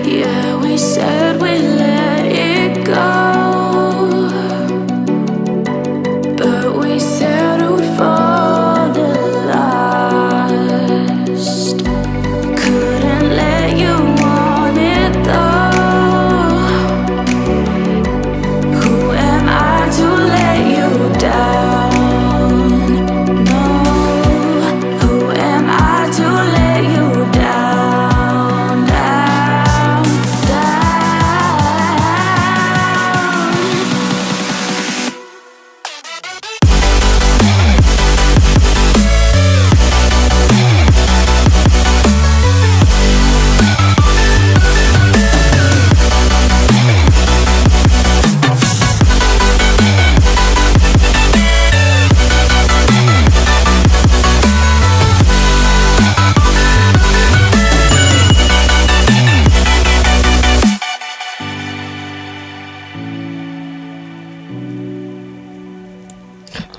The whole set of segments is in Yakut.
Yeah, we said we let it go, but we settled for the last. Couldn't let you want it though. Who am I to let you down? No, who am I to let you down, down, down?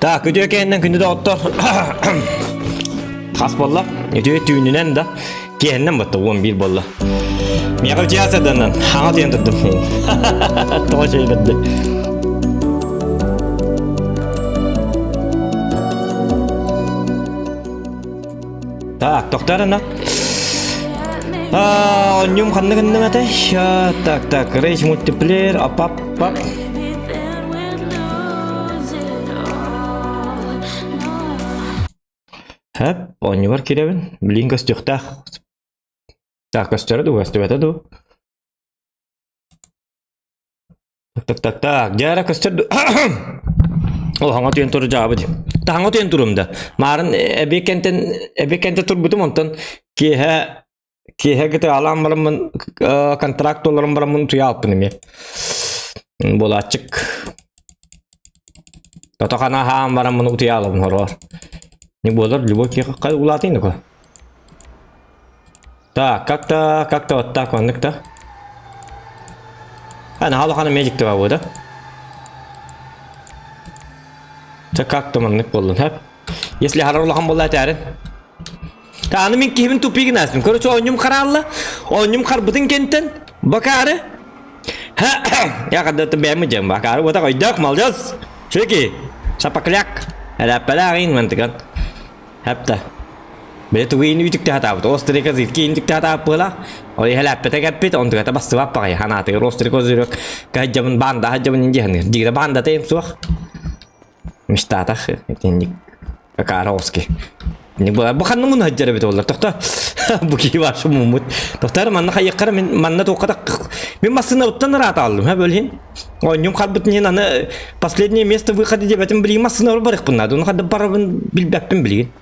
Так, үтүө кэннэн күндү доҕоттор хас буолла? Үтүө түүнүнэн да киэһэннэн батта 11 буолла. Миэхэ үтүө саданан хаҥа тиэн турдум. Тоҕо чөйбөттө. Так, тохтор ана. Онньум ханна гынным этэй? Так, так, рейс мультиплеер, апап, пап. Хэп, оонньубар кирэбин. Билин көстүөхтээх. Так, көстөрө дуу, көстүбэтэ дуу? Так, так, так, так. Дьэ, көстөр дуу? Ол хаҥа түйэн туру дьаабыт. Таһаҥа түйэн турум да. Маарын эбиэккэнтэн эбиэккэнтэн турбутум онтон киэһэ Киэһэ кыты алаан бараммын контракт толорон бараммын утуйа алпын эмиэ. Буолааччык. Тото-хана аһаан бараммын утуйа алабын хороор. Не буолар любой киһи хай улаатыйны ко. Так, как-то, как-то вот так оннук да. А, наһаа magic да баа да. Так как-то маннык буоллун, хэп. Если харар улахан буолла этээрин. Аны мин киһибин тупигин астым. Короче, оонньум хараалла. Оонньум харбытын кентен. Бакары. Я когда-то бэйэм дьэм бакары. Вот такой молодец. Чеки. Сапакляк. Элэппэлээх мантыган. Хепта. Бэйэ тугу ини үтүктэ хатаабыт. Острика зирки интүктэ хатаабыт буола. Ол иһэлээппэтэ кэппит, онтугата бастыбап баҕайы ханаатыгар острика озерок каһаджабын баанда хаджабын индиһаныр. Дигре баандата им суох. Мечтатах итинник Акаровский. Не была. Бу ханна муну хаджара бит олар. Тохта. Бу киһи башы муммут. Тохтар манна хайыккара мен манна тоққа Мен массына уттан ыраата алдым, ха бөлһин. Ойнум харбытын хин аны последнее место выхода дебетин билигин массына барыхпын надо. Оны хадда барабын билбэппин билигин.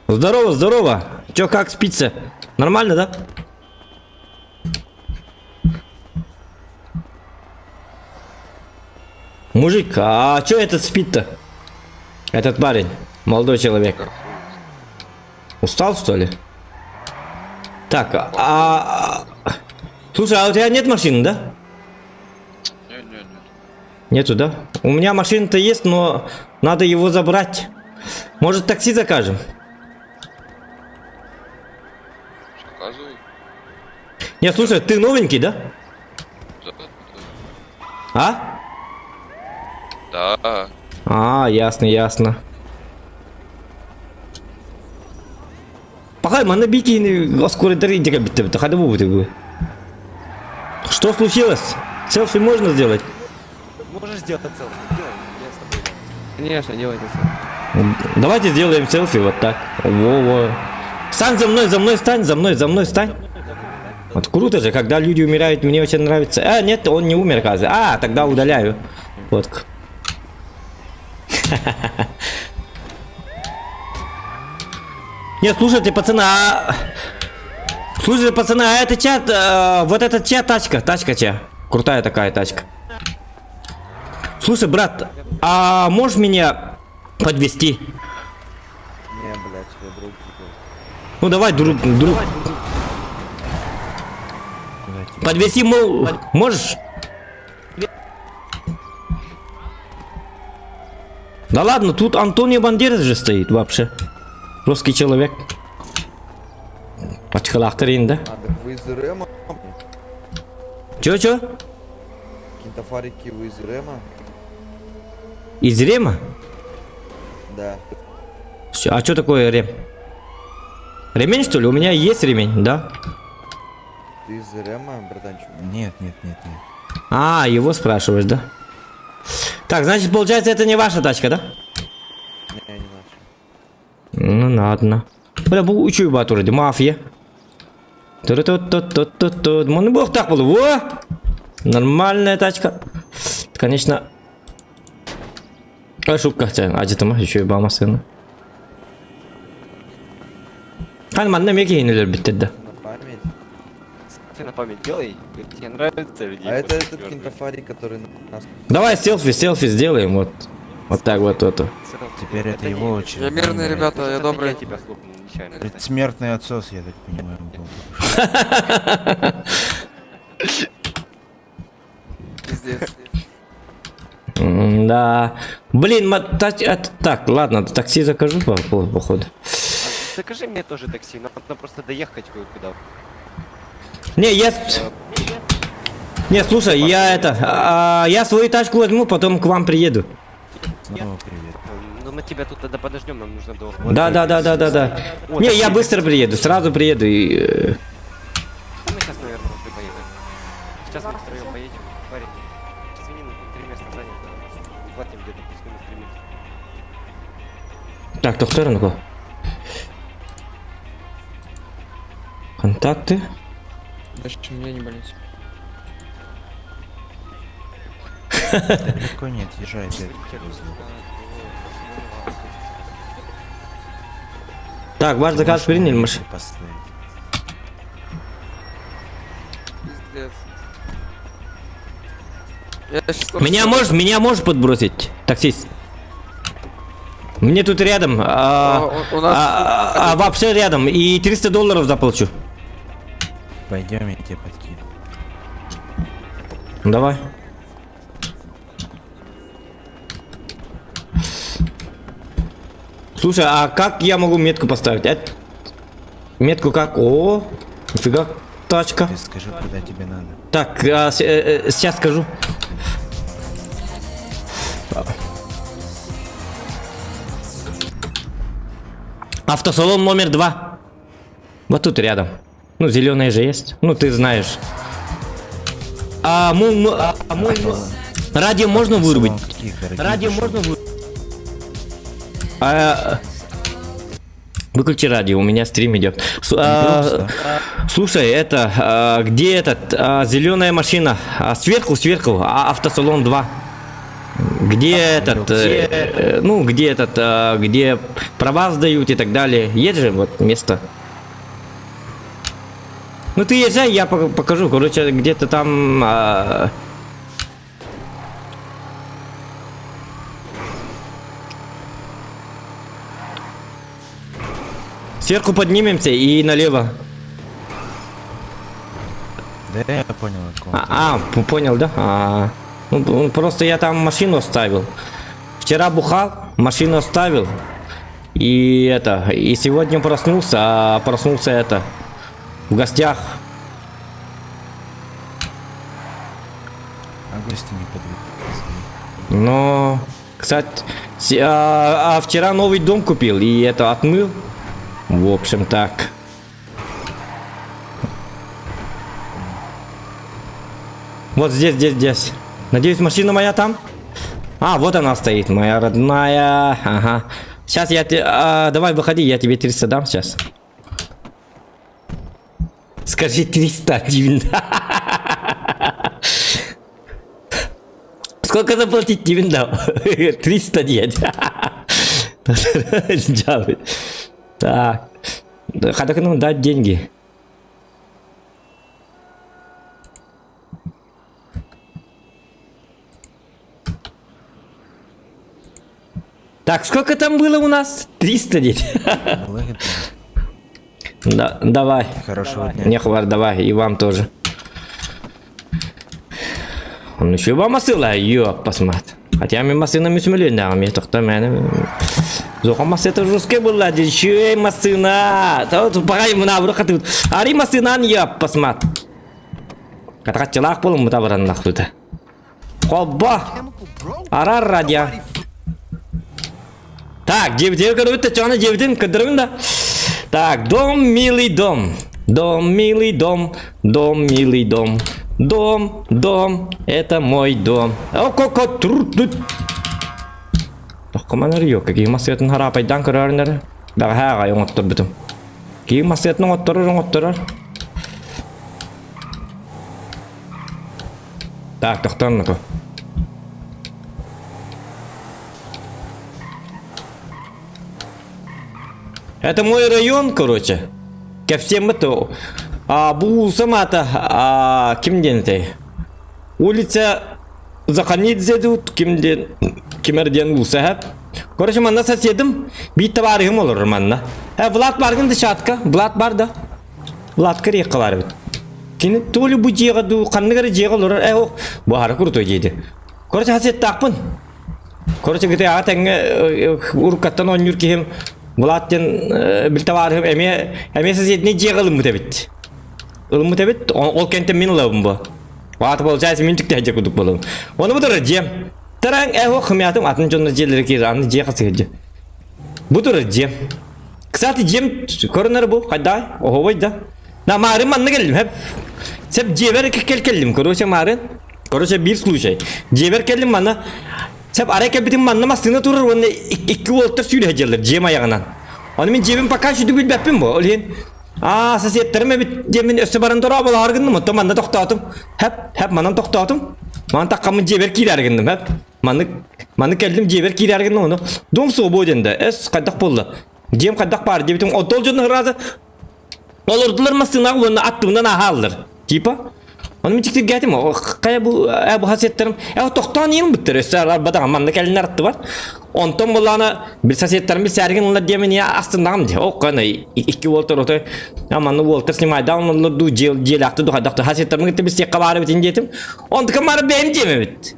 Здорово, здорово. Чё, как спится? Нормально, да? Мужик, а чё этот спит-то? Этот парень, молодой человек. Устал, что ли? Так, а... Слушай, а у тебя нет машины, да? Нет, нет, нет. Нету, да? У меня машина-то есть, но надо его забрать. Может, такси закажем? Заказывай. Не, слушай, ты новенький, да? Да. А? Да. А, ясно, ясно. Пока манна бикини оскоридер идега битте битте. Хада бу бу. Что случилось? Селфи можно сделать? Можешь сделать селфи? Делай, я с тобой. Конечно, делайте селфи. Давайте сделаем селфи вот так. Во-во. Стань за мной, за мной стань, за мной, за мной стань. Вот круто же, когда люди умирают, мне очень нравится. А, нет, он не умер, оказывается. А, тогда удаляю. Вот. Нет, слушайте, пацаны, а... Слушайте, пацаны, а это чья, э, вот это чья тачка? Тачка чья? Крутая такая тачка. Слушай, брат, а можешь меня подвести? Не, блядь, тебе друг. Ну давай, друг, друг. Подвези, мол, можешь? Да ладно, тут Антонио Бандерас же стоит вообще. Русский человек. Ачкалахтырын да? А, так вы из Рема? Чё-чё? Кентафарики, вы из Рема? Из Рема? Да. Чё- А что такое рем? Ремень, что ли? У меня есть ремень, да? Ты из Рема, братанчик? Нет, нет, нет, нет. А, его спрашиваешь, да? Так, значит, получается, это не ваша тачка, да? Не, не наша. Ну, ладно. Бля, бу үчүй батыр мафия. Ту-ру-ту-ту-ту-ту-ту. Муну бог так было. Во! Нормальная тачка. Конечно. Ошибка, хотя, ажытыма, еще и бамасына. Хан манна меки хинелер биттерді. На память. Ты на память делай, тебе нравится людей. А это больше этот чёрных. кентафарик, который нас... Давай селфи, селфи сделаем, вот. Вот так вот, вот. Селфи. Теперь это не- его очередь. Я мирный, наверное. ребята, я Это добрый. Я тебя хлопнул нечаянно. кстати. Предсмертный отсос, я так понимаю, был. Пиздец. Да. Блин, так, ладно, такси закажу, походу. А Закажи мне тоже такси, нам надо просто доехать кое-куда. Не, я... Не, слушай, я это... я свою тачку возьму, потом к вам приеду. Снова привет. Ну мы тебя тут тогда подождем, нам нужно до... Вот Да, да, это да, да, да, да. О, Не, такси. я быстро приеду, сразу приеду и... Мы сейчас, наверное, уже поедем. Сейчас мы втроем поедем. Парень, извини, но тут три места занято. Платим где-то плюс-минус 3 минуты. Так, доктор, ну Контакты. Даже меня не болеть. Далеко не отъезжай, опять повезло. Так, ваш заказ приняли, маш... Поставить. Пиздец. Я щас Меня можешь подбросить, таксист? Мне тут рядом, У нас а вообще рядом, и 300 долларов заплачу. Пойдем, я тебе подкину. Давай. Слушай, а как я могу метку поставить? Метку как? О, нифига, тачка. Ты скажи, куда тебе надо. Так, сейчас скажу. Автосалон номер 2. Вот тут рядом. Ну, зеленая же есть. Ну, ты знаешь. А, радио можно вырубить? Салон каких дорогих Радио дешевых? можно вырубить? А, выключи радио, у меня стрим идет. Берёшься, Слушай, это, где этот, зеленая машина? Сверху, сверху, автосалон 2. Где этот, ну, где этот, где права сдают и так далее. Есть же вот место. Ну ты езжай, я покажу. Короче, где-то там... Сверху поднимемся и налево. Да, я понял, о ком ты. Понял, да? Ну, просто я там машину оставил. Вчера бухал, машину оставил. И это, и сегодня проснулся, а проснулся это, в гостях. А гости не подвезли. Но, кстати, вчера новый дом купил и это отмыл. В общем, так. Вот здесь, здесь, здесь. Надеюсь, машина моя там? А, вот она стоит, моя родная. Ага. Сейчас я тебе... давай, выходи, я тебе 300 дам сейчас. Скажи 301. Сколько заплатить тебе дал? 300 дед. Так. Хотя ну дать деньги. Так, сколько там было у нас? 300 дед. Благодарю. Да, давай. Хорошего дня. Не хвар, давай, и вам тоже. Ну чего масыла, ёппасмат. Хотя мен массыына мүсүмөлүөннээҕим, мен тохто мээнэ. Зоха массыта русская была, дичей массына. Тупагай мына бу хатыбыт. Ари массынаан ёппасмат. Катакаччылаах болун мута бараннахтыта. Хобба! Арар радио. Так, дебитин көрөбүт да чоҕуна дебитин көрдөрөбүн да. Так, дом, милый дом. Дом, милый дом. Дом, милый дом. Дом, дом, это мой дом. О, коко, тур, тут. Тохкоманар yok. Киһи массыатын хараапайдаан көрөөрүнэр. Бэҕэһээ аҕай оҥотторбутум. Киһи массыатын оҥотторор, оҥотторор. Так, тохтоон ну Это мой район, короче. Кэпсиэммит а, бу уулусам аата а, ким диэн этэй? Улица Заханидзе тут ким диэн кимэр диэн уулуса эһэп. Короче, манна соседым биир табаарыһым олорор манна. Э, Влад баргын да чатка? Влад бар да? Владка риэххэ баар эбит. Кини то ли бу дьиэҕэ дуу, ханнык эрэ дьиэҕэ олорор. Э, ох, бу аһара крутой дьиэти. Короче, соседтаахпын. Короче, ГТА тэҥҥэ уруккаттан оонньуур киһим Влад диэн бил табаарыһым эмиэ эмиэ соседний дьиэҕэ ылыммыт эбит. Ылыммыт эбит, ол кэнтэн мин ылабын бу. Аата получается мин түктэһэ курдук буолабын. Ону бу турар дьиэм. Тараҥ э ох хымятым атын дьонно дьиэлэрэ киир аны дьиэ хасыһы дьиэ. Бу турар дьиэм. Кстати, дьиэм көрүнэр бу хайдай оһобой да. На маарын манна кэллим хэп. Сеп дьиэбэр кэл кэллим короче маарын. Короче биир случай. Дьиэбэр кэллим манна Сеп арай кэлбитим манна массыына турар уонна икки уолаттар сүүрэ сылдьаллар дьиэм айаҕынан. Ону мин дьиэбин пока сүдү билбэппин бу. Ол иһин аа соседтарым эбит диэммин өссө баран дорооболоһор гынным оттон манна тохтоотум. Хэп хэп манан тохтоотум. Манан таххаммын дьиэбэр киирээр гынным хэп. Маннык маннык кэллим дьиэбэр киирээр гынным ону дом свободен да эс хайдах буолла. Дьиэм хайдах баар диэбитим отол дьон ыраазы Олордулар массыынаҕа уонна аттыбынан ааһааллар. Типа Ону мин чиктиргээтим, хайа бу э бу соседтарым э тохтоон иһин буттар өссө арбатаҕым манна кэлиннэр аттыбар. Онтон буллаана бил соседтарым бил сээргин ыллар диэмин я астыннаҕым дии. Ок кана икки уолтар отой манна уолтар снимайдаан оллор дуу дьиэлээхти ду хайдах соседтарым кытта билсиэххэ баар эбитин диэтим. Онтукам бары бэйэм дьиэм эбит.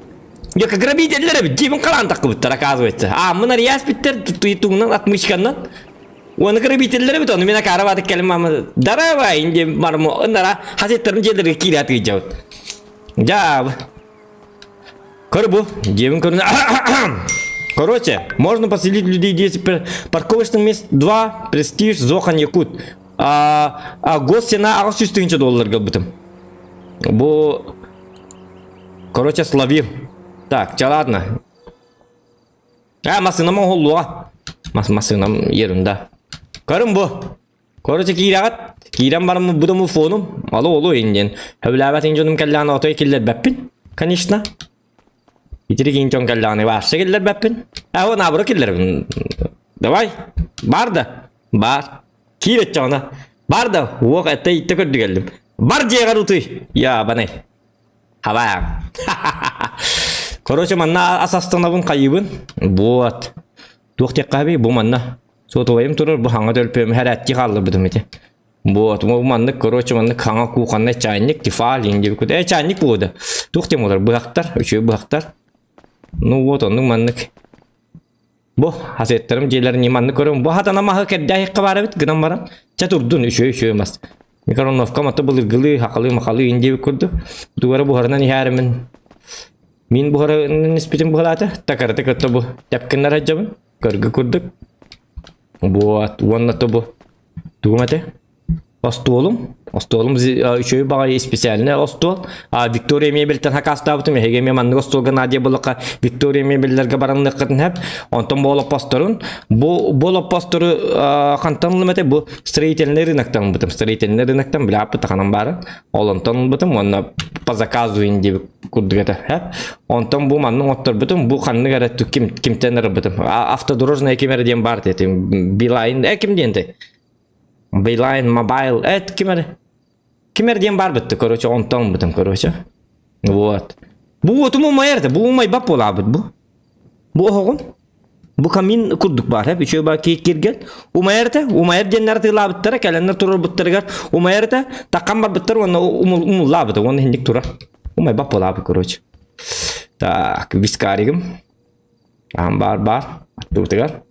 Я как грабителлер эбит, дьиэбин халаан таххыбыттар оказывается. А мын арыйаас биттер туйутугунан отмычканнан Уонна грабителлэр эбит, ону мин акаара баатык кэлим мама дарабай диэн бармо ынара хасеттарым дьиэлэргэ киирээт ыйдьабыт. Дьаабы. Көр бу, дьиэбин көрүнэ Короче, можно поселить людей 10 парковочных мест 2, престиж, Зохан, Якут. А, а госцена 800 тысяча долларга ылбытым. Бу, короче, словил. Так, ча ладно. А, массыынам оҥоһуллуоҕа. Мас массыынам ерунда. Көрүҥ бу. Короче, киирэҕит. Киирэн бараммын бу да фонум. Алы олу диэн. Сөбүлээбэтин дьонум кэллэҕинэ отой киллэрбэппин. Конечно. Итирик иин дьон кэллэҕинэ вообще киллэрбэппин. А, вот наоборот киллэрэбин. Давай. Бар да. Бар. Киир өччөҕүнэ. Бар да. Уох этте итте көрдүгэллим. Бар дьиэҕэр утуй. Я, банай. Хабаам. Короче, манна ас астанабын хайыбын. Вот. Туох диэххэ бу манна. Сотовайым турар, бу хаҥа төлпүөм хэрэтти хаалларбытым ити. Вот, бу маннык, короче, маннык хаҥа кухонный чайник, тефаль, диэбит Э, чайник буолда. Туох диэн буолар, быһахтар, үчүгэй быһахтар. Ну вот, оннук маннык. Бу хасеттарым дьиэлэрин маннык көрөм. Бу хатана маһы кэрдээһиккэ баар эбит гынан баран. Чэ турдун үчүгэй үчүгэй мас. Микроновка маты былыргылыы хахалыы махалыы ин диэбит курдук. Тугара буһарынан иһээримин. Мин буһарынан испитим быһалаата. Такарата кытта бу тэпкиннэр сылдьабын. Көргө курдук. Вот уонна то бу тугум этэ? Остуолум. Остуолум үчүгэй баҕайы специальный остуол. А Виктория мебельтэн хакаастаабытым. Эһиги эмиэ маннык остуолга наадыйа буоллахха Виктория мебеллэргэ баранныаххытын сөп. Онтон бу олоппосторун бу бу олоппостору хантан ылым этэ бу строительный рыноктан ылбытым. Строительный рыноктан бля таханан баарын. Ол онтон ылбытым уонна по заказу диэбит курдук этэ. Сөп. Онтон бу маннык отторбутум бу ханнык эрэ ким кимтэн ырбытым. Автодорожная ким эрэ диэн баар этим. Билайн э ким диэн Билайн, мобайл, эт ким эрэ. Ким эрэ диэн баар бытты, короче, онтон бытым, короче. Вот. Бу уотум умайар да, бу умайбап буолаабыт бу. Бу оһоҕум. Бу камин курдук баар, хэп, үчүгэй баар кииргэн. Умайар этэ, умайар диэннэр атыылаабыттара, кэлэннэр турарбыттарыгар умайар этэ, таккан барбыттар уонна умуллаабыта, уонна иһинник турар. Умайбап буолаабыт, короче. Так, вискаригым. Аан баар баар. Аттыбытыгар.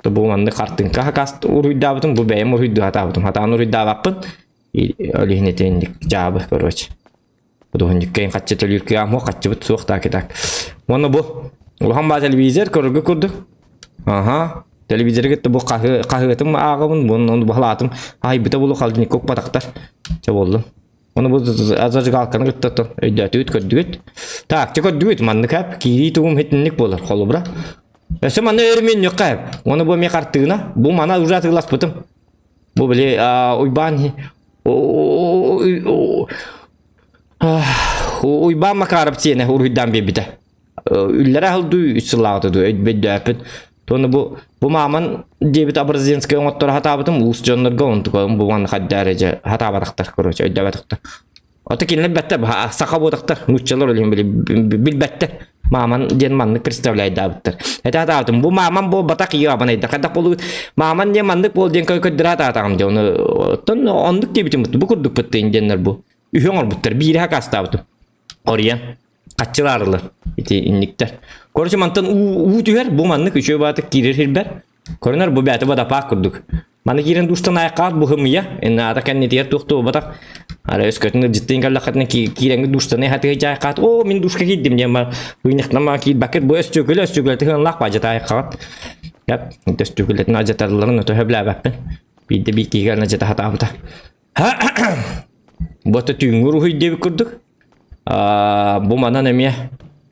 Бу маннык хартыҥка хакас уруйдаабытым, бу бэйэм уруйдуу хатаабытым. Хатаан уруйдаабаппын. Ол иһин итинник дьаабы, короче. Худуоһунньукка хаччы төлүүр кыаҕым суох, хаччыбыт суох так и так. Уонна бу улахан баа телевизор көрөргө курдук. Аха. Телевизоры кытта бу хаһыатым ааҕабын, бу ону баһылаатым. Аһайбыта булу холодильникка укпатахтар. Чэ буоллун. Ону бу зажигалканы кытта өйдөөтүгүт, көрдүгүт. Так, чэ көрдүгүт, маннык эп киирии тугум хитинник буолар, холобура. Өссө манна өрүмүннүккэ эп. Ону бу эмиэ хартыына. Бу мана уже атыыласпытым. Бу били Уйбаан Уйбаан Макаров сиэнэ уруһуйдаан биэрбитэ. Үллэрэ аһылдыы үс сыллааҕыта дуу өйдөөппүт. Туонна бу бу мааман диэбит образенскай оҥотторо хатаабытым уус дьоннорго онтукалым бу манна хайдаар дьэ хатаабатахтар короче өйдөөбөтөхтөр. Ото кинилэр бэттэ саха буотахтар нууччалар ол иһин билбэттэр. Мааман диэн маннык представляйдаабыттар. Этэ атаабытым бу мааман буолбатах иабанайда хайдах буолугут мааман диэн маннык буол диэн көрдөрө атаатаҕым дьэ ону оттон оннук диэбитим бу курдук быттыын диэннэр бу үһү оҥорбуттар биири хакаастаабытым оруйан хаччылаарылар ити инниктэр короче мантан уу уу түһэр бу маннык үчүгэй баатык киирэр сирбэр көрүнэр бу бээтэ водопад курдук Маны киирэн душтан айаххаат бу хымыйа, наада кэннитигэр туох туолбатах. Ара өскөтүн ыдьыттыын кэллэххитинэ киирэҥҥит душтан хатыһы дьаайхаат, оо мин душка киирдим диэн бар быынньахтан маа киирбэккит бу өстүөкүлэ өстүөкүлэ тыһыанлаах баадьата айаххаҕыт. Яп, өстүөкүлэтин адьатарларын өтө сөбүлээбэппин. Биирдэ биир киһи кэлэн адьата хатаабыта. Бу ата түүҥҥү уруһуй диэбит курдук. Бу манан эмиэ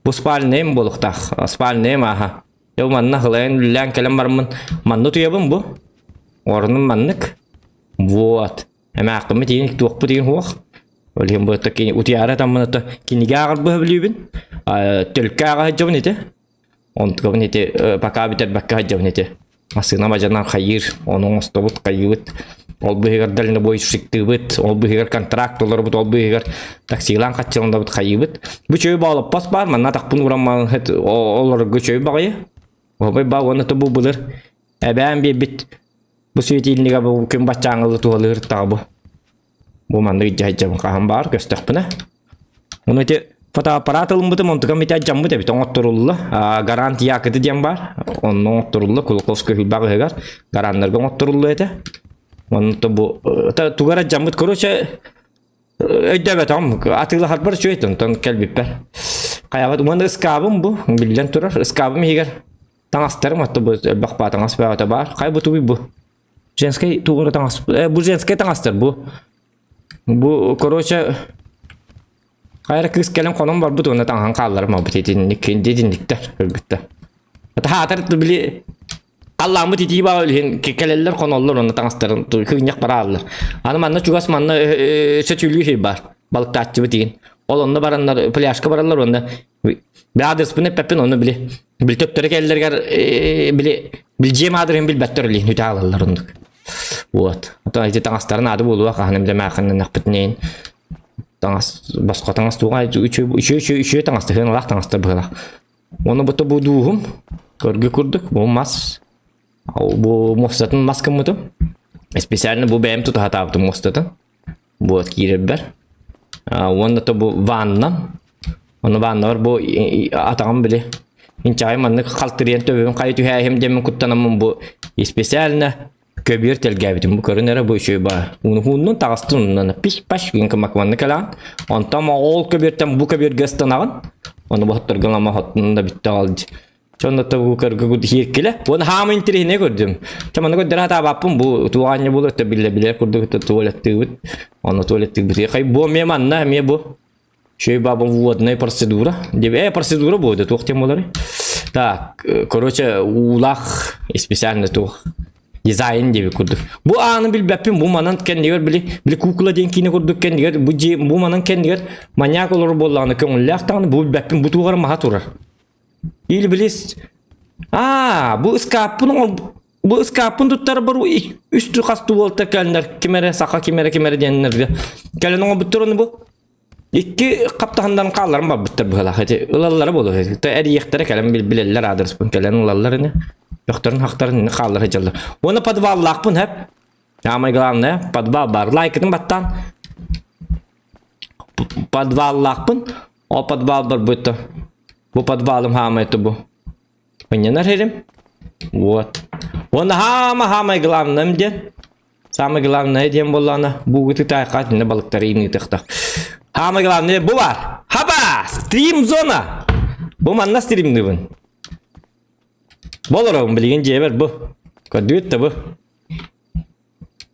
бу спальныйым буолуохтаах. Спальныйым ааха. Дьэ манна хылайан үллээн кэлэн бараммын манна утуйабын бу. Орнум маннык. Вот. Эмээххиммит иин туохпут иин суох. Ол иһин бу утуйаары атаммын ото кинигэ ааҕарбы сөбүлүүбүн. Төлкө ааҕа сылдьабын ити. Онтукабын ити пока бүтэрбэккэ сылдьабын ити. Массыына мадьанан хайыыр, ону оҥостобут, хайыыбыт. Ол быыһыгар дальнобойщиктыыбыт, ол быыһыгар контракт толоробут, ол быыһыгар таксилаан хаччыландабыт хайыыбыт. Бу чөй боолоппос баар, манна атахпын ууран олорго чөй баҕайы. Обай ба уонна бу былыр эбээн биэрбит бу светильнига бу күн баччааҥылы туһалыыр таҕа бу. Бу маннык дьаһайдьабын хаһан баар көстөхпүнэ. Ону ити фотоаппарат ылыммытым, онтукам ити алдьаммыт эбит, оҥотторулла. Гарант Якыты диэн баар. Онно оҥотторулла, Кулаковскай хүлбэх ыһыгар гараннарга оҥотторулла этэ. Онно бу тугар алдьаммыт, короче, өйдөөбөтөҕүм, атыылаһарбар үчүгэй онтон кэлбиппэр. Хайабат, уонна ыскаабым бу, биллэн турар, ыскаабым иһигэр таҥастарым, отто бу элбэх баа таҥас бөҕөтө баар. Хай бу тугуй бу? Женскай тугура таҥас, бу женскай таҥастар бу. Бу, короче, хайа кыыс кэлэн хонон барбыт уонна таҥаһын хаалларым албыт итинник итинниктэр кыргыттар. Таһаатар били халлааммыт итии баа илиһин кэлэллэр хоноллор уонна таҥастарын кыынньах барааллар. Аны манна чугас манна сөтүлүү сир бар. Балыктааччыбыт игин. Ол онно бараннар пляжка бараллар уонна Би аадырыспын эппэппин ону били били төптөрү кэллэригэр били били дьиэм аадырыһын билбэттэр илиин үтэ аалаллар оннук. Вот. Ото ити таҥастарын аады буолуо хаһан эмдэ маахыннанахпытынейин таҥас босхо таҥас туга үчү үчү үчү үчү таҥастар сыаналаах таҥастар быһыылаах. Уонна бу бу дууһум көргө курдук бу мас бу муостатын мас гыммытым. Специально бу бэйэм тута сатаабытым муостатын. Вот киирэрбэр. Уонна то бу ваннам. Ону ваннабар бу атаҕым били инчэҕэй маннык халтырыйан төбөбүн хайа түһээһим диэммин куттанаммын бу специально көбүөр тэлгээбитим бу көрүн эрэ бу үчүгэй баа ууннун таҕыстын оннуна пиш паш гин кымакманны кэлэҕин онтон ол көбүөртэн бу көбүөргэ ыстанаҕын ону бу хотторго ама хоттун да бүтте ол Сонно бу көргө кииркиле. Уон хаама интириһине көрдүм. Чэ манна көрдөрө хатаабаппын бу туаанньа булу өттө биллэ билэр курдук өттө туалеттыыбыт. Онно туалеттыыбыт. Хай бу эмиэ манна эмиэ бу. Шөй баба водная процедура. Деп процедура будет туох тем болары. Так, короче, уулаах специально туох дизайн диэби курдук. Бу ааны билбэппин бу манан кэннигэр били били кукла диэн киинэ курдук кэннигэр бу дьиэ бу манан кэннигэр маньяк олорор буоллаҕына көҥүллээх даҕаны бу билбэппин бу туоҕар маһа турар. Или билис Аа, бу ыскааппын оҥор бу ыскааппын туттарбар үс хас туолта кэлнэр ким эрэ саха ким эрэ ким эрэ диэннэргэ кэлэн оҥорбуттар ону бу икки хаптаһыннарын хаалларан барбыттар быһалаах ити ылаллара буолуо эрийиэхтэрэ кэлэн билэллэр аадырыспын кэлэн ылаллар ини бөхтөрүн хахтарын ини хааллара сылдьаллар уонна подваллаахпын хэп самое главное подвал бар лайкытын баттаан подваллаахпын. Ол подвал барбыта. Бу подвалым хаамайты бу. Мынньанар сирим. Вот. Уонна хаама хаамай главным диэн. Самое главное диэн буоллаҕына буугуту таайхаат иннэ балыктары иҥиитихтах. Самое главное бу бар. Хаба! Стрим зона! Бу манна стримныбын. Болоробун билигин дьиэбэр бу. Көрдүгүт да бу.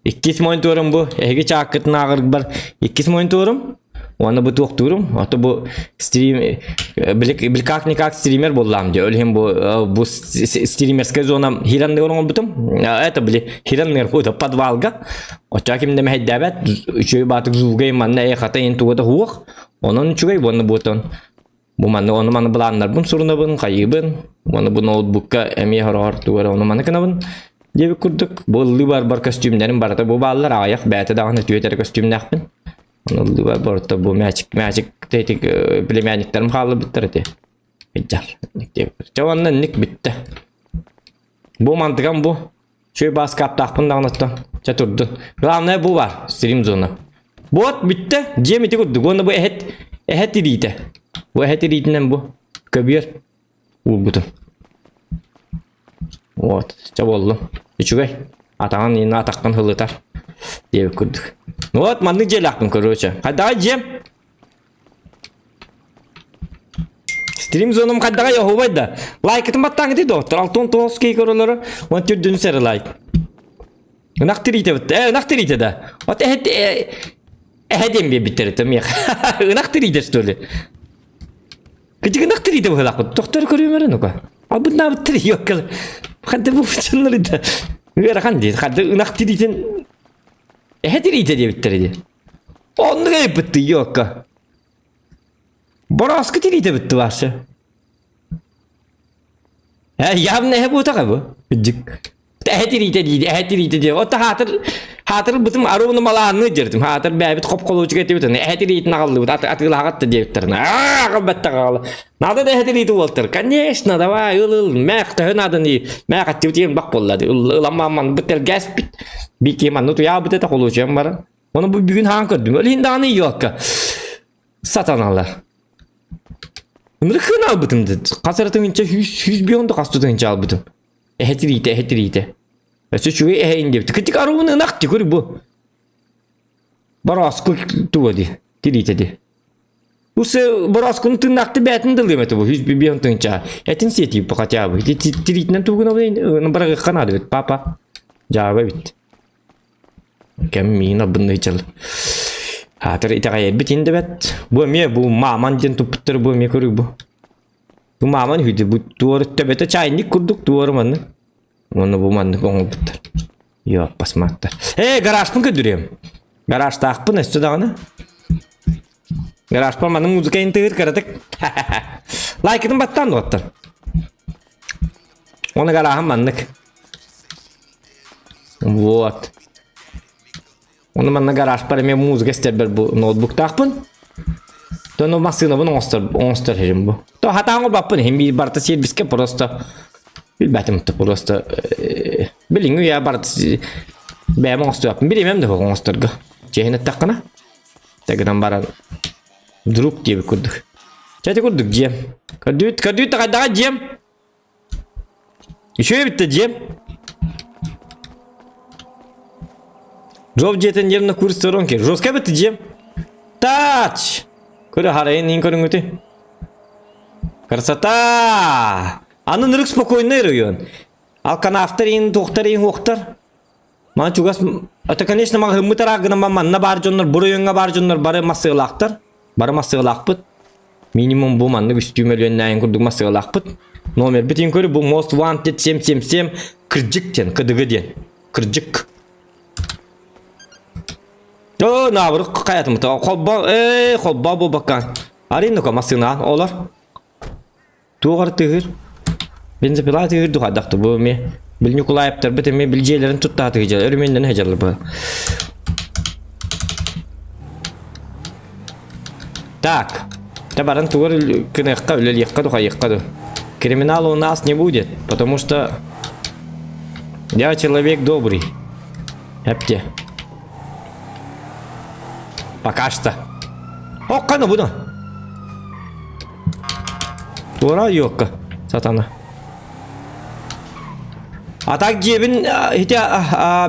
Иккис мониторум бу. Эһиги чааккытын ааҕарбар иккис мониторум. Уонна бу туохтуурум. Ото бу стрим били как-никак стример буоллаам дии. Ол иһин бу бу стримерская зона хиранныгар оҥорбутум. Это били хиранныгар это подвалга. Оччоҕо ким да мэһэйдээбэт. Үчүгэй баатык звугай манна э хата ин туга да суох. Онон үчүгэй уонна буотон бу манны ону маны былааннарбын сурунабын, хайыыбын. Уонна бу ноутбукка эмиэ хороҕор тугу эрэ ону маны гынабын. Диэбит курдук, бу ыллыы барбар көстүүмнэрим барыта бу бааллар, аҕыйах бэйэтэ даҕаны түөт эрэ көстүүмнээхпин. Ону ыллыы бар барыта бу мячик, мячик тетик племянниктарым хааллыбыттар ити. Ыйдьар. Чэ уонна инник бүттэ. Бу мантыгам бу. Чөй бааскаптаахпын даҕаны оттон. Чэ турдун. Главное бу бар, стрим зона. Вот бүттэ. Дьиэм ити курдук. Уонна бу эһэт, эһэт тириитэ. Бу эһэт тириитинэн бу көбүөр уурбутум. Вот, чэ буоллун. Үчүгэй. Атаҕын иин атаххын һылытар. Диэбит курдук. Ну вот, маннык дьиэлээхпин, короче. Хайдаҕай дьиэм? Стрим зонум хайдаҕай оһуобай да. Лайкытын баттааҥытый доҕоттор. 69 кей көрөлөрө. Уон түрдүн сэрэ лайк. Ынах тириитэ битте. Э, ынах тириитэ да. Вот эһэ эһэ диэн биэрбиттэр это миэхэ. Ынах тириитэ что ли? Кыдьыгынах тириитэ быһыылаахпыт. Тохтор көрүөм эрэ ну-ка. Албыннаабыт тирииоккал. Ханта бу чыннары да. Ыарахан дии. Ханта ынах тириитин эһэ тириитэ диэбиттэр дии. Оннук эйбитти йокка. Борооску тириитэ битти вообще. Э, явно эһэ буотаҕа бу. Кыдьык. Эһэ тириитэ диир, эһэ тириитэ диир. Отто хаатыр хаатыр бытым аруну малаанны дьэртим. Хаатыр бэйэбит хоп-холуочук этибит. Эһэ тириитин аҕаллыбыт, атыылаһаҕат да диэбиттэр. Аа, аҕалбаттах аҕала. Надо да эһэ тириити уолтар. Конечно, давай, ыл ыл, мээх төһө нааданы, мээх аттыбыт иэн бак буолла. Ыламмамман бу тэлгээспит. Бики манны туйаабыт этэ холуочуйан баран. Оны бу бүгүн хаан көрдүм. Ол иһин даҕаны йокка. Сатаналар. Ынырыккын албытым. Хас эрэ тыһыынча, 100 101 хас тыһыынча албытым. Эһэ тириитэ, эһэ тириитэ. Өссө үчүгэй эһэ диэбит. Кытык аруун ынах ти көр бу. Борооску туга ди, тириитэ ди. Усе борооскуну тыыннаахты бээтин дылыам этэ бу 101 тыһыынча. Этин сиэтии бу хотя бы. Тириитинэн тугун абын барыгыкка наада бит, папа. Жааба бит. Кэм миин абынный чал. Хаатыр итэҕэйэрбит индебэт. Бу эмиэ бу мааман диэн туппуттар бу эмиэ көрүү бу. Бу мааман үһү бу туору төбөтө чайник курдук туору маннык. Уонна бу маннык оҥорбуттар. Йоо, басмааттар. Ээ, гаражпын көрдөрүөм. Гаражтаахпын өссө даҕаны. Гаражпар маннык музыка интыгыр кыратык. Лайкытын баттаан доҕоттор. Уонна гарааһым маннык. Вот. Оны манна гаражпар эмиэ музыка истэрбэр бу ноутбуктаахпын. То массыынабын оҥостор оҥостор иһим бу. То хатаан оҥорбаппын иһим биир барыта сервискэ просто билбэтим просто билиҥҥи үйэ барыта бэйэм оҥостуохпун бириэмэм да оҥосторго. Чиэһин эттэххинэ тагынан баран друг диэбит курдук. Чэ ити курдук дьиэм. Көрдүүт көрдүүт да хайдаҕа дьиэм. Үчүгэй эбит да дьиэм. Жов дьиэтин дьиэм на курс сторонки. Жестко эбит дьиэм. Тач! Көрө харайын иин көрүҥүтү. Красота! Аны нырык спокойный район. Алканавтар иин туохтар иин хуохтар. Мана чугас это конечно маҕаһыыммыт араак гынан манна баар дьоннор бу райоҥҥа баар дьоннор бары массыылаахтар. Бары массыылаахпыт. Минимум бу маннык үстүү мөлүйүөннээйин курдук массыылаахпыт. Номербитин көрү бу Most Wanted 777 кырдьык диэн, кыдыгы диэн. Кырдьык. Оо, наабырык хайатымыт. Холбо, ээ, холбо бу бакка. Арин ну-ка массыына олор. Туох эрэ тыаһыыр? Бензопила тыаһыыр дуу хайдах да бу эмиэ били Ньукулаевтарбыт эмиэ били дьиэлэрин туттаатыгы дьиэлэр өрөмүөннэнэ сылдьаллар бу. Так, да баран тугар гыныахха, үлэлиэххэ ду хайыахха ду. Криминал у нас не будет, потому что я человек добрый. Эпте. Пока что. Окканы буну. Туора йокка сатана. А так дьиэбин ити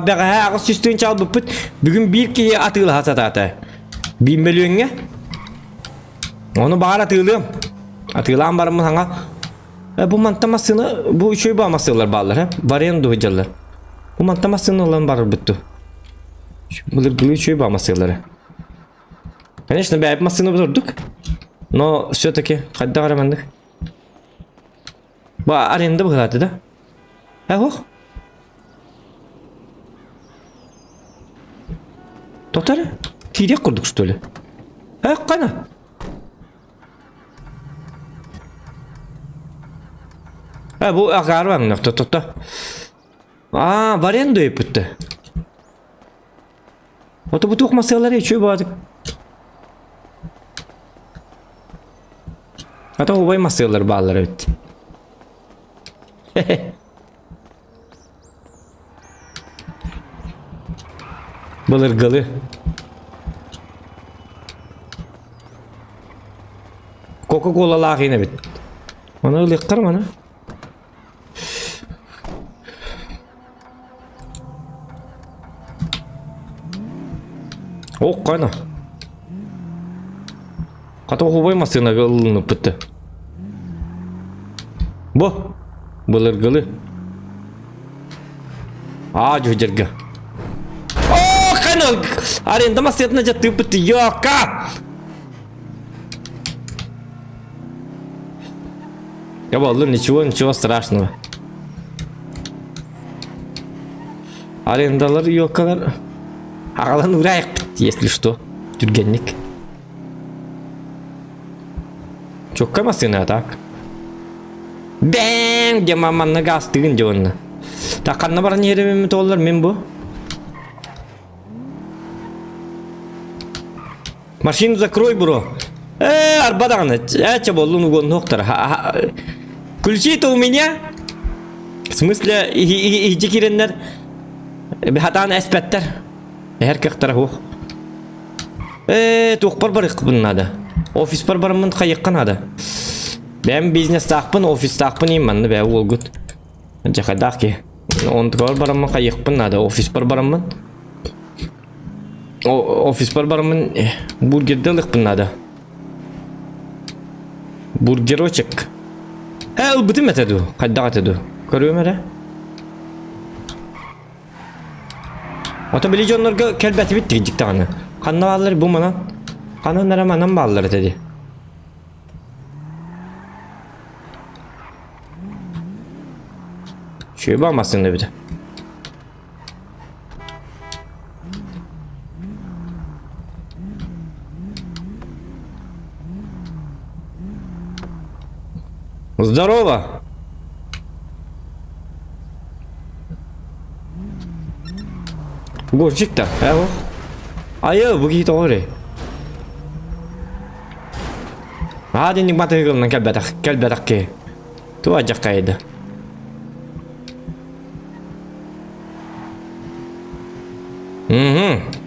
бэҕэһээ 800 тыһыынча албыппыт. Бүгүн биир киһи атыылаһа сатаата. Биир мөлүөҥҥэ. Ону баҕар атыылыам. Атыылаан бараммын хаҥа. Э, бу манта массыына, бу үчүгэй баа массыылар бааллар, э? Вариант дуһудьаллар. Бу манта массыына ылан барарбыт ту. Былыргылыы үчүгэй баа массыылары. Конечно, бэйэбит массыынабыт ордук. Но все-таки хайдах эрэ маннык. Бу аренда быһыылаата да? Э, ох. Тотар? Киириэх курдук что ли? Э, қана? Э, бу агаары аҥнахта тото. А, в аренду ыйыппытты. Ото бу туох массыалары үчүгэй баҕатык. Ата убай массыалар бааллар эбит. Былыргылы. Кока-колалаах иин эбит. Оны ылыаххар маны. Ок кана. Хата оһуобай массыынага ылыныппыт. Бу былыргылы. Аа дьүһдэргэ. Оо, кана аренда массыынатына дьаттыыппыт йока. Я был, ничего, ничего страшного. Арендалар ёкалар. Аҕалан уурайықпыт, если что. Түргэнник. Чокка массыына так. Бэң! Дьэ манна гаастыгын дьэ онно. Так ханна баран иһэрим толлар мин бу. Машину закрой, бро. Э, арба даҕаны. Э, чэ боллун угоннуохтара. Ключи-то у меня. В смысле, иһдьи киирэннэр хатаан эспэттэр. Эһэр кыахтара суох. Э, туохпар барыахпын наада. Офиспар бараммын хайыахха наада. Бэйэм бизнестаахпын, офистаахпын иим манна бэйэ уолгут. Дьэ хайдаах киһи. Онтугар бараммын хайыахпын наада. Офиспар бараммын. Офиспар бараммын бургерде ылыахпын наада. Бургерочек. Э, ылбытым этэ дуу? Хайдах этэ дуу? Көрүөм эрэ. Ото били дьоннорго кэлбэтибит тигдик даҕаны. Ханна бааллар бу манан? Ханан эрэ манан бааллар этэ дии. Үчүгэй баамасын эбит. Здорово! Гонщик-то, э, Айы, бу киһи тоҕо эрэй? Аа, динник батыгылынан кэлбэтэх, кэлбэтэх киһи. Туа дьаххайда. Угу.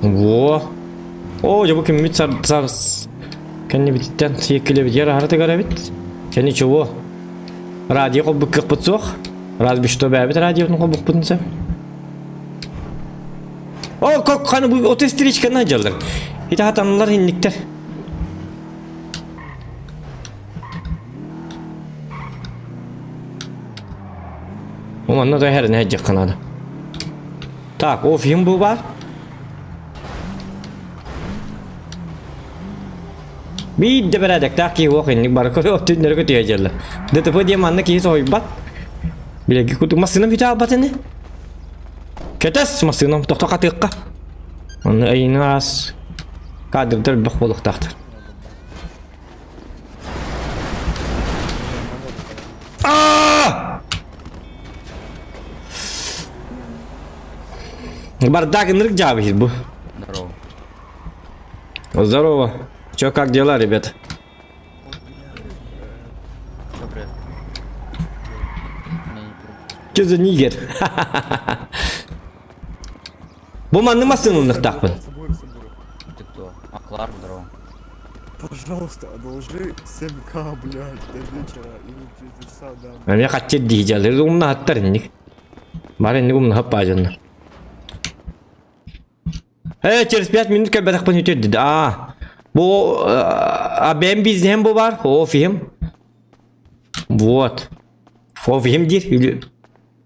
Во. О, дьэ бу киммит сар сар кэннибититтэн сиэккилэбит яр аһара эбит. Чэ ничего. Радио холбуккахпыт суох. Разве что бэйэбит радиотун холбукпутун сөп. О, как ханы бу от истеричканы дьаллар. Ити хатанылар инниктер. Манна да хәріне жыққанады. Так, офиым бу бар. Биир да бэрээдэктээх киһи уох инник бары көрө түннэри көтүйэ дьэллэ. ДТП диэн манна киһи соһуйбат. Билэрги курдук массыынам бүтэ албат ини. Кэтэс массыынам тохто хатыахха. Онно эйини аас кадрдар бөх буолуохтаахтар. Аа! Бардак ынырык дьаабы бу. Здорово. Здорово. Чё, как дела, ребят? Всё, привет. Меня не пробуют. Чё за нигер? Бу манны массыыналыныахтаахпын. Ты кто? А, Кларк, здорово. Пожалуйста, одолжи 7к, блядь, до вечера или через 2 часа дам. Эмиэ хаччы дии дьалыр умнаһаттар инник. Бар инник умнаһап баажаннар. Э, через 5 минут кэлбэтэхпин үтүөрдү. Аа, бу а бэйэм бизнеһим бу бар, офиһим. Вот. Офиһим диир.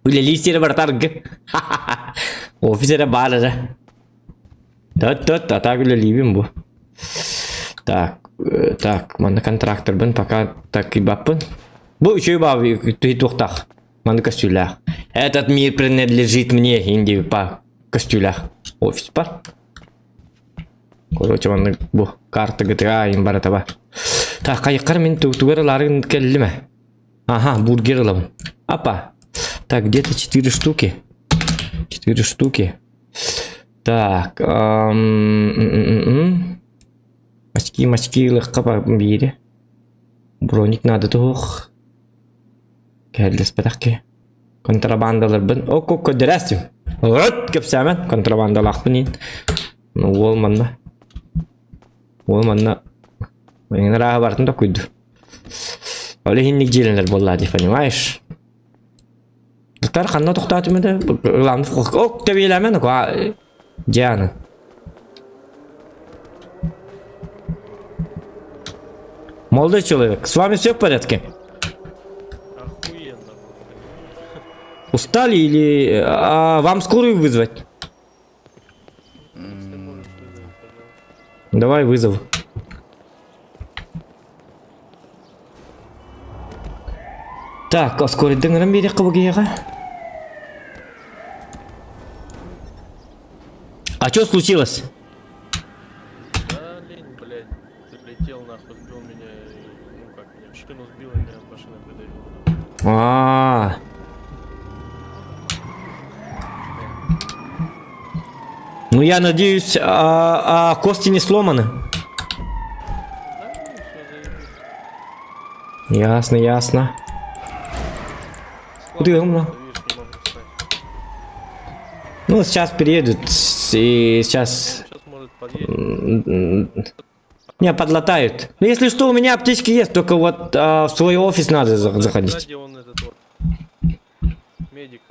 Үлэлиир сирэ барыта аргы. Офис эрэ баар эрэ. Тот-тот, а так үлэлиибин бу. Так, так, манна контракторбын пока так кыйбаппын. Бу үчүгэй баабы туохтаах. Манна көстүүлээх. Этот мир принадлежит мне, инди па көстүүлээх офис бар. Короче, манна бу карта GTA им барата бар. Так, хайыккар мин тугар ыларын кэллим Ага, бургер ылабын. Апа. Так, где-то 4 штуки. 4 штуки. Так, очки, мачки ылыхха биири. Броник надо туох. Кэллэспэтэх ки. Контрабандаларбын. О, көрдөрөөстүм. От, кэпсээмэн. Контрабандалаахпын иин. Ну, уол манна. Уол манна. Эҥин арааһы барытын токуйду. Ол иһинник дьиэлэнэр буоллаа дии, понимаешь? Тутар ханна тохтоотум этэ? Ылаан ок тэбиэлээмэн оку Диана. Молодой человек, с вами все в порядке? Охуенно. Устали или а, вам скорую вызвать? Давай вызов. Так, оскоридың биэриэххэ бу киһиэхэ. А что случилось? Да, лень, блядь, залетел нахуй, сбил меня, и, ну как меня, шину сбил, и меня машина придавила. А. Ну я надеюсь, а, а кости не сломаны. Да, ну все, заебись. Ясно, ясно. Слабый Ты умно. просто, видишь, не могу встать. Ну сейчас приедут и сейчас Сейчас, может, подъедет. не подлатают. Ну если что, у меня аптечки есть, только вот а, в свой офис надо заходить. Сзади он этот вот. Медик.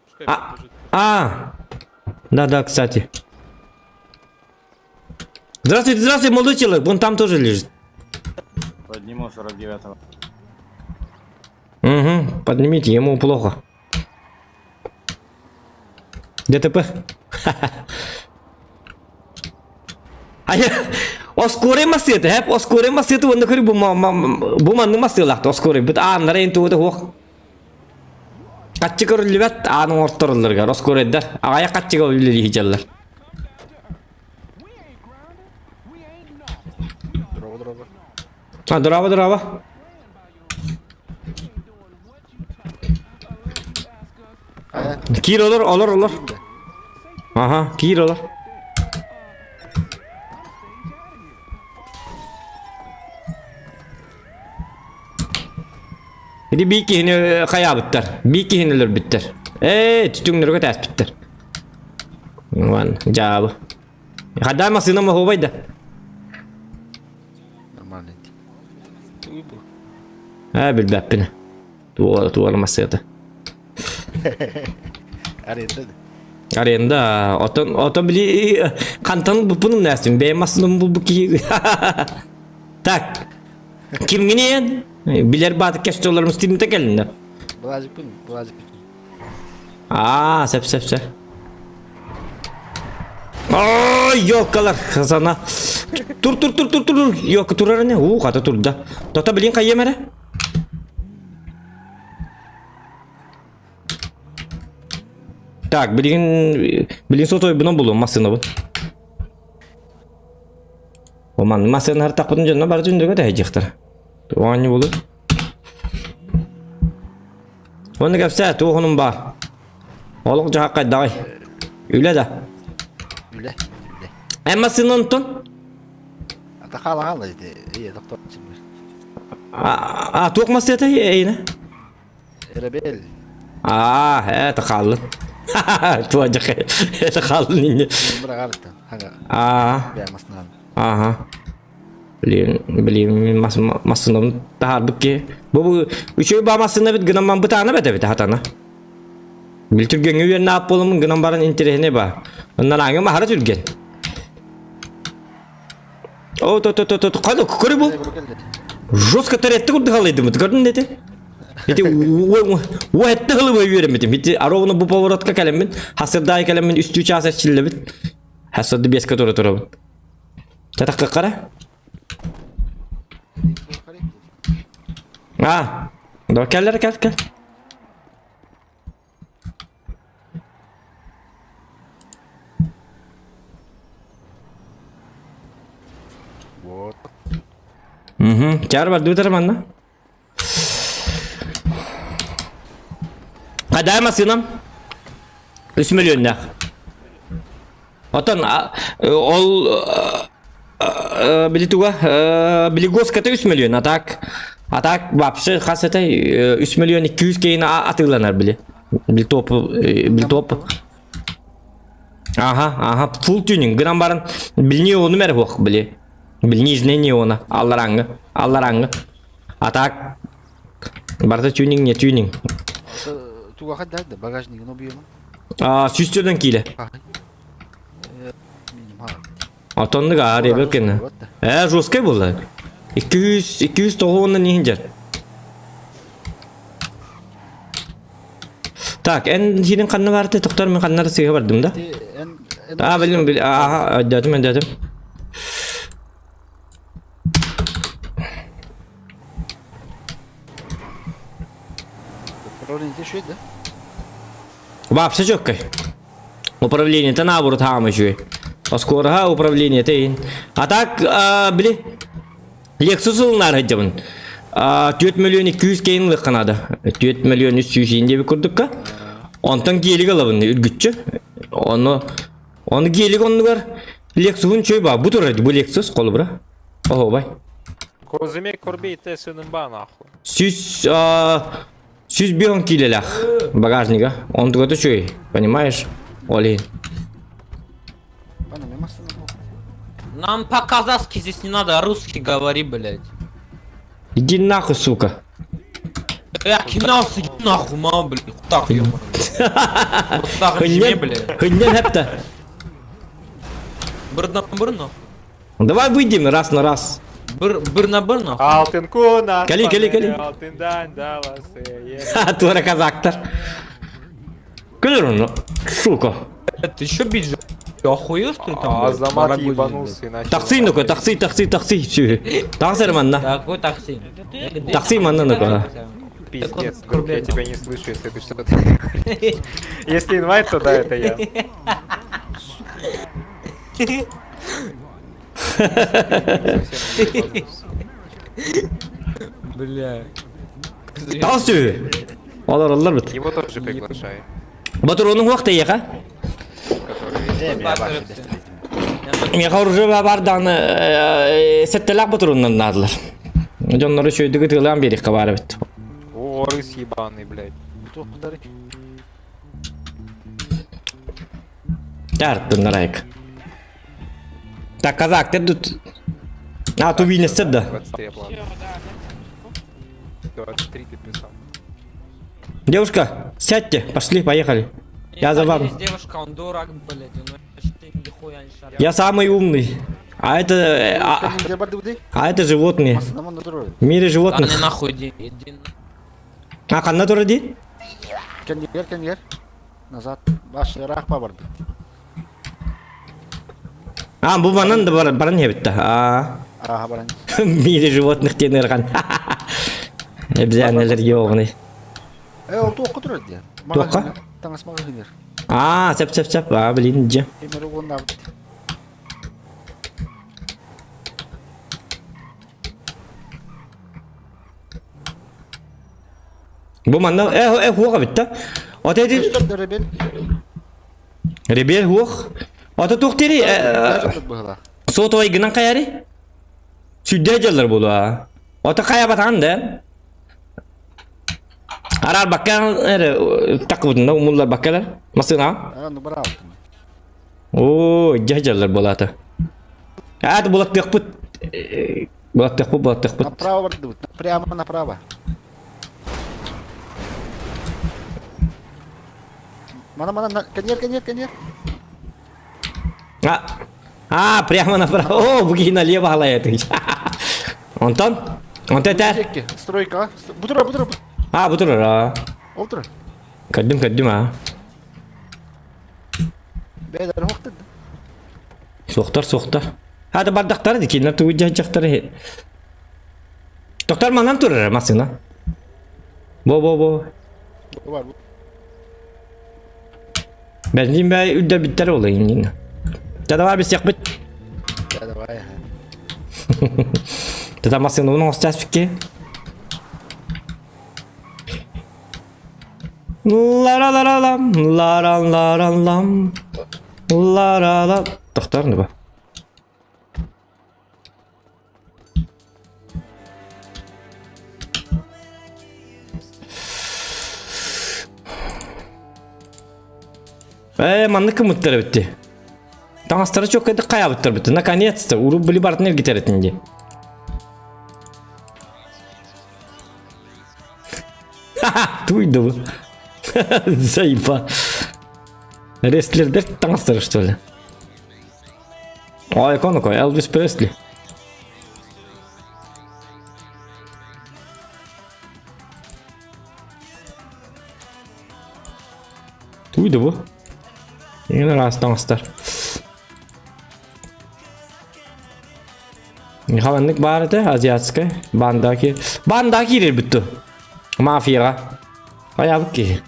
Пускай А. побежит. А, да-да, кстати. Здравствуйте, здравствуйте, молодой человек, вон там тоже лежит. Подниму 49-го. Угу, поднимите, ему плохо. ДТП. А я... Оскоры масыты, хэп, оскоры масыты, онда көрі бу бу манны масылақты, оскоры, бит ааннара ен туыды хуох. Катчы көрүлүбэт, аанын орторуларгар, оскорыддар, ағая катчыга үлелии жаллар. Здорово, здорово. А, дораба, дораба. Киир олор, олор, олор. Ага, киир олор. Ити бии киһини хайаабыттар, бии киһини өлөрбүттэр. Ээ, түтүҥнөргө тээспиттэр. Ладно, дьаабы. Хадаа массыына моһуобай да. Нормально. Ээ, билбэппин. Туора, туора массыата. Аренда. Аренда, отон, отон били хантан ылбыппын умнаастым, бэйэм массыынам булбут киһи. Так, кимҥиниэн? Билэр баатык кэстолларым стримте кэллиннэр. Былазикпын, былазикпын. Аа, сөп сөп сөп. Ой, ёлкалар, хасана. Тур тур тур тур тур, ёлка турар не? У, хата турда. Тота билин хайем эрэ? Так, билигин билин сотойбунан булуом массыынабын. Оман массыына хартахпытын дьонно бары түндүгө тэһэдьиэхтэр. Оонньуу булу. Уонна кэпсээ, туох онун баар? Олох дьаһах хайдаҕый? Үлэ да? Үлэ, үлэ. Эн массыына онтон? Ата хаала ити, ие доктор чимир. А, а туох массыата эйинэ? Эребел. Аа, это хааллын. Туадьах это хаалын инне. Быраҕарыттан. Хага. Аа. Бэйэ массыынан. Ага. Блин, блин, массыынабын таһаарбыт киһи. Бу бу үчүгэй баа массыына бит гынан бан бытаана бэт эбит хатана. Бил түргэҥҥэ үөрэнэ аап буоламмын гынан баран интэриэһинэй баа. Оннарааҥҥы маһара түргэн. О, то то то то қайда көрі бұл? Жестко тәретті курдук алайдым. Көрдүн дети? Ити о этти хылыбы үөрэммитим. Ити ровно бу поворотка кэлэммин, хасырдаай кэлэммин үстүү чаас эрчиллэбит. Хасырды беска тура турабын. Чатакка кара. А, да кэллэр кэл кэл. Вот. Угу. Чар бар дутар манна. Кадай массыынам? Үс миллионнаах. Отон ол били туга били госката 3 миллион, а так а так вообще хас это 3 миллион 200 кейин атыыланар били. Били топ били топ. Ага, ага, фул тюнинг. Гынан баран билни оны мэр хуох били. Билни изнени оны аллараңы, аллараңы. А так барда тюнинг не тюнинг. Туга хадда багажнигин объемы. А, сүүстөрдөн киилэ. Отоннук аар эбэл кэннэ. Ээ, жесткай буолла. 200 209 иһин дьэр. Так, эн хирин ханна баарты тохтор мен ханнары сыыһа бардым да? А, билим, бил, аха, өйдөөтүм, өйдөөтүм. Управление үчүгэй да? Вообще четкой. Управление-то наоборот хаама үчүгэй. Оскуораха управление-то иһин. А так, били, Lexus ылынаар сылдьабын. 4 миллион 200 кейин ылыахха наада. 4 миллион 300 иин диэбит курдукка. Онтон гелик ылабын үргүччү. Ону ону гелик оннугар Lexus'ун чөй баа. Бу турар бу Lexus холобура. Оһуобай. Козыме корбей те сынымба нахуй. Сүс 105 киилэлээх багажнига. Онтугата үчүгэй, понимаешь? Ол иһин. Нам по-казахски здесь не надо, русский говори, блядь. Иди нахуй, сука. Э, кинался, иди нахуй, мама, блядь, кутах, ёбаный. Кутах, жми, блядь. Хыннен хепте. Бір на бір нахуй. Давай выйдем раз на раз. Бір, бір на бір нахуй. Алтын куна. Кали, кали, кали. Алтындан даласы. Тура казактар. Көлөр ону, сука. Ты еще бить охуел, что ли, там? Азамат ебанулся и начал. Такси ну-ка, такси, такси, такси. Такси манна. Какой такси? Такси манна ну-ка. Пиздец, друг, я тебя не слышу, если ты что-то говоришь. Если инвайт, то да, это я. Бля. Тал сү. Олар олар бит. Его тоже приглашай. Батыр оның уақыты еқа? Меха оружие барданы сеттелак батыруннан наадылар. Дьоннору шөйдүгү тыылаан биэриххэ баар эбит. О, рыс ебаный, блядь. Тартыннар айк. Так, казак, ты тут... А, ту винестер да. 23 оплата. 23 ты писал. Девушка, сядьте, пошли, поехали. Я за вами. Девушка, он дурак, блядь, он вообще нихуя не шарит. Я самый умный. А это... А, а это животные. В мире животных. Да нахуй иди, иди. А, ханна тура ди? Кенгер, кенгер. Назад. Баш ыраах бар бит. А, бу манан да бар, баран хебитта. А. Аха баран. В мире животных диэн ыархан. Эбзээнэлэр ёҕуный. Э, ол туохха турар дии. Туохха? Таҥас маҕаһыыныгар. Аа, сеп сеп сеп. Аа, блин, дьэ. Эмэр уоннаабыт. Бу манна э э хуоха битта. От эти Ребел. Ребел хуох. Ото туох тири сотовай гынан каяри? Сүддэ дьаллар буолуа. Ото хайа батаан да. Араарбакка эрэ такыбытында умулларбакка эрэ массыына. А, ну брал. Оо, дьэ дьаллар буолаата. Аат булаттыахпыт. Булаттыахпыт, булаттыахпыт. Направо бардыбыт. Прямо направо. Мана, мана, коньер, коньер, коньер. А, а, прямо направо. О, буги налево халая ты. Онтон? Онтон этэр? Стройка. Бутура, бутура. А, бутура. Олтура. Көрдүм, көрдүм, а. Бэйдэр хоқтыр. Суохтар, суохтар. Хата бардахтар кинилэр тугу дьаһдьахтар. Доктор манан турар массыына. Бо-бо-бо. Бар. Бензин бай үрдэ биттер ол иннин. Да давай бисекпит. Да давай. Тата массыына уну остаспикке. Ла-ла-ла-ла-лам, ла-ла-ла-ла-лам, ла-ла-ла. Тохтар ба. Э, маннык кымыттар битти. Таҥастары чоккайдык хайаабыттар битти. Наконец-то, урут били бартын эргитер этинди. Ха-ха, туйду бу. Заеба. Рестлердер таҥастары что ли? Ой, конуко, Элвис Пресли. Туйду бу. Ең раз таҥастар. Хаваннык баар этэ, азиатскай, бандаки. Банда киирэр бүттү. Мафияҕа. Хайаабыт киһи.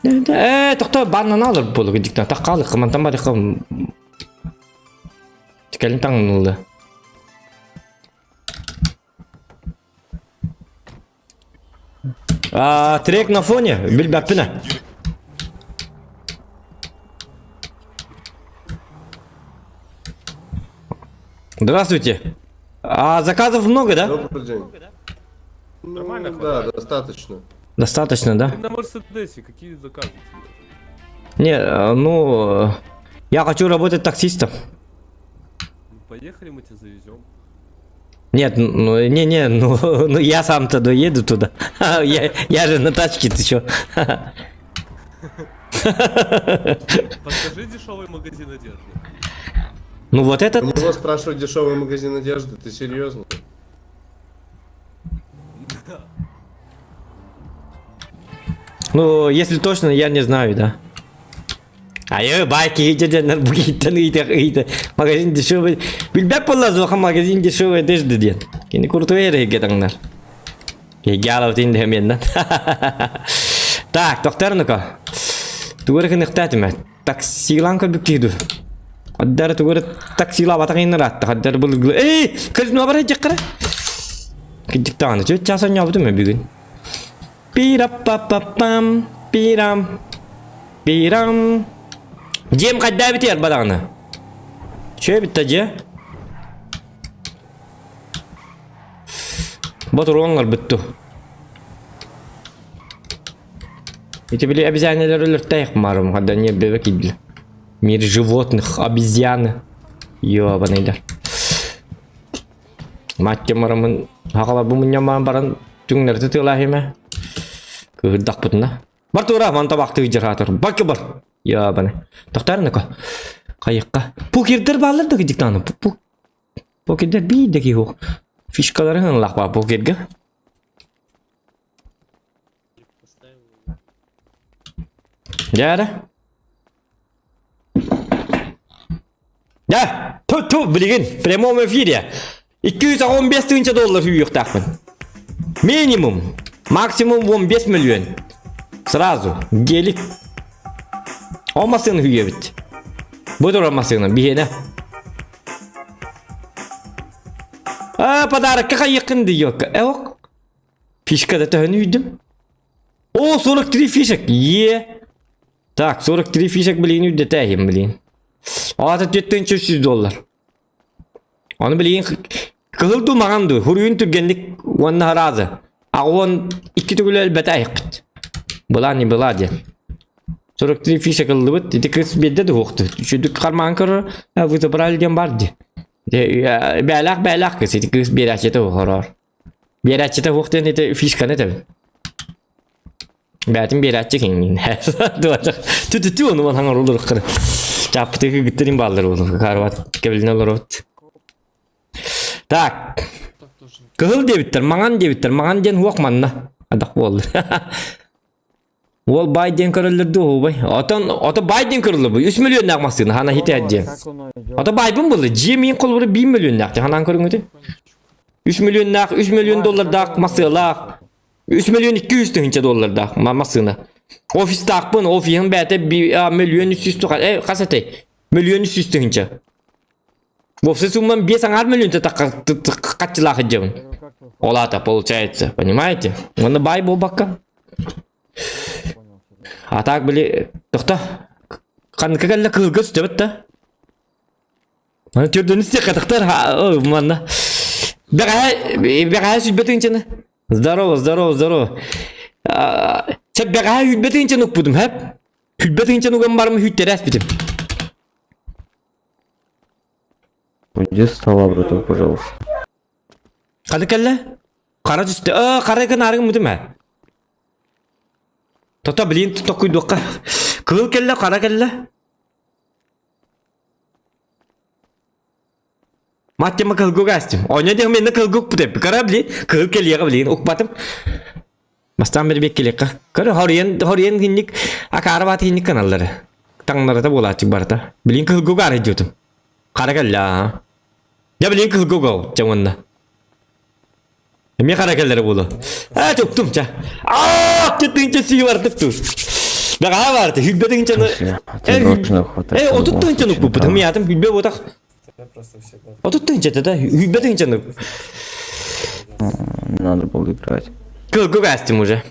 Э, тохто баннан алыр буолук дьиктэн таккаалык мантан барыхха кэлин таҥнылла. А, трек на фоне, билбэппинэ. Здравствуйте. А заказов много, да? Добрый день. Нормально Ну, да, хватает? достаточно. Достаточно, да? Ты на Мерседесе, какие заказы тебе? Не, ну, я хочу работать таксистом. Ну, Поехали, мы тебя завезем. Нет, ну, не, не, ну, ну я сам-то доеду туда. Я же на тачке, ты чё? Подскажи дешевый магазин одежды. Ну вот У этот, него спрашивают дешевый магазин одежды, ты серьезно? ну, если точно, я не знаю, да. А я байки магазин дешевый. Билбэт буолла магазин дешевый одежды диэн. Кини крутой эрэ Гялов тин Так, доктор, ну-ка. Тугура кынықтатыма. Таксилан көрбүк Аддар тугура таксила батаңын ратта. Аддар бұл Эй, казино бар жаккара. Кидик таганы. Чө часа нябды мен бүгүн. Пира-па-па-пам, пирам. Пирам. Дем кайда битер бадаганы. Чө битте же? Батуруңар бүттү. Эти были обезьяны өлөртәйх марым, когда не бебек идли. Мир животных, обезьяны. Ёбаныйдар. Маття марамын хакала бу муньяман баран түңнәрді тылахиме. Кырдак бутына. Бар тура ман табакты жыратыр. Бакы бар. Ёбаны. Токтарныка. Кайыкка. Покердер балар да диктаны. Покердер бийдеки yok. Фишкалары лакпа покерге. Дәрі. Да, ту ту билигин в прямом эфире. 215 тысяч долларов үйіқтақпын. Минимум. Максимум 15 миллион. Сразу. Гелик. О машина үйебит. Бұдыр машина, бихені. А, подарокка қайықын дейік. Эок. Фишка да төһін үйдім. О, 43 фишек. Е. Так, 43 фишек блин үйді тәйім, блин. Аты 4300 доллар. Ону билигин кыһыл дуу маҥан дуу хуруйун түргэнник уонна хараазы. Аҕуон икки төгүл элбэтэ айыхпыт. Была не была диэн. 43 фишек ыллыбыт. Ити кыс биэрдэ да уохту. Үчүдүк карман көрөр. Вы забрали диэн бар ди. Бээлээх бээлээх кыс. Ити кыс биэрээччитэ хороор. Биэрээччитэ уох диэн ити фишканы этэбин. Бээтин биэрээччи киҥнин. Тү-тү-тү ону ман хаҥар олоруккар. Чааппытыгы гыттырин бааллар ону. Карват кэбилинэ олоробут. Так. Кыһыл диэбиттэр, маҥан диэбиттэр. Маҥан диэн уох манна. Адах буолла. Уол бай диэн көрөллөр дуу, убай. Отон, ото бай диэн көрөллөр бу. 3 миллионнаах массыына, хана хитэ диэн. Ото байбын булла. Дьиэ миин холбура 1 миллионнаах. Ханан көрүҥүтү? 3 миллионнаах, 3 миллион доллардаах массыылаах. 3 миллион 200 тыһыынча доллардаах массыына. Офистаахпын, офиһым бэйэтэ миллион 300 туха, э, хас этэй? Миллион 300 тыһыынча. Вовсе суммам 5 аҥаар миллион хаччылаах идьэбин. Ол аата получается, понимаете? Уонна бай буолбакка. А так били, тохто, ханныка кэллэ кыһылга сүтэбит да? Маны түрдүнүс диэххэ тахтар, манна. Бэҕэһээ, бэҕэһээ сүлбэтин чаны. Здорово, здорово, здорово. Чэ бэҕэһээ хүлбэтин чаны укпутум, хэп? Хүлбэтин чаны уган барым хүйтэрээспитим. Уйди с стола, браток, пожалуйста. Ханы кэллэ? Хара түстэ. Э, хара кынаарыгын мутум ээ. Тото, блин, токуйдуохха. Кыыл кэллэ, хара кэллэ. Маттема кылгук астым. Оня диэн менне кылгук путеп. Кара блин, кыл келиэҕэ блин укпатым. Бастаан бер келиэххэ. Көрө хоруйан хоруйан хинник акаара бааты хинник каналлары. Таҥнарата буолааччык барыта. Блин кылгук ары дьутум. Хара кэллэ аа. Я блин кылгук ол чаҥынна. Эмиэ хара кэллэрэ буолуо. Аа туктум ча. Аа тытынча сии бардык ту. Бэҕэһээ баарты хүлбэ тыһынчаны. Э 30 тыһынчаны укпуппут. Хымыйаатым хүлбэ буотах. 30 тыһынчата да хүлбэ тыһынчаны. Надо было играть. Кылгы астым уже.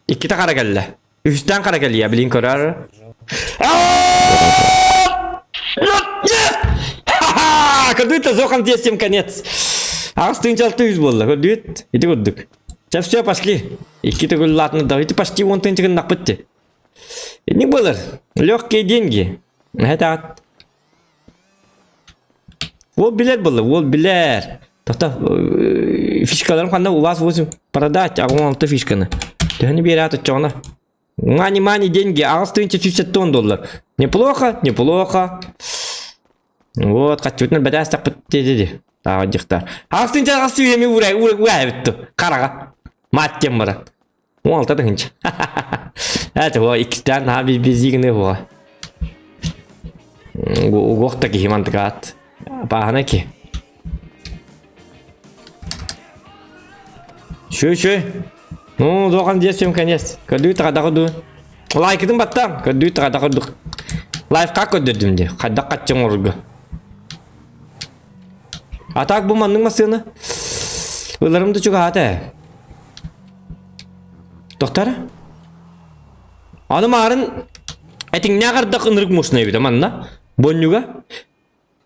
Иккитэ хара кэллэ. Үһүстээн хара кэллиэ, билин көрөр. Көрдүт зохан тиэстим конец. Аҕыс тыынча алты үс буолла, көрдүт? Ити курдук. Чэ, все, пошли. Икки төгүл латны да, ити почти он тыынча гыннахпыт ти. Не было. Легкие деньги. Это Уол билэр буолла, уол билэр. Тота фишкаларым ханна у вас 8 продать, а он алты фишканы. Төһөнү биэрээт оччоҕуна. Мани, мани, деньги, аҕыс тыһыынча 170 доллар. Неплохо, неплохо. Вот, хаччыбытынан бэтээс тахпыт диэди. Тааҕа дьихтар. Аҕыс тыһыынча аҕыс сүүһэми уурай, уурай, уурай Хараҕа. Мат диэн баран. 16 тыһыынча. Это во иккистээн наһаа безигини буга. Угуох да киһи мантыгаат. Бааһына ки. Шү шү. Ну, доған десем конец. Көрдүү тағадағы ду. Лайкытын баттам. Көрдүү тағадағы ду. Лайфқа көрдүрдүм де. Қайда қатчың орғы. А так бу маннык массыына. Ыларым да чугаһаата. Доктор? Аны маарын этиҥнээх ардах ынырык муусна эбит манна. Бонньуга.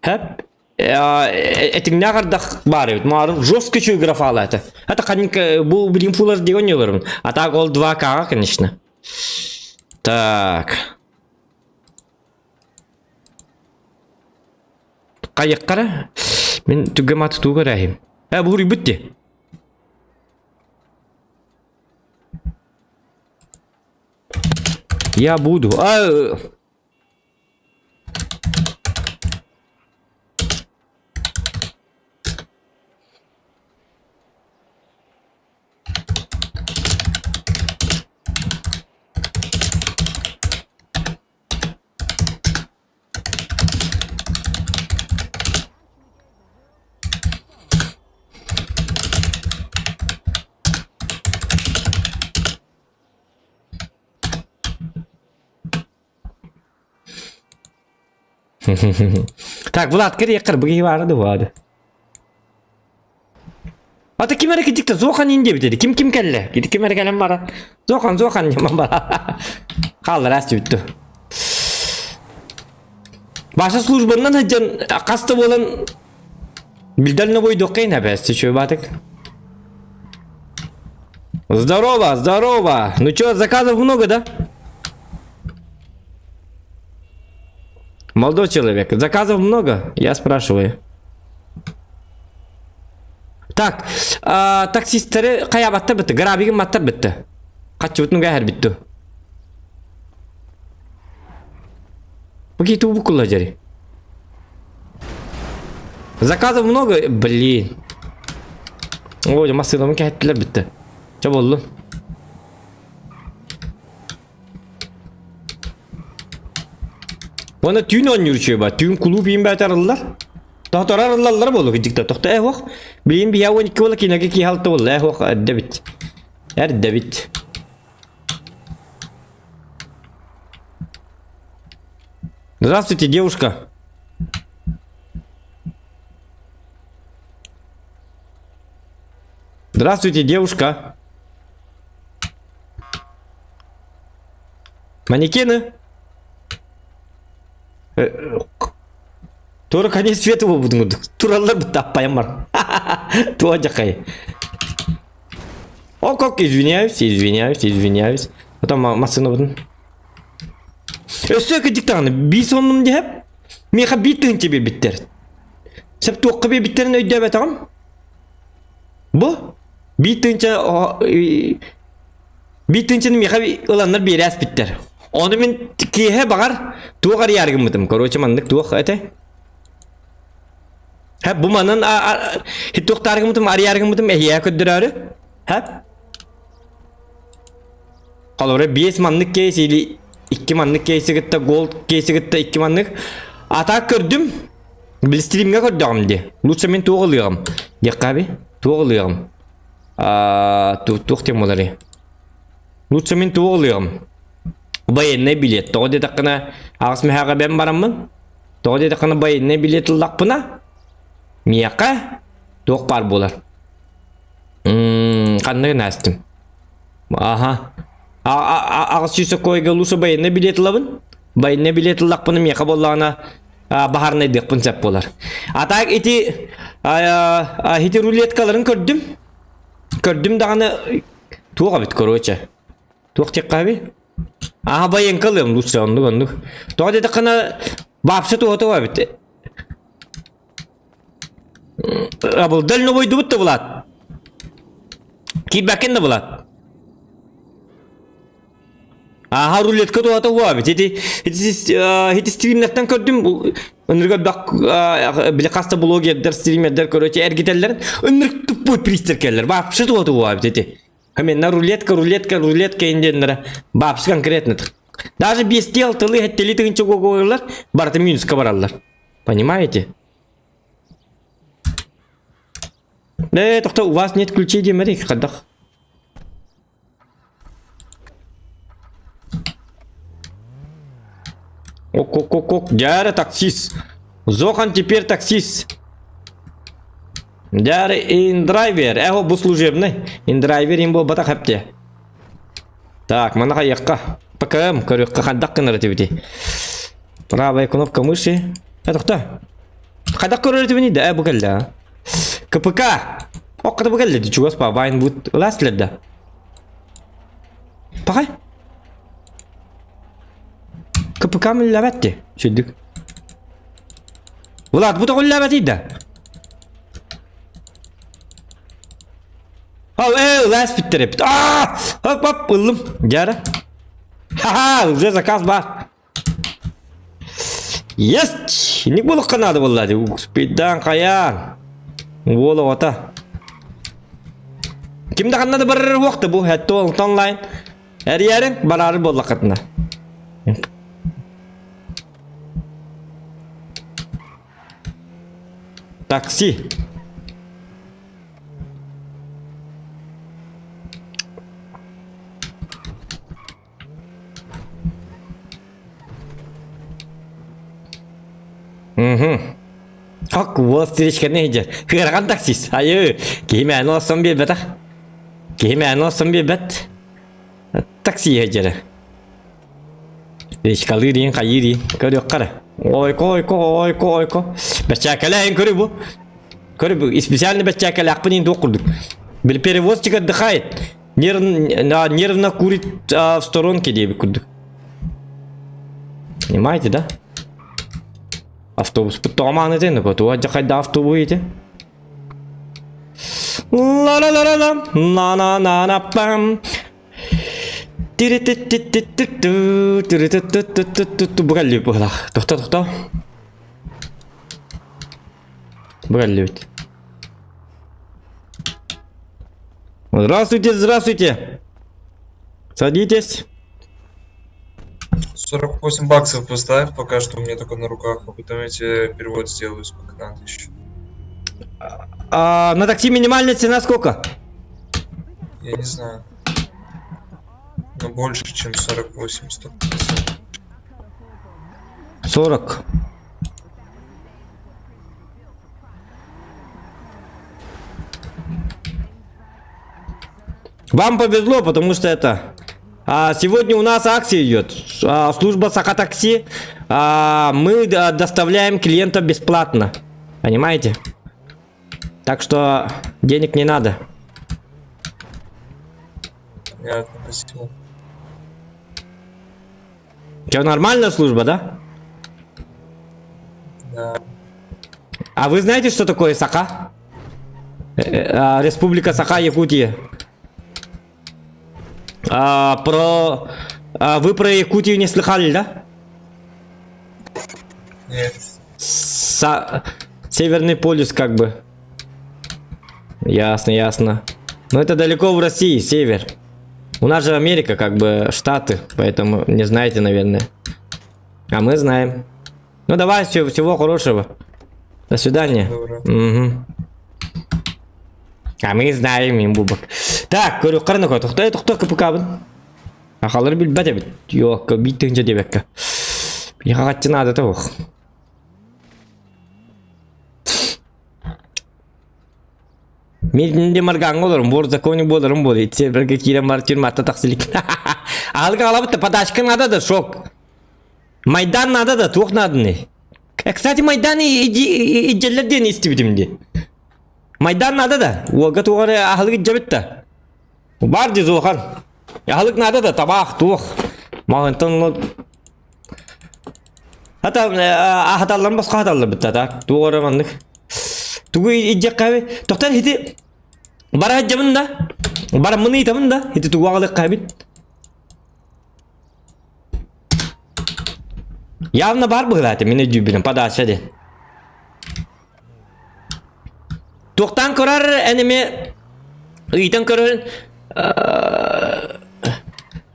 Хэп этиҥнээх ардах баар эбит. Маарын жестко чуй графала это. Это ханник бу билим фулар деген олорум. А так ол 2К, конечно. Так. Хайыххара? Мин түгэм аты тугу көрөөһүм. Э, буруйбут дии. Я буду. А, Так, Влад, кириэххэр быгыы баара да баары. Ата ким эрэ кидикте Зохан ин диэбит этэ. Ким ким кэллэ? Кити ким эрэ кэлэн баран. Зохан, Зохан диэн бара. Хааллар бүттү. Ваша службаннан сылдьан хас да буолан Билдально бойдуохха инэбэс, чү батык. Здорово, здорово. Ну чё, заказов много, да? Молодой человек, заказов много? Я спрашиваю. Так, а, таксисттары хайабаттар бітті, грабигин маттар бітті. Хаччыбытын гаһар бітті. Бу киһи букулла дьэри. Заказов много, блин. Ой, массыынабын кэһэттилэр бүттэ. Чэ буоллун. Уонна түүн оонньуур үчүгэй ба. Түүн кулууп иин бээтэ арыллар. Тохтор арыллаллар буолуо кырдьык да. Тохто ээ уох. Билигин биһиэхэ 12 буола киногэ киһи алта буолла ээ уох эрдэ эбит. Эрдэ эбит. Здравствуйте, девушка. Здравствуйте, девушка. Манекены. Тура конец света буолбутун курдук. Тураллар бытта аппайан бар. Туа дьакай. Ок, ок, извиняюсь, извиняюсь, извиняюсь. Потом массыынабытын. Өссө кырдьык даҕаны биир соннум диэп, миэхэ биир тыһыынча биэрбиттэр. Сөп туохха биэрбиттэрин өйдөөбөтөҕүм. Бу биир тыһыынча биир тыһыынчаны миэхэ ыланнар биэрээспиттэр. Ону мин киэһэ баҕар туох арыйаары гыммытым. Короче, маннык туох этэ? Хэп бу манан туохтаары гыммытым, арыйаары гыммытым эһиэхэ көрдөрөөрү. Хэп. Холобура биэс маннык кейс или икки маннык кейси кытта голд кейси кытта икки маннык. А так көрдүм. Били стримҥэ көрдөҕүм дии. Лучше мин туох ылыаҕым? Диэххэ аби. Туох ылыаҕым? Аа, туох диэн буоларый? Лучше мин туох ылыаҕым? Военный билет. Тоҕо диэтэххинэ аҕыс мэһээҕэ бэм бараммын. Тоҕо диэтэххинэ военный билет ыллахпына миэхэ туох баар буолар? Мм, ханна гына астым? Аха. Аҕыс сокуойга лучше военный билет ылабын. Военный билет ыллахпына миэхэ буоллаҕына баһаарынайдыахпын сөп буолар. А так ити ити рулеткаларын көрдүм. Көрдүм даҕаны туох эбит короче. Туох диэххэ эби? Аха военка ылыам лучше оннук оннук. Тоҕо диэтэххинэ вообще туһа эбит. Абылдал новойдубут да Влад. Киирбэккин да Влад. Аха рулетка туһата уабит. Ити ити стримнэртэн көрдүм. Ынырга бак били хаста блогердер, стримердер короче эргителлер. Ынырык тупой пристер келлер. Вообще туһата уабит ити. Именно рулетка, рулетка, рулетка инденнere. Вообще конкретно. Даже без тел тылы хеттели тыгынча гоголар, барыта минуска бараллар. Понимаете? Э, тохто, у вас нет ключей диэмэри, хайдах. Ок-ок-ок-ок, дьээрэ таксист. Зохан теперь таксист. Дьээрэ индрайвер. Эхо, бу служебный. Индрайвер им буолбатах эпте. Так, маны хайыахха. ПКМ көрүөххэ хайдах гынар этибитий. Правая кнопка мыши. Э, тохто. Хайдах көрөр этибиний да? Э, бу кэллэ. КПК. Окката бу кэллэ. Чугас па, Вайнвуд ылаас да. Пахай. КПК милләбәтти. Сүрдүк. Влад, бу тоҕуллаабатый да? Ау, э, ылаас биттер эпит. Аа! Хоп, хоп, ыллым. Дьара. Ха-ха, уже заказ бар. Есть! Ник буолуохха наада буолла дии. Успейдаан хайаан. Уол оҕото. Ким да ханна да барар уохта бу. Хэтте онлайн. Эрийэрин бараары буоллаххытына. Такси. Угу. Как уол встречканы иһдьэр. Ыарахан таксист. Айыы, киһи мээнэ олорсон биэрбэтэх. Киһи мээнэ олорсон биэрбэт. Такси иһдьэрэ. Встречкалыыр диин хайыыр диин. Көрүөххэ эрэ. Ойко, ойко, ойко, ойко. Бэрчээккэлээһин көрүү бу. Көрү специально бэччээкэлээхпин иин туох курдук. Били перевозчик отдыхает. Нервно курит в сторонке диэбит курдук. Понимаете, да? Автобус тоҕо этин, туга дьахайда автобус ити. Ла-ла-ла-ла-ла, на-на-на-на-пам. Тири-ти-ти-ти-ти-ту, тири-ти-ти-ти-ти-ту. Бу быһылаах. Тохто, тохто. Бу кэллибит. Здравствуйте, здравствуйте. Садитесь. 48 баксов поставь, пока что у меня только на руках, а потом я тебе перевод сделаю, сколько надо еще. А, на такси минимальная цена сколько? Я не знаю. Но больше, чем 48, 100%. 40. Вам повезло, потому что это... сегодня у нас акция идет. Служба Саха Такси. Мы доставляем клиентов бесплатно. Понимаете? Так что денег не надо. Понятно, спасибо. Что, нормальная служба, да? Да. А вы знаете, что такое Саха? Республика Саха, Якутия. Вы про Якутию не слыхали, да? Нет. Северный полюс, как бы. Ясно, ясно. Но это далеко в России, север. У нас же Америка, как бы, Штаты, поэтому не знаете, наверное. А мы знаем. Ну давай, всего, всего хорошего. До свидания. Мгм. А мы знаем, им бубак. Так, көрү карны кой. Тохтой, тохтой капыкабын. Ахалар билбет эбит. Yok, биттинче дебекке. Яхатчы надо того. Мен де марганг олорум, вор законе боларым бол. Итсе бірге кирен бар тюрьма тақсилик. Алга алабыт подачка надо да шок. Майдан надо да, туох надо не. Кстати, Майдан и иджеллер ден истибитим Майдан надо да. Уолга тугары ахылык жабыт да. Бар ди зохан. Ахылык надо да, табах, туох. Мағынтан Хата ахаталлар басқа хаталлар бітті так. Тугары маннык. Тугу иджек кабы. Тоқтар хити бара жабын да. Бара мыны итамын да. Хити тугу ағылык кабит. Явно бар быгылаты, мені дүйбінім, подача де. Тоқтан көрөр әнеме ыйтан көрөр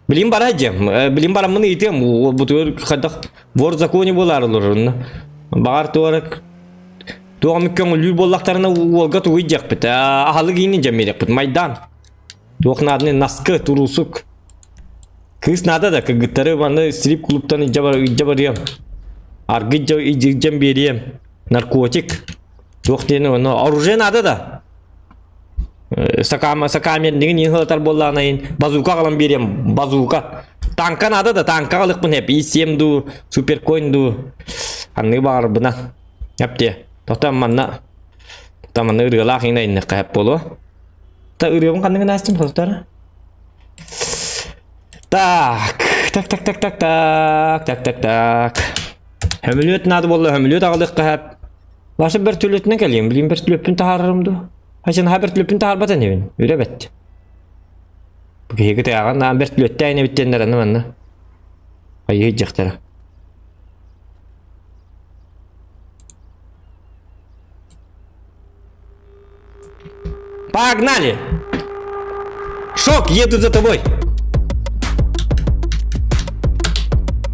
Билим бара жем, билим бара мыны итем, бу хадах вор законе болар олор. Багар туарак туам көңүл боллактарына уолга тугуй жакпыт. Ахалы кийин жамерекпит Майдан. Туохнадны наскы турусук. Кыз надо да кыгыттары маны стрип клубтан жабар Аргы жам берем. Наркотик. Туох дени оны оружие надо да. Сакама сакамер деген ең хылатар болланайын. Базука калам берем, базука. Танка надо да, танка алыкпын хеп. И7 ду, суперкоин ду. Анны бар бына. Хепте. Тоқтам манна. Тоқтам манна ырылақ инайын кайып болу. Та ырыгым кандыгын астым хылтар. Так, так, так, так, так, так, так, так, так. Хөмүлөт надо болду, хөмүлөт агылык кайып. Башы бер түлөтүнө келем, билим бер түлөпүн тахарырымду. Хачан ха бер түлөпүн тахарбатан эбин, үрөбөт. Бу таган на бер түлөттө айна биттендер аны манна. Айы жактара. Погнали! Шок, еду за тобой.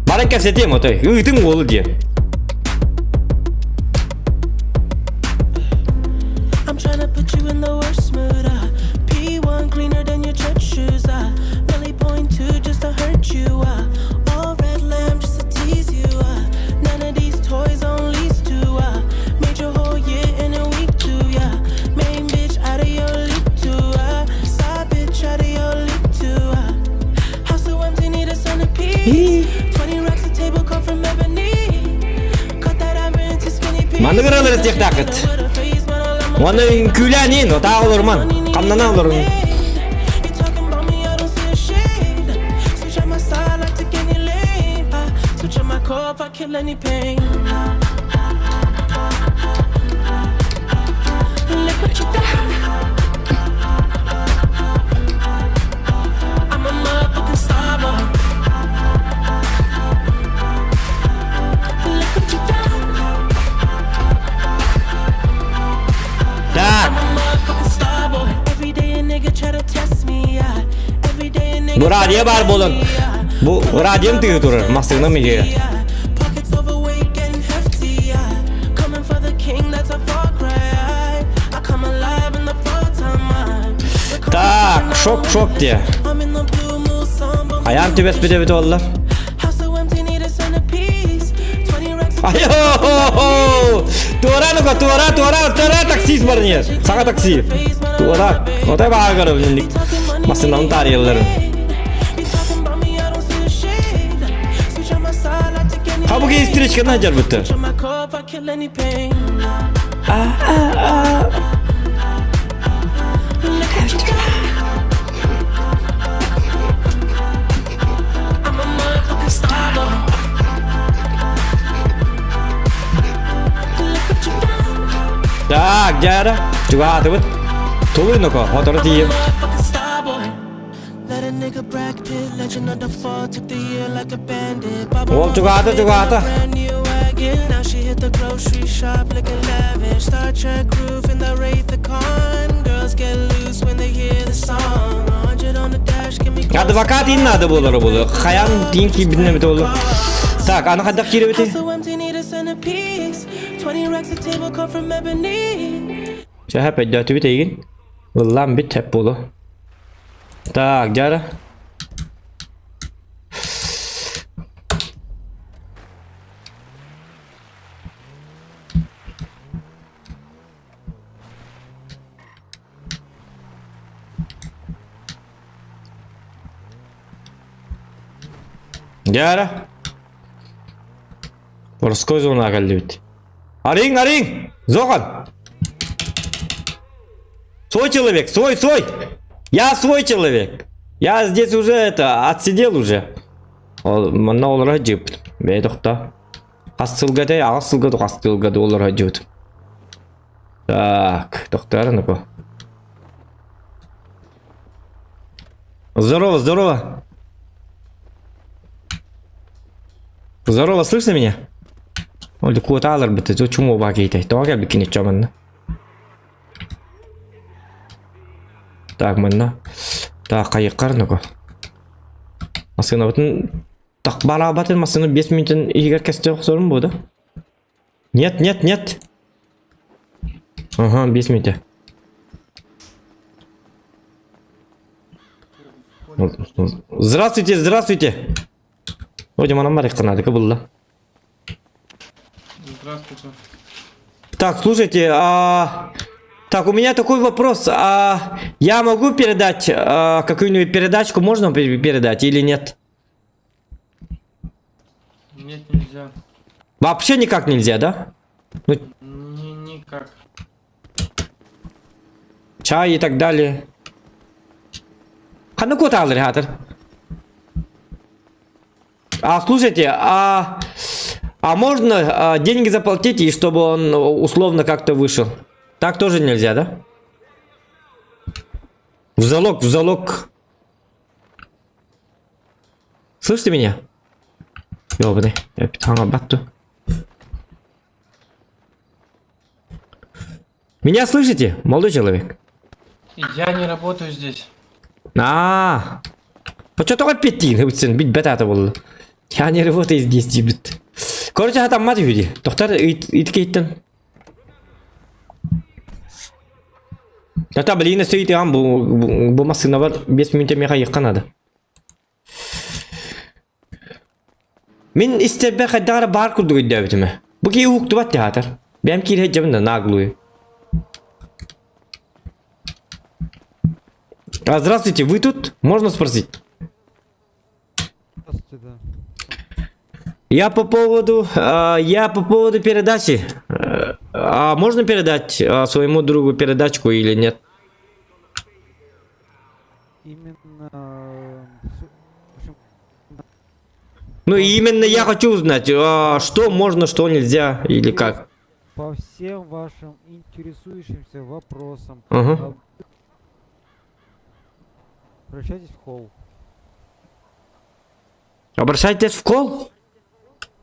Баран кәсетем отой. Үйтің олы де. I'm tryna put you in the worst mood. P1 cleaner than your church shoes. Really point two just to hurt you. All red lamb just to tease you. None of these toys on lease to. Made your whole year in a week too. Yeah, main bitch out of your league too. Side bitch out of your league too. House so empty, need a centerpiece. 20 racks a table come from ebony. Cut that ivory into skinny pieces. Манны көрөлөр тек тақыт. Уонна үҥкүүлээн иин, отаа олоруман, хамнана олорун. Так. Бу радио баар буолан, бу радиом тыһы турар, массыынам иһигэр. Так, шоп-шоп диye. Ayağım tübes bir de bir oldu. Айо! Туора ну-ка, туора, туора, туора таксист бар не. Саҥа такси. Туора. Отой бааҕар ник. Массыынаны таарыйалларын. Ha bu встречканы жарбытты. Так, дьара, чугаатыбыт. Тулуй ноко, хотору тиийим. Уол чугаата, чугаата. Адвокат ин надо буолара буолуо. Хайаан тиин киирбитин эбитэ буолуо. Так, аны хайдах киирэбитий? Чэ, өйдөөтүбүт эйигин. Ыллаан бүт хэп буолуо. Так, дьара. Дьара. Морской зонаға кэллибит. Арыйыҥ, арыйыҥ! Зохан! Свой человек, свой, свой! Я свой человек! Я здесь уже это, отсидел уже. Ол, манна олоро сылдьыбыт. Бэйэ тохто. Хас сылга этэй, аҕыс сылга ду хас сылга ду олоро сылдьыбыт. Так, тохтоор ну Здорово, здорово. Здорово, слышно меня? Ол куотаалар бит, чумо баа киһитэй. Тоҕо кэлбиккин иччэ манна? Так, манна. Так, хайыккар нуку. Массыынабытын так бараабатын массыына 5 мүнөтүн иһигэр кэстэ охсорум буо да? Нет, нет, нет. Ага, 5 мүнөтэ. Здравствуйте, здравствуйте. Ой, манан барыахха булла. Здравствуйте. Так, слушайте, а... Так, у меня такой вопрос. А я могу передать какую-нибудь передачку? Можно передать или нет? Нет, нельзя. Вообще никак нельзя, да? Ну, Ни никак. чай и так далее. Ханна куотаалар хатыр. А слушайте, а можно деньги заплатить и чтобы он условно как-то вышел? Так тоже нельзя, да? В залог, в залог. Слышите меня? Ёбаный, я батту. Меня слышите, молодой человек? Я не работаю здесь. А, Почему эппиэттиигин билбэт аата буолла. Я не работаю здесь диэбит. Короче, хатаммат үһү дии. Тохтар итикейтен. Ата блин, өссө бу бу массыына бар 5 мүнөтэ миэхэ ыйыахха наада. Мин истэрбэр хайдах эрэ баар курдук өйдөөбүтүм ээ. Бу киһи уһуктубат театр. Бэйэм киирэ сылдьабын да наглую. А, здравствуйте, вы тут? Можно спросить? Здравствуйте, да. Я по поводу передачи. А можно передать своему другу передачку или нет? Именно... Ну, именно я хочу узнать, что можно, что нельзя или как. По всем вашим интересующимся вопросам Угу. обращайтесь в холл. Обращайтесь в кол?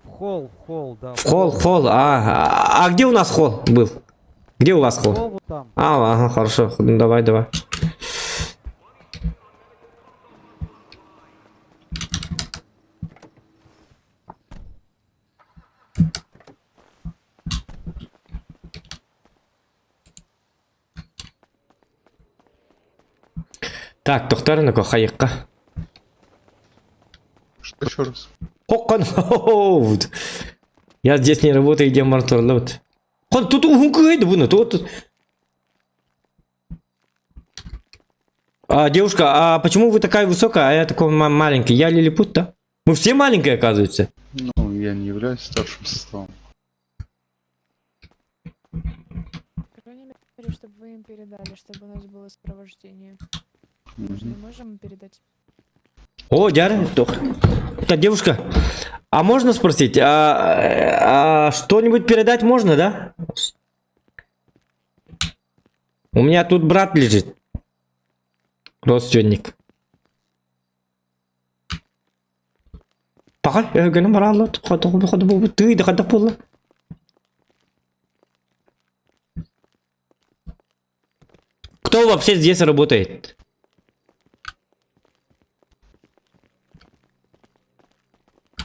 В холл, в холл, да. В холл, в холл. А где у нас холл был? Где у вас холл? Холл вот там. А, ага, хорошо. Ну, давай, давай. Так, тохтарына хайыққа. Что еще раз? Хоккан, вот. Я здесь не работаю, где мартурлот. Хон, тут ухункуйды буну, тут. А, девушка, а почему вы такая высокая, а я такой маленький? Я лилипут, да? Мы все маленькие, оказывается. Ну, я не являюсь старшим составом. По крайней мере, чтобы вы им передали, чтобы у нас было сопровождение. Мы же не можем передать. О, дяры, тох. Так, девушка, а можно спросить, а что-нибудь передать можно, да? У меня тут брат лежит. Родственник. Пока, я говорю, ты Кто вообще здесь работает?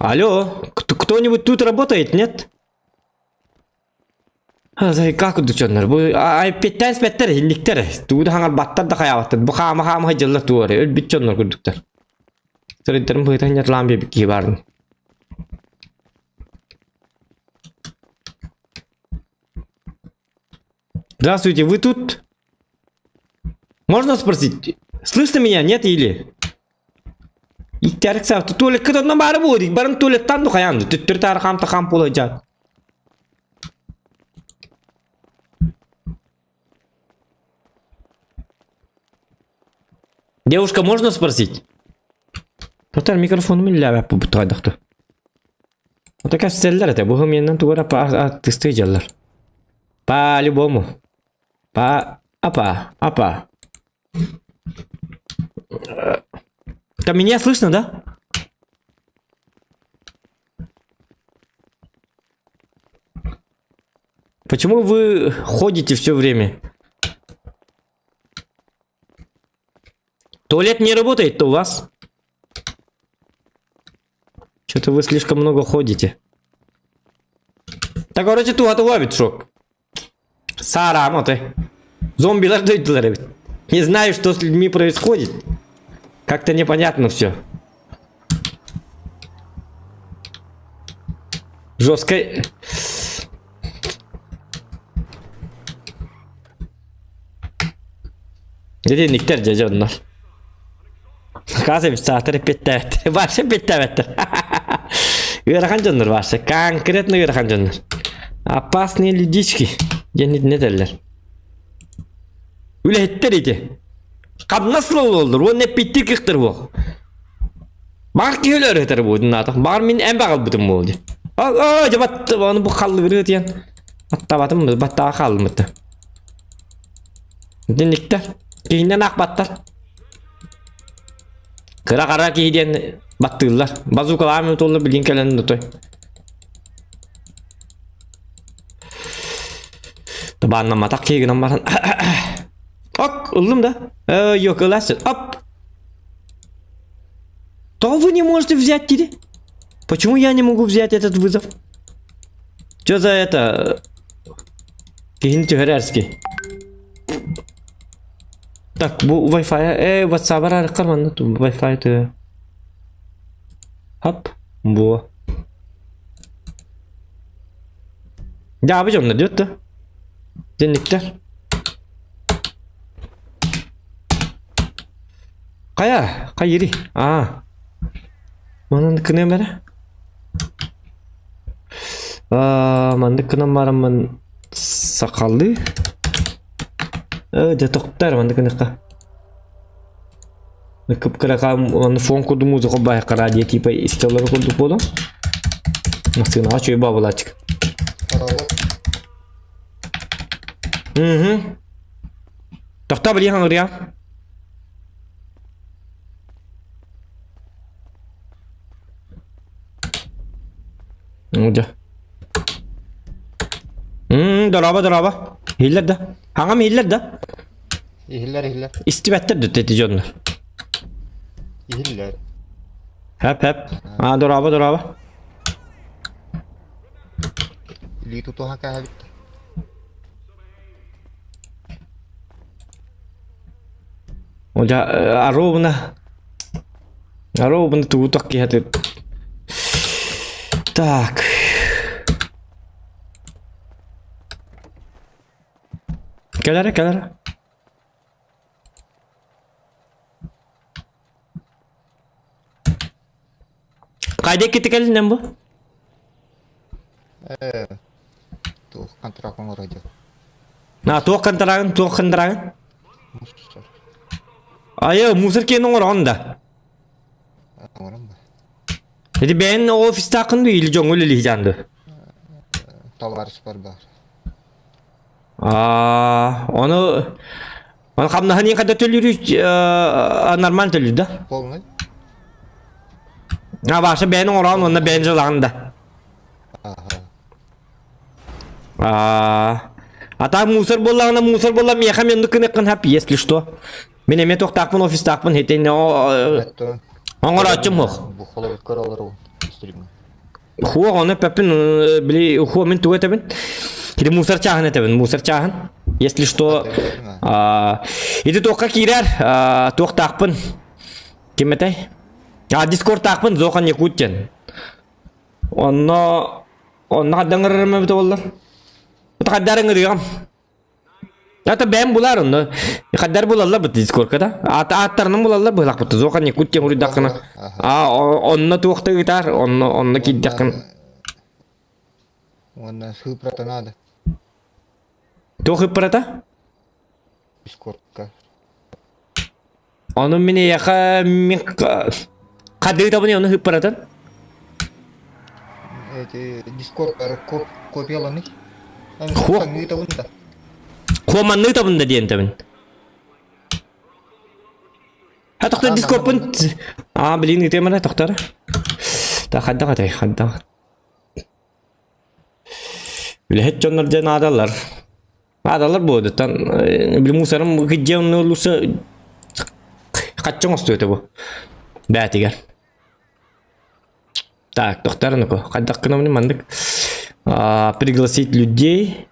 Алло, кто-нибудь тут работает, нет? Как дучаннар бу ай петтен спеттер хинниктер тууда хаңар баттар да хаябаттар бу хаама хаама хajаллар туары өл бит дьоннор курдуктар сырыттарын быытан ятлаан биэбит киһи баарын Здравствуйте, вы тут? Можно спросить? Слышно меня, нет или? Иттәрик сафты туалетке тонна бары буолик барын туалеттан ду хаян түттүр тары хам та хам буолайдьаат. Девушка, можно спросить? Тотар микрофон милләбәп бу тайдакты. Ота кәстелләр это, бу менен тугара па тысты жаллар. По-любому. По апа, апа. Там меня слышно, да? Почему вы ходите все время? Туалет не работает-то у вас? Что-то вы слишком много ходите. Так, короче, туга ловит шок. Сара, ты. Зомбилар дойдулар ведь. Не знаю, что с людьми происходит. Как-то непонятно все. Жестко. Дединниктер дьэ Казым саатар петтээттер. Барша петтээттер. Ыарахан дьоннор барша. Конкретно ыарахан дьоннор. Опасные людички. Диэн не этэллэр. Үлэһиттэр ити. Хамнас ололлор. Уонна эппиттир кыахтар буох. Баар киһи өлөр этэр буудун аатах. Баар мин эн баҕалбытым буол дии. Аа, дьэ батты, ону бу халлыгырыы диэн. Аттабатым, баттаға хаалымыты. Динниктэр. Киһиннэн аахпаттар. Кыра хара киһи диэн баттыыллар. Базукалаан туолла билин кэлэн той. Табааннамматах киһи гынан баран. Ок, ыллым да? Yok, ыласың. Оп! То вы не можете взять тебе? Почему я не могу взять этот вызов? Что за это? Киһини түһэрэрский. Так, бу Wi-Fi, WhatsApp арарыккар манна ту Wi-Fi ты. Хоп, бу. Дьаабы дьонно диэт да. Дьэнниктэр. Хайа, хайыри. А. Манан кыным эрэ. А, маннык кынан бараммын. Сахалыы. Дьэ тохтор маннык гыныхха. Кып-кырака аны фон курдук музыка байқара радио типа истеллары курдук буолан. Массыынаҕа чуй бабылачык. Угу. Тохта билиэн хаҥырыа. Дьэ. Дороба, дороба. Иһиллэр да. Хаҥам иһиллэр да. Иһиллэр, иһиллэр. Истибэттэр да эти дьоннор. Иһиллэр. Хэп, хэп. А, дороба, дороба. Илии тутуһа кээһэбит. Оля, ровно. Ровно тугу киһи Так. Кэлэрэ, кэлэрэ. Хайда иккити кэлинэн бу? Э, туох контракт оҥоро дьэ. На, туох контрагын, туох контрагын? Мусор. Айы, мусор киэн оҥороҕун да. Оҥорон ба. Ити бэйэн офистааххын дуу или дьоҥҥо үлэлиһдьаан дуу? Товарищ бар бар. Аа, ону ону хамнаһын иин хайда төлүүрүй нормально төлүүр да? Полный. А, Ваша бэйэн оҥороон уонна бэйэн дьылаҕын да. Ага. Аа, а так мусор буоллаҕына мусор буолла миэхэ мен кыныккын хап если что. Мин эмиэ туохтаахпын офистаахпын хитин оҥорооччум суох. Бу холобур көрө олору стримҥа. Хуох ону эппэппин били хуо мин тугу этэбин? Кини мусор чааһын этэбин, мусор чааһын. Если что, ити туохха киирэр, туохтаахпын. Ким этэй? А, дискордтаахпын, Зохан Якут диэн. Онно онно хаддан ырырым эбитэ буоллар. Хаддар ыҥырыам. Это бэм булар онно. Хаддар булаллар бут дискорка да. Ата аттарынан булаллар быһылах бут. Зохан Якут диэн уруйдаххына. А онно туохта ыытар, онно онно киирдэххин. Уонна сыыпрата надо. Туох ыппарата? Дискордка. Ону мин эйиэхэ мин хадыы табыны ону ыппаратын. Эти Дискорд копияланый. Хуо. Хуоманныы табында диэн табын. Ха тохтор дискордпун А блин ытыамана тохтор. Та хадда хатай хадда. Үлэһит дьоннор дьэ наадалар. Наадалар буодуттан били мусорым кыдьа онно луса хачча оҥостуо этэ бу. Бээтигэр. Так, тохтор ну-ка, хайдах гынабын маннык пригласить людей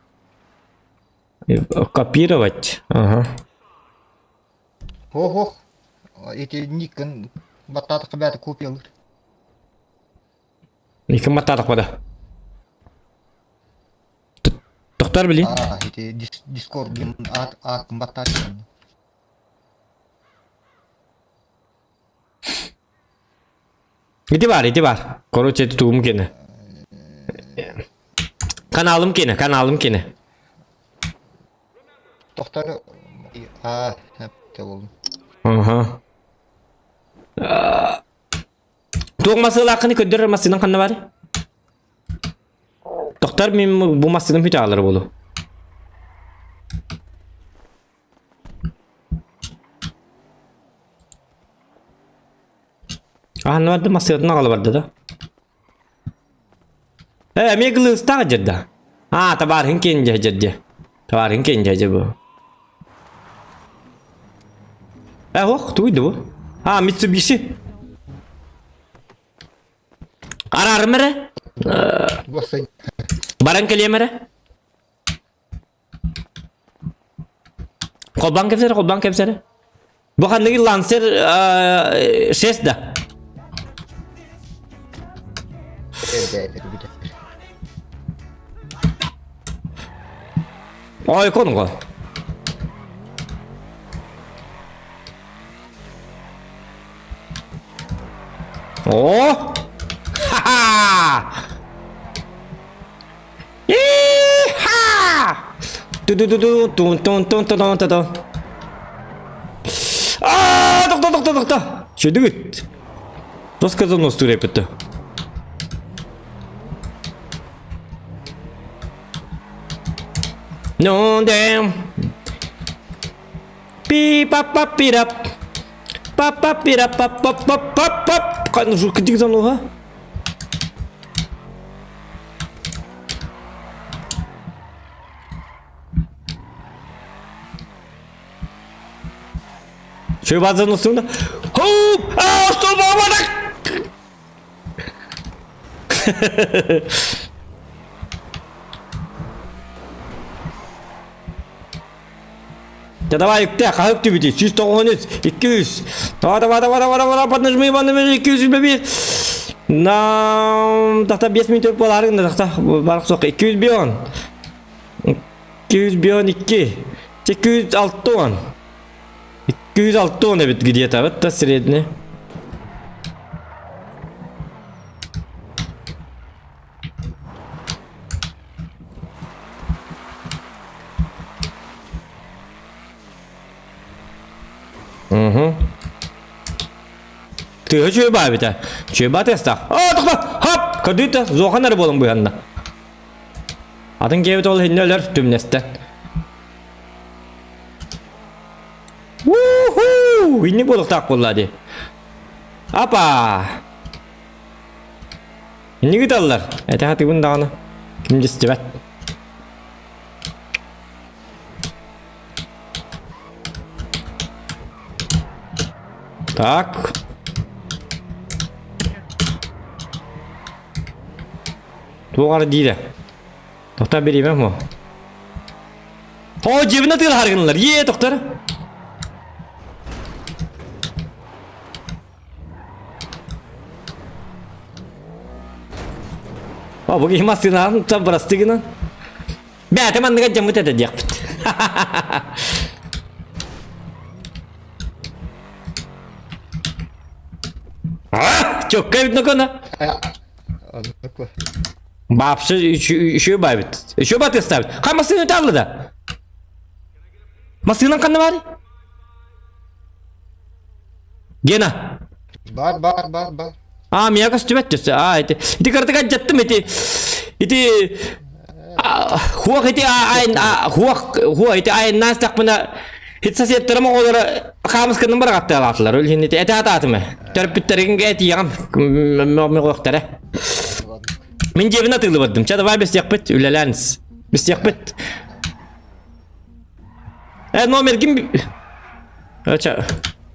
копировать. Ага. Ох-ох, эти никкын баттаатахха бээтэ копиялыыр. Никкын баттаатах бада. Тохтор били. А, ити Дискорд диэн аат ааккын баттааччы. Ити бар, ити бар. Короче, это тугум кene. Каналым кene, каналым кene. Тохтор а, болдум. Ага. Туох масыылааххыны көрдөрөр массыынан ханна бар? Тохтор мин бу массыыным бүтэ аҕалар буолу. Аһанна барда массыынатын аҕала барда да. Э, эмиэ кылыыстаах дьэрдэ. А, табаарыһын киэн дьэ дьэрдэ. Табаарыһын киэн дьэ бу. Э, ох, тугуйда бу? А, Mitsubishi. Араарым эрэ. Баран кэлиэм эрэ. Холбоон кэпсэрэ, холбоон кэпсэрэ. Бу ханныгы Лансер 6 да? Ой, конго. О! Ха-ха! И-ха! Ту-ду-ду-ду, тун-тун-тун-тун-тун-тун. Аа, тохто, тохто, тохто. Чөдүгүт. Тоска занос турепетті. No damn. Пи па па пи рап. Па па пи рап па па па па па. Кайны жур кидик зануга. Чөй базан устуна. Хоп! Аа, стоп, бабадак! Да давай үктэ, хаһы үктүбүтүй? 193, 200. Давай, давай, давай, давай, давай, поднажми, поднажми, 201. Нам, тахта 5 минут боларын да, тахта, барық соқ, 201. 202, 206. 206 эбит где-то, вот та средний. Угу. Тыга чүөбэ эбитэ. Чүөбэ тестах. О, тохто! Хоп! Көрдүүтэ, зохан эрэ буолан быһанна. Атын киэбит ол иһиннэ өлөр түмнэстэн. Уху! Инник буолуохтаах буолла дии. Апа! Инник ыталлар. Этэ хатыыбын даҕаны. Ким дьистибэт. Так. Туох ары диирэ? Тохтоо бириэмэ мо. О, дьиэбин атыылаһар гыннылар. Е, тохтор. О, бу киһи массыынаҕын там бырастыы гынан. Бээтэ манныга дьаммыт этэ диэхпит. А, чокка эбит нокона. Бапсы еще бабит. Еще баты ставит. Хай массыына таллы да. Массыынан ханна баарый? Гена. Бар, бар, бар, бар. А, меня көстүбэт түсө. А, ити. Ити кыртык аттым ити. Ити хуох ити айн хуох хуох ити айннаас тахпына хит соседтарым оҕолоро хаамысканын бараҕаттаалаатылар. Ол иһин ити этэ атаатым. Төрөппүттэригин этиэҕим мөҕүөхтэрэ. Мин дьиэбин атыылыбардым. Ча давай бестиэхпит, үлэлээн. Бестиэхпит. Э, номергин... Ча,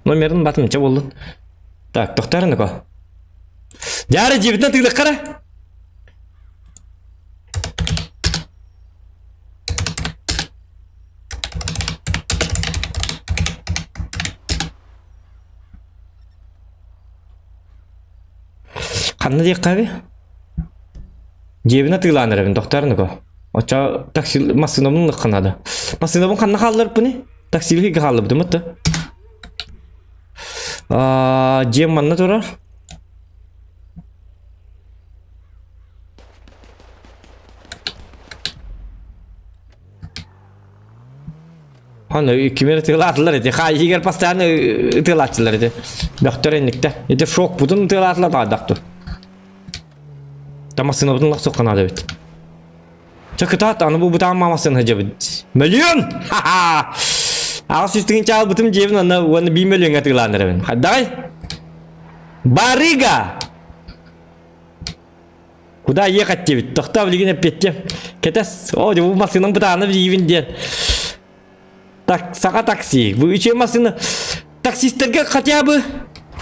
номерин батым, ча болдун. Так, тохтарын ако. Дьаары дьиэбитин атыылыахха Ханна диэххэ эбий? Дьиэбин атыылаан эрэбин, тохтоорун ако. Оччо такси массыынабын ылыахха наада. Массыынабын ханна хаалларыппыный? Таксилыга хааллыбытым отто. Аа, дьиэм манна турар. Аны кимер тыылаатылар ити. Хаайыгар постоянно ытыалааччылар ити. Бөхтөр инниктэ. Ити шок бутун ытыалаатылар даҕадахту. Тамасынабытын лахсуққа наада эбит. Чэ кытаат, аны бу бытаан маамасын сылдьабыт. Мөлүйүөн! Ха-ха! Аҕыс үс тыһыынча албытым дьиэбин аны уонна биир мөлүйүөҥҥэ атыылаан эрэбин. Хайдаҕай? Барыга! Куда ехать диэбит? Тохтоо билигин эппиэттиэм. Кэтэс. О, бу массыынам бытаана билиибин диэн. Так, саха такси. Бу үчүгэй массыына. Таксистарга хотя бы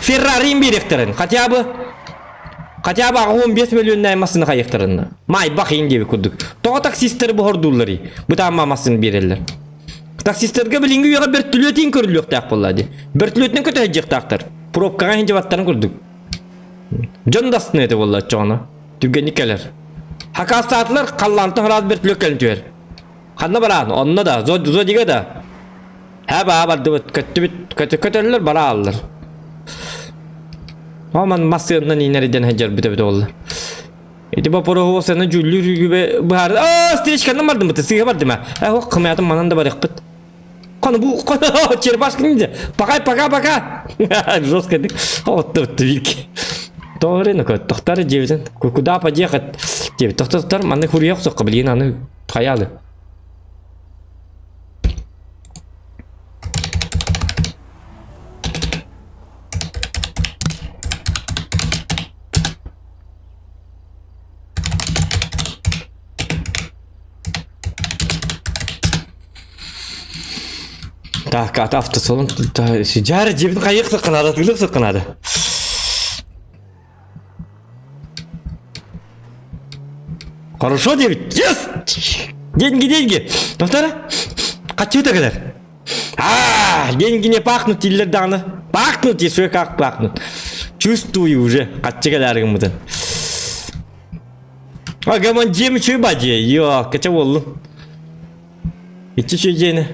Феррари биэриэхтэрин. Хотя бы Хотя бы 15 миллионная массыына хайыахтарын. Майбах иин диэбит курдук. Тоҕо таксистары боһордуулларый? Бытаама массыына биэрэллэр. Таксистарга билиҥҥи үйэҕэ бөртүлүөтүн көрүллүөхтээх буолла дии. Бөртүлүөтүнэн көтө сылдьыахтаахтар. Пробкаҕа иһин дьабаттарын курдук. Дьон дастына этэ буолла оччоҕуна. Түргэнник кэлэр. Хакаастаатылар халлаантан хараат бөртүлүөт кэлэн түһэр. Ханна бараан? Онно да, Зодига да. Һэ баа бардыбыт, көттүбүт, көтө көтөллөр бара аллар. Оман массыыннан иинэр иден сылдьарбыт эбит буолла. Ити боппуруоһу сана дьүүллүүр үгүбэ быһаар. Аа, встречканан бардым быты, сыыһа бардым а. Э, ох, кымаятым манан да барыахпыт. Кону бу, кону, черепашка ниндзя. Пока, пока, пока. Жестко дик. Вот тут вики. Тоҕо ну тохтар дьиэбитин. Куда подъехать? Диэбит. Тохтор, манны хуруйах соққа билигин аны хайаалы. Так, ата автосалон жары жебин кайык сыкканады, тылык сыкканады. Хорошо дебит. Yes! Деньги, деньги. Тоқтара. Качы кэлэр. А, деньги не пахнут дииллэр даҕаны. Пахнут, если как пахнут. Чувствую уже. Хаччы кэлээригин А гаман дьиэм үчүгэй ба дьиэ. Йоо, кача буоллун. Иччи үчүгэй дьиэни.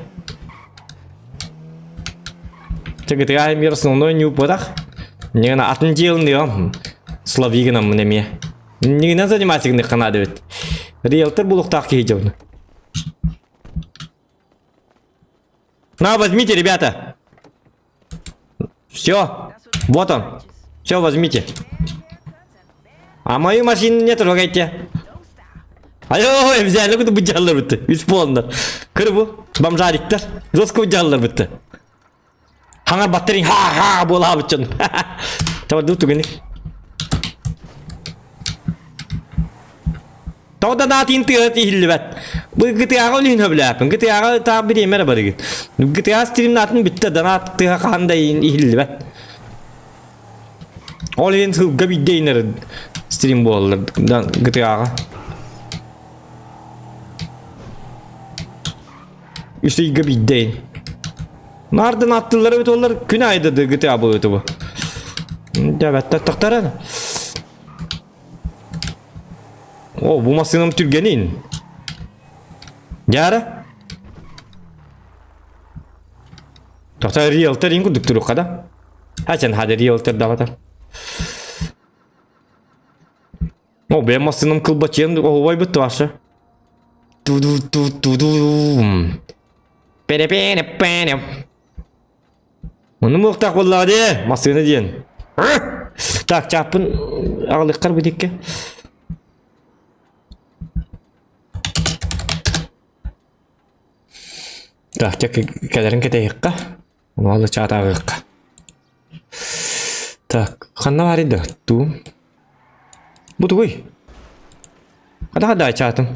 Чэ, мир основной не упадах. Не на атын дьиэлин Словигынан эмиэ. Нигинен заниматься гынныххана дебит. Риэлтор булуктаах киһи дьону. На, возьмите, ребята. Все. Вот он. Все, возьмите. А мою машину не трогайте. Алло, взяли, куда быдьаллар бытты. Исполнно. Кыры бу. Бомжариктар. Жестко быдьаллар бытты. Хаңар баттырын ха-ха буола бытчын. Табарду түгені. Тоҕо да наатын тыаһа иһиллибэт. Бу ГТА-ҕа үлүһүн сөбүлээппин. ГТА-ҕа таах бириэмэ эрэ барыгын. ГТА стримнаатын бүттэ, донат тыаһа хаһан да иһиллибэт. Ол иһин сылга биирдэ инэр стрим буолаллар ГТА-ҕа. Үс ыйга биирдэ ин. Наардан аттыллара эбит олар күн аайы да ГТА буолуо бу. Дәбәттер тахтаран. О, бу массыынам түргэнин. Дьаара. Тоқта риэлтор ин курдук туруққа да. Хачан хада риэлтор даҕата. О, бэйэм массыынам кылбачыйан оһуобай бытты башы. Ту-ду-ту-ту-ду. Пене-пене-пене. Ону муохтаах буоллаҕа дии, массыына диэн. Так, чааппын аҕалыаххар бу диэкки. Так, чэ кэлэрин кэтэһиэххэ. Ону алы чаат ааҕыахха. Так, ханна баарый да? Туу. Бу тугуй? Хада хада чаатым.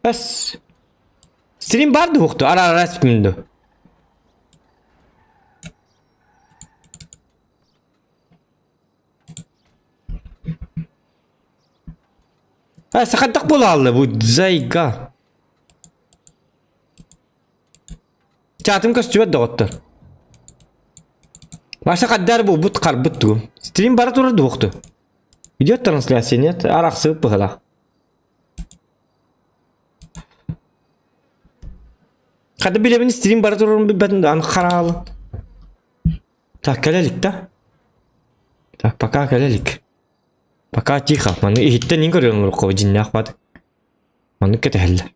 Эс. Стрим бар дуохту, ара ара спимду. А, сахаттах буолаалла бу зайга. Чатым көстүбэт доҕоттор. Маша хаддар буолбут харбыт тугум. Стрим бара турар дуохту. Идет трансляция, нет? Арахсыбыт быһылаах. Хата билэбин стрим бара турарын билбэтим да аны хараалы. Так, кэлэ илик да? Так, пока кэлэ илик. Пока тихо. Маны иһиттэн иин көрүөн олорукка дьиннээх бат. Маннык кэтэһэллэр.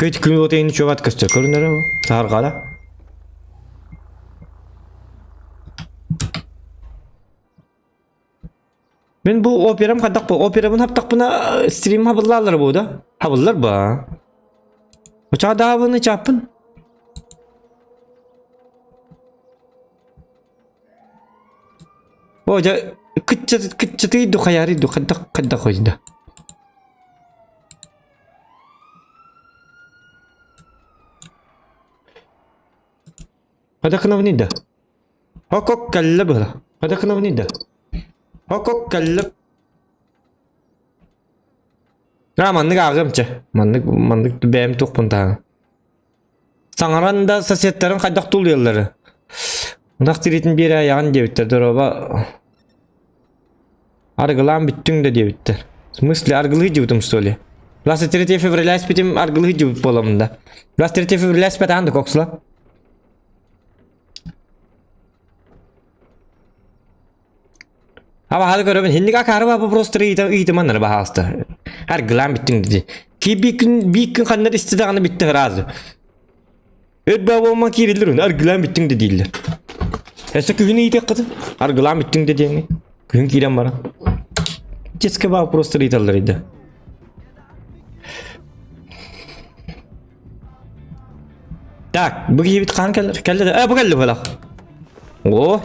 Көт күн уота иһин чуобат көстөр көрүнэрэ бу. Саһарҕара. Мин бу операм хайдах бу операбын хаптахпына стрим хабыллааллар бу да? Хабыллар ба. Учадаабыны чааппын. О, дьэ, кытчатый ду хайаары ду хайдах хайдах хойда. Хайдах гынабыный да? Хокок кэллэ быһа. Хайдах гынабыный да? Хокок кэллэ. А, маннык ааҕыам чэ. Маннык маннык бэйэм туохпун таһа. Саҥаран да соседтарын хайдах тулуйаллары. Ынах тириитин биэрэ айаҕын диэбиттэр дороба. Арыгылаан бүттүҥ да диэбиттэр. В смысле аргылыы дьыбытым что ли? 23 февраля испитим аргылыы дьыбыт буоламын да. 23 февраля испэтаан да коксула. Абаһады көрөбүн. Хинник акары ба просто ыйытыманнар баһаалыста. Аргылаан бүттүҥ диди. Ки биир күн биир күн ханнар исти даҕаны бүтте сразу. Өт баа буолма киириллэр үн аргылаан бүттүҥ да дииллэр. Өссө күһүн ыйытыаххытын аргылаан бүттүҥ да диэҥҥэ. Күһүн киирэн баран. Детская баа просто ыйыталлар ыйда. Так, бу киһибит хаан кэллэ? Кэллэ да. Э, бу кэллэ буолах. О!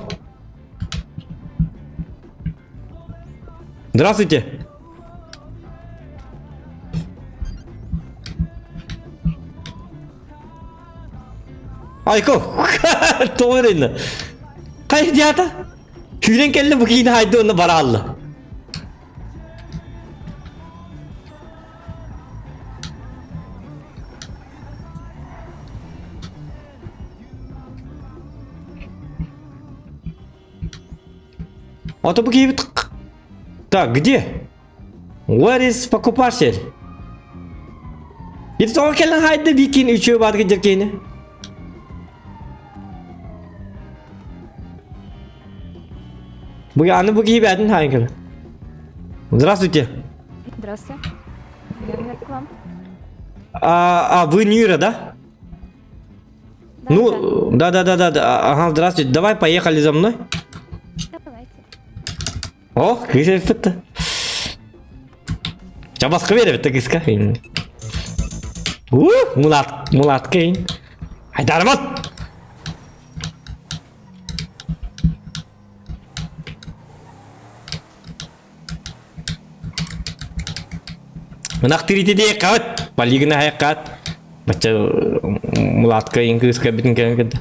Здравствуйте. Айко! Тоҕо эрэннэ? Хайа диата? Күүрэн кэллэ бу киһини хайды онно бараалла. А то бу киһибит... Так, где? Where is покупатель? Ити тоҕо кэлэн хайды бикин үчүө баатыгы дьэркиини. Бу аны бу киһи бээтин хаайын кэлэ. Здравствуйте. Здравствуйте. Я к вам. А, а вы Нюра, да? Да, Ну, да, да, да, да, да. Ага, здравствуйте. Давай поехали за мной. да. Давайте. О, кыыс эппит. Чабаска беребит кыыска. У, мулат, мулатка Айдармат! Ынах тирити дии кабыт, полигына хайкат. Бачча мулатка ин кыыска битин кэлэн кэлдэ.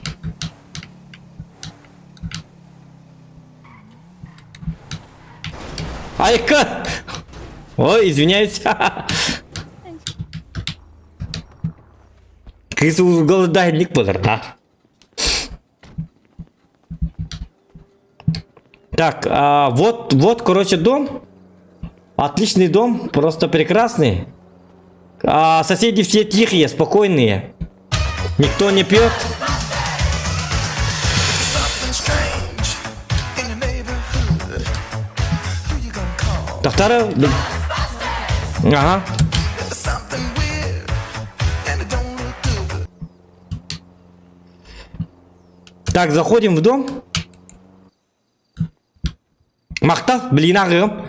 Айка! Ой, извиняюсь. Кыыс голодаһынник болар, да? Так, а, вот, вот, короче, дом. Отличный дом, просто прекрасный. А, соседи все тихие, спокойные. Никто не пьет. Тахтара... Ага. Так, заходим в дом. Махта, блин, ағым.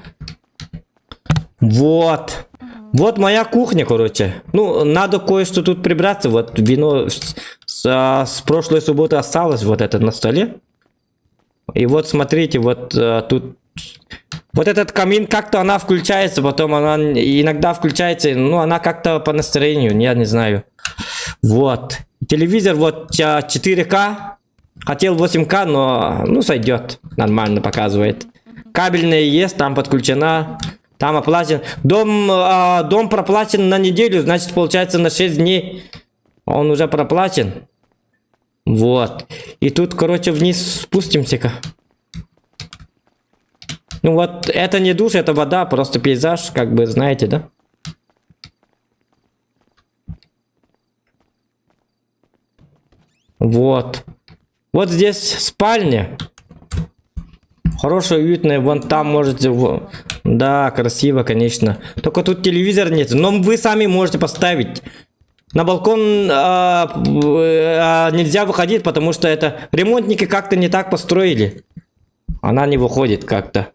Вот. Вот моя кухня, короче. Ну, надо кое-что тут прибраться. Вот вино с, с, а, с прошлой субботы осталось вот это на столе. И вот смотрите, вот а, тут вот этот камин как-то она включается, потом она иногда включается, ну она как-то по настроению, я не знаю. Вот. Телевизор вот 4К, хотел 8К, но ну сойдет, нормально показывает. Кабельная есть, там подключена, там оплачен. Дом, а, дом проплачен на неделю, значит получается на 6 дней он уже проплачен. Вот. И тут, короче, вниз спустимся-ка. Ну вот, это не душ, это вода, просто пейзаж, как бы, знаете, да? Вот. Вот здесь спальня. Хорошая, уютная, вон там можете... Да, красиво, конечно. Только тут телевизор нет, но вы сами можете поставить. На балкон а, а, нельзя выходить, потому что это ремонтники как-то не так построили. Она не выходит как-то.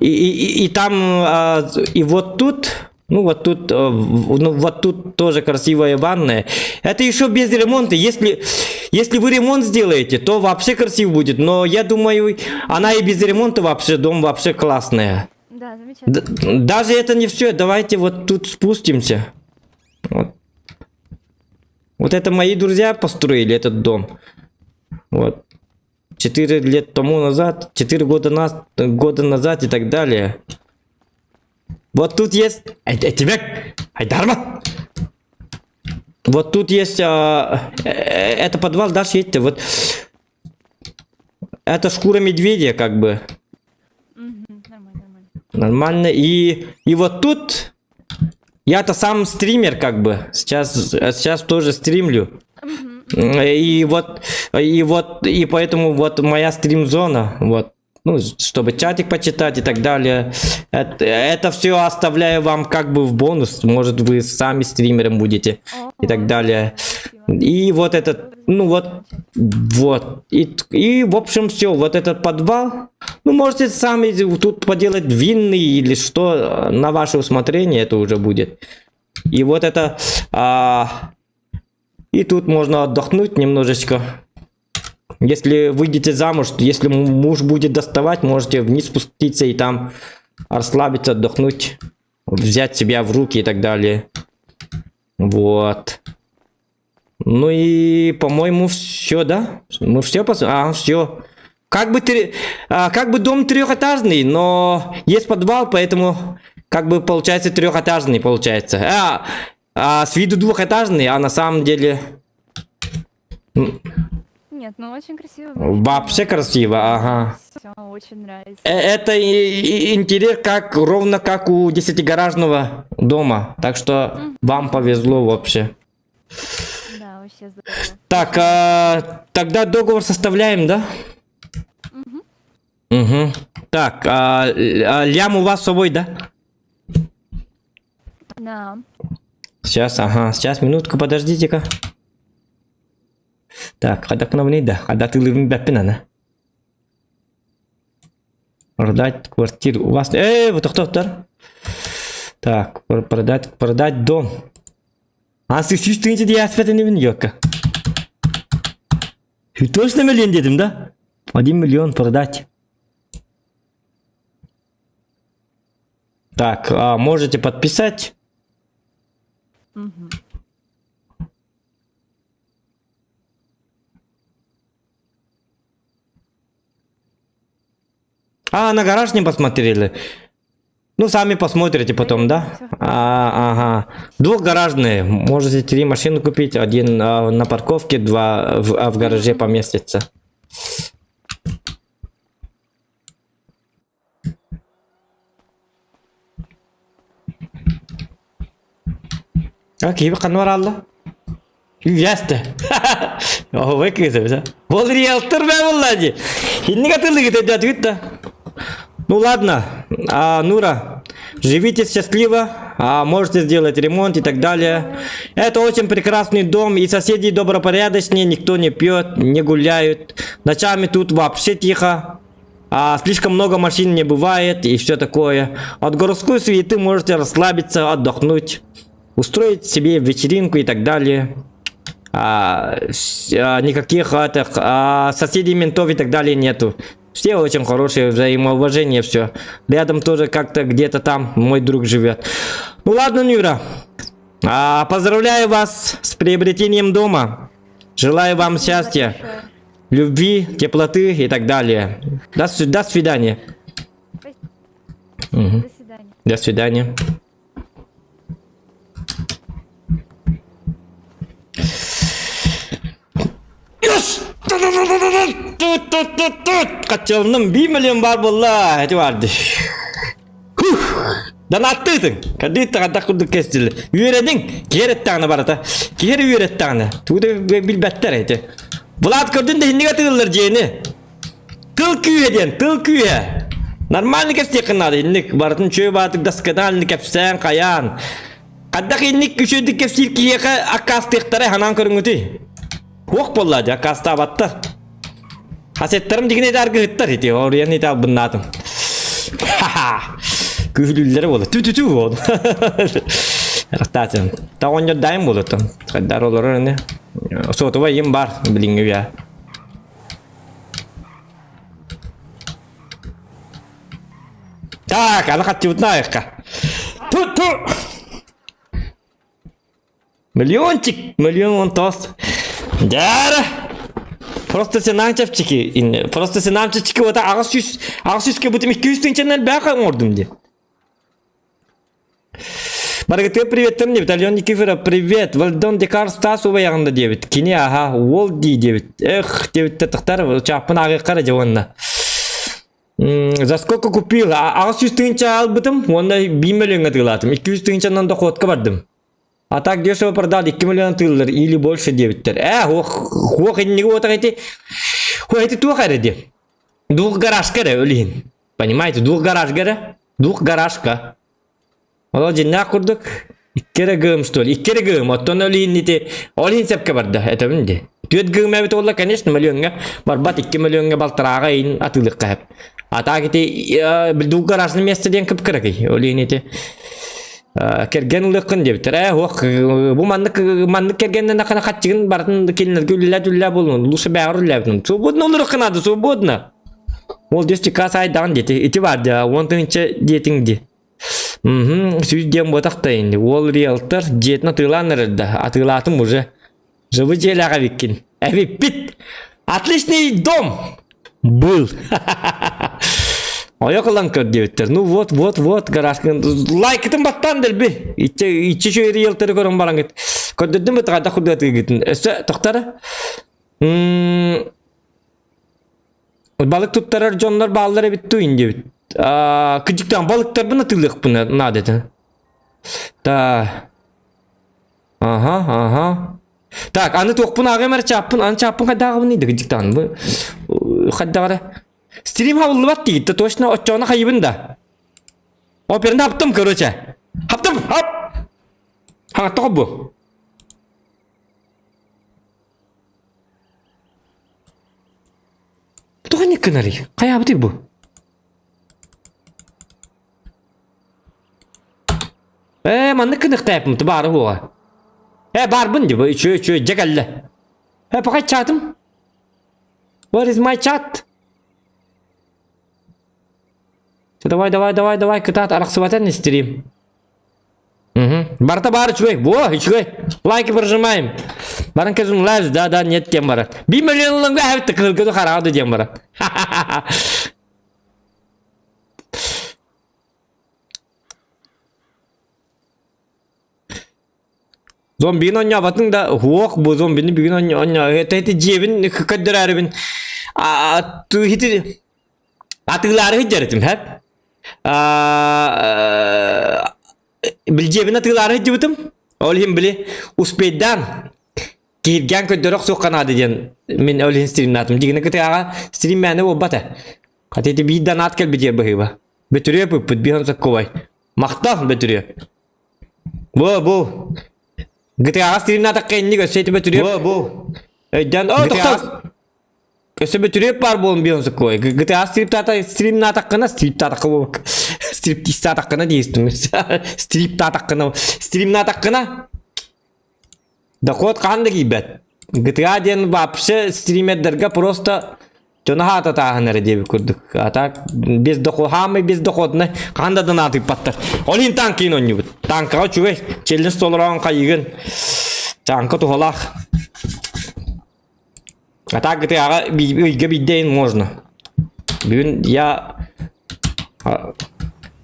И, и, и, и там, а, и вот тут, ну вот тут, э, ну вот тут тоже красивая ванная. Это еще без ремонта. Если, если вы ремонт сделаете, то вообще красиво будет. Но я думаю, она и без ремонта вообще, дом вообще классная. Да, замечательно. Даже это не все. Давайте вот тут спустимся. Вот. Вот это мои друзья построили этот дом. Вот. Четыре лет тому назад, четыре года, на, года назад и так далее. Вот тут есть... Ай, ай, тебя... Айдарма! Вот тут есть... А, э, это подвал, дальше едьте. Вот. Это шкура медведя, как бы. Нормально, нормально. Нормально. И, и вот тут... Я-то сам стример, как бы. Сейчас, сейчас тоже стримлю. И вот, и вот, и поэтому вот моя стрим-зона, вот. Ну, чтобы чатик почитать и так далее. Это, это все оставляю вам как бы в бонус. Может, вы сами стримером будете и так далее. И вот этот, ну вот, вот. И, и в общем все, вот этот подвал. Ну, можете сами тут поделать винный или что, на ваше усмотрение это уже будет. И вот это... А, и тут можно отдохнуть немножечко. Если выйдете замуж, если муж будет доставать, можете вниз спуститься и там расслабиться, отдохнуть, взять себя в руки и так далее. Вот. Ну и, по-моему, все, да? Мы все пос... А, все. Как бы, три... а, как бы дом трехэтажный, но есть подвал, поэтому как бы получается трехэтажный получается. А, а с виду двухэтажный, а на самом деле... Нет, ну очень красиво. Вообще красиво, ага. Все очень нравится. Это интерьер как ровно как у десятигаражного дома. Так что вам повезло вообще. Да, вообще здорово. Так, а, тогда договор составляем, да? Угу. Угу. Так, а, а, лям у вас с собой, да? Да. Сейчас, ага, сейчас, минутку, подождите-ка. Так, когда к нам не да, когда ты она. Продать квартиру. У вас... Эй, вот кто кто Так, продать, продать дом. А сіз 100 тыһыынча диэспэтин йокка. Точно миллион дедим, да? 1 миллион продать. Так, а можете подписать? Угу. А, на гараж не посмотрели? Ну, сами посмотрите потом, да? А, ага. Двухгаражные. Можете три машины купить. Один а, на парковке, два в, а, в гараже поместится. А, киһи ханна баралла? Ясты. О, кызы, Ол риэлтор бә булла Инни катылы кете да. Ну ладно, а, Нура, живите счастливо, а, можете сделать ремонт и так далее. Это очень прекрасный дом, и соседи добропорядочные, никто не пьет, не гуляют. Ночами тут вообще тихо. А, слишком много машин не бывает и все такое. От городской суеты можете расслабиться, отдохнуть, устроить себе вечеринку и так далее. А, а, никаких этих, а, соседей, ментов и так далее нету. Все очень хорошие, взаимоуважение, все. Рядом тоже как-то где-то там мой друг живет. Ну ладно, Нюра. А, поздравляю вас с приобретением дома. Желаю вам счастья, любви, теплоты и так далее. До, до свидания. Угу. До свидания. До свидания. Yes! Качалным 1 миллион бар буолла, эти барды. Донаттыытыҥ. Кадыт тагата курдук кестили. Үөрэниҥ, киэреттаҕына барата. Киэр үөреттэҕинэ. Тугу билбэттэр эти. Влад көрдүн да иннигэ тыыллар дьиэни. Тыл күүһэ диэн, тыл күүһэ. Нормально кэпсиэххин наада инник барытын чөй баатык досконально кэпсээн хайаан. Хайдах инник үчүгэйдик кэпсиир киһиэхэ аккаастыахтара ханаан көрүҥҥүтүй? Хуох буолла дьэ аккаастаабаттар. Хасеттарым дигин ити аргыһыттар ити оруйан ити албыннаатым. Ха-ха! Күһүлүүллэрэ буола. Тү-тү-тү буол. Рахтаатын. Таҕонньор дайым буолуттан. Хайдар олорор ини. Сотовай им бар билиҥҥи үйэ. Так, аны хаттыбытын аайыкка. Ту-ту! Миллиончик, миллион он тост. Дяра! Просто сенам чэпчэки. Просто сенам чэпчэки вот 800 800 кэ бутым 200 тыһыынчанан бэҕэ оҥордум дии. Барыгытыгар приветтем диэбит. Алена Никифорова, привет. Вальдон Декар Стас убайаҕында диэбит. Кини аха, уол дии диэбит. Эх, диэбит тахтар чааппын ааҕыахха эрэ дьэ уонна. За сколько купил? 800 тыһыынча албытым, уонна 1 миллионҥа атыылаатым. 200 тыһыынчанан доходка бардым. А так дешево продал 2 миллион тыыллар или больше диэбиттэр. Ээ, хуох, хуох инниги уотах ити. Хуох ити туох эрэ диэн. Двух гаражка эрэ өлүһүн. Понимаете, двух гаражка эрэ. Двух гаражка. Ол дьиннээх курдук икки эрэ гым что ли? Икки эрэ гым. Оттон ол иһин ити ол иһин сөпкө барда. Этэбин ди. Түөрт гым эбит буолла, конечно, мөлүөҥҥэ барбат икки мөлүөҥҥэ балтарааҕа иһин атыылыахха сөп. А так ити двух гаражный место диэн кып-кыракый. Ол иһин ити кэргэн ылыаххын диэбиттэр. Ээ, уох, бу маннык маннык кэргэннэн ахана хаччыгын барытын кинилэргэ үллээ-түллээ буолун. Лучше бэҕэр үллээбитин. Свободно олоруохха наада, свободно. Ол 200 к сайдаҕын диэти. Ити бар дьа, 10 тыһыынча диэтиҥ ди. Мхм, сүүс диэн буотах да инди. Уол риэлтор дьиэтин атыылаан эрэр да, атыылаатым уже. Живы дьиэлээх эбиккин. Эбиппит! Отличный дом! Был. Ойох ылан көр диэбиттэр. Ну вот, вот, вот, гаражкын. Лайкытын баттаан дэлби. Иччи, иччи үчүгэй риэлторы көрөн бараҥыт. Көрдөрдүм бит хайдах курдук Өссө тохтара. Балык туттарар дьоннор бааллар эбит дуу диэбит. Кыдьыктаан балыктарбын атыылыахпын наада этэ. Та. Ага, ага. Так, аны туохпун ааҕыам эрэ чааппын, аны чааппын хайдааҕыбын иди кыдьыктаан бу хайдаҕара. Стрим хабыллыбат диигит да точно оччоҕуна хайыбын да. Операны хаптым, короче. Хаптым, хап! Хаҥаттаҕа бу. Тоҕо инник гынарый? Хайаабытый бу? Ээ, маннык гыныахтаайппын баары буоҕа. Ээ, баарбын дии, үчүгэй үчүгэй дьэ кэллэ. Ээ, пока чатым. Where is my chat? Давай, давай, давай, давай, кытаат, арахсыбатан стрим. Угу. Барыта баар үчүгэй. Во, үчүгэй. Лайки прожимаем. Баран кезун лайвс, да, да, нет диэн барар. Бир миллион ыланга эбит кыһылгыны хараады диэн барар. Зомбины онньообатыҥ да, уох бу зомбины бүгүн онньо онньо это ити дьиэбин көрдөрөөрүбүн а ити атыылаары сылдьар этим һэп билдьиэбин атыылаары сылдьыбытым ол иһин били успейдаан киһиргээн көрдөрө охсуохха наада диэн мин ол иһин стримнаатым дьигинэ кытыаҕа стрим мээнэ буолбата хата ити биир донат кэлбит быһыыба бөтүрүөп ыппыт биһон соккубай махтал бөтүрүөп бу бу ГТА-ҕа стримнаатахха инник өссө ити бөтүрүөп бу бу өйдөөн о тоқтол Өссө бөтүрүөп баар буолан бион соккой. GTA стриптата стримнаатаххына стриптаатахха буолбакка стриптистаатаххына диэстим. Стриптаатаххына стримнаатаххына доход хаһан да киирбэт. GTA диэн вообще стримердэргэ просто дьону хаататааһын эрэ диэбит курдук. А так без доход, хаамай без доходный хаһан да донатыппаттар. Ол иһин танкин оонньуубут. Танкаҕа үчүгэй. Челлендж толороон хайыгын. Танка туһалаах. А так ГТА-ҕа ыйга биирдэ можно. Бүгүн я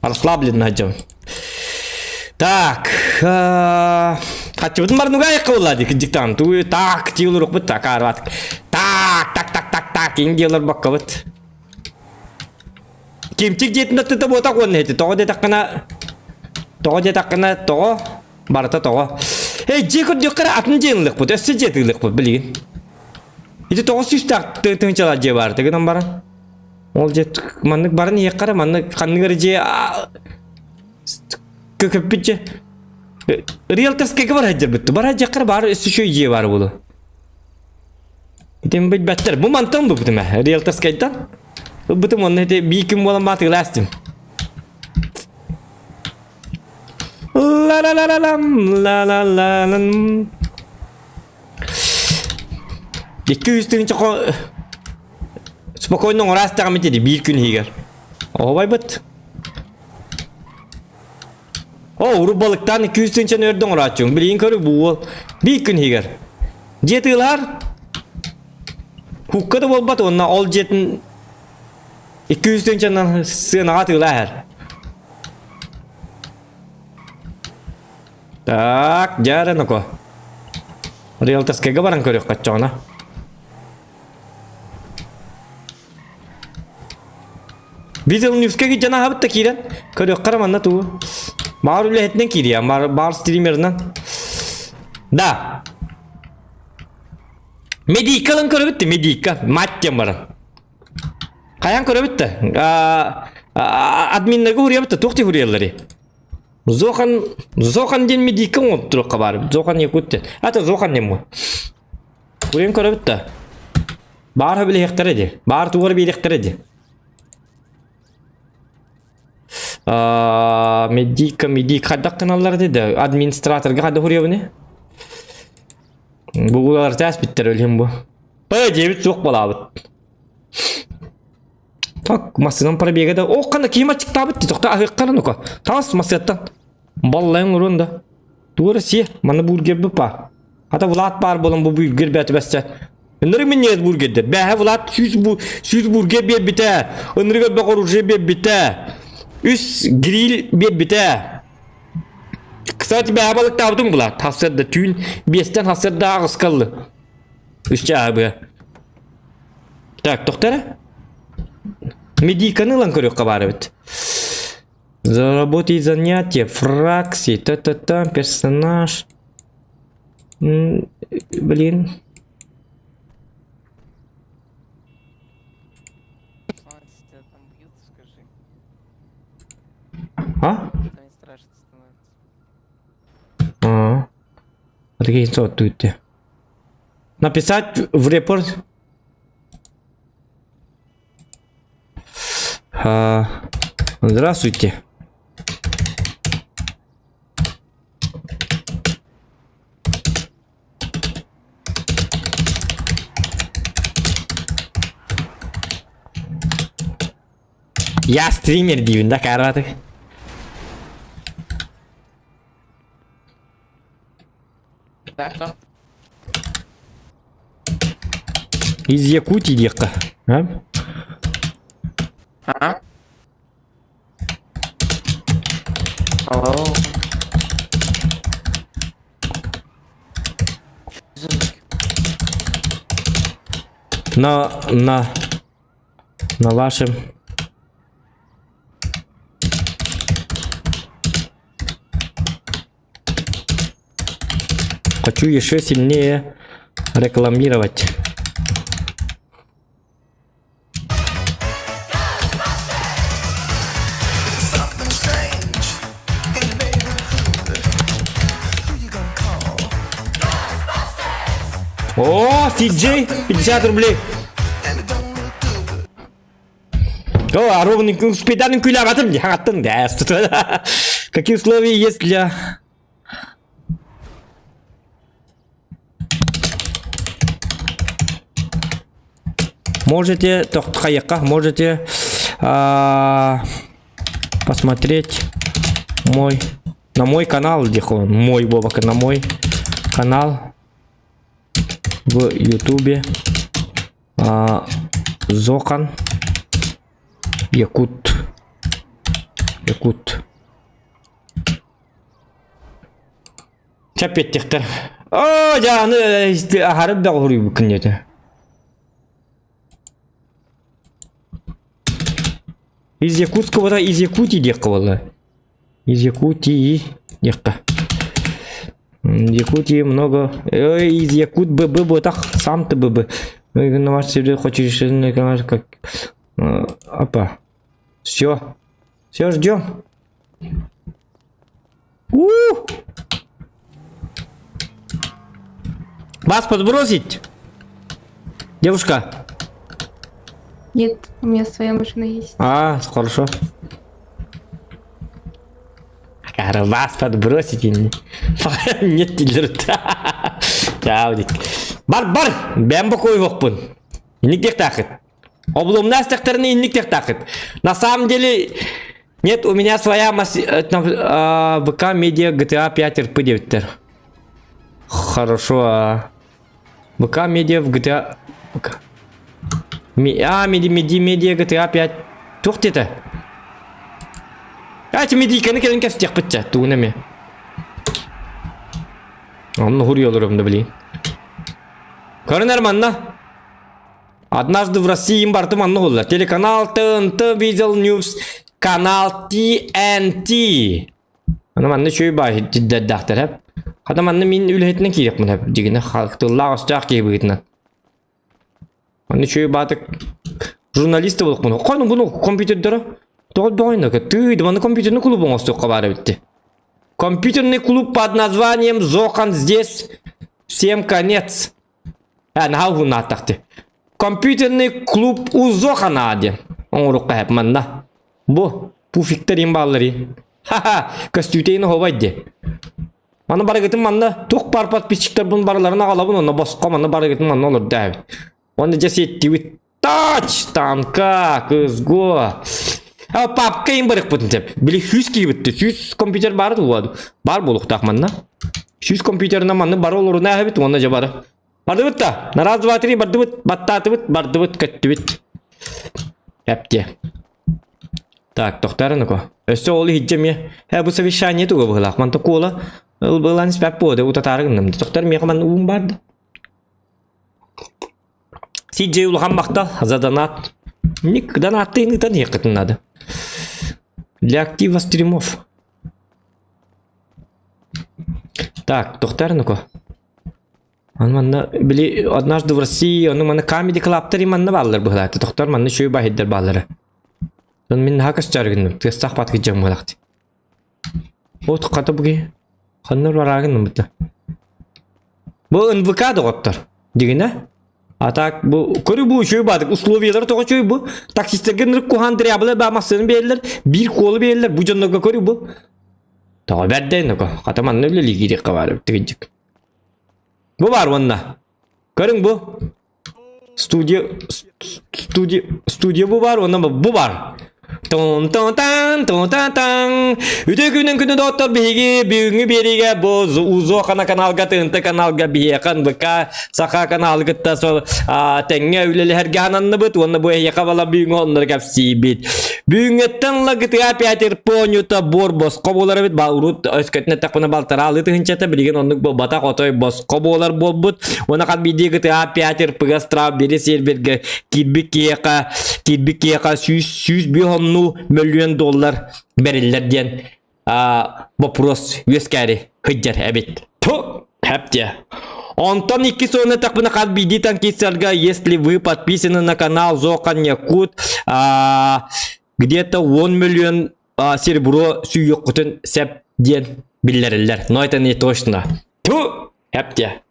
расслабленно сылдьабын. Так, хаччыбытын барнуга айыкка буолла дии кырдьыктаан. Тугу так дии олорукпут так арбат. Так, так, так, так, так, иң дии олорбоккобут. Кимчик дьиэтин аттыта буотах уонна эти тоҕо диэтэххинэ тоҕо диэтэххинэ тоҕо Барыта тоҕо? Эй, дьиэ көрдүөххэ эрэ атын дьиэ ылыахпыт, өссө дьиэ атыылыахпыт билигин. Ити тоҕо сүүстээх тыһыынчалаах дьиэ баар гынан баран. Ол дьиэ маннык баран иһиэххэ эрэ маннык ханнык эрэ дьиэ көкөппүт дьиэ. Риэлторскайга бар сылдьарбыт. Бар сылдьахха эрэ баар өссө үчүгэй дьиэ баар буолуо. Итин билбэттэр. Бу мантан ылбыппытым ээ. Риэлторскайтан. Ылбытым уонна ити биир күн буолан баатыгылаастым. Ла-ла-ла-ла-лам, ла-ла-ла-лам. 200 тыһыынча спокойно оҥоро астаҕым ити биир күн иһигэр. Оһобайбыт. О, урут балыктаан 200 тыһыынчаны өрдө оҥорооччуҥ. Билигин көрү бу уол. Биир күн иһигэр. Дьиэ тыылаһар. Хукка да буолбат уонна ол дьиэтин 200 тыһыынчанан сыанаҕа атыылаа иһэр. Так, дьэ ноко. Риэлторскайга баран көрүөххэ оччоҕуна. Визел Ньюска киирдэн аһабыт да киирэн көрүөххэ эрэ манна тугу. Баар үлэһитинэн киириэ, баар стримерынан. Да. Медийка ылан көрөбүт медийка. Мать диэн баран. Хайан көрөбүт да? Админнарга хуруйабыт да, туох ти хуруйаллары? Зохан, Зохан диэн медийка оҥоруп туруохха баар. Зохан Якут диэн. Ата Зохан диэн бу. Хуруйан көрөбүт да. Баар билиэхтэрэ ди. Баар тугар биэриэхтэрэ ди. Медийка, медийка хайдах гыналлар ди да. Администраторга хайдах хуруйабыны? Бу улар таас биттер өлүм бу. Па диэбит суох балаабыт. Так, массыынан пробега да. О, қана киім ачыктаабыт ти тоқта аһыаққара ну-ка. Таас массыаттан. Баллайын урун да. Туора си, маны бургер бу па. Ата Влад бар болон бу бургер бәті бәссе. Ыныры мен не бургерде. Бәһә Влад сүз бу сүз бургер бербите. Ыныры бәк оружие бербите. Үс гриль бербите. Кстати, бәһә балыктаабытым Влад. Хасырда түүн бестен хасырда ағыскаллы. Үс чаабы. Так, тохтара. Медийканы ылан көрүөххэ баар эбит. Заработать занятие, фракции, та-та-та, персонаж. М, Блин. Тебя там бьют, скажи. А? Там не страшно становится. А. А такие тут. Написать в репорт. А, здравствуйте. Я стример диибин да караты. Да, кто? Из Якутии диэххэ. А? А? Алло. На на на вашем Хочу еще сильнее рекламировать. О, CJ, 50 рублей. О, а ровный спеданын күләбатым аттын Какие условия есть для Можете, тохтхаяка, можете а, посмотреть мой, на мой канал, где он, мой Бобок, на мой канал в Ютубе а, Зохан Якут. Якут. Чапеттихтер. О, жаны ахарып да хуруй күннете. Из Якутского да из Якутии диэххэ буолла. Из Якутии диэххэ. Якутии много. Ой, из Якут ББ буотах сам ты ББ. На ваш хочешь как. Опа. Все. Все, ждем. У! Вас подбросить? Девушка. Нет, у меня своя машина есть. А, хорошо. Вас подбросить или Нет, дилер. Чао, дик. Бар, бар! Бэм бокой бокпун. Инник диэхтаахыт. Обломна астахтарны инник диэхтаахыт. На самом деле, нет, у меня своя мас... ВК Медиа GTA 5 РП 9 Хорошо, а... ВК Медиа в GTA... ВК. Ми... А, меди, меди, медиа GTA 5. Туох диэтэ? Ачы медийканы кэлэн кэпсэтиэхпит тугун эмэ. Онно хуруйаларым да блин. Көрүнэр манна. Однажды в России им бартым анны холла. Телеканал ТНТ Видел News, канал TNT. Аны манна чөй бай диддахтар хеп. Хата манна мин үлэһитинэн киириэхпин хеп. Дигинэ тыллаах остаах киһи быһыытынан. Манна чөй баатык. Журналист буолуохпун. Хону буну компьютердара тоҕо доҕойно тыы маны компьютерный клуб оҥостуохха баар эбитти. Компьютерный клуб под названием Зохан здесь всем конец. Э, наһаа уһуннааттахты. Компьютерный клуб у Зохана диэн оҥоруохха хэп манна. Бу пуфиктар им бааллар Ха-ха, көстүүтэйин оһобай ди. Маны барыгытын манна туох баар подписчиктарбын барыларын аҕалабын онно босхо манна барыгытын манна олордо эбит. Уонна дьэ сиэттибит. Тач, танка, кызго. А папка им барыкпытын деп. Били сүүс киибитти. Сүүс компьютер баар дуо? Бар буолуохтаах манна. Сүүс компьютерынан манна бары олоруна эбит уонна дьэ бары. Бардыбыт да. На раз, два, три бардыбыт, баттаатыбыт, бардыбыт, көттүбүт. Эпте. Так, тохтарыныко. Өссө ол иһитже эмиэ. Э, бу совещание туга быһылаах. Манта куола ылбылан испэп буода утатаары гынным. Тохтар миэхэ манна уум барды. CJ улахан махтал за донат. Ник донаттыын ыытан иһиэххитин надо. Для актива стримов. Так, тохтарыныко. Аны манна били однажды в России, ону манна Comedy Club'тар манна бааллар быһылааты. Тохтор манна үчүгэй баһыйдар бааллара. Он мин наһаа көстөөр гынным. Тыастаах бат кыдьам быһылаахты. Вот хата буги. Ханна бараагын быта. Бу НВК доҕоттор. Дигинэ. А так бу көрү бу үчүгэй баадык условиялар тоҕо үчүгэй бу. Таксистарга нырык куһаан дрябылар баа массыына биэрэллэр, биир куолу биэрэллэр бу дьоннорго көрү бу. Тоҕо бэрдэй ноко. Хата манна үлэлии киириэххэ баар эбит тигинчик. Бу баар уонна. Көрүҥ бу. Студия студия студия бу баар уонна бу баар. Тон тон тан тон тан тан. Үтүө күнүн күнү доҕоттор биһиги бүгүҥҥү биэриигэ бу Узо хана каналга ТНТ каналга биһиэхэ НВК Саха каналы кытта сол тэҥҥэ үлэлэһэргэ ананныбыт уонна бу эһиэхэ бала бүгүҥҥү оннор кэпсиибит. Бүгүҥҥэттэн лагытыга Пятер понюта буор босхо буолар эбит. Урут өскөтүн эттэхпинэ балтараалы тыһынчата билигин оннук буолбатах отой босхо буолар буолбут. Уонна хас биирдии ГТА Пятер ПГ Страв бири сервергэ киирбит киһиэхэ киирбит киһиэхэ 100 оннуу мөлүйүөн доллар бэриллэр диэн вопрос үөскээри сылдьар эбит. Ту, хэптиэ. Онтон икки сонно эттэхпинэ хас биирдии танкистарга, если вы подписаны на канал Зохан Якут, где-то 10 миллион серебро сүүйүөххүтүн сөп диэн биллэриллэр. Но это не точно. Ту, хэптиэ.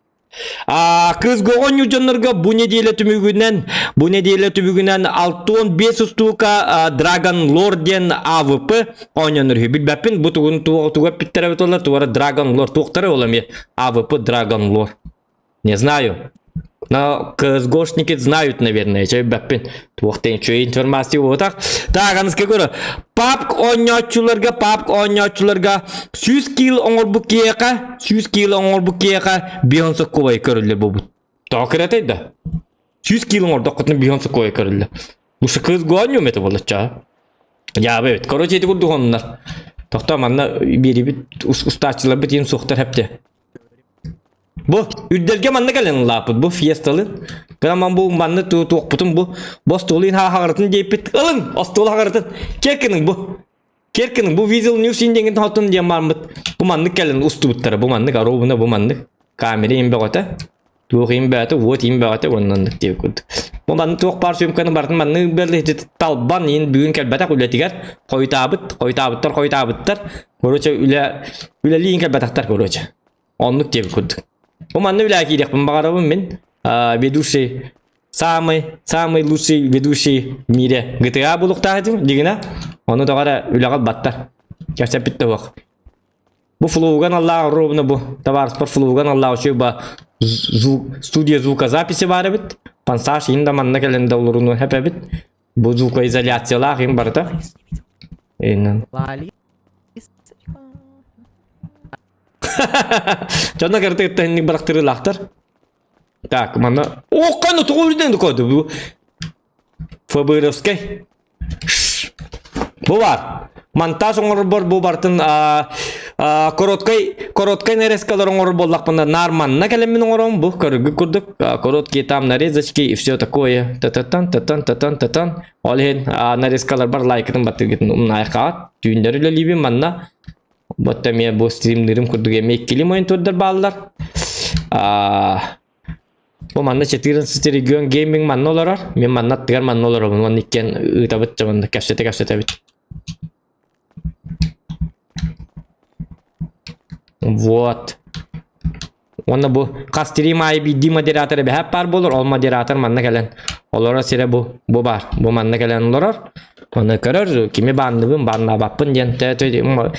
Кыыс оҕонньуу дьоннорго бу нэдиэлэ түмүгүнэн бу нэдиэлэ түмүгүнэн 65 устуука Dragon Lord диэн АВП оонньонор үһү. Билбэппин бу тугун тугу эппиттэрэ эбит олар тугара Dragon Lord туохтара ол эмиэ АВП Dragon Lord. Не знаю. Но КСГОшники знают, наверное, чэ билбэппин. Туох үчүгэй информация буолбатах. Так, аныска көрө. Папк оонньооччуларга, папк оонньооччуларга 100 килл оҥорбут киһиэхэ, 100 килл оҥорбут киһиэхэ бион соккубай көрүллэр буолбут. Тоҕо кыратай да? 100 килл оҥордоххутуна бион соккубай көрүллэр. Лучше кыыс оонньуом этэ буолачча. Дьаабы эбит. Короче, ити курдук оннар. Тохтоо манна биэрибит устааччыларбыт иин суохтар хэпте. Бу үрдэлгэ манна кэлэн ылааппыт бу фиесталы. Гынан бу манна туохпутун бу бу остуолун хаҕарытын диэппит. Ылыҥ остуол хаҕарытын. Керкиниҥ бу. Керкиниҥ бу Weasel News диэҥин хотун диэн бармыт. Бу маннык кэлэн устубуттара. Бу маннык оруобуна бу маннык. Камера им бөҕөтө. Туох им бөҕөтө, уот им бөҕөтө уонна оннук диэбит курдук. Бу маннык туох баар съемканы барытын маннык бэлэһити талбан иин бүгүн кэлбэтэх үлэтигэр хойутаабыт, хойутаабыттар, хойутаабыттар. Короче, үлэ үлэлиин кэлбэтэхтэр короче. Оннук диэбит курдук. Бу манна үлэ киириэхпин баҕарабын мин. Ведущий самый самый лучший ведущий в мире GTA булуктаах этим дигина. Ону тоҕо эрэ үлэҕэ ылбаттар. Кэпсэппит да суох. Бу флуган Аллах ровно бу товарищпар флуган Аллах үчүгэй ба студия звукозаписи баар эбит. Пансаж иһин да манна кэлэн да олоруну хэп эбит. Бу звукоизоляциялаах иһин барыта. Иннан. Дьонно кыртыгыттан инник барахтырыылаахтар. Так, манна... О, қаны тоҕо үрдэн коду бу. ФБРовскай. Бу бар. Монтаж оҥорорбор бу бартын короткай короткай нарезкалар оҥорор буоллахпына нормально кэлэммин оҥоробун бу көрүгү курдук короткие там нарезочки и все такое тататан татан татан татан ол иһин нарезкаларбар лайкытын баттыргытын умнаайхаат түүннэр үлэлиибин манна Вот эмиэ бу стримнырым курдук эмиэ иккили монитордар бааллар. Бу манна 14 регион гейминг манна олорор. Мин манна аттыгар манна олоробун. Уонна иккиэн ыытабыт дьэ манна кэпсэтэ-кэпсэтэбит. Вот. Уонна бу хас стрим аайы биирдии модератор эбэһээт баар буолар, ол модератор манна кэлэн олорор сирэ бу, бу баар. Бу манна кэлэн олорор. Оны көрөр, кими баанныбын, бааннаабаппын диэн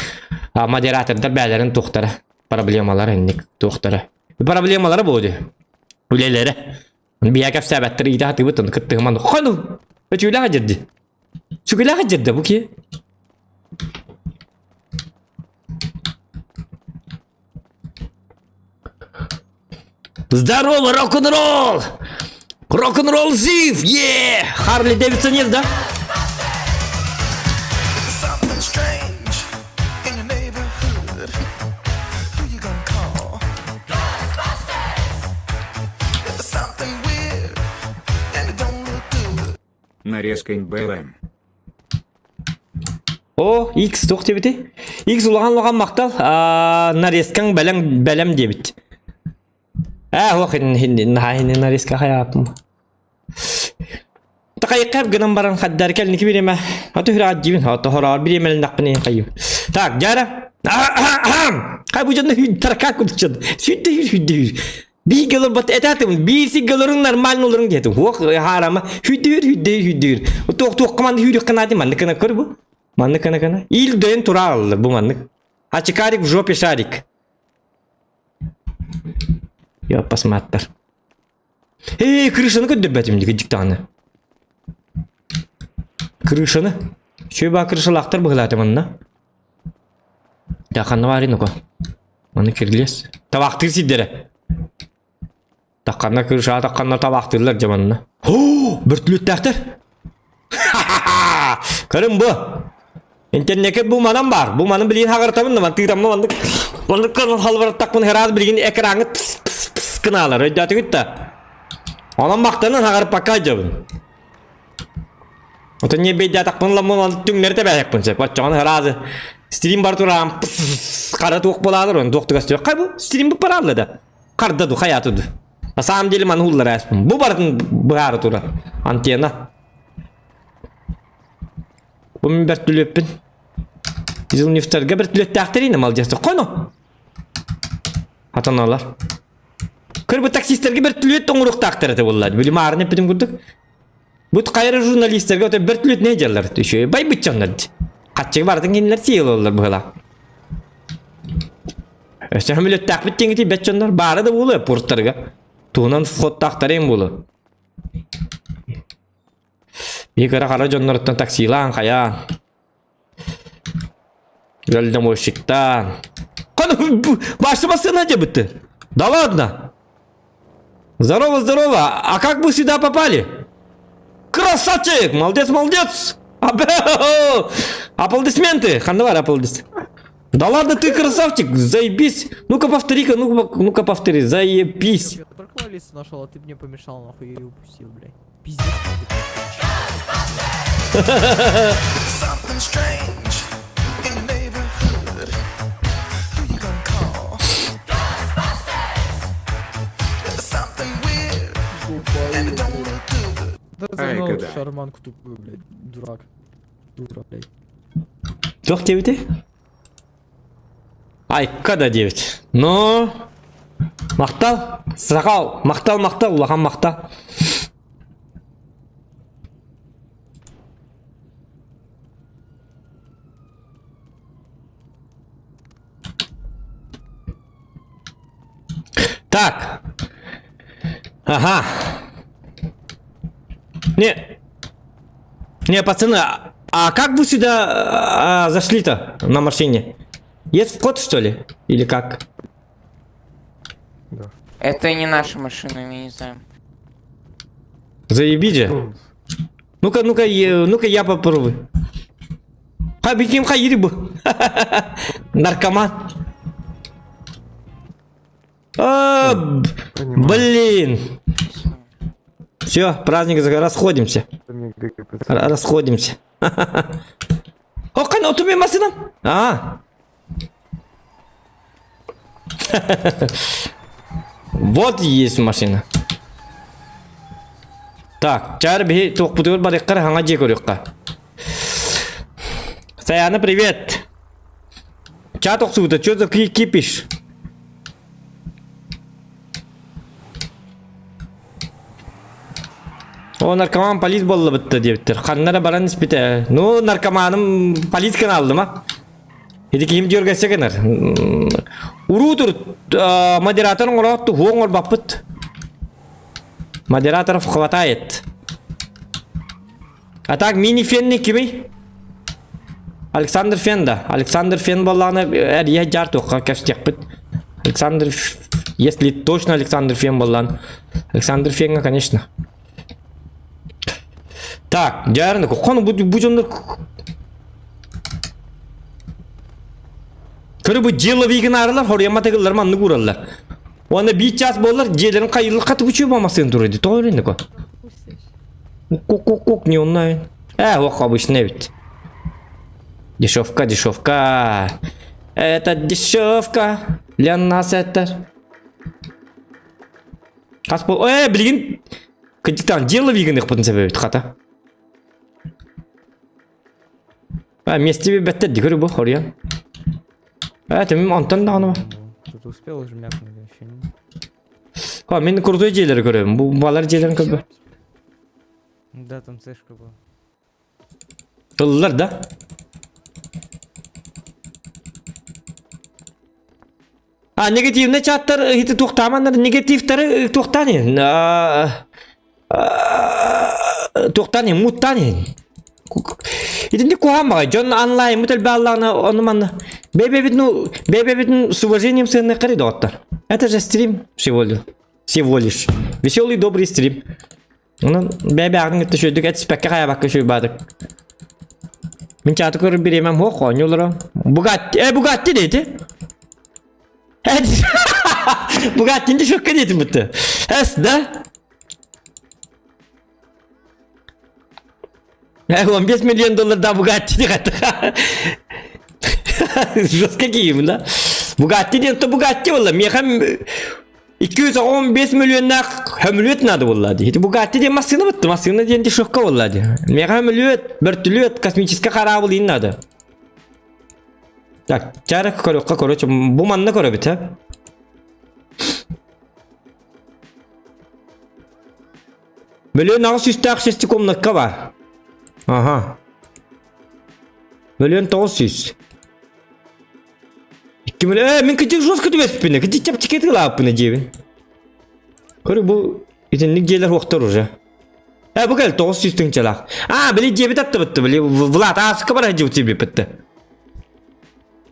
модератордар бээлэрин туохтара, проблемалар инник туохтара. Проблемалара бу ди. Үлэлэрэ. Биһэ кэпсээбэттэр иитэ хатыыбыт, оны кыттыһыман. Хону! Өтүүлээх дьирди. Сүгүлээх дьирдэ бу ки. Здорово, рок-н-ролл! Рок-н-ролл жив! Е! Харли Дэвидсон есть, да? Нарезка НБЛМ. О, X туох диэбитий? X улахан-улахан махтал. Аа, нарезкаҥ бэлэм бэлэм диэбит. Ээ, ох, наһаа иһин нарезка хайааппым. Такайыкка гынан баран хаддар кэлники бириэмэ. Аты хүрэҕэр диибин, ото хороҕор бириэмэлэннэхпинэ иһин хайым. Так, дьара. Хай бу дьонно таракаан курдук дьон. Сүүрдэ үүр, сүүрдэ үүр. Биир галыр этаатым, биир сир галырың нормально олорун диэтим. Хуох хаарама хүдүүр хүдүүр хүдүүр. Туох туох команда хүрүк канади маннык кына көр бу. Маннык кына кына. Ил дөйөн тура аллар бу маннык. Ачикарик в жопе шарик. Я посмотр. Эй, крышаны көддөбөтүм диги диктаны. Крышаны. Шөба крышалактар быһылааты манна. Да ханна баарый ну-ка. Маны кирлес. Табахтыыр сирдэрэ. Тахханна кырышаа тахханна табахтыыллар дьэ манна. О, бөртүлүттээхтэр. Көрүм бу. Интернекке бу манан бар. Бу манын билигин хаҕыртабын да ман тыытамма маннык маннык кынан халбараттакпын хыраас билигин экраҥҥа пс пс пс гынаалар өйдөөтүгүт да. Онон махтанан хаҕырпакка дьабын. Отон не бейдятахпын ламмын түҥнэри тэбээһэкпин сөп. Оччоҕун ыраазы стрим бар тураам хара туох буолаалар он туох тугас хай бу стрим бу параалла да. Карда ду хаяту ду. На самом деле маны хуллар ааспын. Бу барытын быһаары тура. Антенна. Бу мин бэртүлүөппүн. Изылнифтарга бэртүлүөттээхтэрин малдьаста. Хоно. Атаналар. Көр бу таксистарга бэртүлүөт оҥоруохтаахтар этэ буолла. Били маарын эппитим курдук. Бу хайра журналистарга өтө бөртүлүөт не дьаллар үчүгэй байбыт дьоннор хаччыгы барытын кинилэр сиэл оллар быһыла. Өссө хөмүлөттаахпыт диэҥити бэт дьоннор баара да буолуо портарга. Туһунан входтаахтарым буолуо. Биир кыра хара дьонноруттан таксилаан хайаан. Дальнобойщиктаан. Ваша машина дебыты. Да ладно. Здорово, здорово. А как вы сюда попали? Красавчик! Молодец, молодец! Аплодисменты! Хандавар, аплодисменты. Да ладно, ты красавчик, заебись. Ну-ка повтори-ка, ну-ка, ну-ка повтори, заебись. Я только Алису нашел, а ты мне помешал, нахуй, я ее упустил, блядь. Пиздец. Да Ай, загнал когда? шарманку тупую, блядь, дурак. Дура, блядь. Туох диэбити? Айка да диэбит. Но махтал, сакал, махтал, махтал, улахан махтал. Так. Ага. Не. Не, пацаны, а как вы сюда зашли-то на машине? Есть вход, что ли? Или как? Это не наша машина, я не знаю. Заебись же. Ну-ка, ну-ка, ну-ка я попробую. Ха, биким ха, бу. Наркоман. А, блин. Все, праздник, расходимся. Расходимся. О, кана, отуми машина. А. Вот есть машина. Так, чаар биһи туохпутугар барыахха эрэ хаҥа дьиэ көрүөххэ. Саяна, привет! Чат охсубута, чё за кипиш? О, наркоман полис буоллабытта диэбиттэр. Ханна эрэ баран испитэ. Ну, наркоманым полис каналлым а. Ити киһим дьүөргэссе гынар. Уруу тур модератор оҥороот туһуо оҥорбаппыт. Модераторов хватает. А так мини-фенни кимий? Александр Фен да. Александр Фен буоллаҕына эрийэ дьаар туохха кэпсэтиэхпит. Александр, если точно Александр Фен буоллаан. Александр Фенга, конечно. Так, дьаарны куххону бу бу дьоннор Көрө бу дьиэ гынаарылар, хоруйаммат ыгыллар маннык уураллар. Уонна биир час буоллар дьиэлэрин хайыллар хатыгычыы массыын турар тоҕо өрүнэ ко. Кук-кук-кук не оннай. Э, ох, обычный эбит. Дешевка, дешевка. Это дешевка. Для нас это. Хас бол... Э, билигин кыдьыктаан дело вигыныхпытын себебит хата. А, месте беттер дигөр бу хоруйан. Э, тимим онтон даҕаны. Тут успел уже мякнуть вообще. А, мен крутой дьиэлэри көрөбүн. Бу балар дьиэлэрин көрбө. Да, там цешка была. Ыллар да? А, негативный чаттар ити туохтааманнар негативтары туохтаан иһин. Туохтаан иһин, муттаан иһин. Итинник куһаан баҕай. Дьон онлайн элбэаллаҕына ону манна бэйбэбит ну бэйбэбитин с уважением сыанныахха доҕоттор. Это же стрим всего лишь. Всего лишь. Веселый добрый стрим. Онон бэйбэҕин кытта үчүгэйдик этиспэккэ хайабакка үчүгэй Мин чааты көрөр бириэмэм суох оонньуулара. Бугатти, э Бугатти диэти. Бугатти дешевка диэтим бутта. Эс, да? Э, 15 миллион доллар да Бугатти диэхэтэ. Жестко киһим, да? Бугатти диэн то Бугатти буолла. Миэхэ 215 миллионнаах хөмүлүөт наада буолла дии. Ити Бугатти диэн массыына бытты. Массыына диэн дешевка буолла дии. Миэхэ хөмүлүөт, бөртүлүөт, космический корабль иин наада. Так, чара көрүөххэ, короче, бу манна көрөбүт, а? Мөлүөн аҕыс сүүстээх шестикомнакка бар. Ага. Мөлүөн 900. Икки мөлүөн... Э, мин кыдьык жестко түбэспиппинэ, кыдьык чэпчэки тылааппына диэбин. Көрү бу итинник дьиэлэр хуохтар уже. Э, бу кэл 900 тыһыынчалаах. А, били дьиэбит аттыбытты, били Влад ааска бара дьиэбит сибиппитти.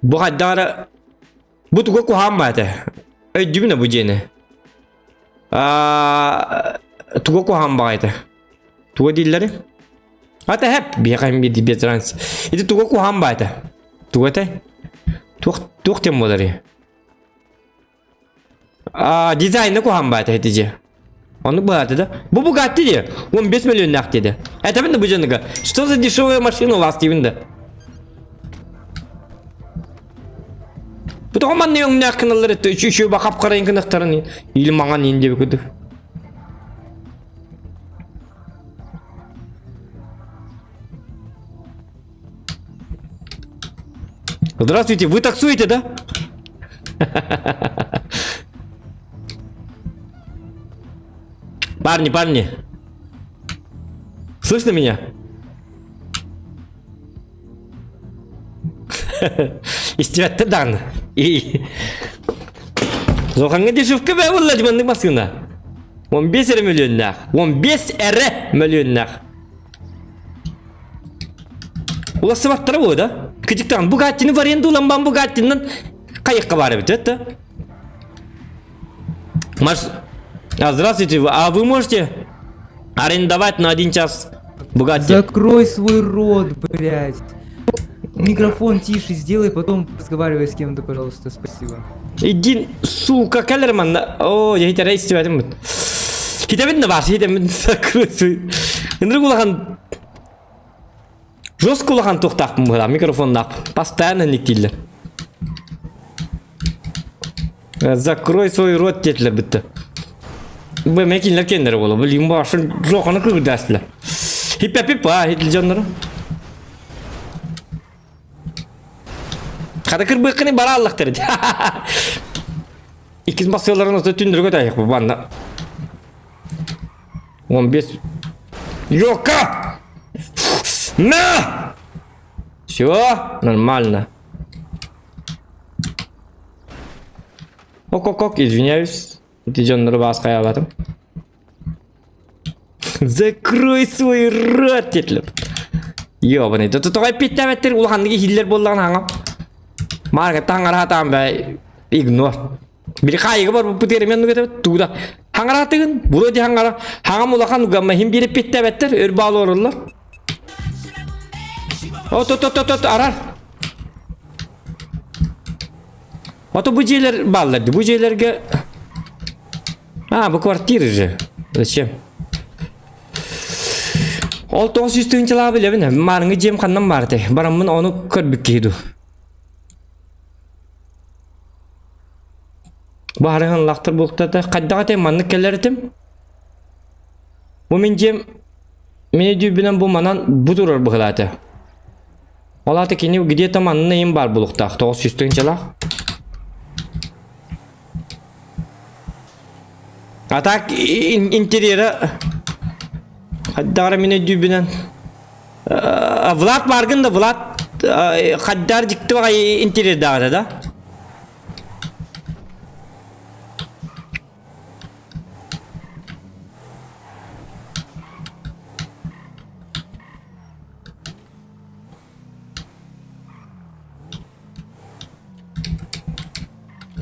Бу хайдара Бу туга куһаан баата. Өйдүбүнэ бу дьиэни. Аа, туга куһаан баҕайта. Туга дииллэри? Ата хэп биэхэм биир ветеранс. Ити туга куһаан баата. Туга этэй? Туох туох тем буолар? Аа, дизайны куһаан баата ити дьиэ. Ону баата да. Бу Бугатти дии. 15 миллионнаах диэди. Этэбин да бу дьоныга. Что за дешевая машина у вас диибин да. Бу тоҕо манна өҥнөөх гыналлар этэ үчү үчү бахап харайын гынахтарын или маҥан иин диэби курдук. Здравствуйте, вы таксуете, да? Парни, парни. Слышно меня? Истибэттэр даҕаны. Зохаҥҥа дешевка бээ буолла дьыбаннык массыына. 15 эрэ мөлүөннээх. 15 эрэ мөлүөннээх. Улассыбаттара буо да? Кыдьыктаан Бугаттины в аренду ылан бан Бугаттиннан хайыкка баар эбит это? Маш... А, здравствуйте, а вы можете арендовать на один час Бугатти? Закрой свой рот, блядь. Микрофон тише сделай, потом разговаривай с кем-то, пожалуйста, спасибо. Иди, сука, кэлэр манна. О, я хитэрэ истибэтим бут. Хитэбин да баар, хитэбин закрой свой. Ынырык улахан жестко улахан туохтаахпын быһыылаах, микрофоннаах. Постоянно никтииллэр. Закрой свой рот диэтилэр бүтті. Бу эмэ кинилэр киэннэрэ буола. Бу лимбо ашын жоханы кыгырдаастылар. Хиппэ-пиппа, хитл дьоннору. Хата кырбыаккыны бара аллахтар. Иккис бассыаларын ото түндүргө тайык бу банна. 15. Йока! На! Все, нормально. Ок-ок-ок, извиняюсь. Ити дьоннору баас хайаабатым. Закрой свой рот, диэтилэр. Ёбаный, да тоҕо эппиэттээбэттэр улаханнык иһиллэр буоллаҕына хаҥа. Маарга таҥараатаан бэ игнор. Били хаайыга барбыппыт эремэн нугата тууда. Хаҥараатыгын, вроде хаҥара, хаҥам улахан угамма хим биир эппиэттээбэттэр, өр баал олороллор. От от от от от арар. Ото бу дьиэлэр бааллар дии. Бу дьиэлэргэ... А, бу квартира же. Зачем? Ол 900 тыһыынчалаах билэбин. Маарыҥҥы дьиэм ханнан баар этэй? Бараммын ону көрбүт киһи дуу. Бу харыһын лахтар буолуктата. Хайдах этэй маннык кэлэр этим? Бу мин дьиэм мин өйдүүрбүнэн бу манан бу турар быһылаата. Ол аата кини где-то манна им баар булуктаах 900 тыһыынчалаах. А так интерьера хайдах эрэ мин өйдүүрбүнэн Влад бааргын да Влад хайдаар дьикти баҕайы интерьердаах этэ да?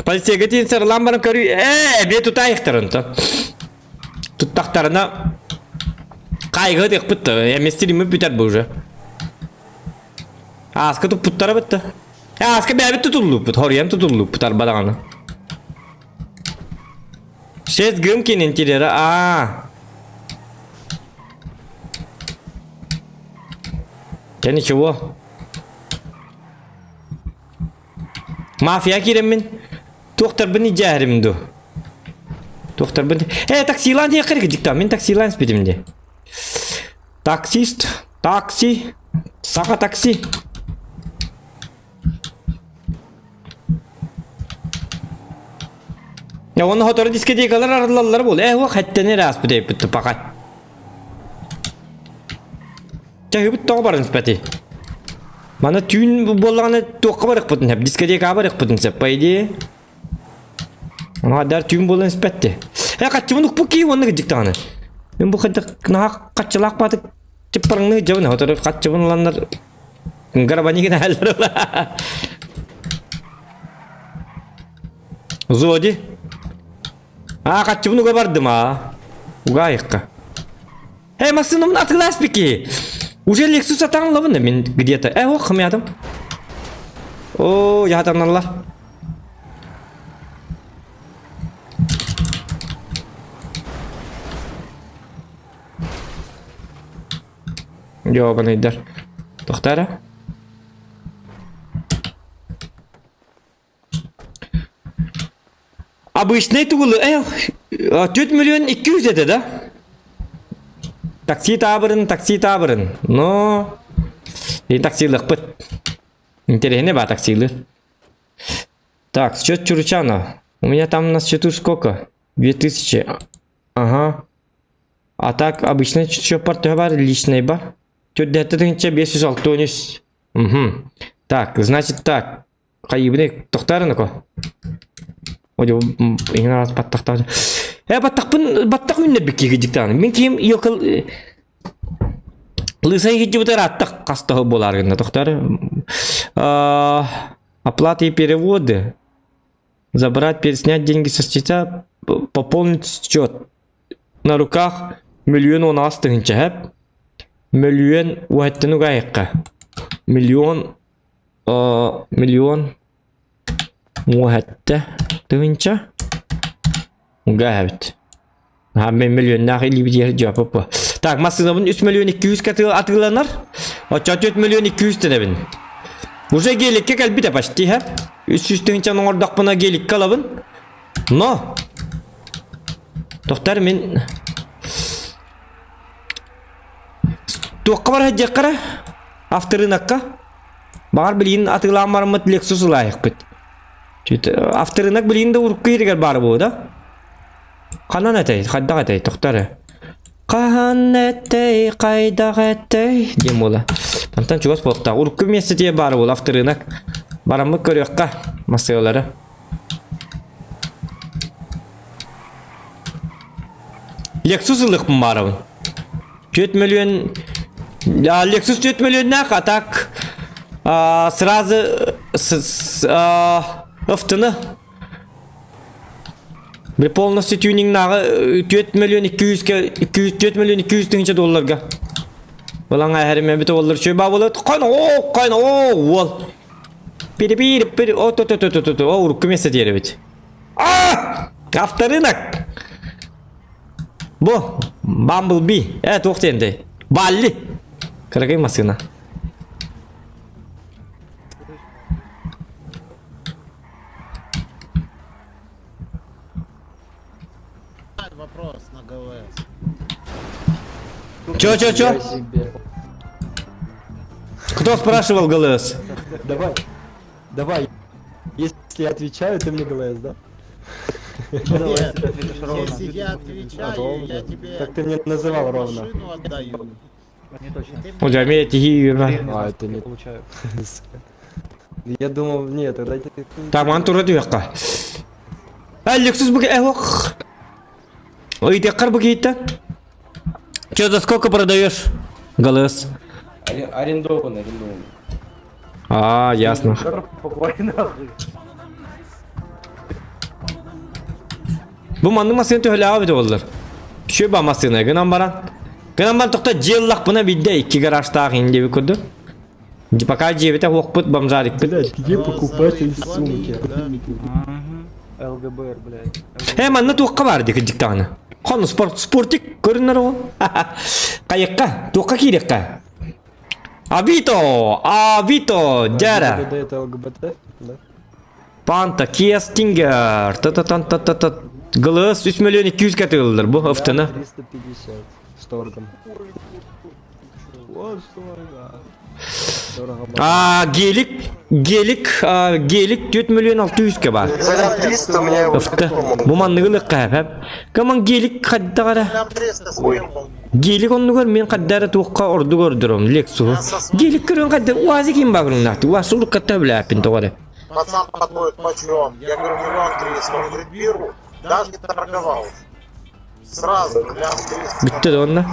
Полицияга тиийэн сарылаан баран көрүү ээ эбиэ тутаайыктар онтон. Туттахтарына кайгы тыкпыт да эместириммит бүтэр бу уже. Ааска туппуттара бытта. Ааска бэйэбит тутуллуппут, хоруйан тутуллуппут арба даҕаны. Шесть гымкин интерьера аа. Я ничего. Мафия киирэммин туохтарбын идьээрим ду. Туохтарбын... Э, таксилаан диэххэ дьикта, мин таксилаан испитим дии. Таксист, такси, саха такси. Я оны хотору дискотекалар арыллаллар буол. Э, уох хэттэнэр ааспыт эппит пока. Чаһыбыт тоҕо баран испэти. Мана түүн буоллаҕына туохха барыахпытын сөп, дискотекаҕа барыахпытын сөп, по идее. Аны түүн буолан испэтти. Э, хаччыбын укпут кии уонна кырдьык даҕаны. Мин бу хайдах наһаа хаччылаах баатык чыппарыҥныы дьабын хотору хаччыбын ыланнар гарабани гынааллар Зоди. Аа, хаччыбын уга бардым аа. Угаайыкка. Эй, массыынабын атыыласпыт киһи. Уже Lexus атаҥлабын да мин где-то. Э, ох, хымыйатым. О, яхатаналлар. Ёбаныйдар. Тохтара. Обычный тугулы, э, 4 миллион 200 это, да? Такси табырын, такси табырын. Но... И таксилыкпыт. Интересно ба таксилы. Так, счет Чурчана. У меня там на счету сколько? 2000. Ага. А так, обычный счет бар, личный бар. Төрдәтті тыгынча 563. Угу. Так, значит так. Хайыбыны тохтаарыныко. Одё иҥин араас баттахтаах. Э баттахпын баттах үүннэрбит киһи дьиктааны. Мин киһим йокыл Лысай хиджибыт ырааттах хастаһы буолаар гынна тохтаар. Оплаты и переводы. Забрать, переснять деньги со счета, пополнить счет. На руках миллион он аас тыһыынча хэп. Мөлүйүөн уһэттэн угаайыкка. Миллион миллион уһэттэ тыһыынча угаа эбит. Аха мен миллионнаах илиибитигэр дьаппа. Так, массыынабын 3 миллион 200 атыыланар. Оччо 4 миллион 200 тэнэбин. Уже геликке кэлбитэ почти, һэ? 300 тыһыынчаны оҥордохпуна геликке ылабын. Но! Тохтар мин Туохха бар сылдьыахха Авторынокка. Баҕар билигин атыылаан бараммыт Lexus ылаайахпыт. Авторынок билигин да урукку иһигэр баар буолуо да? Ханан этэй? Хайдах этэй? Тохтор эрэ. Хаһан этэй, хайдах этэй диэн буола. Мантан чугас буолуохтаах. Урукку миэстэтигэр баар буола авторынок. Бараммыт көрүөххэ массыылары. Lexus ылыахпын баарабын. 4 миллион Lexus 4 миллионнаах, а так сразу ыфтыны Били полностью тюнингнааҕы 4 миллион 200 200 4 миллион 200 тыһыынча долларга. Балаҥа эһэримэ бит оллар чөй баа болот кон о кон о уол. Пири пири пири о то то то то то о урукку место диэрэбит. А! Авторынок! Бу Бамблби. Э туох диэнтэй? Балли. Кыракый массыына. Вопрос на ГВС. Чё, чё, чё? Кто спрашивал ГЛС? Давай, давай. Если я отвечаю, ты мне ГЛС, да? Нет, если я отвечаю, я тебе Так ты мне называл ровно. машину отдаю. У тебя А, это не получаю. Я думал, нет, тогда ты... Таман тура түһүөххэ. Э, Lexus бу эх. Ыйтыаххар бу киһиттэн. Чё за сколько продаешь? ГЛС. Арендован, арендован. А, ясно. Бу маннык массыына төһөлөөҕө эбитэ буоллар. Үчүгэй ба массыына гынан баран. Гынан баран тохто дьиэллахпына биирдэ икки гаражтаах ин диэбит курдук. Пока дьиэбитэ уохпут бомжарикпыт. Блядь, где покупатель сумки? ЛГБР, блядь. Э, манна туохха баар дии кырдьыктаҕына. Хон спорт спортик көрүнэр ол. Хайыкка, туохха киириэххэ. Авито, Авито, дяра. ЛГБТ это ЛГБТ, да? Панта, Kia Stinger, та-та-тан-та-та-та. ГЛС 3 миллион 200 катылылар бу ыфтыны. 350 с торгом. Вот с торга. Дорого. А, гелик, гелик, а, гелик 4 миллион 600 бар. 300 у меня Ыфты. Бу манныгы лыкка хэп. Каман гелик хаддагара. Гелик оннугар мен хаддара туохха ордук ордурум Lexus. Гелик көрөн хаддар уазы ким багруннаахты. Уаз улуккатта билээппин тоҕо Пацан подходит почем? Я говорю, миллион триста. Он говорит, беру. Даже не торговался. Сразу, лям триста. Бүттэ да онно.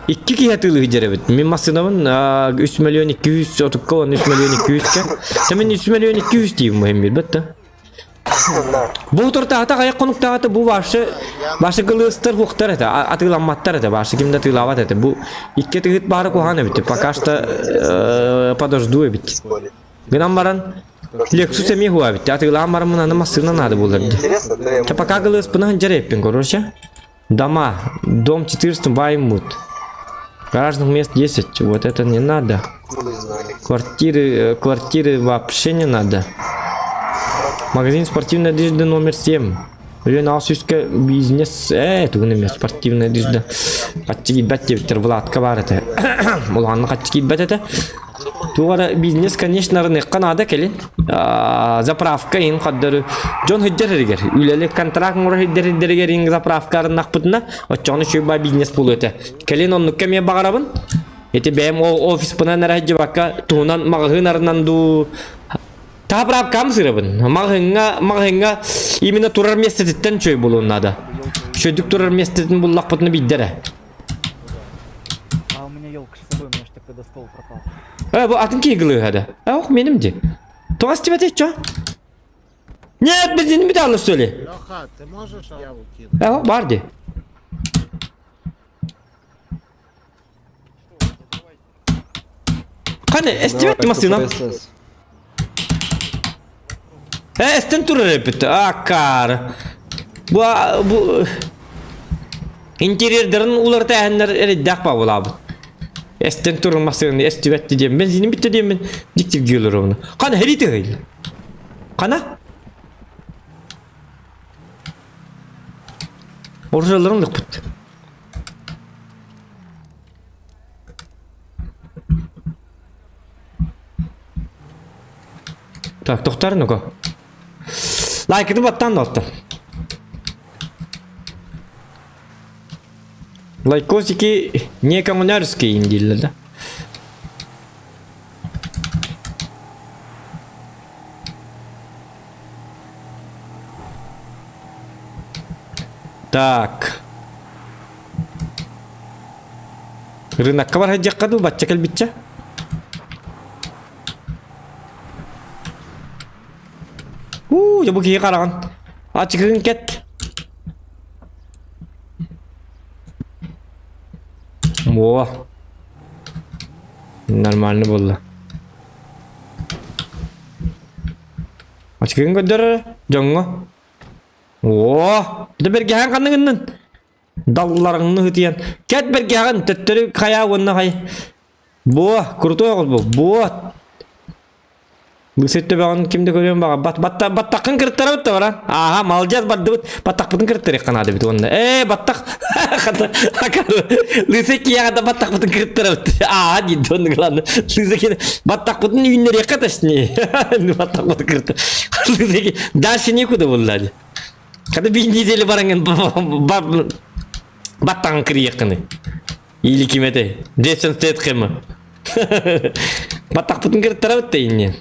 Икки киһи атыылыы дьэрэбит. Мин массыынабын 3 миллион 200 отукка уонна 3 миллион 200-кэ. Та мин 3 миллион 200 диибин муһим билбэт да. Бу тортаата хайах хонуктаата бу вообще башы кылыыстар хуохтар этэ атыыламматтар этэ башы ким да атыылаабат этэ бу икки атыыһыт баара куһаҕан эбит пока что подожду эбит гынан баран Lexus эмиэ хуа эбит атыылаан бараммын аны массыына наада буолар дии пока кылыыспына сылдьар эппин короче дома дом 14 Ваймут гаражных мест 10 вот это не надо квартиры квартиры вообще не надо магазин спортивной одежды номер 7 Өлүөн аҕыс сүүскэ бизнес ээ тугун эмэ спортивная одежда хаччы киирбэт диэбиттэр Владка баар этэ улаханнык хаччы киирбэт этэ туох эрэ бизнес конечно рыныахха наада кэлин заправка иһин хардары дьон сылдьар эригэр үлэли контракт оҥоро сылдьар эрдэригэр иһин заправка арыннахпытына оччоҕуна үчүгэй баа бизнес буолуо этэ кэлин оннукка эмиэ баҕарабын ити бэйэм ол офиспынан эрэ сылдьыбакка туһунан маҕаһыын арынан дуу Таапыраапкам сырабын. Маҕаһыҥҥа, маҕаһыҥҥа именно турар миэстэтиттэн үчүгэй буолуон наада. Үчүгэйдик турар миэстэтин буллахпытына биирдэ эрэ. А у меня елка с собой, у меня ж так тогда стол пропал. Э, бу атын киһи гылыыһа да. Э, ох, меним ди. Тоҕо истибэтий чё? Нет, бензин бүтэ алыс что ли? Леха, ты можешь яву кинуть? Э, бар ди. Қане, эстибет массыына. Э, эстен турар эпит. Аккар. Бу бу интерьердерин уларыта эһэннэр эрэйдээх баабылаабыт. Эстен турар массыынаны эстибэт диэн бензинин бүттэ диэммин диктивдии олоробуна. Қана хери тыһыйл. Қана? Оружияларын ылыахпыт. Так, тохтар ну-ка. Лайкыты баттан да оттон. Лайкосики не коммунарские дииллэр да. Так. Рынокка бар сылдьыахха дуу, бачча кэлбиччэ? Уу, дьэ бу киһи хараҕын. Ачыкыгын кэт. Во. Нормально буолла. Ачыкыгын көрдөр дьоҥҥо. О, да бэргэһээн ханныгыннын? Далларыңны ытыйан. Кэт бэргэһэҕин төттөрү хайаа уонна хай. Буо, крутой оҕус бу. Буо. Бысыр төбөҕүн ким да көрүөн баҕарбат. Батта, баттаххын кырыттарабыт да баран. Ааха, молодец бардыбыт. Баттахпытын кырыттарыахха наада эбит уонна. Ээ, баттах. Лысый киһиэхэ да баттахпытын кырыттарабыт. Аа, диир оннук ылан. Лысый киһи баттахпытын үүннэриэххэ точнее. Баттахпытын кырыттар. Лысый киһи дальше некуда булла. Когда бир неделя бараҥын баттаҕын кырыйыаххыный. Или ким этэй? Джейсон Стэтхэм. Баттахпытын кырыттарабыт да иннин.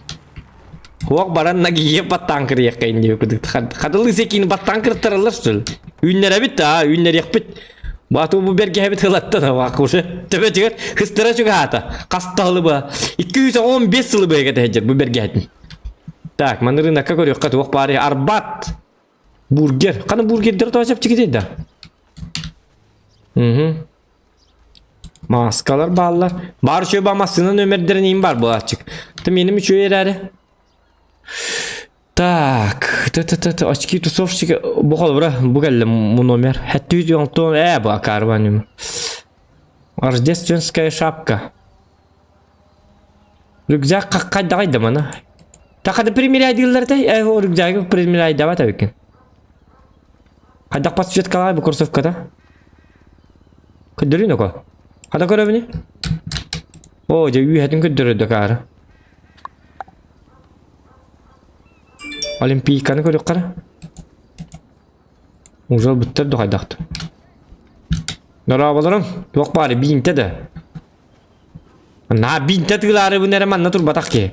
Уох баран нагие баттаан кырыйыахха инни кудук. Хатылы секини баттаан кырыттараллар что ли? Үүннэрэбит да, үүннэриэхпит. Бату бу бэргэһэбит ылаттан авак уже. Төбөтүгэр хыстара чугаата. Хастаалы ба. 215 сылы бэйгэ тэһэдьэр бу бэргэһэтин. Так, маны рынокка көрүөххэ туох баарый? Арбат! Бургер. Хана бургердер тоҕо чэпчэкитэй да? Угу. Маскалар бааллар. Баар үчүгэй ба массыына нөмердэрин иин бар буолааччык. Ты меним үчүгэй эрээри. Так, т т т т очки тусовщики бу холобура бу кэллэ му номер. Хэттүү оҥтон ээ бу акаарбан Рождественская шапка. Рюкзак хайдаҕай да мана. Тахада примеряйдыыллар этэй? Э, рюкзагы примеряйдабат эбиккин. Хайдах подсветкалаай бу кроссовката? Көрдөрүүн око. Хада көрөбүнү? О, дьэ үүһэтин көрдөрөдө каара. Олимпийканы көрүөххэ Уже бүттэр да хайдахты. Дорооболорум, туох баары биинтэ да. На биинтэ тыылаарыбын эрэ манна турбатах киһи.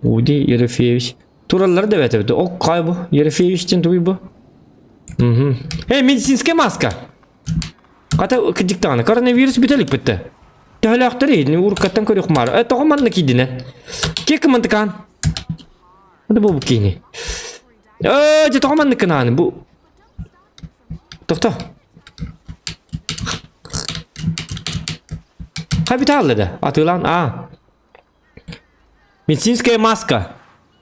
Уди Ерофеевич. Тураллар да бэтэбит. Ок хай бу. Ерофеевичтен тугуй бу. Угу. Эй, медицинская маска. Хата кырдьык даҕаны коронавирус бүтэ илик бүттэ. Төһөлөөхтөр иһин уруккаттан көрүөх маар. Э, тоҕо манна киирдинэ? Киэккэ мантыкаан. Это бу киини. Э, дьэ тоҕо маннык гынааны бу. Тохто. Капитал да. Атыылаан а. Медицинская маска.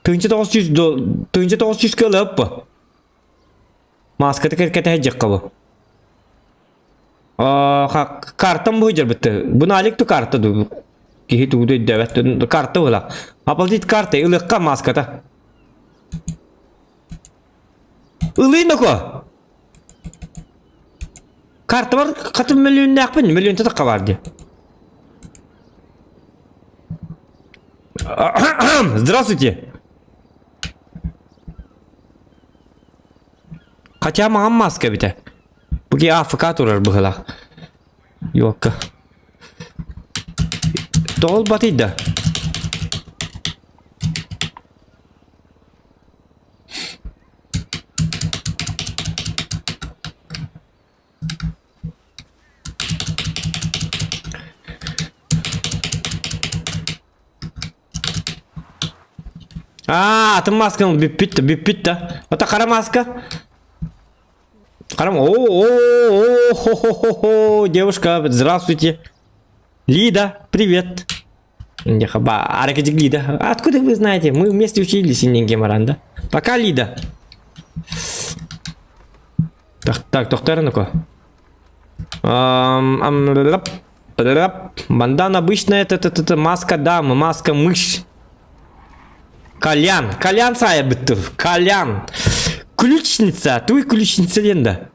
1900 до 1900 кылып. Маската кэтэһэ дьахха бу. Картам бу дьарбытты. Бу налик ту карта ду. Киһи тугу да өйдөөбөт. Карта була. Оплатить картой ылыахха маската. Ылый ноко. Карта бар хатын мөлүйүннээхпин, мөлүйүнтэ тахха бар дии. Здравствуйте. Хотя маҥан маска эбитэ. Бу киһи АФК турар быһыылаах. Ёлка. Тоҕо ылбатый да? Аа, атын масканы бүппүт да, бүппүт да. Ата хара маска. Харам, о, о, о, хо, хо, хо, хо, девушка, здравствуйте. Лида, привет. Аракадик Лида. Откуда вы знаете? Мы вместе учились, Иннинге Маранда. Пока, Лида. Так, так, доктор, ну-ка. Бандана обычная, это, это, это маска дамы, маска мышь. Колян, Колян сайбыттыр, Колян. Ключница, туй ключница диэн да.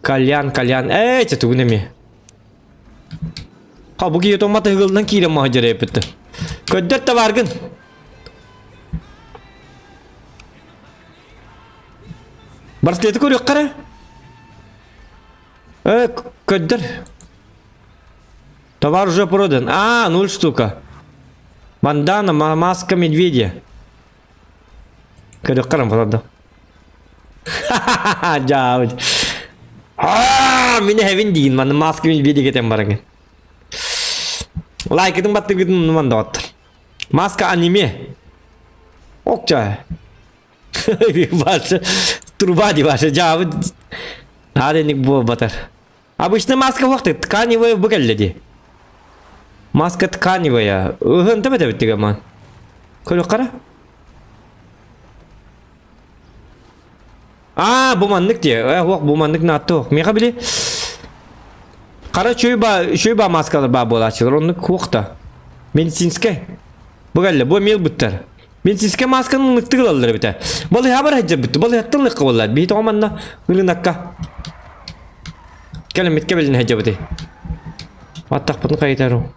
Кальян, кальян. Эй, чэ тугун эми. Ха, бу киһи томмата ыгылынан киирэн маһы дьэрэйбитти. Көддөр табааргын. Браслеты көрүөххэ эрэ. Э, көддөр. Товар уже продан. А, нуль штука. Бандана, маска медведя. Көрүөххэ эрэ продал. Ха-ха-ха, дьаабыт. Аа, мин эһэбин диин, манна маска медведя кетен бараҥын. Лайкытын баттыргытын умнуман доҕоттор. Маска аниме. Окча. Ваша труба ди ваша дьаабыт. Аареник буолбатар. Обычно маска хуохты тканевая бу кэллэ ди. Маска тканевая. Ыһын төбө тэбиттигэ ман. Көрүөххэ Аа, бу маннык дии. Э, хуох, бу маннык наатты хуох. Миэхэ били Хара чөй ба, чөй ба маскалар ба буолааччылар. Оннук хуох да. Медицинскэй. Бу кэллэ, бу эмиэ ылбыттар. Медицинскэй масканы ыллыктык ылаллар эбитэ. Балыыһа бар сылдьарбыт. Балыыһаттан ылыахха буоллар. Биһи тоҕо манна ырыынакка кэлэммит кэбилин сылдьабытый. Аттахпытын хайытару.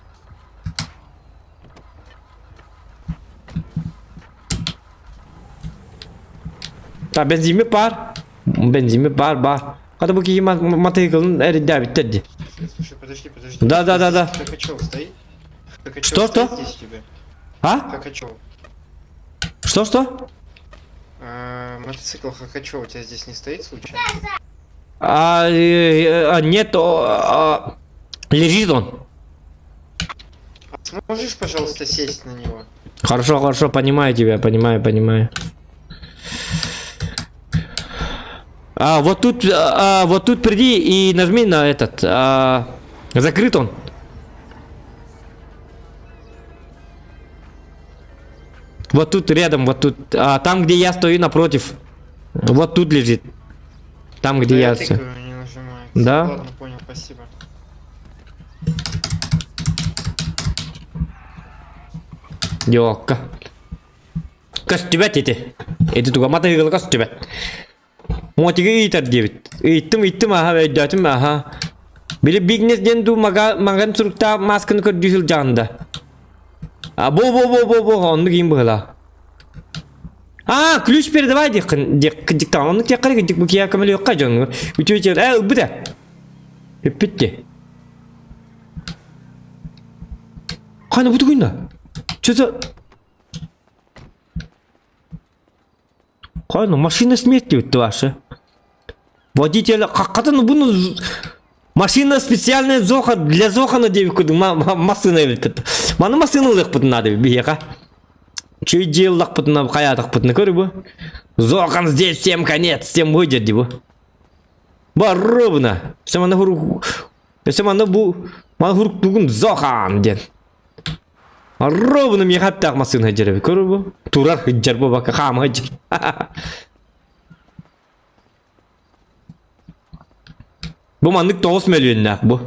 Та бензими бар. Бензими бар бар. Хата бу киһи матыйкылын эридээбиттэр ди. Слушай, подожди, подожди. Да, да, да, да. Хакачев стоит? Хакачев Что, что? стоит здесь у тебя? А? Хакачев. Что, что? А, мотоцикл Хакачев у тебя здесь не стоит случайно? А, а, нет, а, лежит он. А сможешь, пожалуйста, сесть на него? Хорошо, хорошо, понимаю тебя, понимаю, понимаю. А, вот тут, а, вот тут приди и нажми на этот. А, закрыт он. Вот тут рядом, вот тут. А, там, где я стою напротив. Вот тут лежит. Там, где Да я. я тыкаю, не нажимается. Да? Ладно, понял, спасибо. Ёкка. Көстүбэт ити. Ити туга матыгылы көстүбэт. Мотиги ыйытар диэбит. Ыйыттым, ыйыттым, аха, өйдөөтүм, аха. Били бизнес диэн дуу мага, маган суруктаах масканы көрдүү сылдьаҕын да. А, бу, бу, бу, бу, бу, оннук иин быһыла. А, ключ передавай диэххин, диэххин, оннук диэххэ дик бу киһи көмөлүөххэ дьоҥҥо. Үтүө үтүө, э, ылбыт ээ. Бүппүт дии. Хана бу тугуйна? Что за... Хана, машина смерти вот ваша. Водитель, хакатын буну машина специальная Зоха для Зохана деп кудум массына эбит. Маны массына ылыахпытын надо биһиэхэ. Чүй дьиэллахпытына хайаатахпытына көрү бу. Зохан здесь всем конец, всем выйдет ди бу. Бар ровно. Все маны хур Все маны бу маны хуруктугун Зохан диэн. Ровно миэхэ аптаах массыына сылдьар эбит. Көрү бу. Турар сылдьар бу бакка хаама сылдьар. Бу маннык 9 мөлүйүөннээх бу.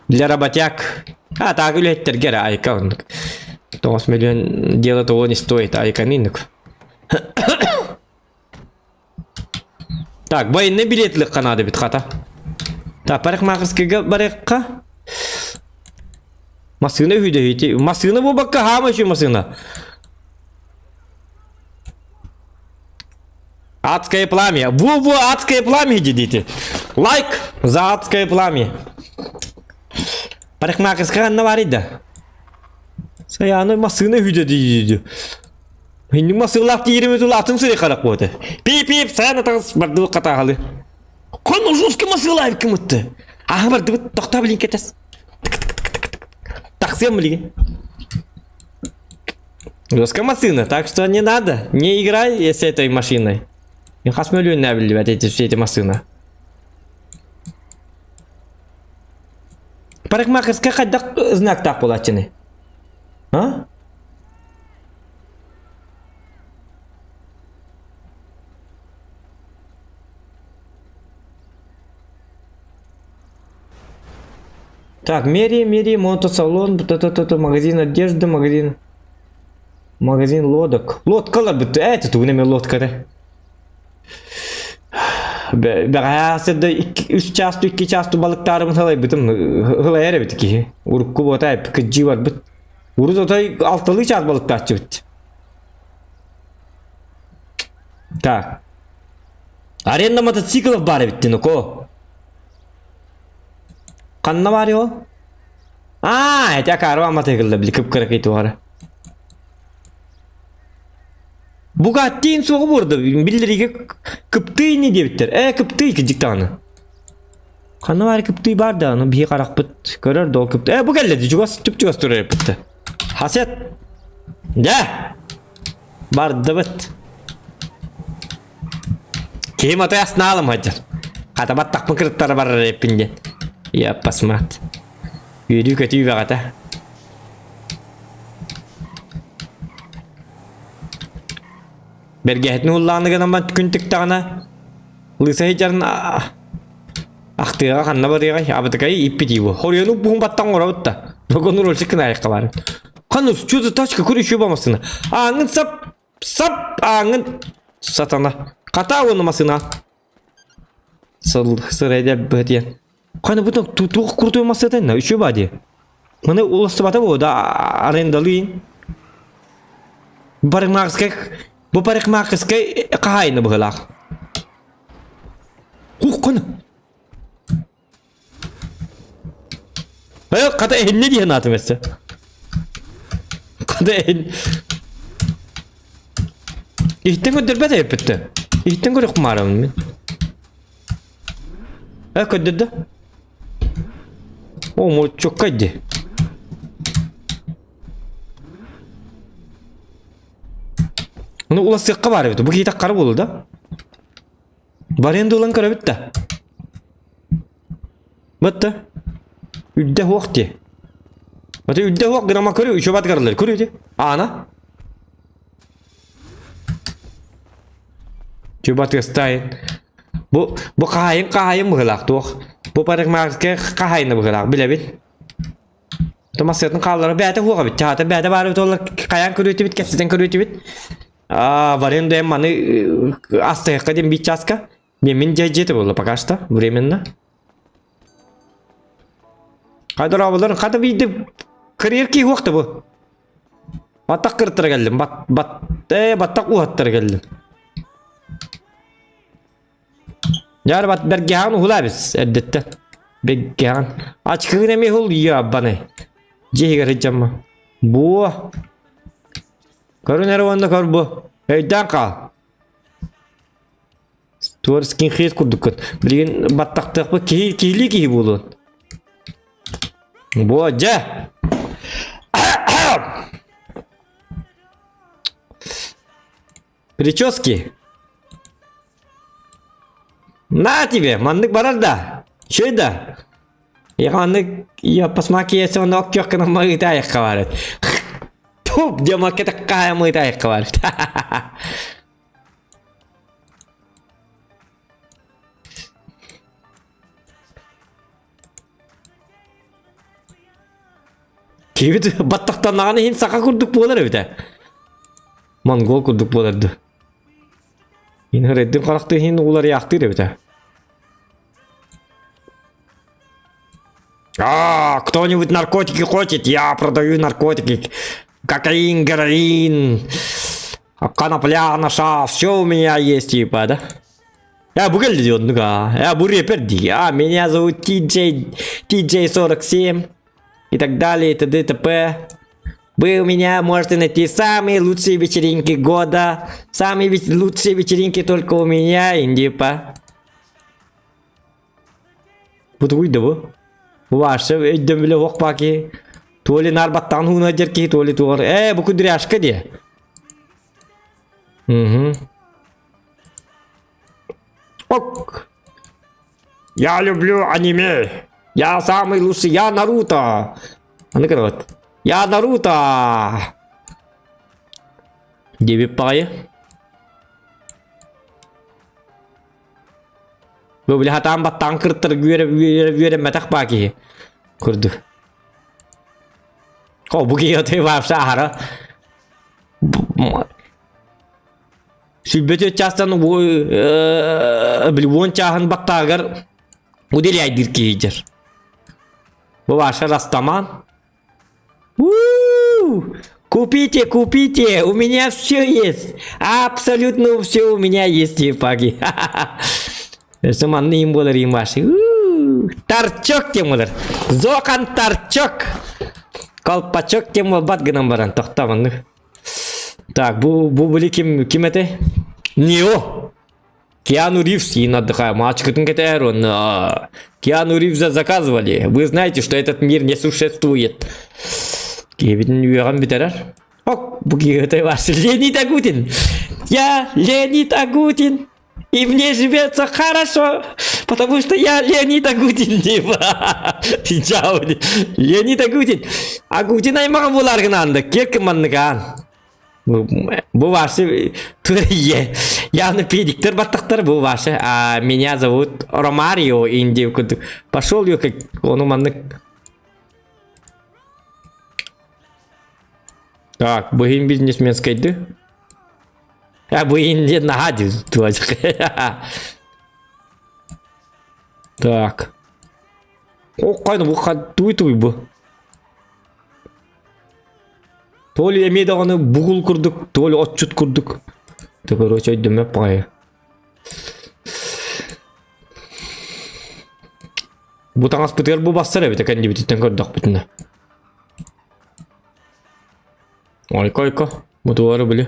Для работяг. А так үлэһиттэргэ эрэ айка оннук. 9 миллион дело того не стоит, айканы иннук. Так, военный билетлик наада бит хата. Так, парикмахерскийга барыахха. Массыына үһү Массыына буолбакка хаама үчү массыына. Адское пламя. Во-во, адское пламя дедите. Лайк за адское пламя. Парикмахерская анна бар да. Саяны массыына үһү дии. Инник масыылаах тиирими тулаатын сыри харах буота. Пип-пип, саян атаҕыс бардыбыт хатааһалы. Хон жесткий масыылаах кымытты. Аха бардыбыт, тохтоо билин кэтэс. Тахсыам билигин. Жесткая машина, так что не надо. Не играй с этой машиной. Хас мөлүөннää биллибэт эти все эти машина. Парикмахерская хайдах знактаах буолааччыны? А? Так, Мери, Мери, мотосалон, та-та-та-та, магазин одежды, магазин. Магазин лодок. Лодкалар бүтті. Э, тугун эме лодкада. Бэҕэһээ сырда үс чаасту, икки чаасту балыктаарыбын халайбытым. Хылайар эбит киһи. Урукку буота кыдьыы барбыт. Урут отой алталыы чаас балыктааччыбыт. Так. Аренда мотоциклов баар эбит Тинуко. Ханна баар ол? Аа, это акаарба мотоциклда били кып-кыракый туһара. Бугаттиин суоҕу буорда биллериге кыптый не диэбиттэр. Э, кыптый кыдьык даҕаны. Ханна баар кыптый баар даҕаны биһи харахпыт көрөр да ол кыптый. Э, бу кэллэ чугас чуп-чугас турар эппитте. Хасет. Дьэ. Бардыбыт. Киһим отой аснаалым сылдьар. Хата баттахпын кырыттара барар эппин диэн. Я посмат. Үөрүү-көтүү бэҕэтэ. Бэргэһэтин ууллааны гынан күн тыктаҕына лыса сылдьарын ахтыаҕа ханна барыаҕай абытыкай иппитии бу. Хоруйану буһун баттан оҥоробут да. Вагон рольчик кынаайыкка баар. Ханус, что за тачка, кур еще бамасына. Ааҥын сап, сап, ааҥын сатана. Хата уонна масына. Сыл сырайда бытиен. Ханы бу туох крутой массыына үчү ба ди. Маны уластыбата бу да арендалыын. Парикмахерскай бу парикмахерскай хаһаайына быһылаах. Кухканы. Э, хата эһинне диэн аатым өссө. Хата эһин. Иһиттэн көрдөрбөт эппитте. Иһиттэн көрөх маарабын мин. Э, көрдөрдө. О, моччукка ди. Ну, уласыакка баар эбит. Бу киһи таккара буолу да? Барыан ылан көрөбүт да. Бытта. Үрдэ хуох ти. Бата үрдэ хуох грама көрү үчү бат garылар көрү ти. Ана. Чубат ыстайын. Бу бу хаайын хаайын быһылаах туох. Бу парикмахерская хаайына быһылаах билэбин. Томасытын хааллара бэйэтэ хуох эбит. Чаата бэйэтэ баар эбит олар хайаан көрүөтүбүт, кэпсэтэн көрүөтүбүт. А, в аренду маны астыахха диэн биир чааска. Мен дьэ буолла пока что, временно. Хайдара хата биирде карьер кии уохта бу. Баттах кырыттара кэллим, бат бат э баттах уһаттара кэллим. Дьаар бат бэргэһэҕин уһулаабис эрдэттэн. Бэргэһэҕин. Ачкыгын эмиэ уһул йаббаны. Дьиэһигэр сылдьамма. Буо. Көрүн эрэ уонна көр бу. Өйдөөн хаал. Туор скинхед курдуккун. Билигин баттахтыахпыт киһи киһилии киһи буолуон. Буо дьэ. Прически. На тебе, маннык барар да. Шөй да. Я маннык я посмаки сон оккёх кына мыытайыққа барыт. Туп, демакка такая мыытайыққа барыт. Киһибит баттахтаннаҕына иһин саха курдук буолар эбит ээ. Монгол курдук буолар дуу. Иһин ырайдын харахтыы иһин уларыйаахтыыр эбит ээ. А, кто-нибудь наркотики хочет? Я продаю наркотики. Кокаин, героин, конопля, наша, все у меня есть, типа, да? Я бу кэлли оннук Я бу рэпер дии. А, меня зовут TJ, TJ47 и так далее, и т.д. и т.п. Вы у меня можете найти самые лучшие вечеринки года. Самые лучшие вечеринки только у меня, индипа. Бу тугуй да бу? Ваша өйдөм биле ох баки. Толи нарбаттан хуна жерки, толи туар. Э, бу кудряшка де. Угу. Ок. Я люблю аниме. Я самый лучший. Я Наруто. А ну-ка вот. Я Наруто. Диэбит баҕайы. Бу били хатаан баттаан кыртар үөрэммэтэх баа киһи. Курдук. О, бу киһи отой вообще аһара. Сүлбөтө чаастан били уон чааһын баттаагар уделяйдыр киһидер. Бу ваша растаман. У-у-у! Купите, купите, у меня все есть. Абсолютно все у меня есть, епаги. Өсө манны им болар им ваши. Торчок тем болар. Зохан торчок. Колпачок тем болбат гынан баран. Тохта манны. Так, бу бу били ким ким эте? Нео. Киану Ривз и отдыхаю. Мальчик КТР, он Киану Ривза заказывали. Вы знаете, что этот мир не существует. Кевин үөҕэн бүтэрэр. Ок, бу киһи ваш Леонид Агутин. Я Леонид Агутин. И мне живется хорошо, потому что я Леонид Агутин. Типа. Леонид Агутин. Агутин аймаҕа буларгын Кирк манныгаан. Бу ваши явно педиктер баттахтар бу ваши. А меня зовут Ромарио Инди. Пошел я как он маннык. Так, быһын бизнесменскайды. А быһын не нагади Так. О, кайны бу туй туй бу. То ли эмиэ даҕаны бугул курдук, то ли отчут курдук. Ты, короче, өйдөмөп баҕайы. Бу таҥаспытыгар бу бассар эбит кэннибититтэн көрдөхпүтүнэ. Ойко-ойко, бу туары били.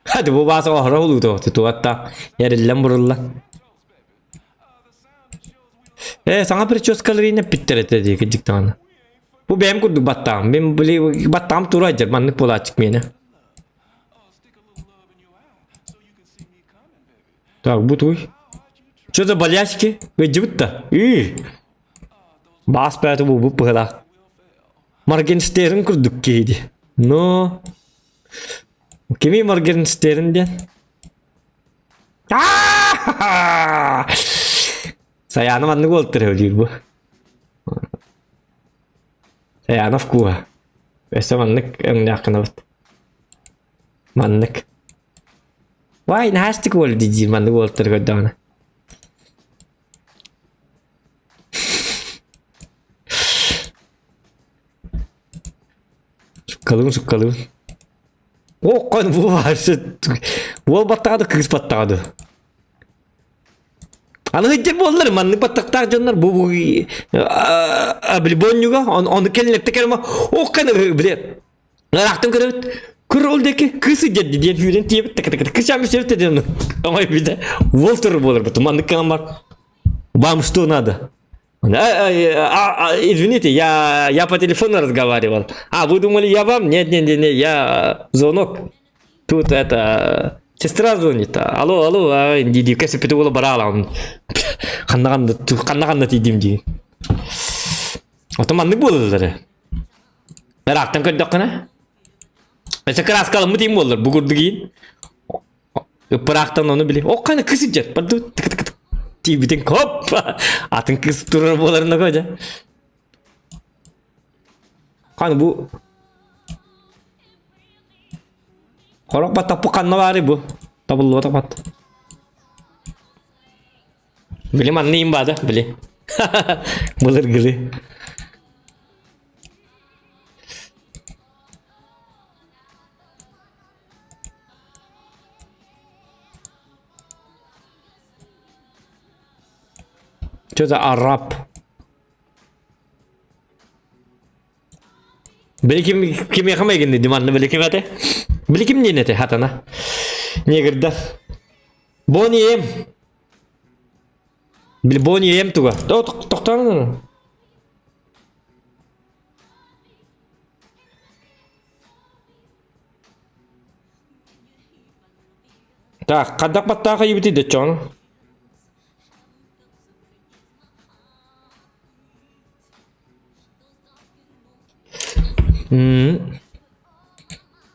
Хadi бу бааса оһоро улууту, тутуатта эриллэн бурулла. Э, саҥа прическалар инэппиттэр этэ дии кырдьык даҕаны. Бу бэйэм курдук баттаҕым. Мин били баттаҕым тура дьэр маннык буолааччык миэнэ. Так, бу туй. Что за болячки? Ыдьыбыт да. Үй. Баас бэйэтэ буолбут быһыылаах. Моргенштерн курдук киһи дии. Но... Кими Моргенштерн диэн? Саяна маннык уолтар диир бу. Саянов кууһа. Өссө маннык өҥнөөх гынабыт. Маннык. Вай, наһаастык уол дии маннык уолтар көрдөҕүнэ. Суккалыын суккалыын. Оккон бу баарсы уол баттаҕа да кыыс баттаҕа да. Аны ыйдыр буоллар маннык баттахтаах дьоннор бу бу облибоннюга ону кэллэртэ кэлма оккан бile ыраахтан көрөбүт көр ол диэки кыыс ыйдыр диэн сүүрэн тиийэбит так так кысам севте диэн оҥой бите уол турар буолар бут маннык кэлэн бар вам что надо Извините, я, я по телефону разговаривал. А, вы думали, я вам? Нет, нет, нет, нет, я звонок. Тут это... Сестра звонит. Алло, алло, а, диди, кэсэ петуола барала. Он. Ханна-ханна тиийдим дии. Ото маннык буолаллар. Ыраахтан көрдөххүнэ. Өссө кырааскаламмыт иин буоллар, бу курдук иин. Ыппыраахтан ону били, о қаны кыс иджет, барду тык тык тык тиийбитин хоп, атын кыс турар буоларын дьэ. Қаны бу Хорох баттаппы ханна баары бу? Табыллыбата бат. Били манны им баада, били. Былыргылы. Что за араб? Били ким кимиэхэ майгынный диманны били ким этэ? Били ким диэн этэ хатана? Негрда. Бони М. Били Бони М туга. Тохтоон. Так, хадах баттаах айыбыты дөччоҕун.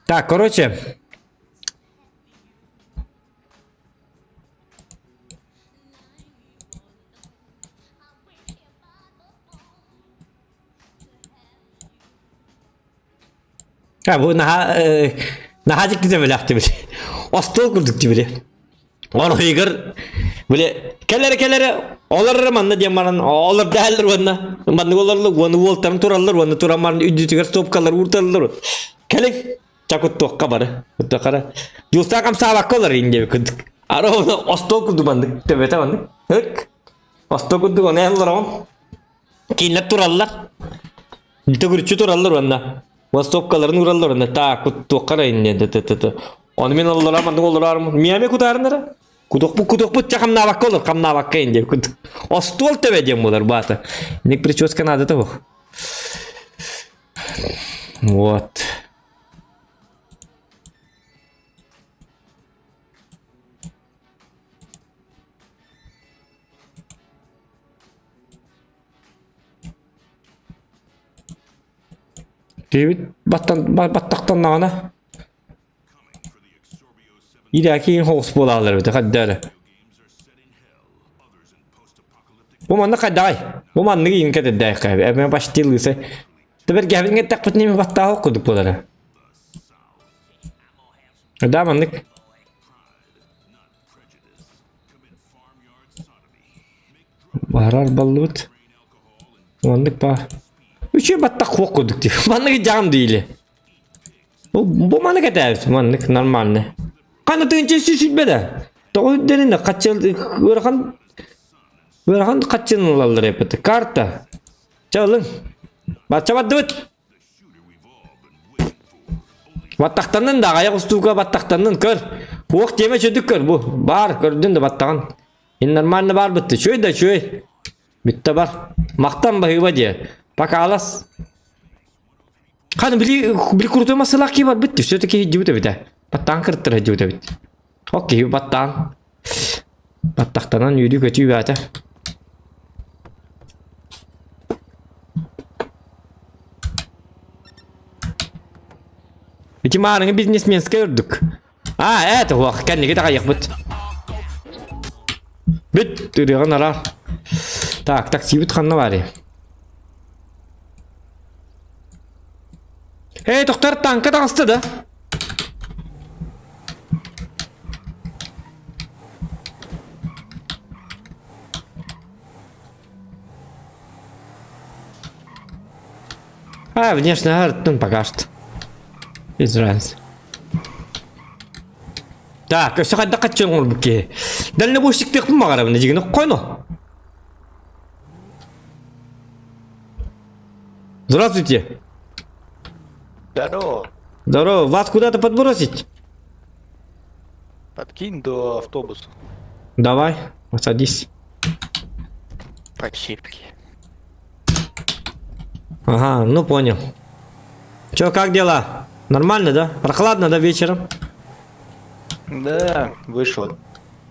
Так, короче. А, бу наһаа Наһаа дьиктитэ бэлэхтибит. Остуол курдук тибили. Оройугар били кэлэрэ кэлэрэ олорор манна диэн баран олор дэһэллэр уонна маннык олорлор уонна уолтарын тураллар уонна туран баран үрдүтүгэр стопкалар уурталлар. Кэлиҥ чакуттуохха бары. Куттуоххара. Дьуустаах хамсаабакка олор индиэби курдук. Ара оны остуол курдук маннык төбөтө маннык. Ык. Остуол курдук оны олороҕун. Кинилэр тураллар. Төгүрүччү тураллар уонна Востоккаларын ураллар уонна таак куттуохха эрэ инньэ т Ону мин оллорам маннык олорорум миэме кутаарынара эрэ. Кутуохпут кутуохпут ча хамнаабакка олор хамнаабакка инде кут. Остуол төбө диэн буолар баата. Ник прическа надо того. Вот. Диэбит баттан баттахтаннаҕына Ирээки хоҕус буолаалар эбит хайда эрэ. Бу манна хайдаҕай? Бу маннык иин кэтэрдээххэ эбэ почти лысый. Тэбэргэһэбин эттэхпитинэ эми баттааһы курдук буолара. Да маннык. Баарар баллыбыт. Маннык баар. Үчүгэй баттах хуох курдук дии. Маннык дьаҕым диили. Бу, бу маннык этээбит. Маннык нормально. Хана тыынча сүсүлбэ да. Тоҕо үрдэринэ хаччыл ыарахан ыарахан хаччын ылаллар эппит. Карта. Чэ ылыҥ. Бачча бардыбыт. Баттахтаннын да аҕайах устуука баттахтаннын көр. Уох тиэмэ чөдүк көр бу. Бар көрдүн да баттаҕын. Ин нормально бар бытты. Чөй да чөй. Бүтте бар. Мактан баһыыба диэ. Покалас. Ханы били били крутой масылаах кии бар битти. Все-таки дьибит эбитэ. Баттаан кырыттара дьибит эбит. Окей, баттаан. Баттахтанан үөрүү көтүү баата. Ити маарыҥы бизнесменскэй үрдүк. А, это хуах, кэнники таҕайыахпыт. Бүт, ырыаҕын араар. Так, таксибит ханна баарый? Эй, тохтор, танка таҕыста да? А, внешне артын пока что. Без разницы. Так, өссө хайдах хаччын оҥорбут киһи. Дальнобойщиктыахпын баҕарабын, дьигини қойно. Здравствуйте. Здорово. Здорово. Вас куда-то подбросить? Подкинь до автобуса. Давай, садись. Спасибо. Ага, ну понял. Чё, как дела? Нормально, да? Прохладно, да, вечером? Да, вышел.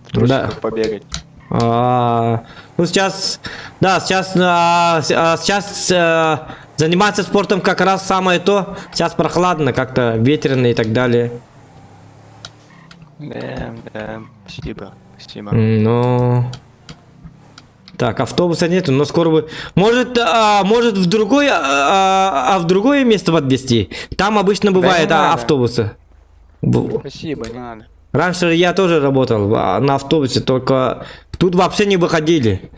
В трусиках да. побегать. А, ну сейчас, да, сейчас, а, а сейчас а, заниматься спортом как раз самое то. Сейчас прохладно, как-то ветрено и так далее. Да, да, спасибо, спасибо. Ну, так, автобуса нету, но скоро бы... Может, а, может в другое, а, а в другое место подвести? Там обычно бывает да а, автобусы. Спасибо, не надо. Раньше я тоже работал а, на автобусе, только тут вообще не выходили.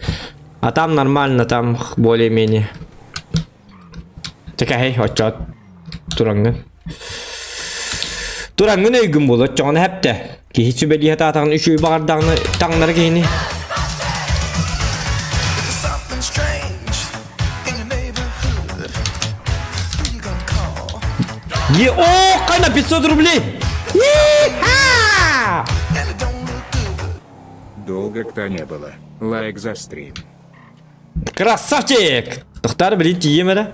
А там нормально, там более-менее. Такая, отчет. Тураңҥын. Тураңҥын өйгүн буол, оччоҕуна хэптэ. Киһи сүбэлиһэ таатаҕын үчүгэй баҕардаҕына таҥнары киһини. Е, о, қайна 500 рублей! Иха! Долго кто не было. Лайк за стрим. Красавчик! Тохтар билин тиийиэм эрэ.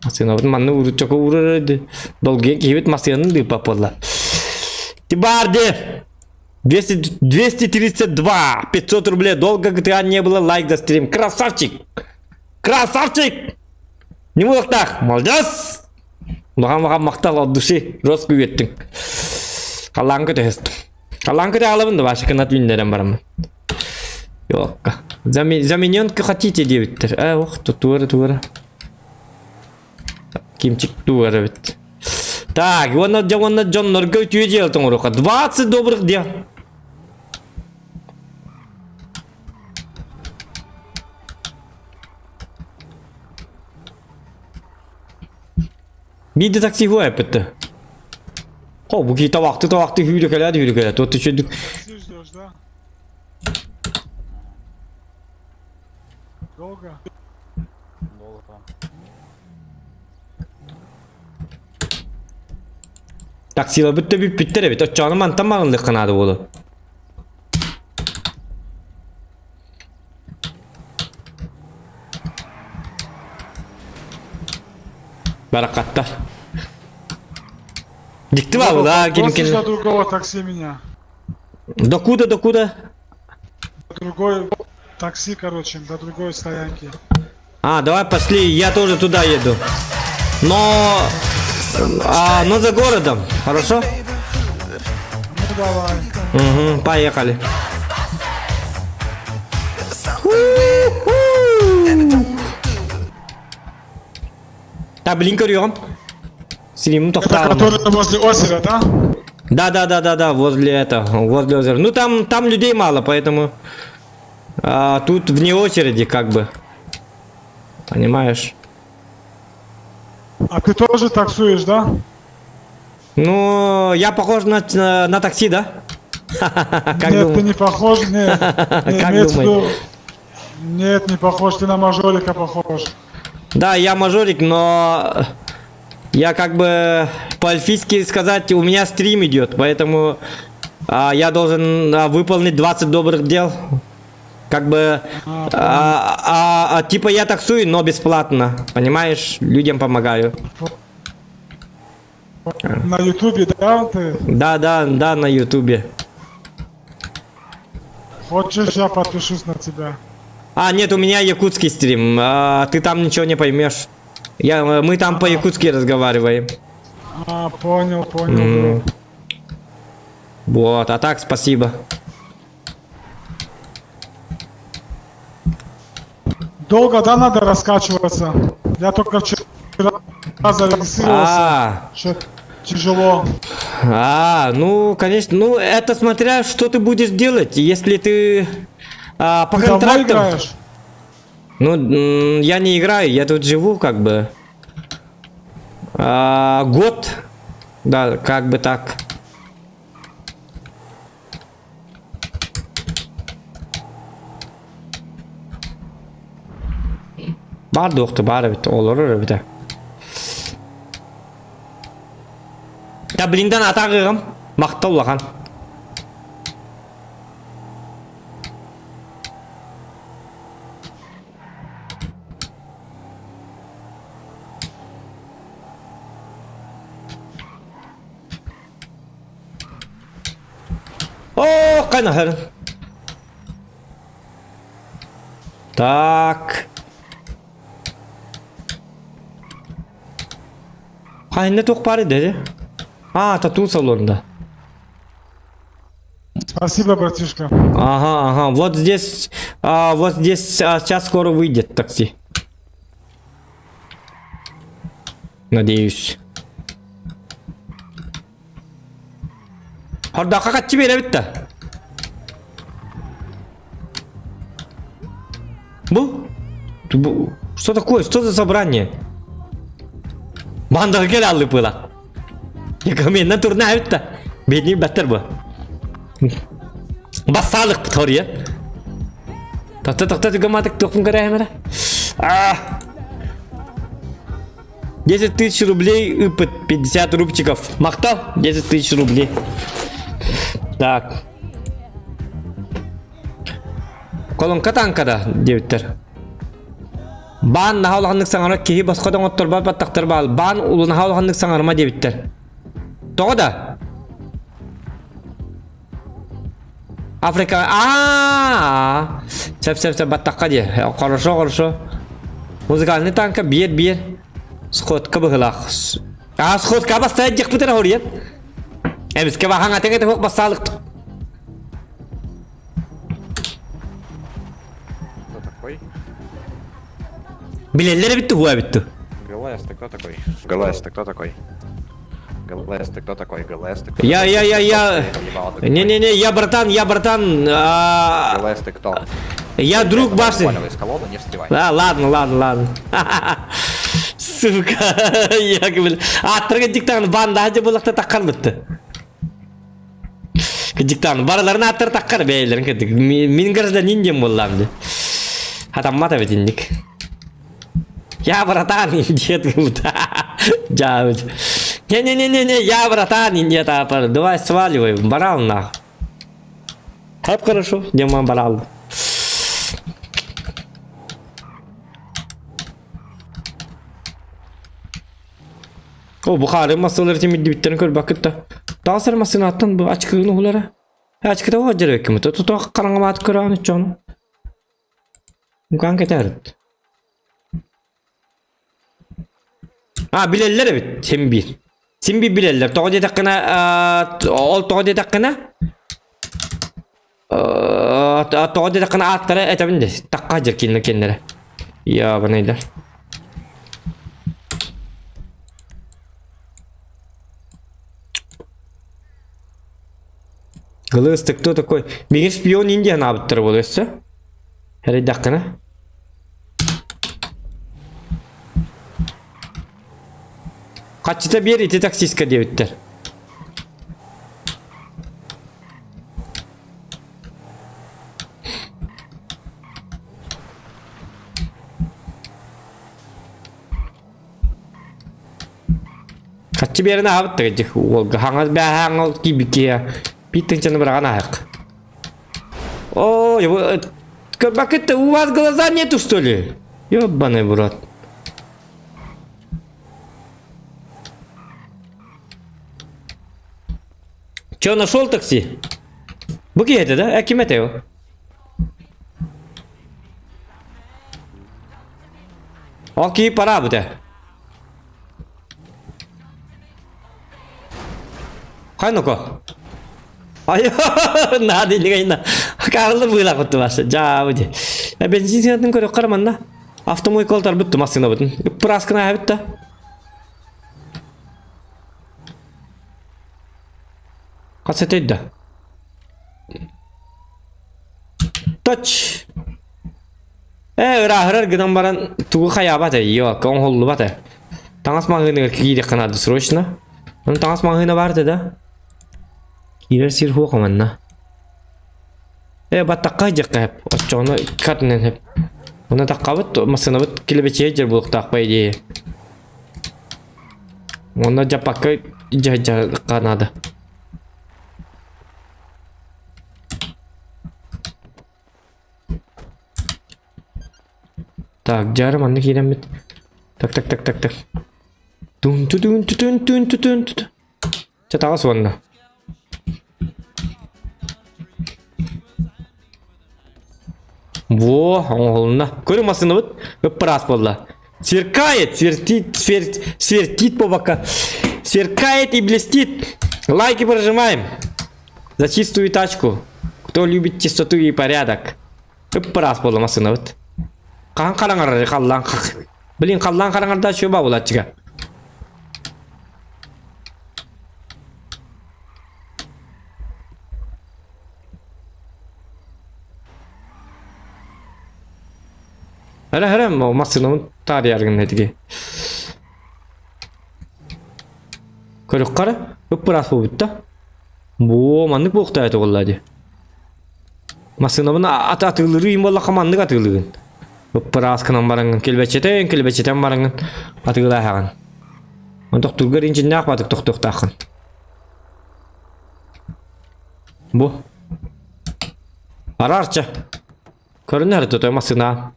Массыынабытын манна уруччака уурар долгуйан киһибит массыынаны дыыппат буолла. Тибарди! 200, 232! 500 рублей. Долго GTA не было. Лайк за стрим. Красавчик! Красавчик! Не так. Молодец! Улахан улахан махтал от души. Жестко үөттүҥ. Халлаан көтөһөстүм. Халлаан көтө аҕалабын да Ваша кынат үүннэрэн бараммын. Ёлка. Замененка хотите диэбиттэр. Э, ох, туора туора. Кимчик туора эбит. Так, уонна дьэ уонна дьоннорго үтүө дьыала оҥоруохха. 20 добрых дел. Биирдэ такси хуа эппитте. Хо, бу киһи табахты табахты hүүрүкэлээд hүүрүкэлээд. Туот түчүдүк. Ждешь, да? Долго? Долго. Таксиларбыт да бүппүттэр эбит. Оччоҕуна мантан барыллыахха наада буолуо. Баракаттар. Дикти бабыла, кин Бросишь кин. до другого такси меня. Докуда, докуда? До другой такси, короче, до другой стоянки. А, давай пошли, я тоже туда еду. Но... А, но за городом, хорошо? Ну давай. Угу, поехали. Да, блин, көрüyorum. Силимин Это тоқтағым. который возле озера, да? Да, да, да, да, да, возле этого, возле озера. Ну там, там людей мало, поэтому а, тут вне очереди как бы. Понимаешь? А ты тоже таксуешь, да? Ну, я похож на, на, на такси, да? Как Нет, думаешь? ты не похож, нет. Не, Как имеется в думаешь? виду- Нет, не похож, ты на мажорика похож. Да, я мажорик, но я как бы по-эльфийски сказать, у меня стрим идет, поэтому а, я должен а, выполнить 20 добрых дел. Как бы, А, а, а, а, типа я таксую, но бесплатно, понимаешь, людям помогаю. На ютубе, да, ты? Да, да, да, на ютубе. Хочешь, я подпишусь на тебя? А, нет, у меня якутский стрим, а, ты там ничего не поймешь. Я, мы там по-якутски разговариваем. А, понял, понял. М. бро. Вот, а так спасибо. Долго, да, надо раскачиваться? Я только вчера зарегистрировался. А, Чё тяжело. а, ну, конечно, ну, это смотря, что ты будешь делать. Если ты а, по Ты давно контрактам... играешь? Ну, я не играю, я тут живу как бы. А, год. Да, как бы так. Бар доқты, бар бит, олар бит. Да блиндан атағығым, мақтау лахан. О, қайна Так. Қайында тоқ бар еді, А, тату салонда. Спасибо, братишка. Ага, ага, вот здесь, а, вот здесь а, сейчас скоро выйдет такси. Надеюсь. Хордақа қатчы бере бітті. Бұл? Бу? Что такое? Что за собрание? Бандаға кел алды пыла. Яка мен турна бітті. Бедний бәттер бұл. Бассалық бұтор, я. Тоқта, тоқта, түгемадық, тоқым қарай А! 10 тысяч рублей и 50 рубчиков. Мақтал, 10 тысяч рублей. Так. Колонка танкада, девіттер. Бан наһаулаханнык саҥара киһи босхо оҥотторбот баттахтар баал. Бан улунаһаулаханнык саҥарма диэбиттэр. Тоҕо да? Африка. А, Сеп сеп сеп баттахха дии. Хорошо, хорошо. Музыкальный танка биэр биэр. Сходка быһылаах. А, сходка бастайт дьахпытыр хорият. Эмиске бахан атеҥе тэхок бассаалык. Кто такой? Билеллер битти хуа битти. Галайс, ты кто такой? Галайс, ты кто такой? ГЛС, ты кто такой? ГЛС, ты кто Я, такой? я, я, я. Ебало ты Не-не-не, я братан, я братан. а, ГЛС, ты кто? Я друг Башни. Понял, из колонны не встревай. А, ладно, ладно, ладно. Сука, я говорю. Аттырга диктант банда хадя булакта таккар битти. Диктант бараларын аттыр таккар бәйлерин кедик. Мин гражданин дем боллам ди. Хатаммата битинник. Я братан, дед говорит. Жабыт. Не-не-не-не-не, я братан, нет, апар. Давай сваливай, барал нах. Хап хорошо, дема барал. О, Бухары масылар тимиддибиттерин көрбөккүт да. Таасар масынаттан бу ачкыгын уһулара. Ачкыта оҕо дьэрбэккимит. Тутуох хараҥамаат көрөөн чону. Мукаан кэтээрит. А, билэллэр эбит, син биир. Син биир билэллэр. Тоҕо диэтэххинэ, ол тоҕо диэтэххинэ, тоҕо диэтэххинэ ааттара этэбин дии. Такка дьэр кинилэр кинилэрэ. Ябанайдар. Глыз, ты кто такой? Мигин шпион Индия анаабыттар буолуо өссө. Эрэйдэххинэ. Хаччыта биэр ити таксистка диэбиттэр. Хаччы биэрин аһабыт дьих уолга хаҥас бээһээҥ ол киибиккиэ биир тыһыынчаны быраҕан аһык. О, көрбөккүт у вас глаза нету что ли? Ёбаный в рот. Че, нашел такси? Бу киһи этэ да? Э, ким этэ ол? Ол киһи пора бутэ. Хайноко. Ай, надо илигайна. Карлы быыла кутtu басы. Жаа бу. Бензин сыатын көрө караманна. Автомойка олтар бүттү машина бүтүн. Праскына бүтті. Хас этейді. Точ. Э, ырааһырар гынан баран тугу хайаабат э, йоо, оҥоһуллубат э. Таҥас маҕаһыыныгар киириэххэ наада срочно. Ону таҥас маҕаһыына баар этэ да. Киирэр сир суох манна. Э, баттахха дьахха эп, оччоҕуна катынан эп. Онно таххабыт, массыынабыт килэбэчийэ дьэр буолуохтаах по идее. Онно дьаппакка дьаһайдьахха наада. Так, дьары манна киирэммит. Так, так, так, так, так. Тун ту тун ту тун тун ту тун ту. Чэ таҕыс уонна. Во, оҥоһулунна. Көрү массыынабыт ыппыраас буолла. Сверкает, свертит, свер, свертит по бока. Сверкает и блестит. Лайки прожимаем. За чистую тачку. Кто любит чистоту и порядок. Ыппыраас буолла массыынабыт. Хаһан хараҥарар халлаан Блин, халлаан хараҥарда чуба булаччыга. Эрэ эрэ массыынабын таарыйаргын этиги. Көрүк ыппыраас буолбут да. Боо, маннык буолуохтаах этэ буолла дии. Массыынабын ат атыылыырым буоллахха маннык атыылыыгын. Ыппырааскынан бараҥҥын килбэччитэн килбэччитэн бараҥҥын атыылааһаҕын. Тохтуургар инчиннээх баатык тохтуохтааххын. Бу. Араарча. Көрүнэр тутой массыына.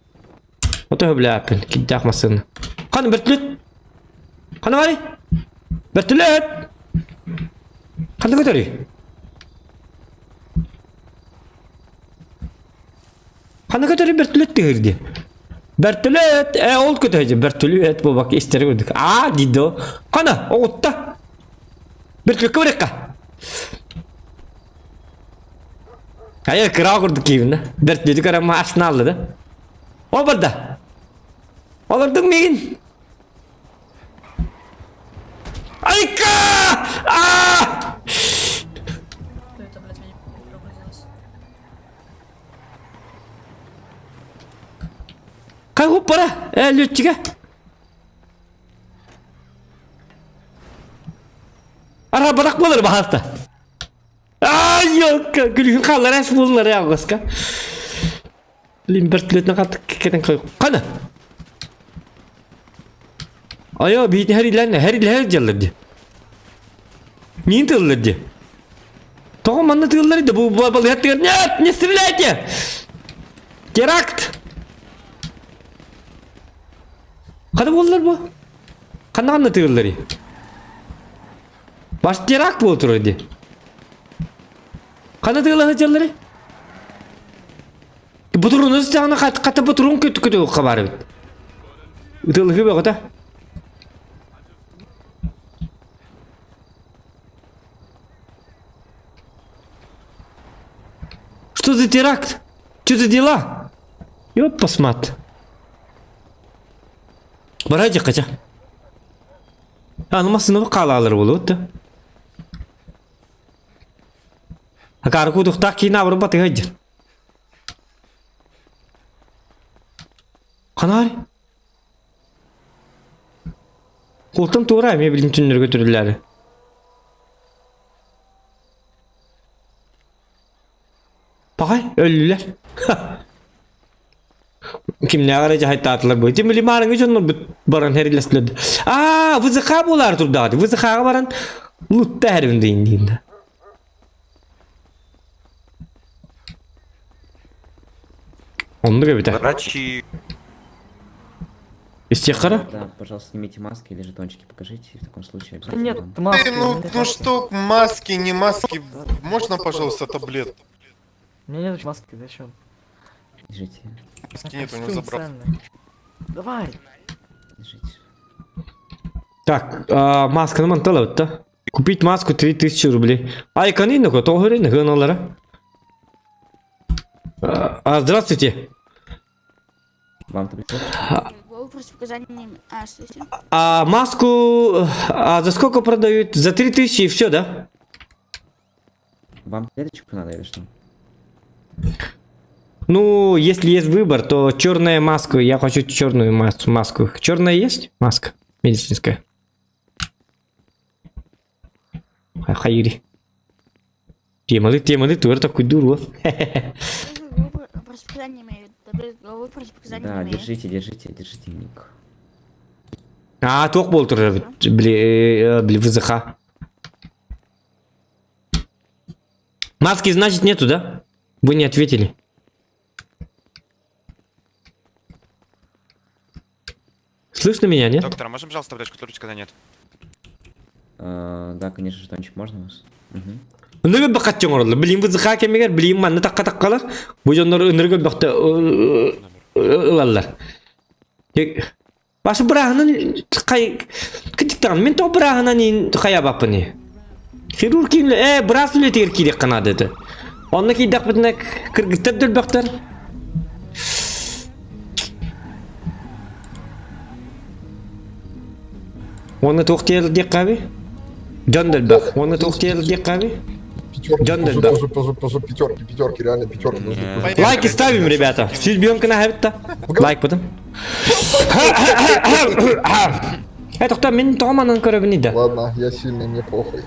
Ото хөблээппин, кирдээх массыына. Ханы бөртүлүт! Ханы барый? Бөртүлүт! Ханна көтөрүй? Ханна көтөрүй бөртүлүт тыһыр дии. Бөртүлүт! Э, ол көтөһү бөртүлүт буолбакка истэри көрдүк. Аа диди о. Хана, оҕутта. Бөртүлүккэ барыахха. Хайа кыра курдук киибин да. Бөртүлүтү көрөн астынаалла да. Ол барда. Олордуҥ миигин. Айка! Оппара! Э, лүтчигэ! Ара барак болар баһаста. Ай, ёлка, күлүһүн хааллар эс буллар ялгыска. Блин, вертолетна каттык кетен кой. Кана? Айо, бит хәрилән, хәриләр җаллар ди. Мин тыллар ди. Тоҕо манна тыыллар ди, бу балыһат тыгар. Нет, не стреляйте! Теракт! Кана боллар бу? Кана канна тыыллар Баш теракт буол турар ди. Кана тыылла сылдьаллар Бутуруну сытаҕына хата бутурун көтү көтү хабар эбит. Ытылыһы бөҕөтө. Что за теракт? Что за дела? Ёп, посмат. Барайдик хотя. Аны массыны хаалаалар буолуот да. Акары кудухтаах киин абырын батыга дьин. Ханаары. Култан туора эмиэ билин түннөргө түрүллээри. Пахай, өллүлэр. Кимнээҕэр эрэ дьаһайтаатылар бу. Ити милимаарыҥы дьоннор баран хэрилэстилэр. Аа, ВЗХ буолаар турдаҕа. ВЗХ-ҕа баран лутта хэрим дейин дейин да. Оннук эбитэ. Врачи. Истиэххэ Да, пожалуйста, снимите маски или жетончики покажите, в таком случае обязательно. Нет, вам. маски. Ну, ну что, маски, не маски. Можно, пожалуйста, таблетку? У меня нет маски, зачем? Держите, Маски нет, у него забрал. Давай. держите. Так, а, масканы мантала да? Купить маску 3000 рублей. Ай, канин, тоғырын, гыналара. А, здравствуйте. Вам таблетку? А маску а за сколько продают? За 3000 и все, да? Вам таблеточку надо или что? Ну, если есть выбор, то черная маска. Я хочу черную маску. Черная есть маска медицинская? Хайри. Темалы, темалы, тур такой дуру. Да, держите, держите, держите, ник. А, туох буол турар били, били ВЗХ. Маски, значит, нету, да? Вы не ответили. Слышно меня, нет? Доктор, а можно, пожалуйста, таблеточку ручка, когда нет? А, да, конечно, жетончик можно у вас? Угу. Ынырык бакат оҥороллор. Билин ВЗХ кэмигэр билин манна такка таккалар. Бу дьоннор ынырык бөхтө ылаллар. Башы бырааһынан хай кытыктан мен то бырааһынан ин хайа баппыны. Хирург ким э быраас үлэтигэр киириэх канаада этэ. Онно киирдэхпитинэ кыргыттар дөлбөхтөр. Уонна туох диэххэ Дьон дөлбөх. Уонна туох диэххэ Дьон дөлбөх. Пятерки, пятерки, реально пятерки нужны. Лайки ставим, ребята. Сүз на хабитта. Лайк потом. Это кто мин тоҕо көрөбүн да. Ладно, я сильный, мне похуй.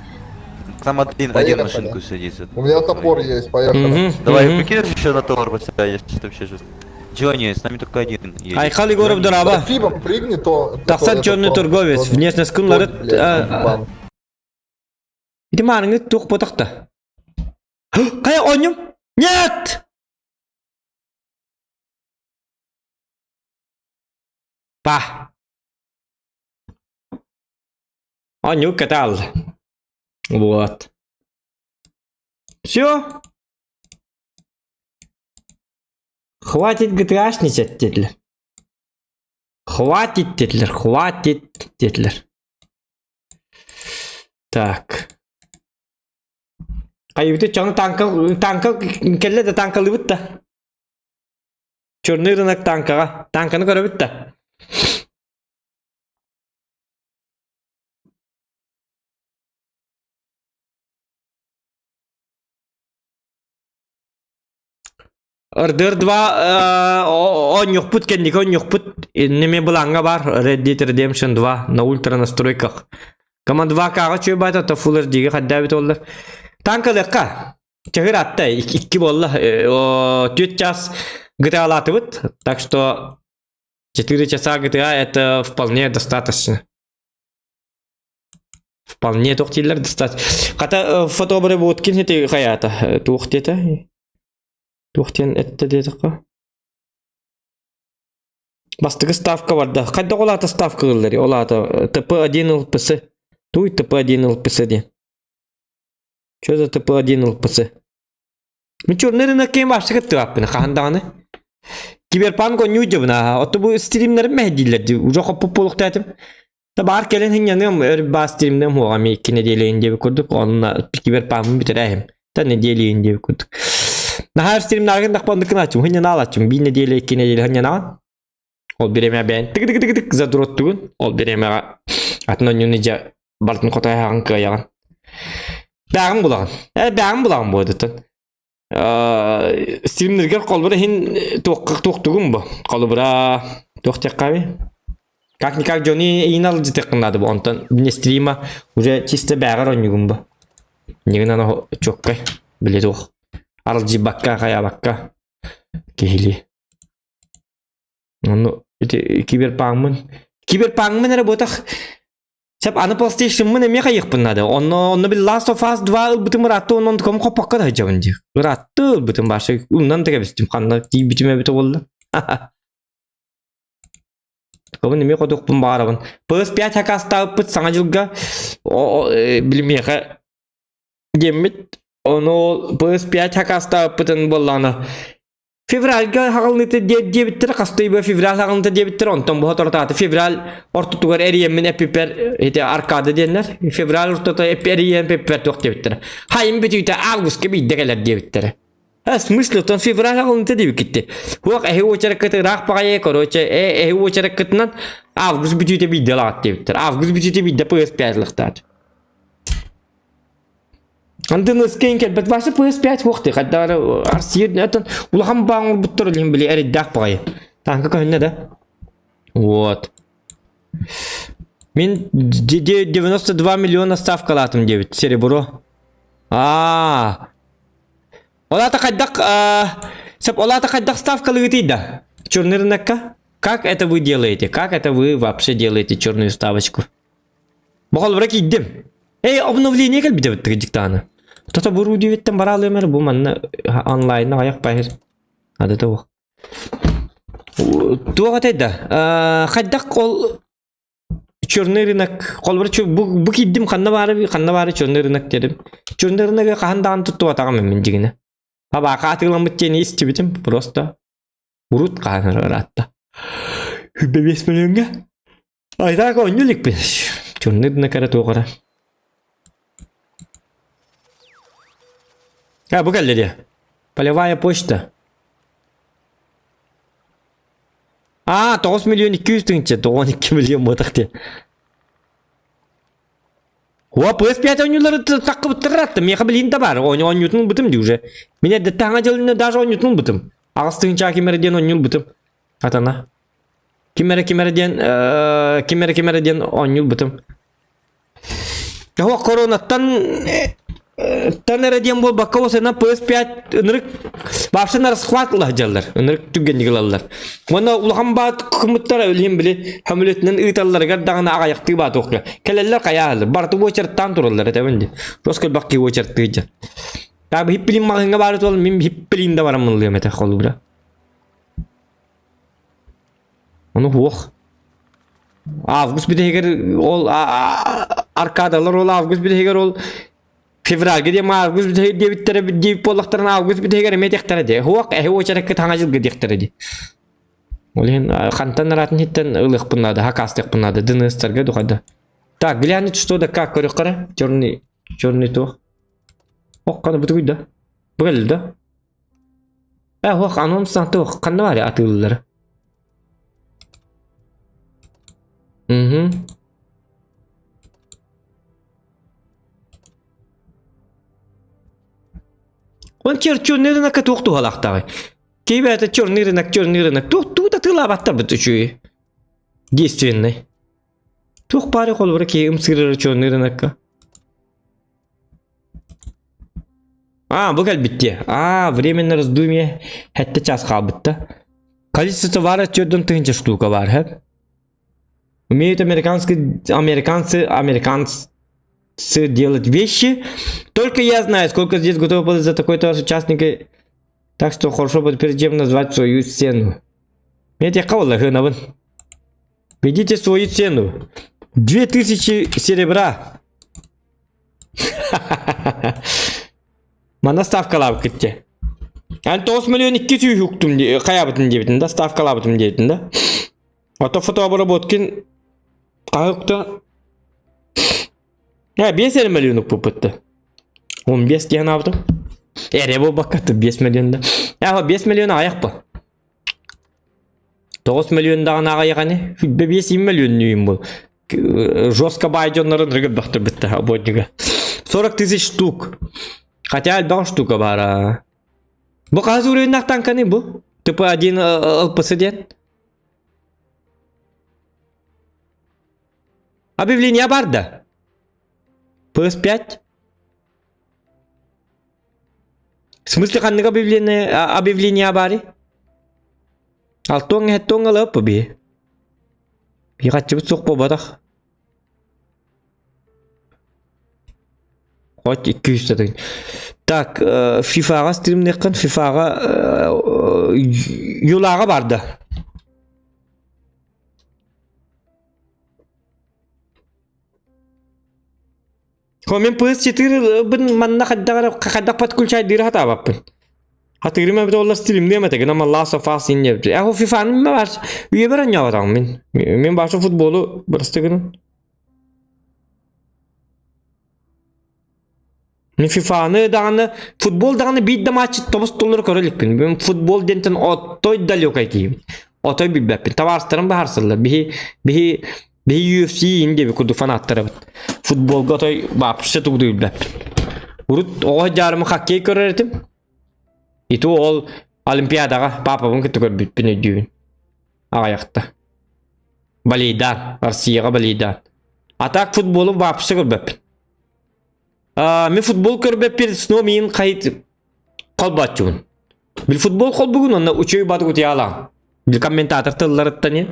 Там один, Поехали. один машинку садится. У меня топор есть, поехали. Давай, прикинешь еще на товар поставить, что вообще жест. Джонни, с нами только один едет. Айхал Егоров дораба. Фиба, прыгни, то... Тахсан черный торговец. Внешность кунлары... Ити маарыңы туох ботахта. Кая онньум? Нет! Па. Онньу катал. Вот. Все. Хватит ГТАшничать, детлер. Хватит, детлер, хватит, детлер. Так. Кайыбыты чоны танка, танка, келле да танкалы бытта. Черный рынок танкаға. Танканы көрө бітті. RDR 2 оонньуохпут кэнники оонньуохпут инними былааҥҥа баар Red Dead Redemption 2 на ультра настройках. Команд 2К-ҕа чүө баата, то Full HD-гэ хайдаабит оллар. Танкалыахха. Чаһыр атта, икки буолла. Түөрт час GTA-лаатыбыт. Так что 4 часа GTA это вполне достаточно. Вполне туох дииллэр достаточно. Хата фотобработкин ити хайаата туох диэтэ? Туох диэн эттэ диэтэххэ? Бастакы ставка барда. Хайдах ол аата ставка ыллар? Ол аата ТП1 ЛПС. Туй ТП1 ЛПС диэн. Что за ТП1 ЛПС? Мин черный рынок кем вообще кыттыбаппын хаһан даҕаны. Киберпанк оонньуу дьыбына. Отто бу стримнэрим мэһэйдииллэр дии. Уже хоппут буолуохтаатым. Та баар кэлэн хинньаныам өр баа стримнэм хуоҕа ми икки нэдиэлэйин диэбит курдук. Онно киберпанкын бүтэрээһим. Та нэдиэлэйин диэбит курдук. Наһаа стримнааргын дахпанды кынааччым. Хинньанаалааччым. Биир нэдиэлэ, икки нэдиэлэ хинньанаан. Ол бириэмэ бэйэн тык-тык-тык-тык задроттугун. Ол бириэмэҕэ атын онньуну дьэ бартын хотойаҕын кыайаҕын. Бэҕин булаҕын. Э бэҕин булаҕын буодутун. Стримнергер холбура иһин туохха туохтугун бу. Холобура туох диэххэ Как-никак дьону иин алдьытыаххын наада бу. Онтон не стрима уже чисто бэҕэр оонньугун бу. Нигин аны чоккай били туох. Аралдьыйбакка, хайаабакка киһилии. Ону ити киберпаҥмын киберпаҥмын эрэ буотах Сеп аны PlayStation'мын эмиэ хайыахпын наада. Онно онно бил Last of Us 2 ылбытым ыраатты онон ком хоппокко да сылдьабын дии. Ыраатты ылбытым башы умнан да кэбистим ханна тиийбитим эбитэ буолла. Кобун эмиэ хотуохпун баҕарабын. PS5 акаастаабыппыт саҥа дьылга билимиэхэ диэммит. Ону PS5 акаастаабыппытын буоллаҕына Февральга хаҕылныыта диэбиттэрэ, хас да февраль хаҕылныыта диэбиттэрэ, онтон бу соторутаата февраль ортотугар эрийэммин эппиппэр ити аркада диэннэр, февраль ортото эрийэн эппиппэр туох диэбиттэрэ. Хайым бүтүүтэ августка биирдэ кэлэр диэбиттэрэ. Э, смысле, оттон февраль хаҕылныыта диэбиккитти. Хуох эһи уочараккыт ыраах баҕайы, короче, э, эһи уочараккытынан август бүтүүтэ биирдэ ылаҕыт диэбиттэр. Август бүтүүтэ биирдэ PS5 ылыахтаат. Антон скейн кэлбэт Вася PS5 уохты хайдары Арсиер это улахан баан оҥорбуттар илин били эрэйдээх баҕайы. Танка көһүннэ да. Вот. Мин 92 миллиона ставкалаатым диэбит серебро. Аа. Ол аата хайдах Сеп ол аата хайдах ставкалыгытый да? Черный рынокка? Как это вы делаете? Как это вы вообще делаете черную ставочку? Бохолбура киирдим. Эй, обновление кэлбитэ быттыгы диктаны. Тото буруу диэбиттэн бараалыам эрэ бу манна онлайна айах баһыр. Ада туох. Туох этэй да? Хайдах ол черный рынок холбура бу бу киирдим ханна баары ханна баары черный рынок дедим. Черный рыногы хаһан даҕаны туттубатаҕым мин дьигинэ. Табака атыыламмыт диэни истибитим просто урут хаһан ыраатта. 25 миллионга Айдаак оонньуу иликпин. Черный рынок эрэ туох эрэ. А, бу кэллэ дии. Полевая почта. А, 9 миллион 200 тыһыынча, 92 миллион буотах дии. О, PS5 оонньуулары таххыбыттар атты. Миэхэ билин да бар. Оонньуутун ылбытым дии уже. Мин эрдэттэн хаҥа дьылына даже оонньуутун ылбытым. Аҕыс тыһыынча ким эрэ диэн оонньуу ылбытым. Атана. Ким эрэ ким эрэ диэн ким эрэ ким эрэ диэн оонньуурбутум. Тоҕо коронаттан тан эрэ диэн буолбакка осена PS5 ынырык вообще на расхват ылаһдьаллар. Ынырык түгэнник ылаллар. Уонна улахан баат кымыттара өлүһүн били хөмүлөтүнэн ыыталларыгар даҕаны аҕайахтыы баатуохка. Кэлэллэр хайаалар. Барыты уочарттаан тураллар этэбин ди. Рос кэлбэх киһи уочарттыы дьон. Таабы хиппилин маҕаһыҥҥа баары туол мин хиппилин да бараммын ылыам этэ холубура. Ону суох. Август бүтэһигэр ол аркадалар ол август бүтэһигэр ол февральга диэн август бүтэһигэр диэбиттэрэ диэбит буоллахтарына август бүтэһигэр эмиэ диэхтэрэ дии. Суох эһи уочаракка таҥа дьылга диэхтэрэ дии. Ол иһин хантан араатын иһиттэн ылыахпын наада, хакаастыахпын наада, ДНС-тарга духада. Так, глянуть что да как көрүөххэ черный черный туох. Ох, қаны бутугуй да. Бұл да. Э, ох, анонс туох ханна баар атыыллара? Угу. Он черчу нерына туох туһалаахтааҕый? Киһи это черный рынок, черный рынок. Туох тугу да тыылаабаттар бут үчүгэй. Действенный. Туох баары холобура киһи ымсыырар черный рынокка. А, бу кэлбит дии. А, временно раздумье сэттэ час хаалбыт да. Количество товара төрдөн тыһыынча штука бар, хэп. Умеют американские, американцы, американцы делать вещи. Только я знаю, сколько здесь готовы платить за такой товар участники. Так что хорошо будет перед чем назвать свою цену. Мен текка буолла хынабын. Ведите свою цену. 2000 серебра. Манна ставкалаабыккыт дии. Эн 9 миллион 200 уктум хайаабытым диэбитин да, ставкалаабытым диэбитин да. Ото фотообработкин хаһыкта Э, 5 миллион укпуппут 15 диэн аабытым. Эрэ буолбакка 5 миллион да. Э, 5 миллион аҕыйах бу. 9 миллион даҕаны аҕыйах ини. 5 миллион нүүм бу. Жестко баай дьоннорун рыгырбахтырбытта ободнюга. 40 тысяч штук. Хотя элбэх штука баара. Бу хаһыс уровеннаах танканы бу? ТП-1 ЛПС диэн. Объявление бар да? PS5? В смысле ханнык объявление, объявление баары? Алтуоҥ эһэттуоҥ ылыап би. Хаччыбыт суох буолбатах. Хоть 200 тыһын. Так, FIFA-ҕа стримниэххин, FIFA-ҕа Юлаҕа барда. Мин PS4 бын манна хайдах эрэ хайдах подключайдыыры сатаабаппын. Хатыырым эбит оллар стримниэм этэ гынан Last of Us инне эбит. Э, FIFA-ны мен бар үйэбэр оонньообатаҕым мин. Мин баша футболу бырасты гынан. Мин FIFA-ны даҕаны футбол даҕаны биир да матчы тобус толору көрө иликпин. Мин футбол диэнтэн отой далекай киһибин. Отой билбэппин. Табаарыстарым баһарсаллар. Биһи биһи биһи UFC ин диэби курдук фанаттарабыт. Футболга отой вообще тугу да билбэппин. Урут оҕо дьаарымы хоккей көрөр этим. Ити ол Олимпиадаҕа папабын кытта көрбүппүн өйдүүбүн. Аҕайахта. Балейдаан, Россияҕа балейдаан. А так футболу вообще көрбөппүн. Мин футбол көрбөппүн, снова миин хайт холбооччубун. Бил футбол холбугун онно учуй баты утуйаалаан. Бил комментатор тылларыттан ин.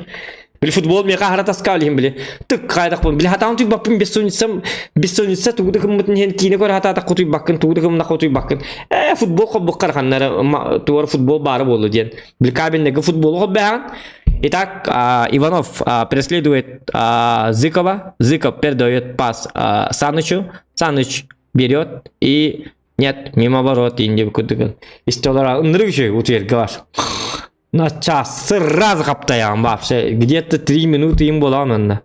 Били футбол миэхэ аһара таска илиһин били тык хайдахпын били хатаан утуйбаппын бессонница бессонница тугу да гыммытын иһин киинэ көрө хатаатахха утуйбаккын тугу да гымнахха утуйбаккын ээ футбол холбуккар ханнара тугар футбол баара буолла диэн били кабельнайга футболу холбоһаҕын Итак, Иванов преследует Зыкова. Зыков передает пас Санычу. Саныч берет и нет, мимо ворот инди кудыгын. Истолара ынырык үчүгэй утуйарга бар. На час сразу хаптайаҕын вообще. Где-то три минуты им буолаҕын онно.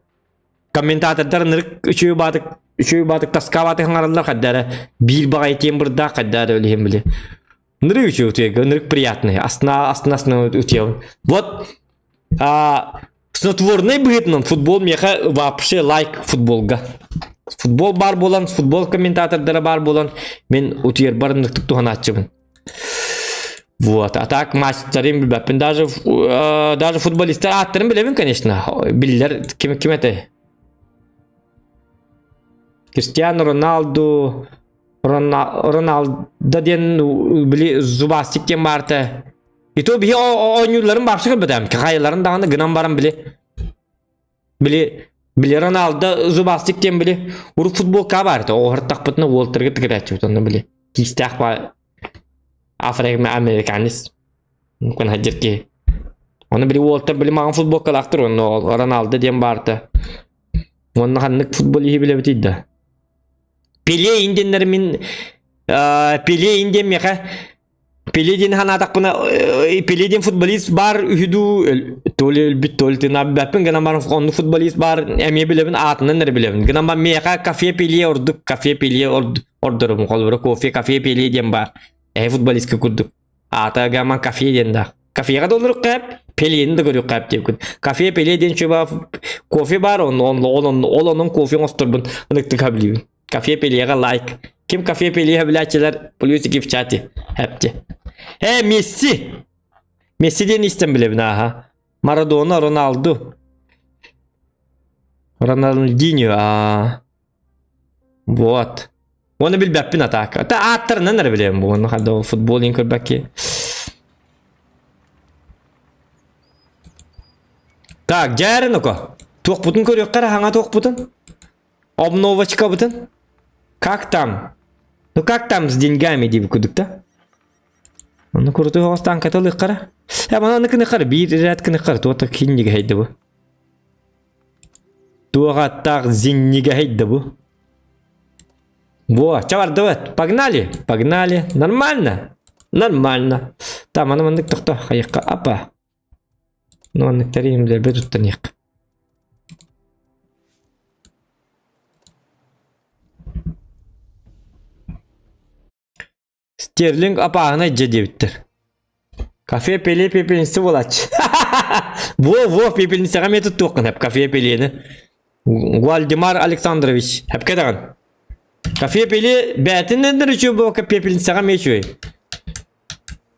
Комментатордар ынырык үчүгэй баатык үчүгэй баатык таскаабатык хаҥараллар хайдара биир баҕайы тиэн бырдаах хайдара өлүһүн били. Ынырык үчүгэй утуйарга ынырык приятный. Астына астына астына утуйабын. Вот а, снотворный быһыытынан футбол миэхэ вообще лайк футболга. Футбол баар буолан, футбол комментатордара баар буолан мин утуйарбар ынырыктык туһанааччыбын. Вот, а так матчтарын билбэппин. Даже, э, даже футболисттар ааттарын билэбин, конечно. Биллэр ким ким этэй? Кристиано Роналду, Роналдо диэн били зубастик диэн баарта. И то биһи оонньуулларын баапсы көрбөтөм. Хайаларын даҕаны гынан баран били били били Роналдо зубастик диэн били урут футболка баар оҕоһортахпытына уолтарга тигирээччибит онно били киистээх ба Африка американец мүмкүн хадьыр киһи. Оны били уолтар били маҕан футболкалаахтар онно Роналдо диэн баарта. Уонна ханнык футболиһы билэбитий да. Пеле индиэннэр мин Пеле индиэн миэхэ Пеле диэн санаатахпына Пеле диэн футболист баар үһү дуу то ли өлбүт то ли тыынабыппын гынан баран оннук футболист баар эмиэ билэбин аатынан эрэ билэбин гынан баран миэхэ кафе Пеле ордук кафе Пеле ордорум холобура кофе кафе Пеле диэн баар эһи футболистка курдук аата гаман кафе диэн да кафеҕа да олоруохха сөп Пелени да көрүөххэ сөп диэбиккин кафе Пеле диэн чуба кофе баар онно ол онон кофе оҥосторбун ыныктык сөбүлүүбүн Кафе Пелеға лайк. Ким кафе Пелеға билээччилэр плюсики в чате. Хэпти. Э, Месси! Месси диэн истэн билэбин ааха. Марадона, Роналду. Роналдиньо, аа. Вот. Оны билбэппин атака. Та ааттарынан эрэ билэбин бу. Оны хадда футбол диэн көрбөкки. Так, дьээрин око. Туохпутун көрүөххэ эрэ хаҥа туохпутун. Обновочкабытын. Как там? Ну как там с деньгами диэбит курдук да? Ону куруту оҕостаан каталыаххара. Э, маны аны кыныххара, биир ряд кыныххара, туота киннигэһэйдэ бу. Туоҕаттаах зиннигэһэйдэ бу. Во, чабардыбыт. Погнали, погнали. Нормально. Нормально. Там, аны маннык тохто, хайыкка, апа. Ну, маннык тэрийим билэрбэ туттаниэх. Стерлинг апааһына дьэ диэбиттэр. Кафе Пеле пепельница буолааччы. Во, во, пепельницаҕа эмиэ туттуоххун сөп кафе Пелени. Гвальдемар Александрович, сөпкө даҕан. Кафе Пеле бээтин эннэр үчүгэй буолка пепельницаҕа эмиэ үчүгэй.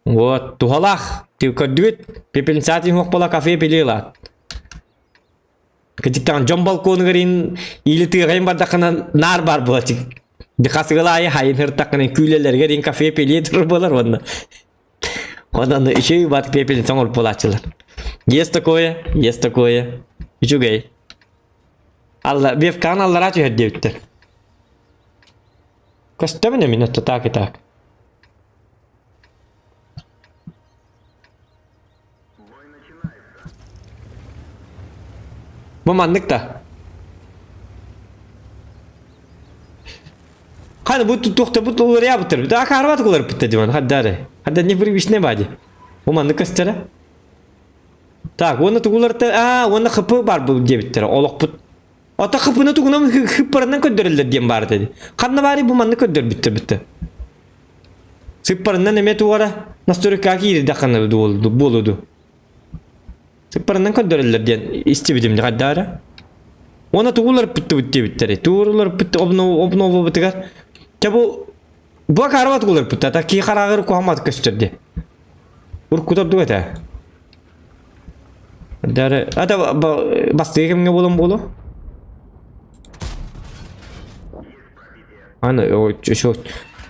Вот, туһалаах. Ты көрдүгүт? Пепельницаҕа тиһиҥ буола кафе Пеле ылаат. Кытыктаан дьон балконугар ин или тыаҕайын бардаххына наар баар буолаччы. Хасыгыл аайы хайын ыртаххына күүлэлэригэр ин кафе пелие турар буолар уонна. Онон үчүгэй бат пепельница оҥоруп буолааччылар. Есть такое, есть такое. Үчүгэй. Алла, вебкаан аллараа түһэр диэбиттэр. Көстөбүн эмин отто так и так. Бу маннык да. Ханы бу туохта бу уларыйабыттар. Да акаарбат уларыппыттар диман хаддары. Хадда не привычный бади. Бу маннык көстөрө. Так, уонна тугуларта аа уонна хп бар бу диэбиттэр. Олохпут. Ата хпны тугунан хыппарынан көрдөрөллөр диэн баар dedi. Ханна баары бу маннык көрдөрбүттэр бүтте. Сыппарынан эмиэ туора настройкаҕа киирдэххинэ буолуо дуу. Сыппарынан көрдөрөллөр диэн истибитим хайдах эрэ. Уонна тугу уларыппыттыбыт диэбиттэрий. Тугу уларыппыт обновабытыгар чэ бу бу акаарыбат уларыппыт та киһи харааҕыр куһаммат көстөр диэ. Уруккута ордук этэ. Дары ата бастыгы кэмҥэ буолан буолуо. Аны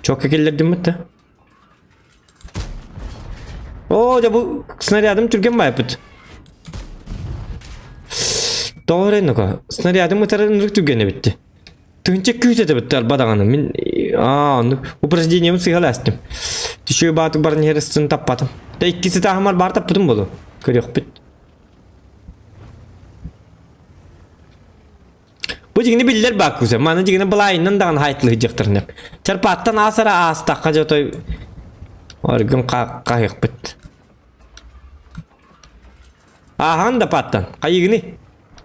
чокка киллэрдиммит да. О, дьэ бу снарядым түргэн байыппыт. Тоҕо эрэ ну-ка, снарядым ытарын ынырык түргэн эбитти. Тыһынча күүс этэ алба даҕаны. Мин аа, оннук упражнением сыһалаастым. Түшүө баатык баран иһэр таппатым. Да иккиси таһымар баар таппытым болу. Көрүөхпүт. Бу дьиҥини биллэр бааккуса. Маны дьиҥини былаайынан даҕаны хаайтылыһыдьахтарына. Чарпааттан аасара аастахха дьотой аргын хаһыахпыт. Ааһан да паттан. Хайыгыны?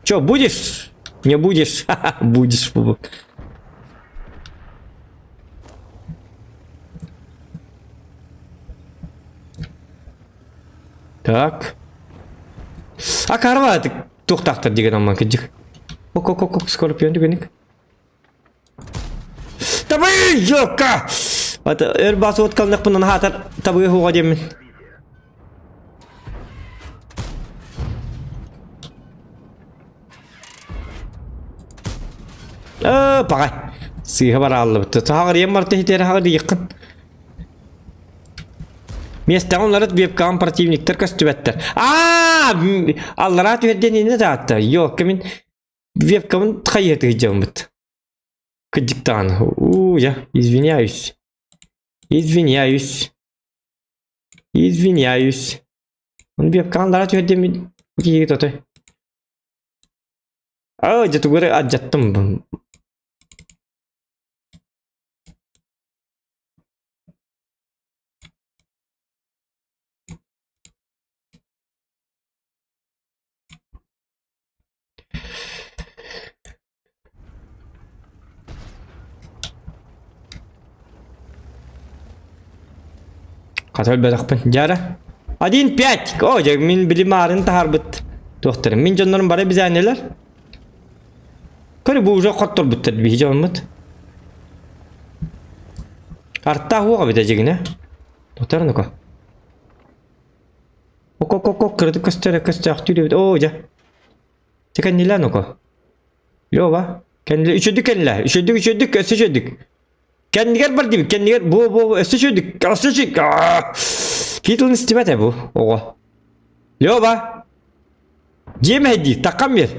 Чё, будешь? Не будешь? Будешь, бу. Так. А карва Туохтаахтар диген амман кыдьык. Ок ок ок ок скорпион түгэнник. Табы жокка! Ата өр бас от калнакпын хаатар табы хуга диэммин. Э, пагай. Сыыһа барааллыбыт. Саҕар ем марта хитер хаҕар диэххин. Миэстэҕэ уларыт вебкам противниктар көстүбэттэр. Аа, аллараа түһэрдиэн иннэ таатта. Ёлка мин вебкамын хайыһы тыһыдьаммыт. Кыдьыктаан. У, я извиняюсь. Извиняюсь. Извиняюсь. Он вебкам аллараа түһэрдиэн мин киһи тотой. Аа, дьэ тугу эрэ адьаттым. Хата өлбөтөхпүн. Дьара. 1-5. О, дьэ, мин били маарын таһаарбыт туохтарым. Мин дьоннорум бары бизээннилэр. Көрү бу уже хотторбуттар биһи дьоммут. Артаах уоҕа битэ дьигинэ. Тутар нука. Ок-ок-ок кыратык көстөр көстөөхтүүр эбит. Оо дьэ. Дьэ кэннилээ нуко. Лёва, кэннилээ үчүдүк кэннилээ. Үчүдүк үчүдүк өссө үчүдүк. Кэннигэр бар диибит, кэннигэр бу бу өссө үчүдүк, өссө үчүдүк. Киитылын истибэт ээ бу оҕо. Лёва! Дьиэ мэһэйдиир, таххан биэр.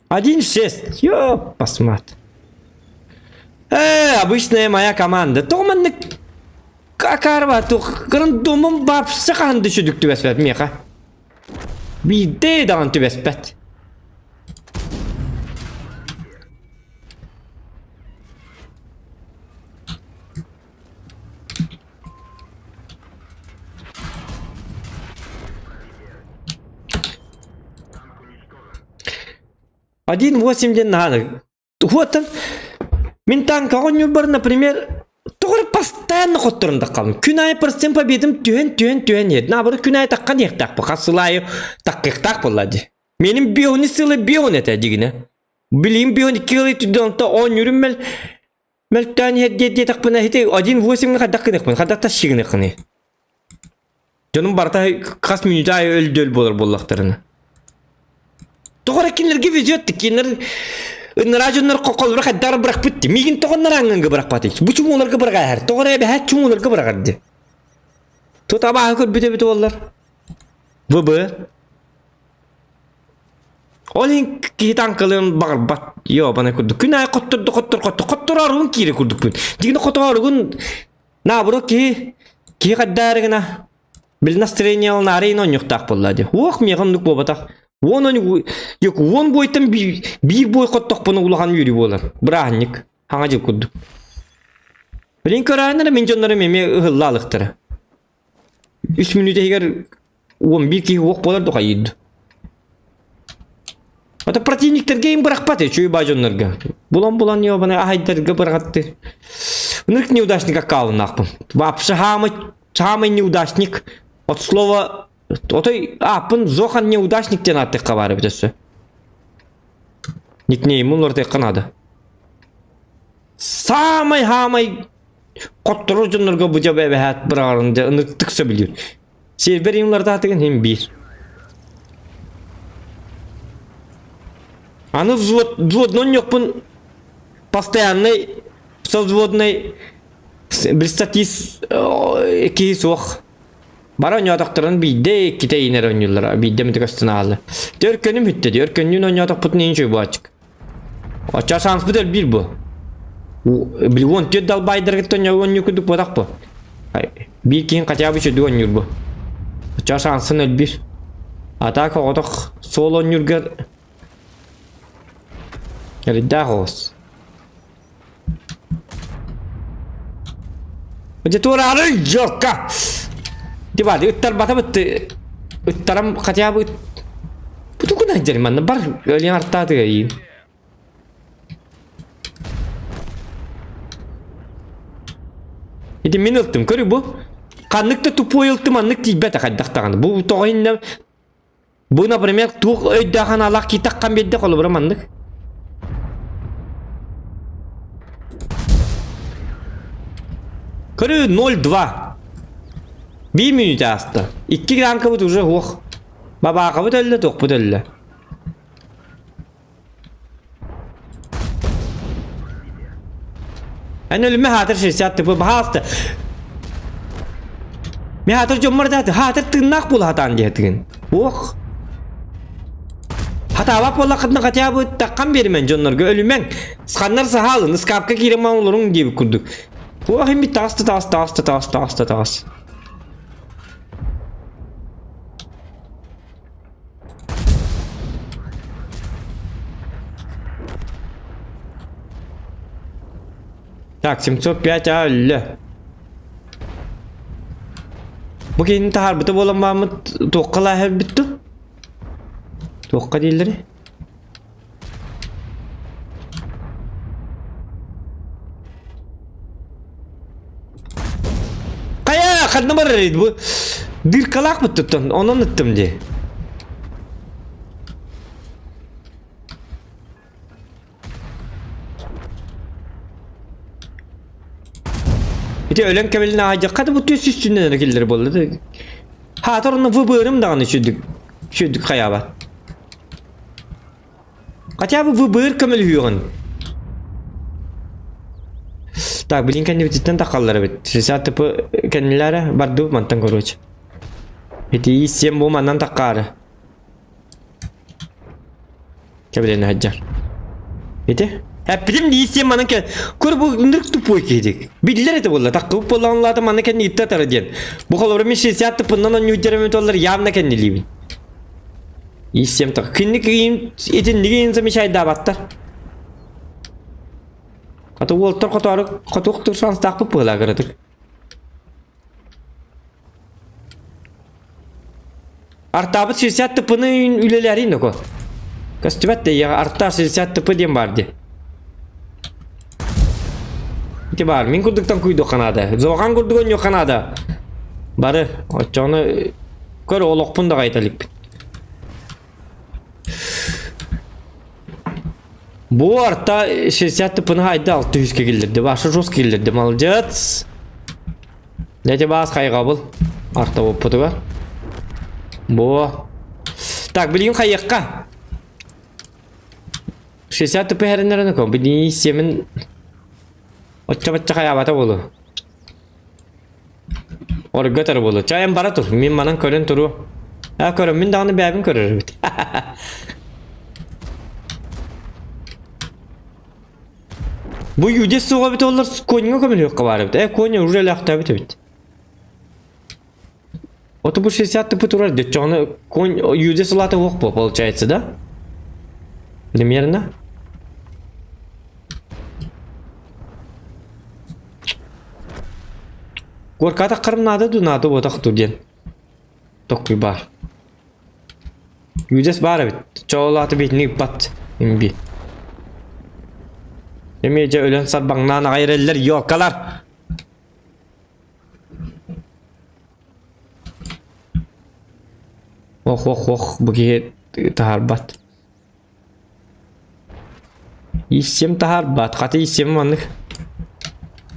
1-6. Ёппасмат. Обычная моя команда. Тоҕо маннык акаарба туох рандомум бапсы хаһан да сүдүк түбэспэт миэхэ. Биирдэ даҕаны түбэспэт. 1.8 диэн наһаа Уоттан мин танкаҕа оонньуурбар, например, тоҕо эрэ постоянно хотторон таххабын. Күн аайы процент победым түһэн түһэн түһэн иһэр. Наоборот күн аайы таххан иһиэхтээхпин. Хас сыл аайы таххыахтаах буолла дии. Менин биони сылы бион этэ дигинэ. Билим бион икки ылы түдэ онто оонньуурум мел мөлтөөн иһэр диэ диэтэхпинэ ити 1.8-ҥа хайдах гыныахпын, хайдах тащи гыныаххыный? Дьонум барыта хас мүнүүтэ аайы өлдөөл буолар буоллахтарына. Тоҕо эрэ кинилэргэ везет, кинилэр ыныраа дьоннор холобура хайдах бырахпыт дии. Миигин тоҕо ынырааҥҥа бырахпатый? Бу чуҥууларга быраҕа Тоҕо эрэ эбэһээт чуҥууларга быраҕар дии. Тут абааһы көрбүт эбит буоллар. ВБ. Ол иһин киһи таҥкалыан баҕарбат. Йобана курдук. Күн аайы хотторду хоттор хоттор. Хоттороругун киирэ курдукпун. Дьигини хотооругун наоборот киһи киһи хайдаа гына бил настроение ылынаары оонньуохтаах буолла дии. Уох миэхэ оннук буолбатах. Уон он уон буойтан биир буой хоттохпуна улахан үөрүү буолар. Бырааһынньык. Хаҥа дьыл курдук. Билин көрөөннөрө мин дьоннорум эмиэ ыһылла алыктара. Үс мүнүүтэ иһигэр 11 киһи уох буолар духайыйды. Ата противниктарга им бырахпат үчүгэй баа дьоннорго. Булан-булан ёбаный ахайдарга бырахатты. Ынырык неудачник аккауннаахпын. Вообще самый, самый неудачник. От слова отой ааппын Зохан неудачник диэн ааттыахха баар эбит өссө. Никнеймун уларытыахха наада. Самый-самый хотторор дьоннорго бу дьэ эбэһээт быраҕарын дьэ ынырыктык сөбүлүүр. Сервер иҥлардаатыгын иһин биир. Аны взвод, взводной ньоппун постоянный совзводный бристатист киһи суох. Бары оонньоотохторун биирдэ иккитэ иинэр оонньууллара, биирдэ эмитэ көстөн аалла. Дьэ өркөнүм бүттэ дии, өркөннүүн оонньоотохпутун иһин үчүгэй буолааччык. Оччо шанспыт өлбүүр бу. Били 14 далбайдаргыттан оонньуу курдук буотах бу. Биир киһин хотя бы үчүгэй оонньуур бу. Оччо шансын өлбүүр. А так оҕотох суол оонньуургар эрэйдээх оҕус. Дьэ туораары дьокка. Дибады ыттарбата бытты. Ыттарам хотя бы Бу тугун манна бар өлен артаатыга иин. Ити мин ылтым, көрү бу. Ханнык да тупой ылтым, аннык тиийбэтэ хайдах даҕаны. Бу тоҕо иннэ Бу, например, туох өйдөөх аналаах киитаххан биэрдэ холобура маннык. Көрү 0-2. Биир мүнүүтэ ааста. Икки гранкабыт уже уох. Бабаахабыт өллө, туохпут өллө. Эн өлүмэ хаатыр 60 тыпы баһаалта. Мен хаатыр дьоммор да хаатыр тыыннаах буола хатаан диэтигин. Ох. Хатаабат буоллаххытына хотя бы таххан биэримэн дьоннорго өлүмэҥ. Сханнар саһаалын, ыскаапка киирэн олоруҥ диэбит курдук. Ох, иммит таҕыста таҕыс таҕыста таҕыс таҕыста таҕыс. Так, 705 а өллө. Бу киһини таһаарбыта буолан бааммыт туохха лааһырбыт ту? Туохха дииллэри? Хайа, ханна барар бу? Дыркалаах буттуттан, онон ыттым дии. Ити өлөн кэбилин аайдьахха да бу түс үстүнэн эрэ киллэр буолла да. Хаатар онно выбырым даҕаны сүдүк сүдүк хайаабат. Хотя бы выбыр көмөлөһүөҕүн. Так, билин кэннибититтэн тахаллар эбит. 60 тп кэннилэрэ бардыбыт мантан короче. Ити 7 бу манан таккаары. Кэбилэн сылдьар. Ити? Эппитим дии сен манан кэ көр бу ындырык тупой киһидик. Биллэр этэ буолла. Таккыбыт буоллаҕын лаата манна кэнни итте атара диэн. Бу холобура мин 60 тыппыннан онньуйдьар эмит оллар явно кэннилиибин. Иссем так. Кинник иин итинниги иин замечайдаабаттар. Ата уолтар хотоору хотуох турсанстаахпыт быһыылаах кыратык. Артаабыт 60 тыпыны үлэлэрин око. Көстүбэт да я арта 60 тыпы диэн бар ди. Ити бар, мин курдуктан куйду Канада. Зохан курдук онньу Канада. Бары, оччону көр олохпун да кайталиппин. Бу арта 60 тыпыны хайда 600 киллерди. Башы жестко киллерди. Молодец. Дядя баас хайҕабыл. Арта оппутугар. Бу. Так, билигин хайыахха. 60 тыпы хэриннэрин ком. Билигин семин оччо-бачча хайаабата буолу. Орго тар буолу. Чайым бара тур. Мин манан көрөн туру. А көрөн мин даҕаны бэйэбин көрөр эбит. Бу юдес суоҕа эбит оллар коньга көмөлүөххэ баар эбит. Э коня уже өлөөхтөөбүт эбит. Ото бу 60 тыпы турар деччоҕуна конь юдес улаата уох бо получается да? Примерно. Горката кырым наада ду наада ботах ту диэн. Токкуй баар. Юдес баар эбит. Чоолааты битини ыппат. Имби. Эмиэ дьэ өлөн сарбаҥнаан аҕай эрэллэр ёлкалар. Ох ох ох бу киһи таһаарбат. Иссем таһаарбат, хата иссем маннык.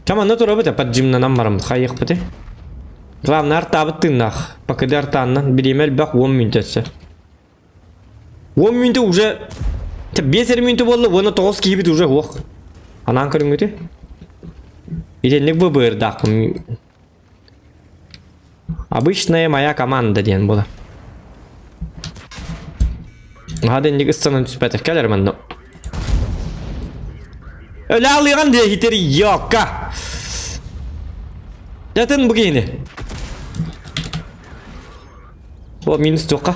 Ча манна турабыт поджимнанан бараммыт хайыахпыты. Главное артаабыт тыыннаах. Покыды артааннан бириэмэ элбэх 10 мүнөтэ өссө. 10 мүнөтэ уже 5 эрэ мүнөтэ буолла уонна 9 киһибит уже уох. Анаан көрүҥҥүтү. Итинник быбыырдаахпын. Обычная моя команда диэн буолар. Наһаа инник ыстанан түспэтэх кэлэр манна. Өлө алыган диye хитер йокка. Ятын бу киһини. О, минус туохха.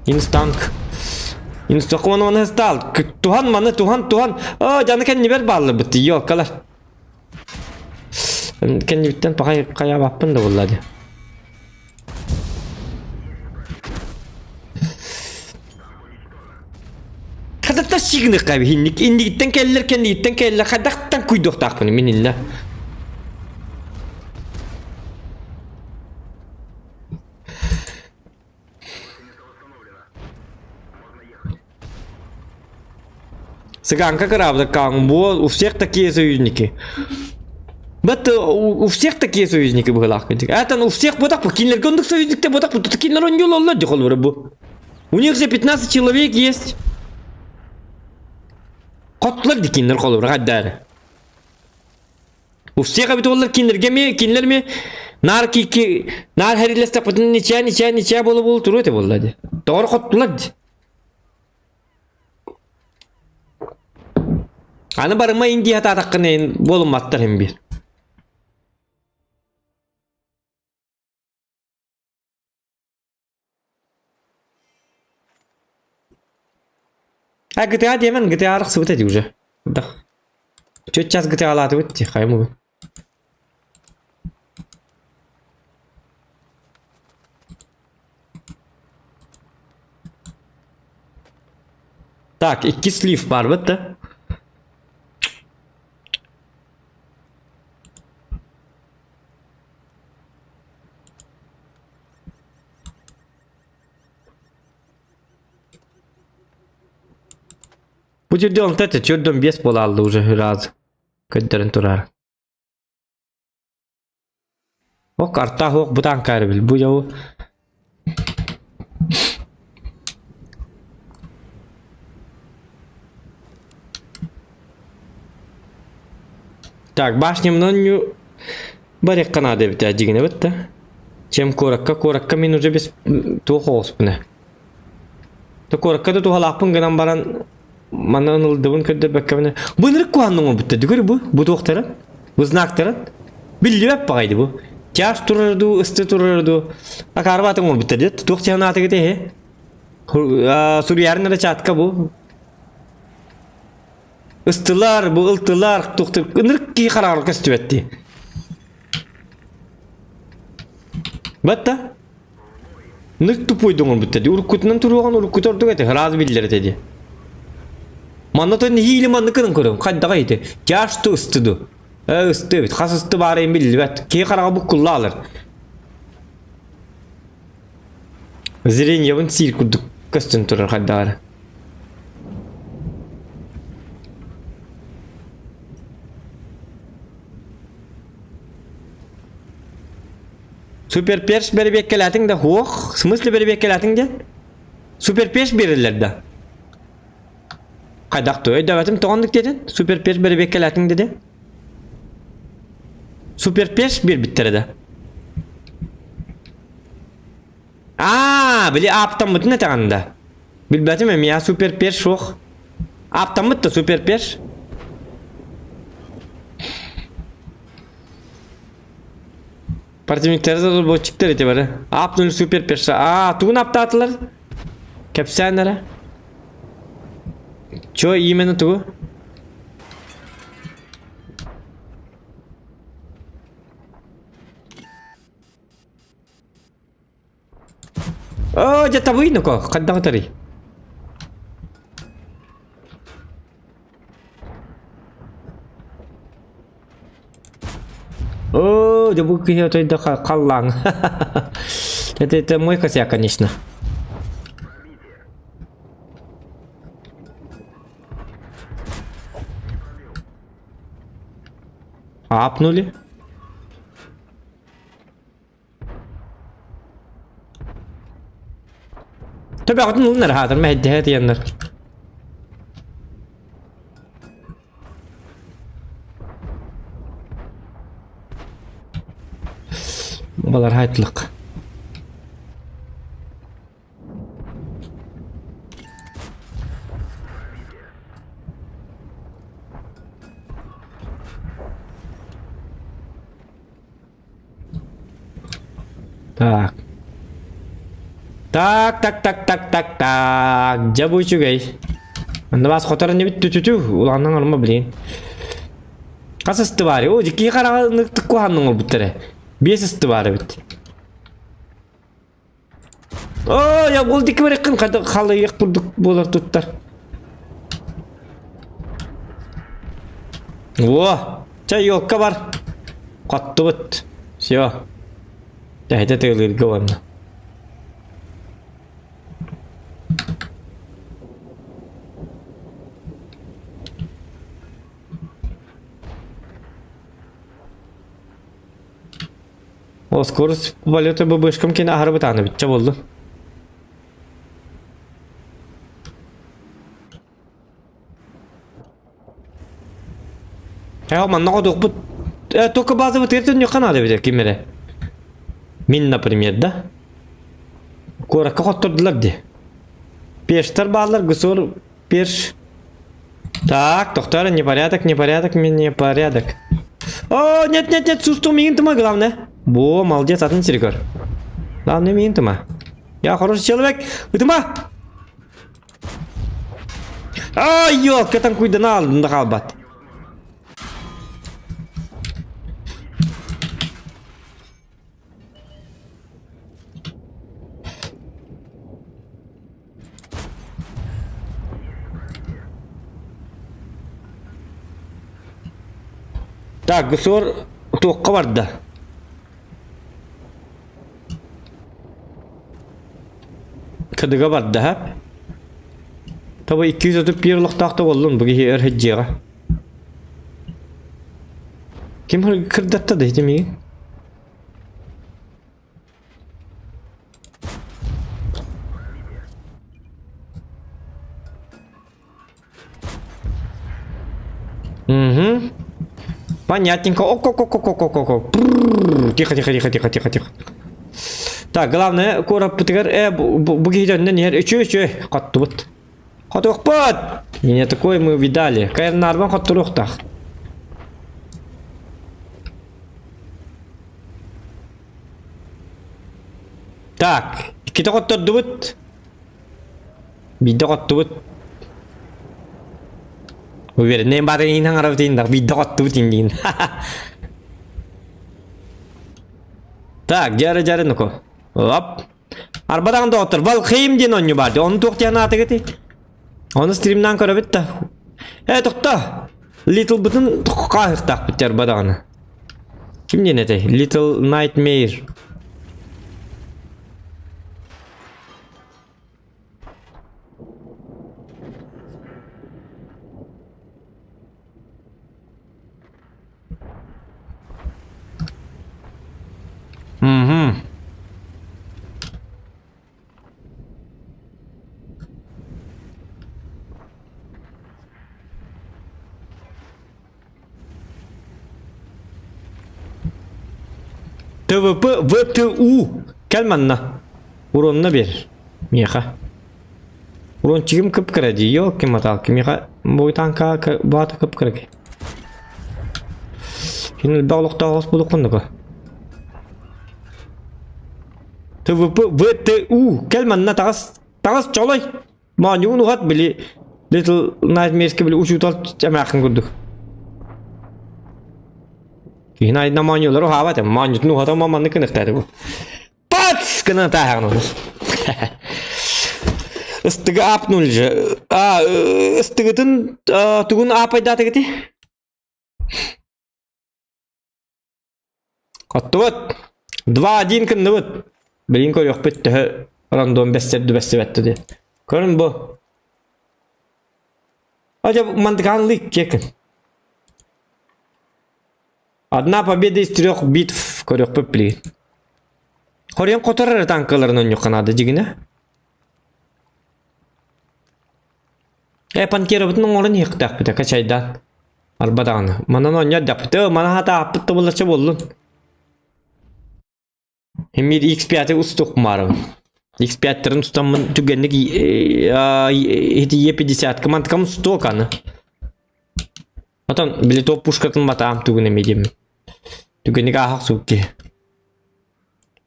Минус танк. Минус туохха маны маны стал. Тухан маны тухан тухан. О, жаны кэннибэр бааллар бытты йоккалар. Кэннибиттэн пахай хайаабаппын да буолла дии. Хатата сигныкка инник иннигиттэн кэллэр кэннигиттэн кэллэр хайдахтан куйдуохтаахпын мин иннэ. Цыганка кыраабыта Каҥбуо, у всех такие союзники. Бат у всех такие союзники быһылаах кынчык. Это у всех ботак бу кинилерге ондук союзникте ботак бу тут кинилер онньололлор дии холбура бу. У них же 15 человек есть. Хоттулар ди кинилер холбура хаддары. У всех эбит буоллар кинилерге ми кинилер ми наар ки наар хэрилэстэхпитин ничья ничья ничья буола буола туруо этэ буолла ди. Тоҕор хоттулар ди. Аны барыма Индия хатаатаххына буолумматтар им биир. А GTA диэмэн GTA арахсыбыт эти уже. Дах. Чуть час GTA алаатыбыт ти хайым Так, икки слив барбыт да. Бу жерде онто төрдөн бес буолаалды уже раз. Көрдөрөн турар. Ок артаах ох бутаан каарыбил бу дьабы Так, башнямнан нью барыахха наада эбит ээ дьигинэ эбит да. Чем куоракка, куоракка мин уже без туох оҕуспуна. То куоракка да туһалаахпын гынан баран манан ылдыбын көрдөрбөккөбүнэ. Бу ынырык куһаанныҥ оҥорбуттар дүгөр бу бу туохтарын бу знактарын биллибэт баҕайды бу. Тяж турар дуу, ысты турар дуу. Акаарбаатын оҥорбуттар дед. Туох тиһанаатыгыт эһи? Суруйарын эрэ чатка бу. Ыстылар, бу ылтылар, тухтыр, ынырык киһи хараҕар көстүбэт дии. Батта? Нык тупуйдуҥ оҥорбуттар дии. Уруккутунан туруоҕун уруккута ордук этэ, ыраас биллэр этэ дии. Манна то нэһиилэ манныкынан көрөм, хайдаҕа ити. Тяж ту ысты ду. Э, ысты эбит. Хас ысты баарайын биллибэт. Киһи хараҕа буккулла алар. Зрениебын сиир курдук көстөн турар хайдаҕа. Суперперш бэрэбиэккэлээтиҥ да һуох, в смысле бэрэбиэккэлээтиҥ диэн? Суперперш биэрэллэр да? Хайдах туой өйдөөбөтүм тоҕо оннук диэтин? Суперперш бэрэбиэккэлээтиҥ диде? Суперперш биэрбиттэрэ да? Аа, били ааптаммытын этэҕин да? Билбэтим эмиэ суперперш суох. Ааптаммыт да суперперш. Противниктары разработчиктар ити бары. Ааптын супер перса. Аа, тугун аптаатылар? Кэпсээн эрэ. Чё именно тугу? Оо, дьэ табый ну-ка, хайдах ытарый? Оо, дьэ бу киһи отой да халлааҥ. Это, это мой косяк, конечно. Апнули. Төбөҕүтүн ылын эрэ хаатар мэһэйдэһэ тиэннэр. Балар хайтлык. Так. Так, так, так, так, так, так. Дьэ бу үчүгэй. Онно бас хотор иннибит түтүтү улааннан орма блин. Хас ысты баар? О, дикки хараҕа ныктык куһанныҥ олбуттара. Биэс ысты баар эбит. О, я ол дикки барыккын халыйык курдук буолар туттар. О, чэ, елка бар. Хоттубут. Все. Тэһитэ тыалыырга уонна. О, скорость полета ББшкам кини аһары бытааны биччэ болду. Э, манна одуохпут. Э, только базовый тыыр наада эбит ким эрэ. Мин, например, да? Куоракка хоттордулар дии. Пештар баалар, гусор пеш. Так, тохтор, непорядок, непорядок, непорядок. О, нет, нет, нет, сусту миин тыма, главное. Бо, молодец, атын сиригер. Главное, миин тыма. Я хороший человек. Ытыма! Ай, ёлка, там куйдана алдым да қалбат. Так, гусор туохха барда? Кыдыга барда, һа? Таба 231 олохтоох да буоллун бу киһи өр сылдьыаҕа. Ким кырдатта да ити миигин? Понятненько. Ок-ок-ок-ок-ок-ок. Тихо, тихо, тихо, тихо, тихо, тихо. Так, главное, куораппытыгар э, бу киһи төннөн иһэр. Үчү, үчү, хоттубут. Хотуохпут! Не такое мы видали. Кайрнарбан хотторуохтаах. Так, иккитэ хоттордубут. Биирдэ хоттубут. Уверенный баар иин хаҥарабыт иин биирдэ хоттубут иин Так, дьары дьары нуку. Оп. Арбадаҕын доҕоттор, Валхейм диэн оонньуу баар. Ону туох диэн аатыгытый? Ону стримнаан көрөбүт да. Э, тохто! Little бытын хааһыктаахпыт арбадаҕына. Ким диэн этэй? Little Nightmare. Угу. ТВП ВТУ. Кэл манна. Уронна бер. Миэхэ. Урончигым кып-кыра дии. Ёлки-моталки. Миэхэ бу танка баата кып-кыра ки. Хин элбэх олохтоох ос булуккуннука. ТВП ВТУ. Кэл манна таҕыс. Таҕыс чолой. Моонньугун уһат били Little Nightmares-ке били учуутал эмээххин курдук. Киһин айна моонньулары уһаабат моонньутун уһата маннык гыныктааты бу. Пац! Гына тааһаҕын онус. Ыстыгы апнули же. А, ыстыгытын тугун аапайдаатыгыти? Оттубут. 2-1 кынныбыт. Билин көрүөхпүт төһө рандом бэссэр бэссибэттэ диэн. Көрүн бу. Ажа мандыкаан лык кекин. Одна победа из трех битв көрүөхпүт билигин. Хорьон котор эрэ танкаларын онньукка наада дьигинэ. Э, пантерабытын оҥорон иһиэхтээхпит, качайдаан. Арба даҕаны. Манан оонньоор даппыт. Э, мана хата ааппыт да буллачча буоллун. Эмир X5-и устук маарым. X5-терин тутаммын түгэнник ити Е50-ка мантыкам устуок аны. Отон били топ пушкатын батаам тугун эми диэмин. Түгэнник аахах суукки.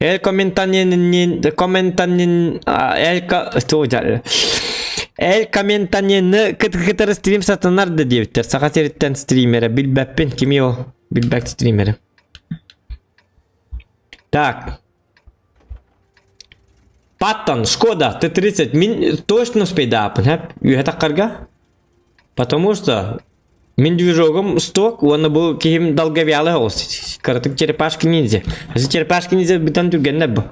Эл комментанин комментанин эл Эл комментанины кытары стрим сатанар да диэбиттэр. Саха сириттэн стримерэ билбэппин. Кими ол? Билбэт стримерэ. Так. Паттон, Шкода, Т-30. Мин точно успейдаапын, хэп? Үөһэ таххарга? Потому что мин движогум сток, уонна бу киһим долговялый оҕус. Кыратык черепашки ниндзя. Если черепашки ниндзя бүтэн түргэннэр бу.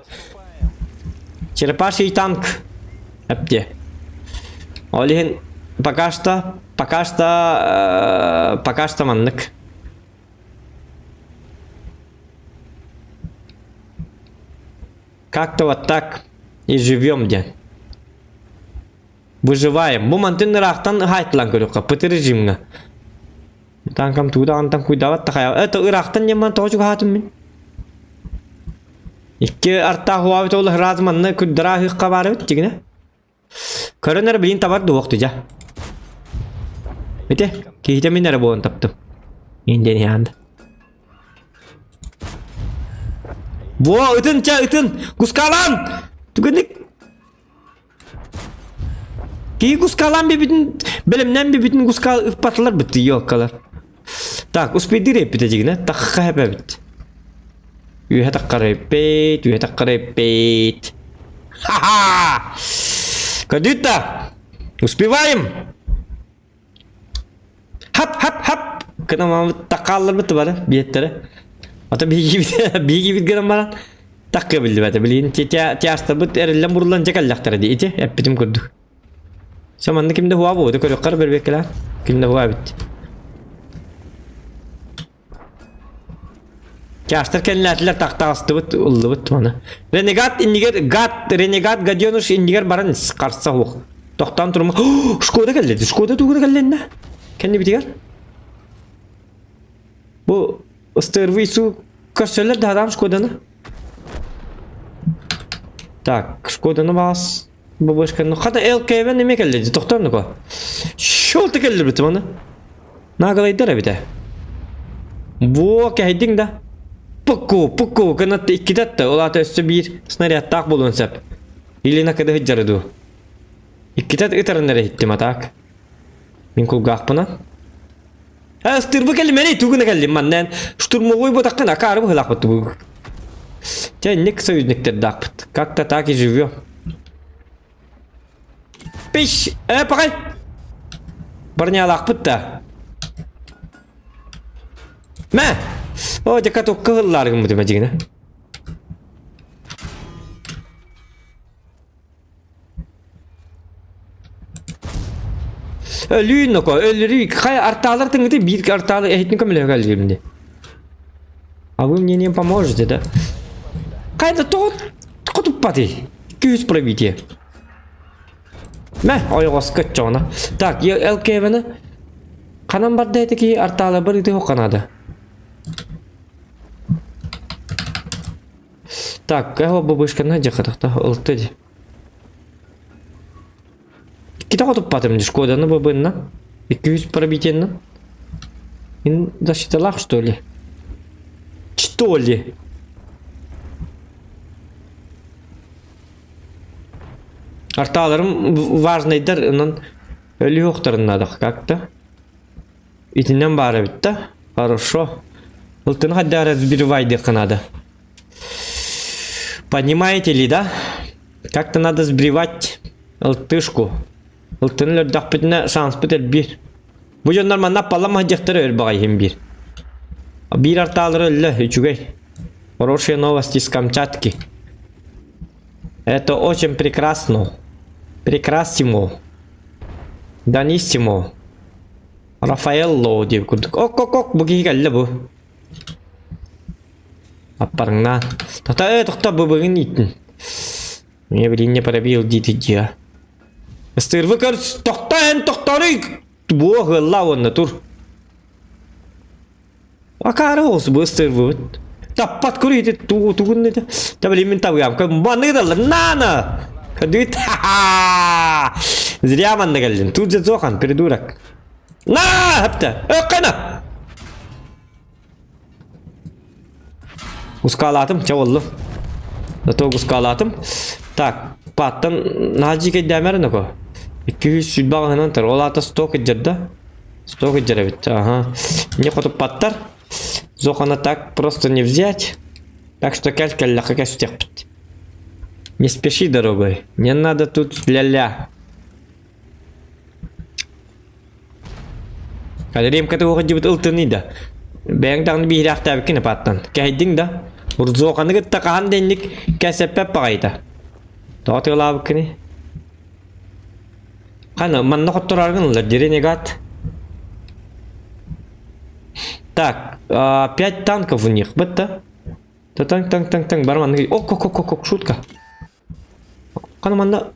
Черепаший танк. Әпте. Ол иһин пока что, пока что, пока что маннык. Как-то вот так и живем де. Выживаем. Бу мантын ыраахтан ыһаайтылан көрүөххэ. Пыты режимҥа. Танкам тууда антан куйдабат тахая. Это ыраахтан ньаман тоҕо чугаһаатым мин. Икки артаах уаабыт ол ыраас манна күрдэраа ыһыахха баар эбит дьигинэ. Көрөн эрэ билин табар дуох дьа. Ити киһитэ мин эрэ буолан таптым. Индиэн иһаанда. Во, ытын ча ытын! Кускалан! Түгэнник Киһи кускалаан бибитин бэлэмнээн бибитин кускал ыппатылар бытты ёлкалар. Так, успейдир эппитэ дьигинэ тахха хэпэбит. Үөһэ таххар эппит, үөһэ таххар эппит. Ха-ха! Кадыта! Успеваем! Хап хап хап! Кынамамыт такаалларбыт бары биэттэрэ. Ата биһигибит биһигибит гынан баран такка биллибэтэ. Билигин тиастарбыт эриллэн буруллан дьэ кэллэхтэрэ дии ити эппитим курдук. Сэ манна кимдэ хуа буолуо көрүөххэр бэрбиэккэлээн кимдэ хуа эбит. Тиастар кэллээтилэр тахтаҕастыбыт ыллыбыт маны. Ренегат иннигэр гад ренегат гаденыш иннигэр баран қарса хуох. Тохтоон турума Шкода кэллэ. Шкода тугуна кэллэннэ? Кэннибитигэр? Бу ыстырвый су көрсөллөр да адам Шкоданы. Так, Шкоданы бас бабышканы. Хата ЛКВ неме келди, тоқтар Шол келди бит оны. Нагалайдар эбите. Во кэһэйдиҥ да. Пуку, пуку, гынат иккитэ ол аата өссө биир снарядтаах буолуон сөп. Или накады сылдьары дуу. Иккитэ ытарын эрэ иһиттим а так. Мин кулгаахпынан. Э, ыстырбы кэллим, эрэй тугуна кэллим маннан. Штурмовой ботаккын акаары быһылаахпыт бу. Чэ, инник союзниктердаахпыт. Как-то так и живем. Пиш! Э, пакай! Барнялаахпыт да. Мэ! О, дьэ каток кыһыллаар гыммытым эдьигинэ. Өлүү ноко, өлөрүү. Хай артаалар тыңыты биир артаалы эһитин көмөлөһө кэлгимди. А вы мне не поможете, да? Кайда тоҕо хотуппатый? Күүс пробитие. Мэ, ойоҕоско чоҕуна. Так, ЛКВ-ны ханан барда эти киһи артаала бар ити хокканада. Так, кэһо бабышканы дьахатахта ылты ди. Кита хотуппатым ди Шкоданы бабынна. 200 пробитиенна. Ин защиталах что ли? Что ли? Арталарым важныйдар, онон өлү надо как-то. Итиннэн баара эбит да. Хорошо. Ылтыны хайда разбивайдыхха надо. Понимаете ли, да? Как-то надо сбривать ылтышку. Ылтыны өлөрдөхпүтүнэ шанспыт элбиир. Бу дьоннор манна паллам сылдьыахтара өр баҕайы биир. Биир артаалары өллө, үчүгэй. Хорошие новости с Камчатки. Это очень прекрасно. Прекрасимо. Даниссимо. Рафаэлло диэбит курдук. Ок-ок-ок, бу киһи кэллэ бу. Аппарыҥнаан. Тота э, тохто бу бүгүн ииттин. Мне блин не пробил диити дьиа. Ыстырвы көр, тохто эн тохторуй! Буо ыалла уонна тур. Акаары оҕус бу ыстырвыбыт. Таппат көр ити тугу тугун ити. Та блин мин табыам. Манныгы даллар. Нана! Көдүт. Зря манна кэллин. Тут же зохан, придурок. На! Хапта! Өккана! Ускалаатым, чэ боллум. Зато ускалаатым. Так, паттан наһаа кэйдээмэр ноко. 200 бағынан тар. Ол аата 100 кыдьарда. 100 кыдьар эбит. Ага. Не хотуппаттар. Зохана так просто не взять. Так что кэл кэллэххэ кэстиэхпит. Не спеши, дорогой. Не надо тут ля-ля. Ремка туох дьибит ылтыный да. Бэйэҥ даҕаны биһирэхтээбиккин апааттан. Кэһэйдиҥ да. Урзуоханы кытта хаһан да инник кэсэппэт баҕайыта. Тоҕо тыалаабыккыный? Хана манна хотторааргын ыллар ренегат. Так, пять танков у них, бытта. Та танк, танк, танк, танк, барман. Ок, ок, ок, ок, ок, шутка. Хана манна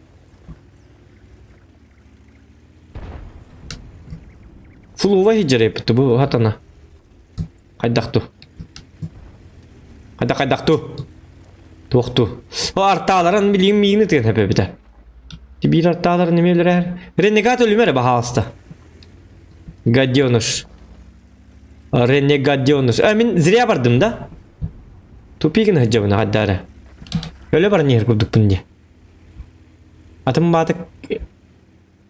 Фулува хиджереппит бу хатана. Хайдах ту? Хайдах хайдах ту? Туох ту? О артааларын билигин миигини тыгын хэпэбитэ. Биир артааларын эмиэ Ренегат өлүмэр баһаалыста. Гаденыш. Ренегаденыш. А мин зря бардым да? Тупигин сылдьабын хайдаары. Өлө баран иһэр курдукпун дии. Атын баатык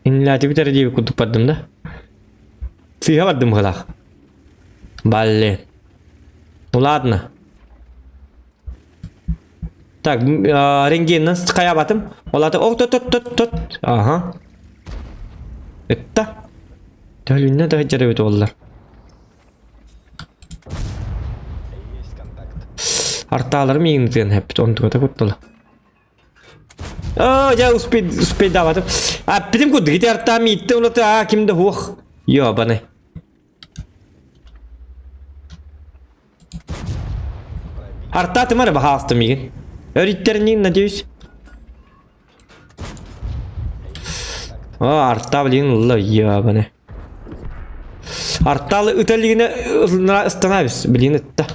иннилээтибит эрэ диэбит курдук бардым да. Сыыһа бардым быһыылаах. Балли. Ну ладно. Так, рентгеннан хайаабатым. Ол аата ох тот тот тот тот. Ага. Ытта. Төлүннэ да сылдьар эбит уоллар. Артааларым иҥин тыан хэппит, онтугата куттала. Оо, дьэ успей успейдаабатым. Аппитим курдук ити артаам ииттэ улата аа ким да хуох. Ёбаный. Артаатым эрэ баһаалыста миигин. Өрүттэрниин, надеюсь. О, арта, блин, ылла, ёбаный. Артал ыта илигинэ ыстанабис, билигин ытта.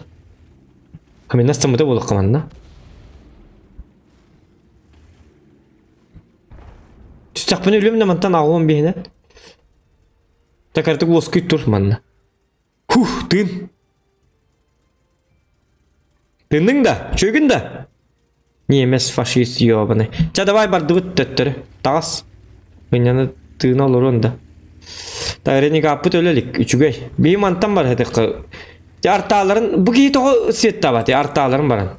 Хамина ыстаммыта буолуохха манна. Түстэхпинэ өлүм да мантан аҕуом биһинэн. Такартык уоскуй тур манна. Хух, тыын. Тыынныҥ да, чүгүн да. Немец фашист ёбаный. Ча давай бардыбыт төттөрү. Таҕас. Мынньаны тыына олоруон да. Так ренегаппыт өлө илик. Үчүгэй. Биһи мантан бар этиххэ. Те артааларын бу киһи тоҕо светтаабат артааларын баран.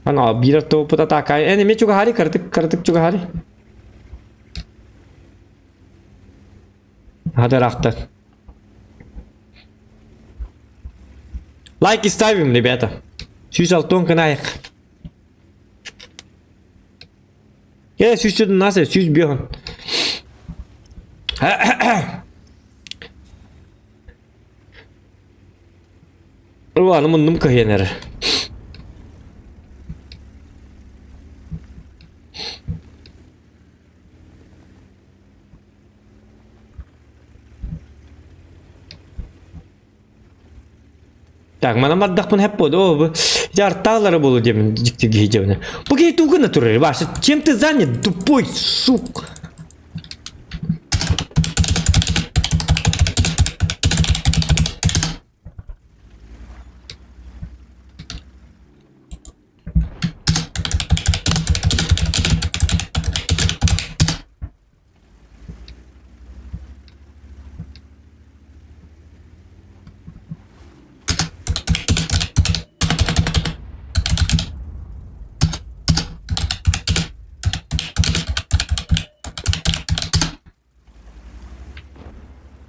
Ана биир тооппут атака. Эн эмиэ чугаһари, кыратык, кыратык чугаһари. Хатарахтар. Лайки ставим, ребята. Сүүс алтон кынайық. Э, сүүс жүдін насы, сүүс бүйін. Аны муннум кыһыйан эрэр. Так, манан бардахпын хэп буолду. О, бу артаалары буолу диэмин дьикти киһи дьэбинэ. Бу киһи тугу турар? Вася, чем ты занят, тупой сук?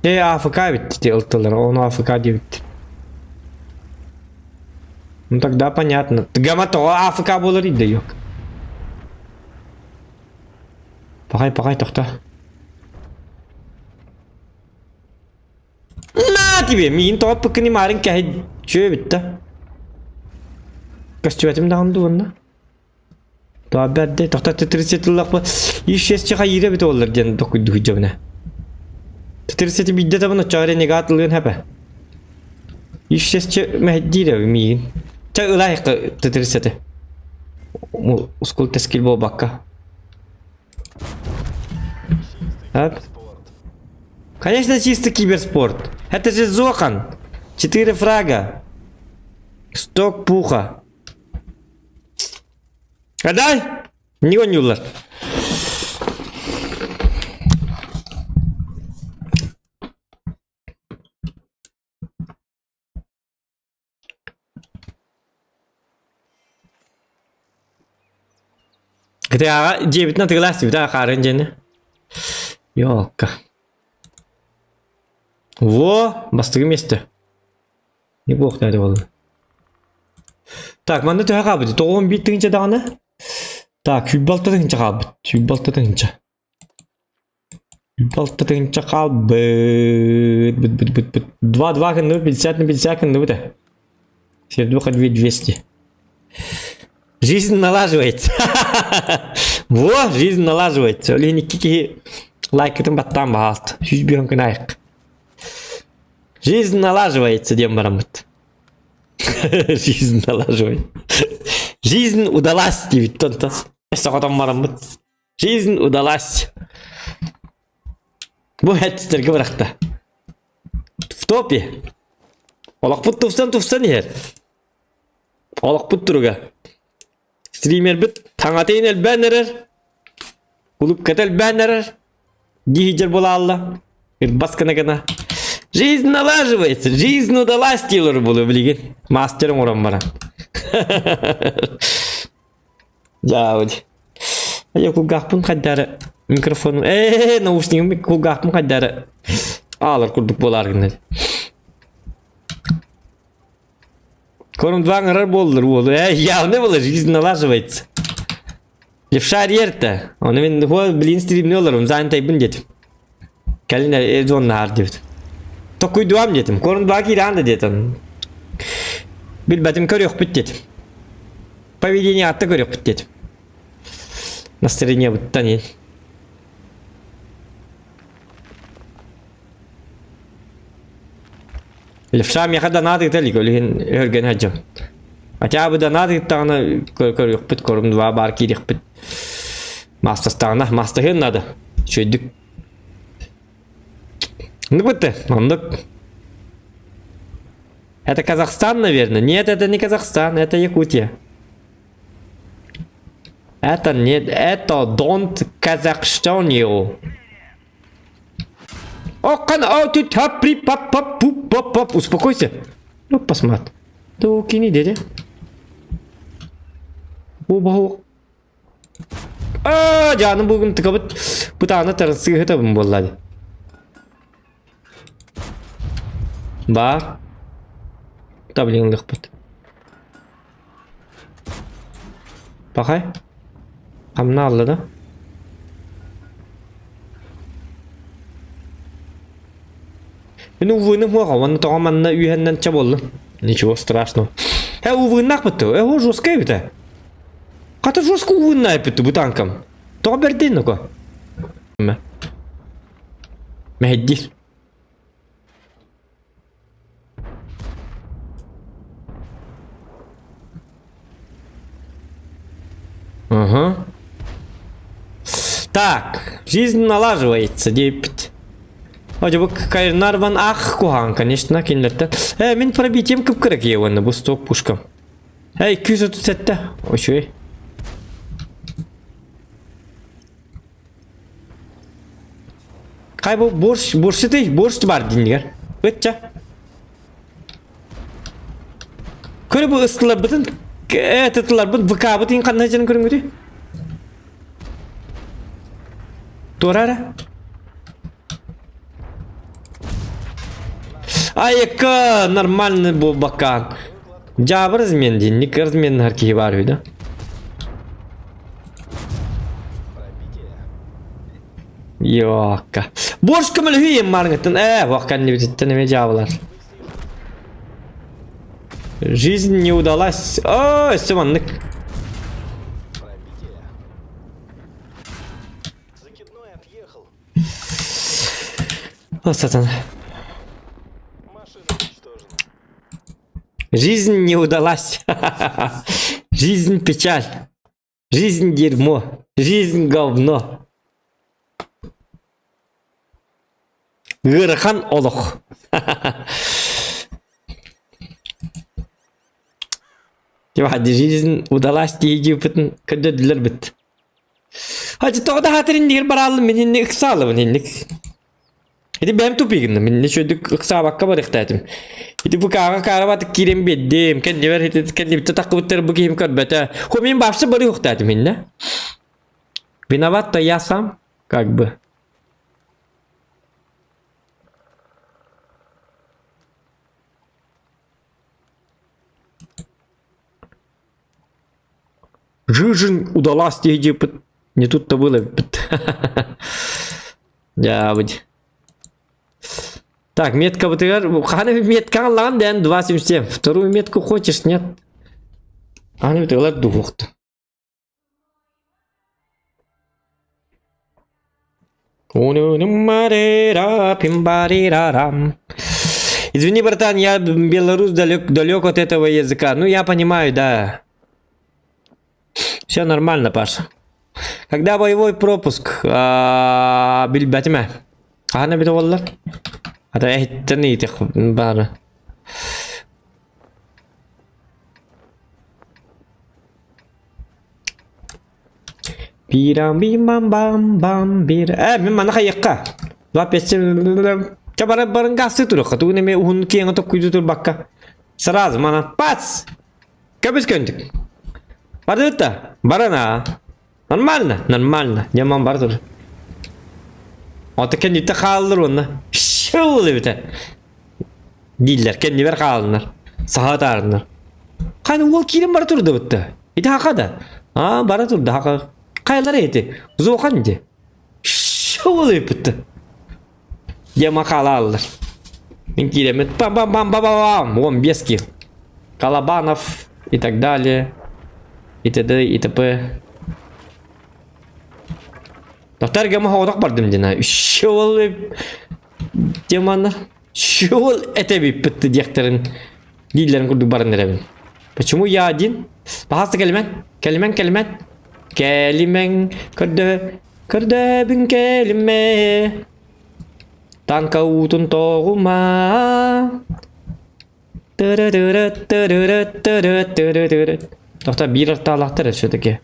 Э, АФК битти ылтылар, ону АФК диэбит. Ну тогда понятно. Гама тоҕо АФК буолар да yok. Пахай, пахай, тохто. На тебе, миин тоҕо пыккыны марын кэһи чүө бүтті. Көстүбэтим даҕаны дуонна. Тоҕо бэрдэ, тохто 30 тыллахпа ишес чаха иирэ бит оллар диэн докуйду дьабына. 30 бидде табын оччоҕо ренегат ылыан хэпэ. Ишесче мэһдиирэ миигин. Ча ылайыкка 30 Ускул тэскил буолбакка. Так. Конечно, чисто киберспорт. Это же Зохан. Четыре фрага. Сток пуха. Адай! Не гонюлар. ГТА-ҕа дьиэбитин атыылаах да хаарын дьиэни. Ёлка. Во, бастакы миэстэ. Не бог надо было. Так, манна төһө хаалбыт? 91 тыһыынча даҕаны. Так, 106 тыһыынча хаалбыт. 106 тыһыынча. Балта тыһыынча хаалбыт. Быт быт быт быт. 2-2 гынныбыт, 50 на 50 гынныбыт э. Сердуха 2200. Жизнь налаживается. Во, жизнь налаживается. Олен икки киһи лайкытын баттаан баҕаалт. Сүүс бүһүн кынайык. Жизнь налаживается диэн бараммыт. Жизнь налаживается. Жизнь удалась диэбит онтон. Соҕотон бараммыт. Жизнь удалась. Бу эттерге бырахта. В топе. Олохпут тупсан тупсан иһэр. Олохпут туруга. Стримербит таҥатын элбээн эрэр. Улупката элбээн эрэр. Дии буолаалла. Ырбас гына гына. Жизнь налаживается, жизнь удалась дииллэр буолуо билигин. Мастер оҥорон баран. Дьаабыт. Я кулгаахпын хайдары микрофон ээ наушнигым кулгаахпын хайдары аалар курдук буолаар гынна. Корм два ҥарар буоллар уолу э явно было жизнь налаживается. Левша арьерта. Оны мен хуа блин стримне олорум занятайбын детим. Кэлин э зоннаар диэбит. Токуйдуам детим. Корм два кииран да детим. Билбэтим көрүөхпүт диэтим. Поведение атта көрүөхпүт диэтим. Настроение буттан ин. Левша миэхэ донат ыыта илик, ол иһин өһүргэнэ сылдьабын. Хотя бы донат ыыттаҕына көрүөхпүт, корум два баар киириэхпит. Маастастаҕына, маастаһыан наада. Үчүгэйдик. Ну бытты, оннук. Это Казахстан, наверное? Нет, это не Казахстан, это Якутия. Это не... Это don't Казахстанил. Окан, о, тут при пап пап пуп пап пап. Успокойся. Ну, посмотри. Да кини дядя. Бу Аа, дьааны бүгүн тыкабыт бытаана тарсыыһытабын буолла дии. Баар. Таблиҥлыхпыт. Пахай. Хамна алла да. Мин увыным хуаха, уонна тоҕо манна үһэннэн ча буоллун. Ничего страшного. Э, увыннахпыт э, о, жесткая эбит Хата жестко увыннаайпыт бу танкам. Тоҕо бэрдин ну-ка. Мэһэйдиир. Ага. Так, жизнь налаживается, диэппит. Одь бу Кайрнарван ах куһаҕан, конечно, кинилэртэн. Э, мин пробитием кып-кыра киһи бу стоп пушкам. Эй, 237. Үчүгэй. Хай бу борщ, борщытый, борщ бар диннигэр. Ытча. Көрө бу ыстыларбытын, э, тытыларбыт, ВК-бытын ханна сылдьарын көрүҥүтүй? Туора Айка, нормальный буолбаккаан. Дьаабыр размен диэн, разменнаһар киһи баар үһү да. Йоокка. Борщ көмөлөһүү иэн маарыҥыттан ээ, вах кэннибититтэн эмиэ дьаабылар. Жизнь не удалась. Оо, өссө маннык. О, сатана. Жизнь не удалась. Жизнь печаль. Жизнь дерьмо. Жизнь говно. Ыарахан олох. Жизнь удалась дии көрдөрдүлэр бит. Хачы тоҕо да хатыр иннигэр барааллым мин инник ыксаалыбын инник. Ити бэйэм тупигынным, инни шөдүк ыксаабакка барыахтаатым. Ити бу кааҕа каарабатык киирэн биэрдим, кэннибэр ити кэннибиттэ таххыбыттар бу киһим көрбөтө. Хо мин баапса барыахтаатым иннэ. Виноват-то я сам, как бы. Жизнь удалась диэбит. Не тут-то было. Дьаабыт. Так, метка бытыгар. Хана метка аллаҕын дээн 2.77. Вторую метку хочешь, нет? Аны бытыгылар дуһуохту. Извини, братан, я белорус далек, далек от этого языка. Ну, я понимаю, да. Все нормально, Паша. Когда боевой пропуск? Билбэтим ээ. Хаһан эбитэ буоллар? Ата эһиттэн ыйытых баара. Пирам бим бам бам бам бир. Э, мин маны хайыахха. Лапец Ча бары барын гасты туруққа. Тугун эме уһун киэҥэ токкуйду турбакка. Сразу мана пац! Көбүс көндүк. Бардыбыт да? Баран аа. Нормально, нормально. Дьаман бар тур. Ото кэнниттэ хааллар уонна. Шыл эбитэ. Дииллэр, кэннибэр хаалыннар. Саха таарыннар. Ханы уол киирэн бара турда бытта. Ити хака да. Аа, бара турда хака. Хайалара ити? Зохан ди. Шыл эбитте. Дема хаалаллар. Мин киирэммит бам бам бам бам бам 15 кил. Колобанов и так далее. И т.д. и т.п. Тоқтар гема хоғдақ бардым дина. Шоол деманы. Шоол это биппитти диэхтэрин дииллэрин курдук баран эрэбин. Почему я один? Паһаста кэлимэн, кэлимэн, кэлимэн. Кэлимэн, көрдө, көрдөбүн кэлимэ. Танка уутун тоҕума. Тохта биир артаалаахтар все-таки.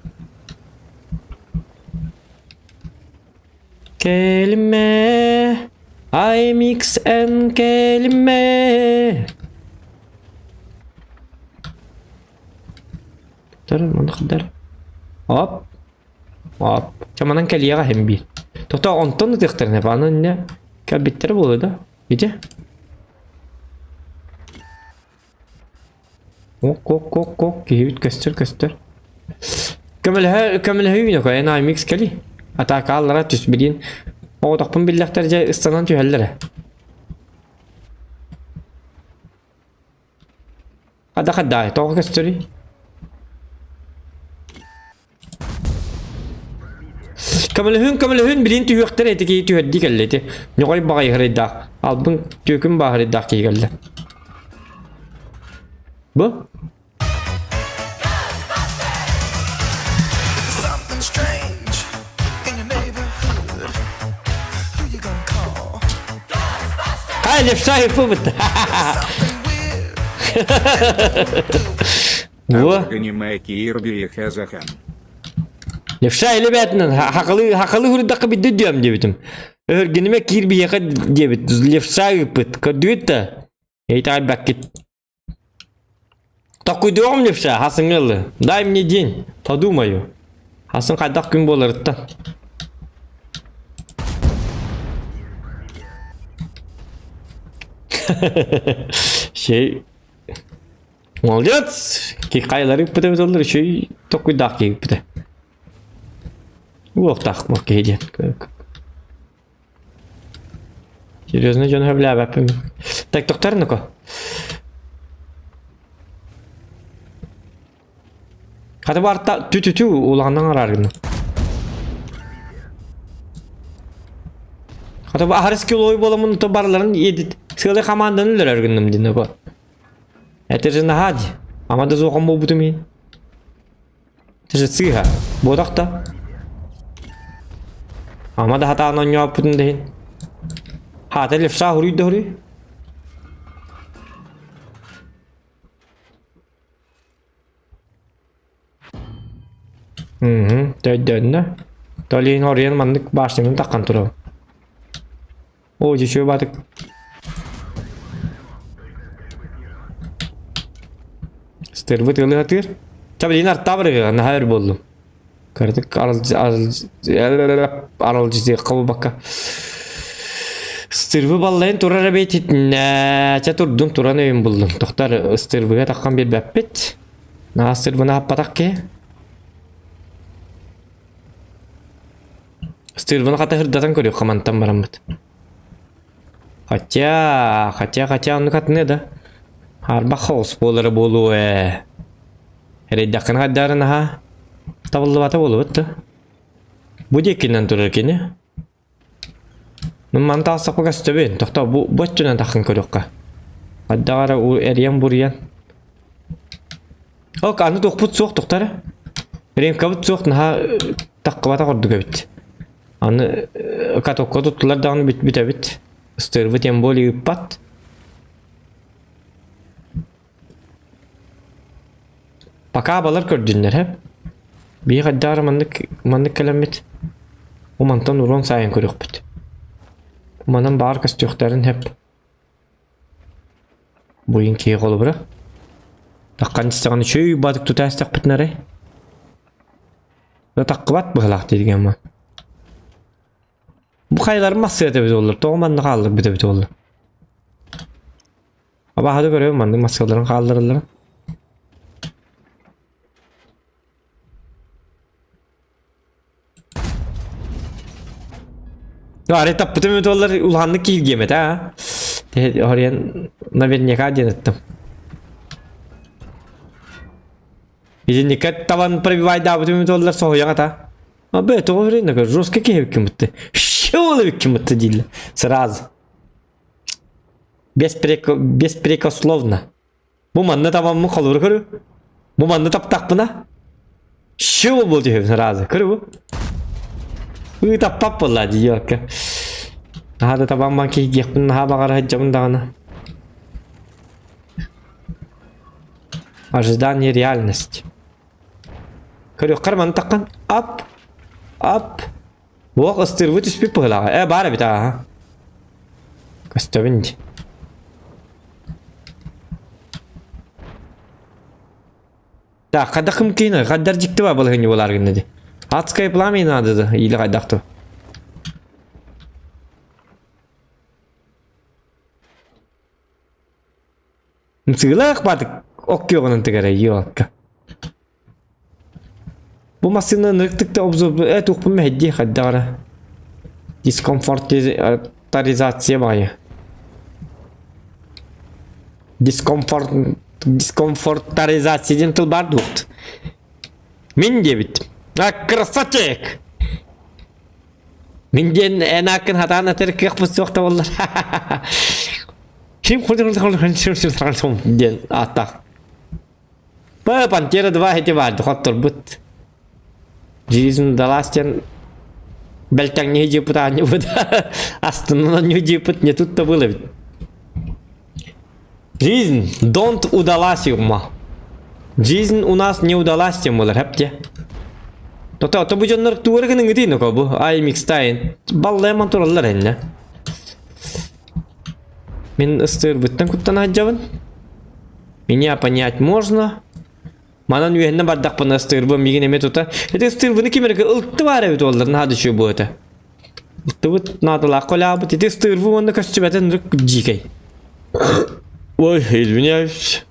Кэлимэ, IMXN кэлимэ. Тар, Оп. Оп. Чаманан кэлиэҕэ иһин биир. Тото онтон ытыахтарын эп, аны иннэ кэлбиттэрэ буолуо да? Ити? Ок, ок, ок, ок, киһибит көстөр, көстөр. Көмөлөһө, көмөлөһүү нөкө, эн аймикс кэли. Атака аллара түс билин. Оҕотохпун биллэхтэр дьэ ыстанан түһэллэрэ. Хада хаддаай, тоҕо көстөрүй? Көмөлөһүн, көмөлөһүн, билин түһүөхтэрэ ити киһи түһэрдии кэллэ ити. Ньоҕой баҕайы һырайдаах, албын түөкүн бааһырайдаах киһи кэллэ. Бу? Хай, левша ыппыбыт. Во. Левша илебэтинэн хакалы хакалы хурдакка бидде диэм диэбитим. Өһөргүнүмэ киир биһиэхэ диэбит. Левша ыыппыт. Көрдүгүт да? Эйтайбаккит. Токуйдуоҕум левша, хасыҥҥа ылы. Дай мне день, подумаю. Хасын хайдах күн буоларыттан. Şey Молодец! Ки хайалары ыппыта эбит оллар үчүгэй токуйдаах киһи ыппыта. Уохтаах мох киһи диэн. Серьезно дьону сөбүлээбэппин. Так тохтор ну-ка. Хата барта тү-тү-тү улааннан арааргын. Хата бу аһарыс килой боламын то барыларын едит. Сыалы команданы өлөрөр гынным дин бу. Это же наһаа дии. Ама да суохан буолбутум иһин. Это же сыыһа. Буотах да. Ама да хатаан оонньооппутун да иһин. Хаата левша хуруй да хуруй. Мм, төйдөннө. Толин оруйан маннык башнямын таххан турабын. Оо, дьүчүө баатык. Стервы тыалы сатыыр. Ча билигин артаа барыга, наһаа өр буоллум. Кырдык аралдьытыахха буолбакка. Стервы баллайын турар эбит итиннэ. Ча турдун туран өйүн буллум. Тохтар стервыга таххан биэрбэппит. Наһаа стервыны аппатах киһи. Стервыны хата ырдатан көрүөххэ мантан бараммыт. Хотя, хотя, хотя оннук атыныа да. Арбах хаос буолара буолуо ээ. Эрэйдэххинэ хайдарын аһа табыллыбата буолубут да. Бу диэкинэн турар кини. Ну мантан тахсахха көстөбүн. Тохтоо бу бу өттүнэн таххан көрүөххэ. Хайдах эрэ эрийэн-буруйан. Ок, аны туохпут суох тохтор. Ремкабыт суох наһаа таххыбата курдук эбит. Аны катокка туттулар даҕаны бүтэбит. Ыстыырбыт тем более ыыппат. Пока балар көрдүннэр һэ. Биһи хайдах эрэ маннык маннык кэлэммит бу мантан урон сайын көрүөхпүт. Манан баар көстүөхтэрин һэп. Буйун киһи холобура. Таххан истэҕин үчүгэй баатык тута истэхпитинэ эрэ. Таххыбат быһалаах дииргэн ма. Бу хайаларын массыата эбит буоллар, тоҕо манна хаалларбыт эбит буолла. Абааһыны көрөбүн маннык массыаларын хааллараллара. Арай таппытым эбит буоллар улаханнык киһиргиэм этэ аа. Хоруйан наверняка диэн ыттым. Итинникке табан пробивайдаабытым туоллар соһуйаҥ ата. А бе, тоҕо үрүн жестко киһи бутты. Шоу бутты дииллэр. Сразу. Беспрекословно. Бу манна табаммын холобур көрү. Бу манна таптахпына. Шоу был түһүм сразу. Көрү бу. Ыы таппап буолла дии ёкка. Наһаа да табамман киһи диэхпин наһаа баҕара сылдьабын даҕаны. Ожидание реальность. Көрүөххэр маны таххан ап ап Буох ыстыырбы түспүт быһылааҕа. Э баар эбит ааһа. Көстөбүн дии. Так, хайдах кым киин, хайдар дьикти бар балыһынньы буолар гынна дии. Адское пламя надо да, или хайдах то. Сыылаах баатык оккиоҕунан тыгара ёлка. Бу массыына ынырыктык да обзор э туохпун мэһэйдии хайдах эрэ. Дискомфортизация баҕайы. Дискомфорт дискомфортаризация диэн тыл баар дуохт. Мин диэбит. А красавчик! Мин диэн эн ааккын хатаан этэр кыахпыт суох да буоллар. Диэн ааттаах. Па Пантера 2 эти баар хотторбут. Жизнь далась диэн бэлтэҥниһи дьыппыт аанньыбыт. Астынан дьыппыт не тут-то было ведь. Жизнь don't удалась ума. Жизнь у нас не удалась тем болар хэпте. Тота то бу дьоннор туора гынан гытыйны ко бу ай микстайн. Баллайман тураллар энне. Мин ыстыырбыттан куттан сылдьабын. Меня понять можно. Манан үөһэннэ бардахпына ыстыырбын миигин эмиэ тута. Ити ыстыырбыны ким эрэ ылты баар эбит уоллар наһаа да үчүгэй буо этэ. Ылтыбыт наадалаах колябыт. Ити ыстыырбы уонна көстүбэтин ырык дьиикэй. Ой, извиняюсь.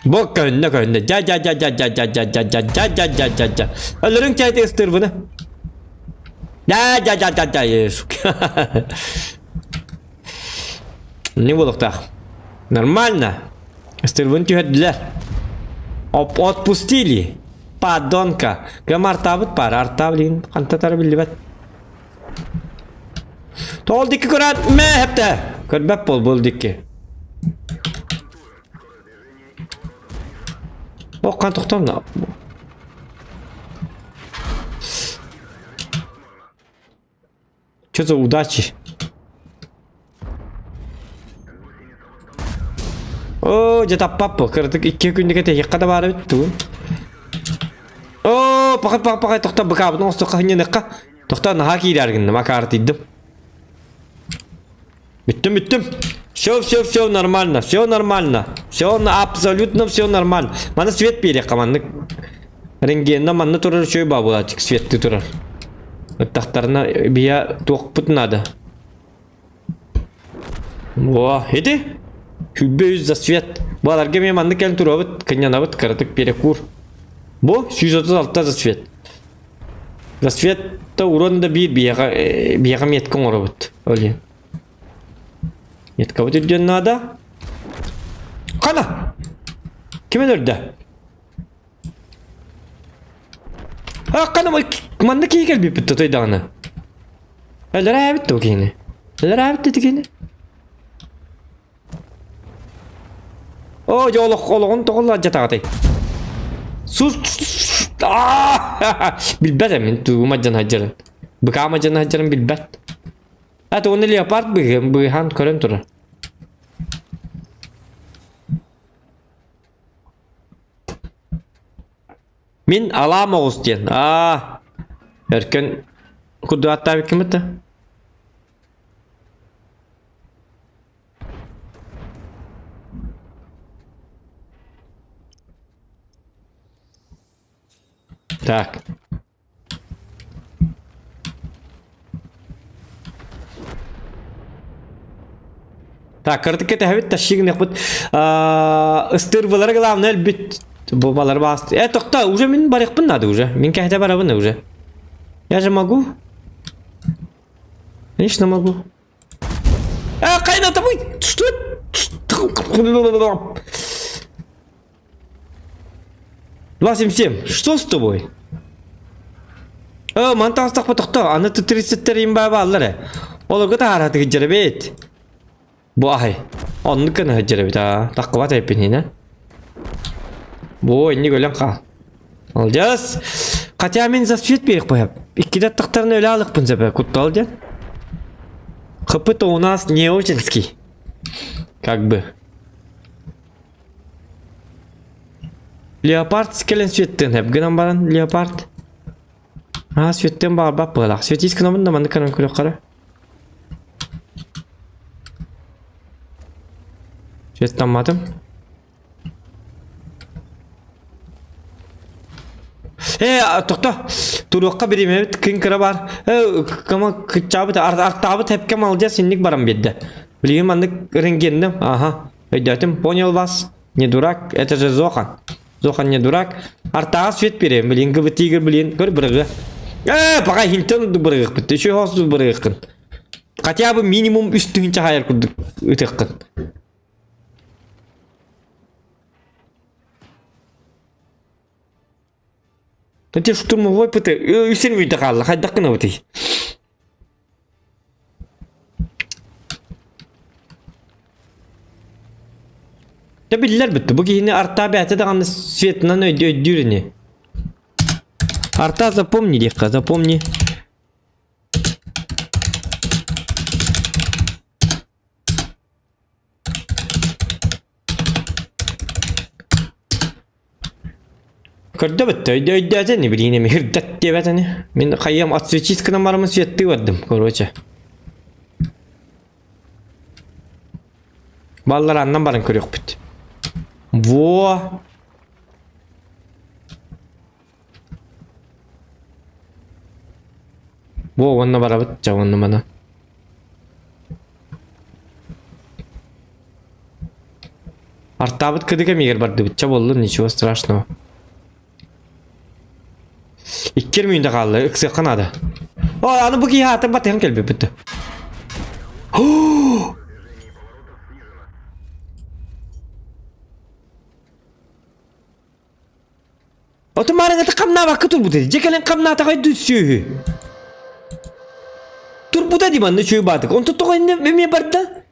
Бу көһүннэ көһүннэ. Дя дя дя дя дя дя дя дя дя дя дя дя дя. Өлөрүҥ чайты ыстыырбыны. Дя дя дя дя дя. Сука. Не буолуохтаах. Нормально. Ыстырбын түһэрдилэр. Оп отпустили. Подонка. Кем артаабыт паар. Артаа билигин хантатара биллибэт. Тоол дикки көрөөт мэ хэптэ. Көрбөт бол бұл дикки. О, тоқтам Что за удачи? О, дьэ таппаппы. Кыратык икки күннүкэ тэһиэххэ да баар эбит тугун. О, паха паха паха тохто быкаабын оҥостуохха хынньаныахха. Тохто наһаа киирээр гынным, акаартыйдым. Бүттүм, бүттүм. Все, все, все нормально, все нормально. Все абсолютно все нормально. Маны свет биэриэххэ маннык. Рентгенна манна турар үчүгэй баабылаачык светти турар. Ыттахтарына бия туохпут надо. О, ити? Күббе үз за свет. Баларга мен маннык кэлэн туруабыт, кынньанабыт, кыратык перекур. Бу 136 за свет. За свет та урон да биир биэҕэ биэҕэ метка оҥоробут. Оле. Меткабыт үрдүөн наада. Хана! Ким өлөрдө? Хана манна киһи кэлбиппит тутой даҕаны. Өлөрөөбүт дуо киһини? Өлөрөөбүт дии киһини? Оо, дьэ олох олоҕун тоҕо ладьатаҕатай? Сус билбэт эмин тугу мадьан сылдьарын. Быкаа мадьан сылдьарын билбэт. А то уонна леопард быыһаан көрөн турар. Мин алаам оҕус диэн. Аа. Өркөн курдук аттаабыккын бытта. Так. Так, кырдык кэтэһэбит тащигнехпут. Ыстырбылары главное өлбүт. Бу балар басты. Э, тохто, уже мин барыахпын надо уже. Мин кэһэтэ барабын уже. Я же могу. Конечно могу. А, кайна тобой? Что? 277, что с тобой? Э, мантан астахпа тохто, аны 33 имба бааллар э. Олорго таһааратыгы дьэрэбит. Бу аһай. Оннук гына сылдьар а. Таххыбат эппин Бу инник өлөн хаал. Молодец. Хотя мин за свет берег быһап. Иккиде аттахтарына өлө алыкпын зәбе куттал диэн. ХП-то у нас не очинский. Как бы. Леопард кэлэн светтен хэп гынан баран леопард. А светтен баҕарбат быһалаах. Светис гынабын да маннык көрөн көрүөххэ Светтамматым. Э, тохто. Туруохха биримэбит күн кыра бар. Э, кама кыччаабыт, артаабыт хэпкэ молодец инник баран биэрдэ. Билигин маннык рентгенним. Аха. Өйдөөтүм, понял вас. Не дурак, это же Зохан. Зохан не дурак. Артаҕа свет бириэм, билин гыбы тигр билин көр бырыгы. Э, пока хинтен бырыгыкпыт. Еще хос бырыгыккын. Хотя бы минимум үс тыһынча хайар курдук ытыаххын. Эти штурмовой ПТ үсен үйде қалды, хайдақ қына өтей. Дә биллер бітті. Бу киһини арта бәте даҕаны светынан өйдүүр ини. Арта запомни диэххэ, запомни. Көрдө бітті, өйдө өйдөөтө не билигин эми хирдат диэбэт ини. Мин хайыам отсвечить гынан барамын светтыы бардым, короче. Баллар аннан баран көрүөхпүт. Во! Во, онно барабыт, ча онно мана. Артаабыт кыдык эмигэр бардыбыт, ча буоллун, ничего страшного. Иккер мүндэ хаалла, ыксыахха наада. О, аны бу киһи аатын батыһан кэлбиппит. Оту маарыҥҥыта хамнаабакка турбута дии. Дьэ кэлэн хамнаатаҕай дуу сүөһү. Турбута дии манна үчүгэй баатык. Онтон тоҕо иннэ эмиэ барда?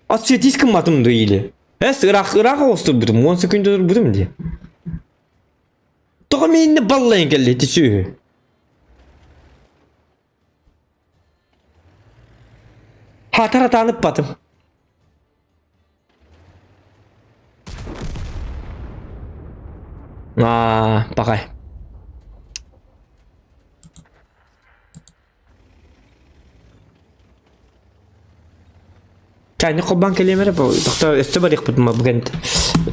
Отсветись гымматым дуу или? Эс ыраах ыраах оҕус турбутум. Уон секунда турбутум дии. Тоҕо мииннэ баллайан кэллэ ити сүөһү? Хаатар атаан ыппатым. Аа, пахай. Чайник холбоон кэлиэм эрэ тохтоо өссө барыахпыт бүгэн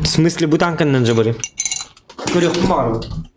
в смысле бу танканнан же барыам. Көрүөхпүн баҕарабын.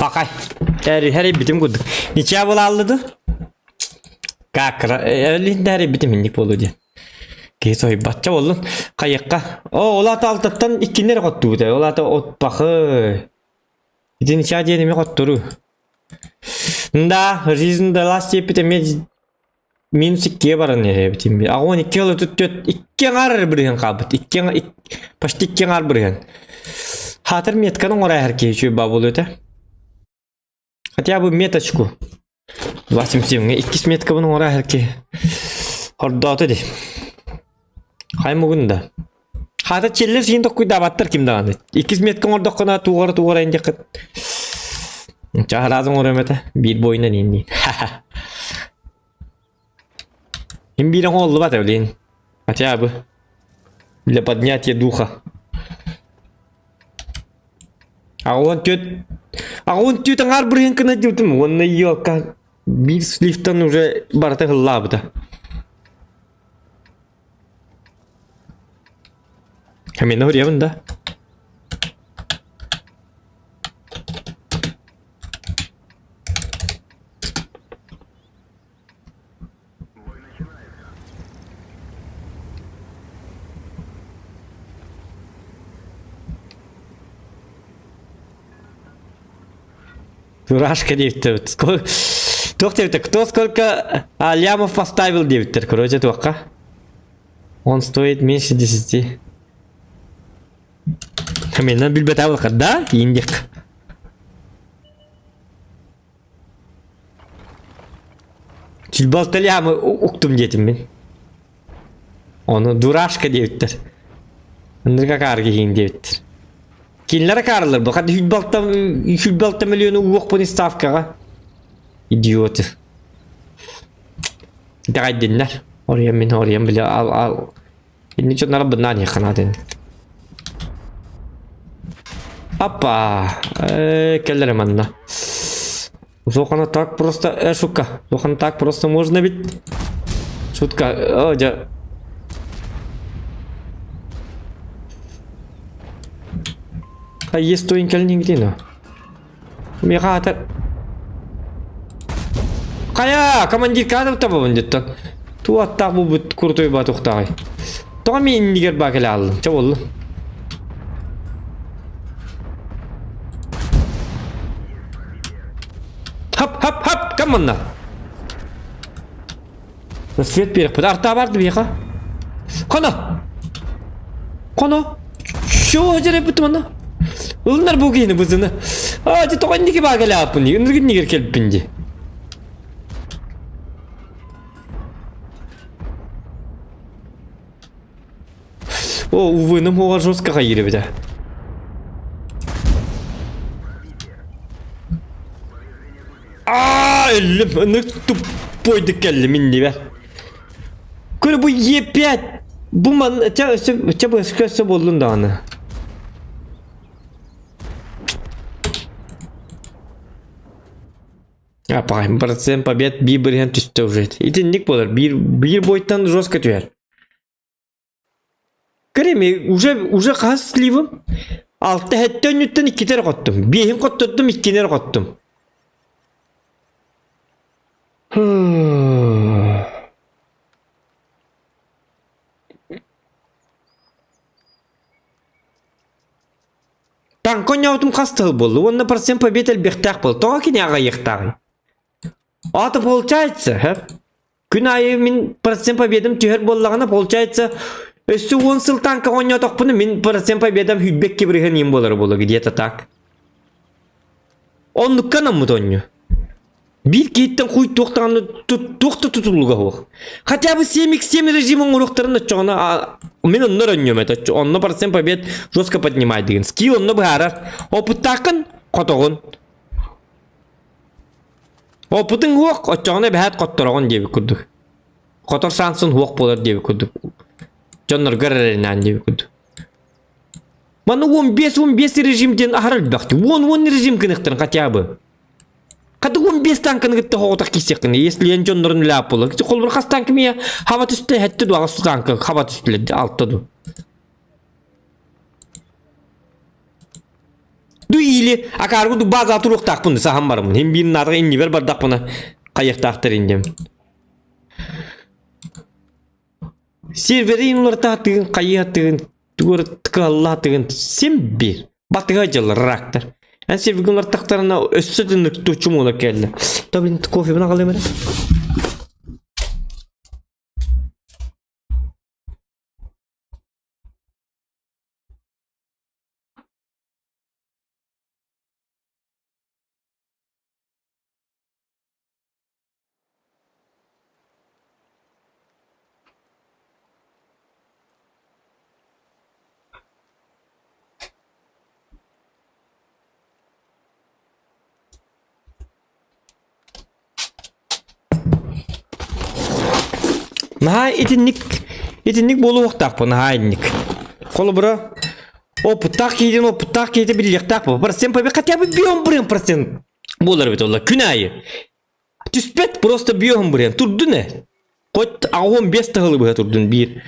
Пакай. Хэрийбитим курдук. Ничья буолааллы Как хэрийбитим инник буолуо диэн. Киһи соһуйбачча буоллун. Хайыкка. О, ол аата алтаттан иккини эрэ хоттубут ээ. Ол аата отпахы. Ити ничья диэн эмиэ хотторуу. Да, жизнь далась диэппит эмиэ минус иккигэ баран иһэбит. Аҕа 12 ылы түт икки аҥаар бырыһын хаалбыт. Икки почти икки аҥаар бырыһын. Хаатыр метканы оҥоро иһэр киһи үчүгэй баа буолуо этэ. Хотя бы меточку. 27-ҥэ иккис меткабын оҥоро иһэр киһи. Хордоото дии. Хай мугун да. Хаата челлер сиин токкуйдаабаттар ким даҕаны. Иккис метка оҥордоххуна туоҕара туоҕара индиэххит. Чааһыраазын оҥоруом этэ. Биир бойунан иинниин. Им биир оҥоһуллубат блин. Хотя бы. Для поднятия духа. Аҕуон түөт аҕуон түөт аҥаар бырыһын гына диэбитим уонна елка биир сливтан уже барыта ыллаабыта. Камина урьябын да. Дурашка диэбиттэр. Туох диэбиттэр? Кто сколько а, лямов поставил диэбиттэр. Короче, туохха. Он стоит меньше десяти. Мен билбэтэ да? Индик. Тилбалта лямы уктум диэтим мин. Ону дурашка диэбиттэр. Ындырга каарга иһин диэбиттэр. Кинилэр акаарылар бу. Хат 106 миллиону уохпун ставкаҕа. Идиоты. Итэҕэйдиннэр. Оруйан мин оруйан бile ал ал. Инни дьоннора быннаан иһэ Апа, э, кэллэр манна. Зохана так просто, э, шутка. Зохана так просто можно ведь. Шутка, о, дьэ. А есть то инкэлнингдино. Миэхэ аата Хайа, командир каадыр табабын деттон. Туу аттаах булбут крутой батухтааҕый. Тоҕо мин иннигэр баа кэлэ хааллым. Чэ буоллун. Хап хап хап кам манна. Свет биэрэхпит. Артаа барды биэхэ. Хоно! Хоно! Чё дьэрэ манна? Ылынар бу киһини бызыны. А, дьэ тоҕо инники баа кэлээппин дии. Ынырык иннигэр кэлбин дии. О, увы, нам жестко хайыр эбитэ. Аа, өллүм, ынык туппойдук кэллим иннибэ. Көрө бу Е5 бу ман ча өссө ча быска өссө буоллун даҕаны. Апай, процент побед биир бырыһан түстэ уже. Итинник буолар. Биир биир бойтан жестко түһэр. Көр уже уже хас сливым? Алта хэттэ өннүттэн иккитэ эрэ хоттум. Биэһин хоттордум, иккини эрэ хоттум. Танка оонньообутум хас тыл буолла уонна процент побед элбэхтээх буолла. Тоҕо кини аҕайыахтааҕый? Аата получается, һэ? Күн аайы мин процент победам түһэр буоллаҕына, получается, өссө уон сыл танка оонньоотохпуна мин процент победам сүүрбэккэ бырыһыан иһин буолара буолуо где-то так. Оннукка анаммыт оонньуу. Биир киһиттэн хуй туох даҕаны туох да тутулуга суох. Хотя бы 7x7 режим оҥоруохтарын оччоҕуна мин онно оонньуом этэ. Онно процент побед жестко поднимай деген. Скилл онно быһаарар. Опыттааххын хотоҕун. Опытыҥ суох, оччоҕуна эбэһээт хоттороҕун диэбит курдук. Хотор шансын суох буолар диэбит курдук. Дьонноргор эрэнээн диэбит курдук. Манна 15-15 режим диэн аһара элбэхти. 10-10 режим гыныхтарын хотя бы. Хата 15 танканы кытта хоҕутах киирсиэххин. Если эн дьоннорун ляп буолар. Холбур хас танка мия хаба түстэ хэттэ ду аҕыс танка хаба түстүлэр алта ду. Ду или акааргы ду база туруохтаахпын саһан бараммын. Хин биир наатаҕа иннибэр бардахпына хайыахтаахтар индем. Серверин уларытаатыгын хайыатыгын тугар кыаллаатыгын син биир. Батыга дьыллар рактар. Эн сервигин улартахтарына өссө тыннык тучумула келли. Табин кофе бына қалай Наһаа итинник итинник буолуохтаахпын наһаа инник. Холобура опыттаах киһитин опыттаах киһитэ биллиэхтээх бу. Процент побед хотя бы бион бырын процент буолар эбит олла күн аайы. Түспэт просто бион бырын турдун э. Хоть аҕыс бес тыһылы быһа турдун биир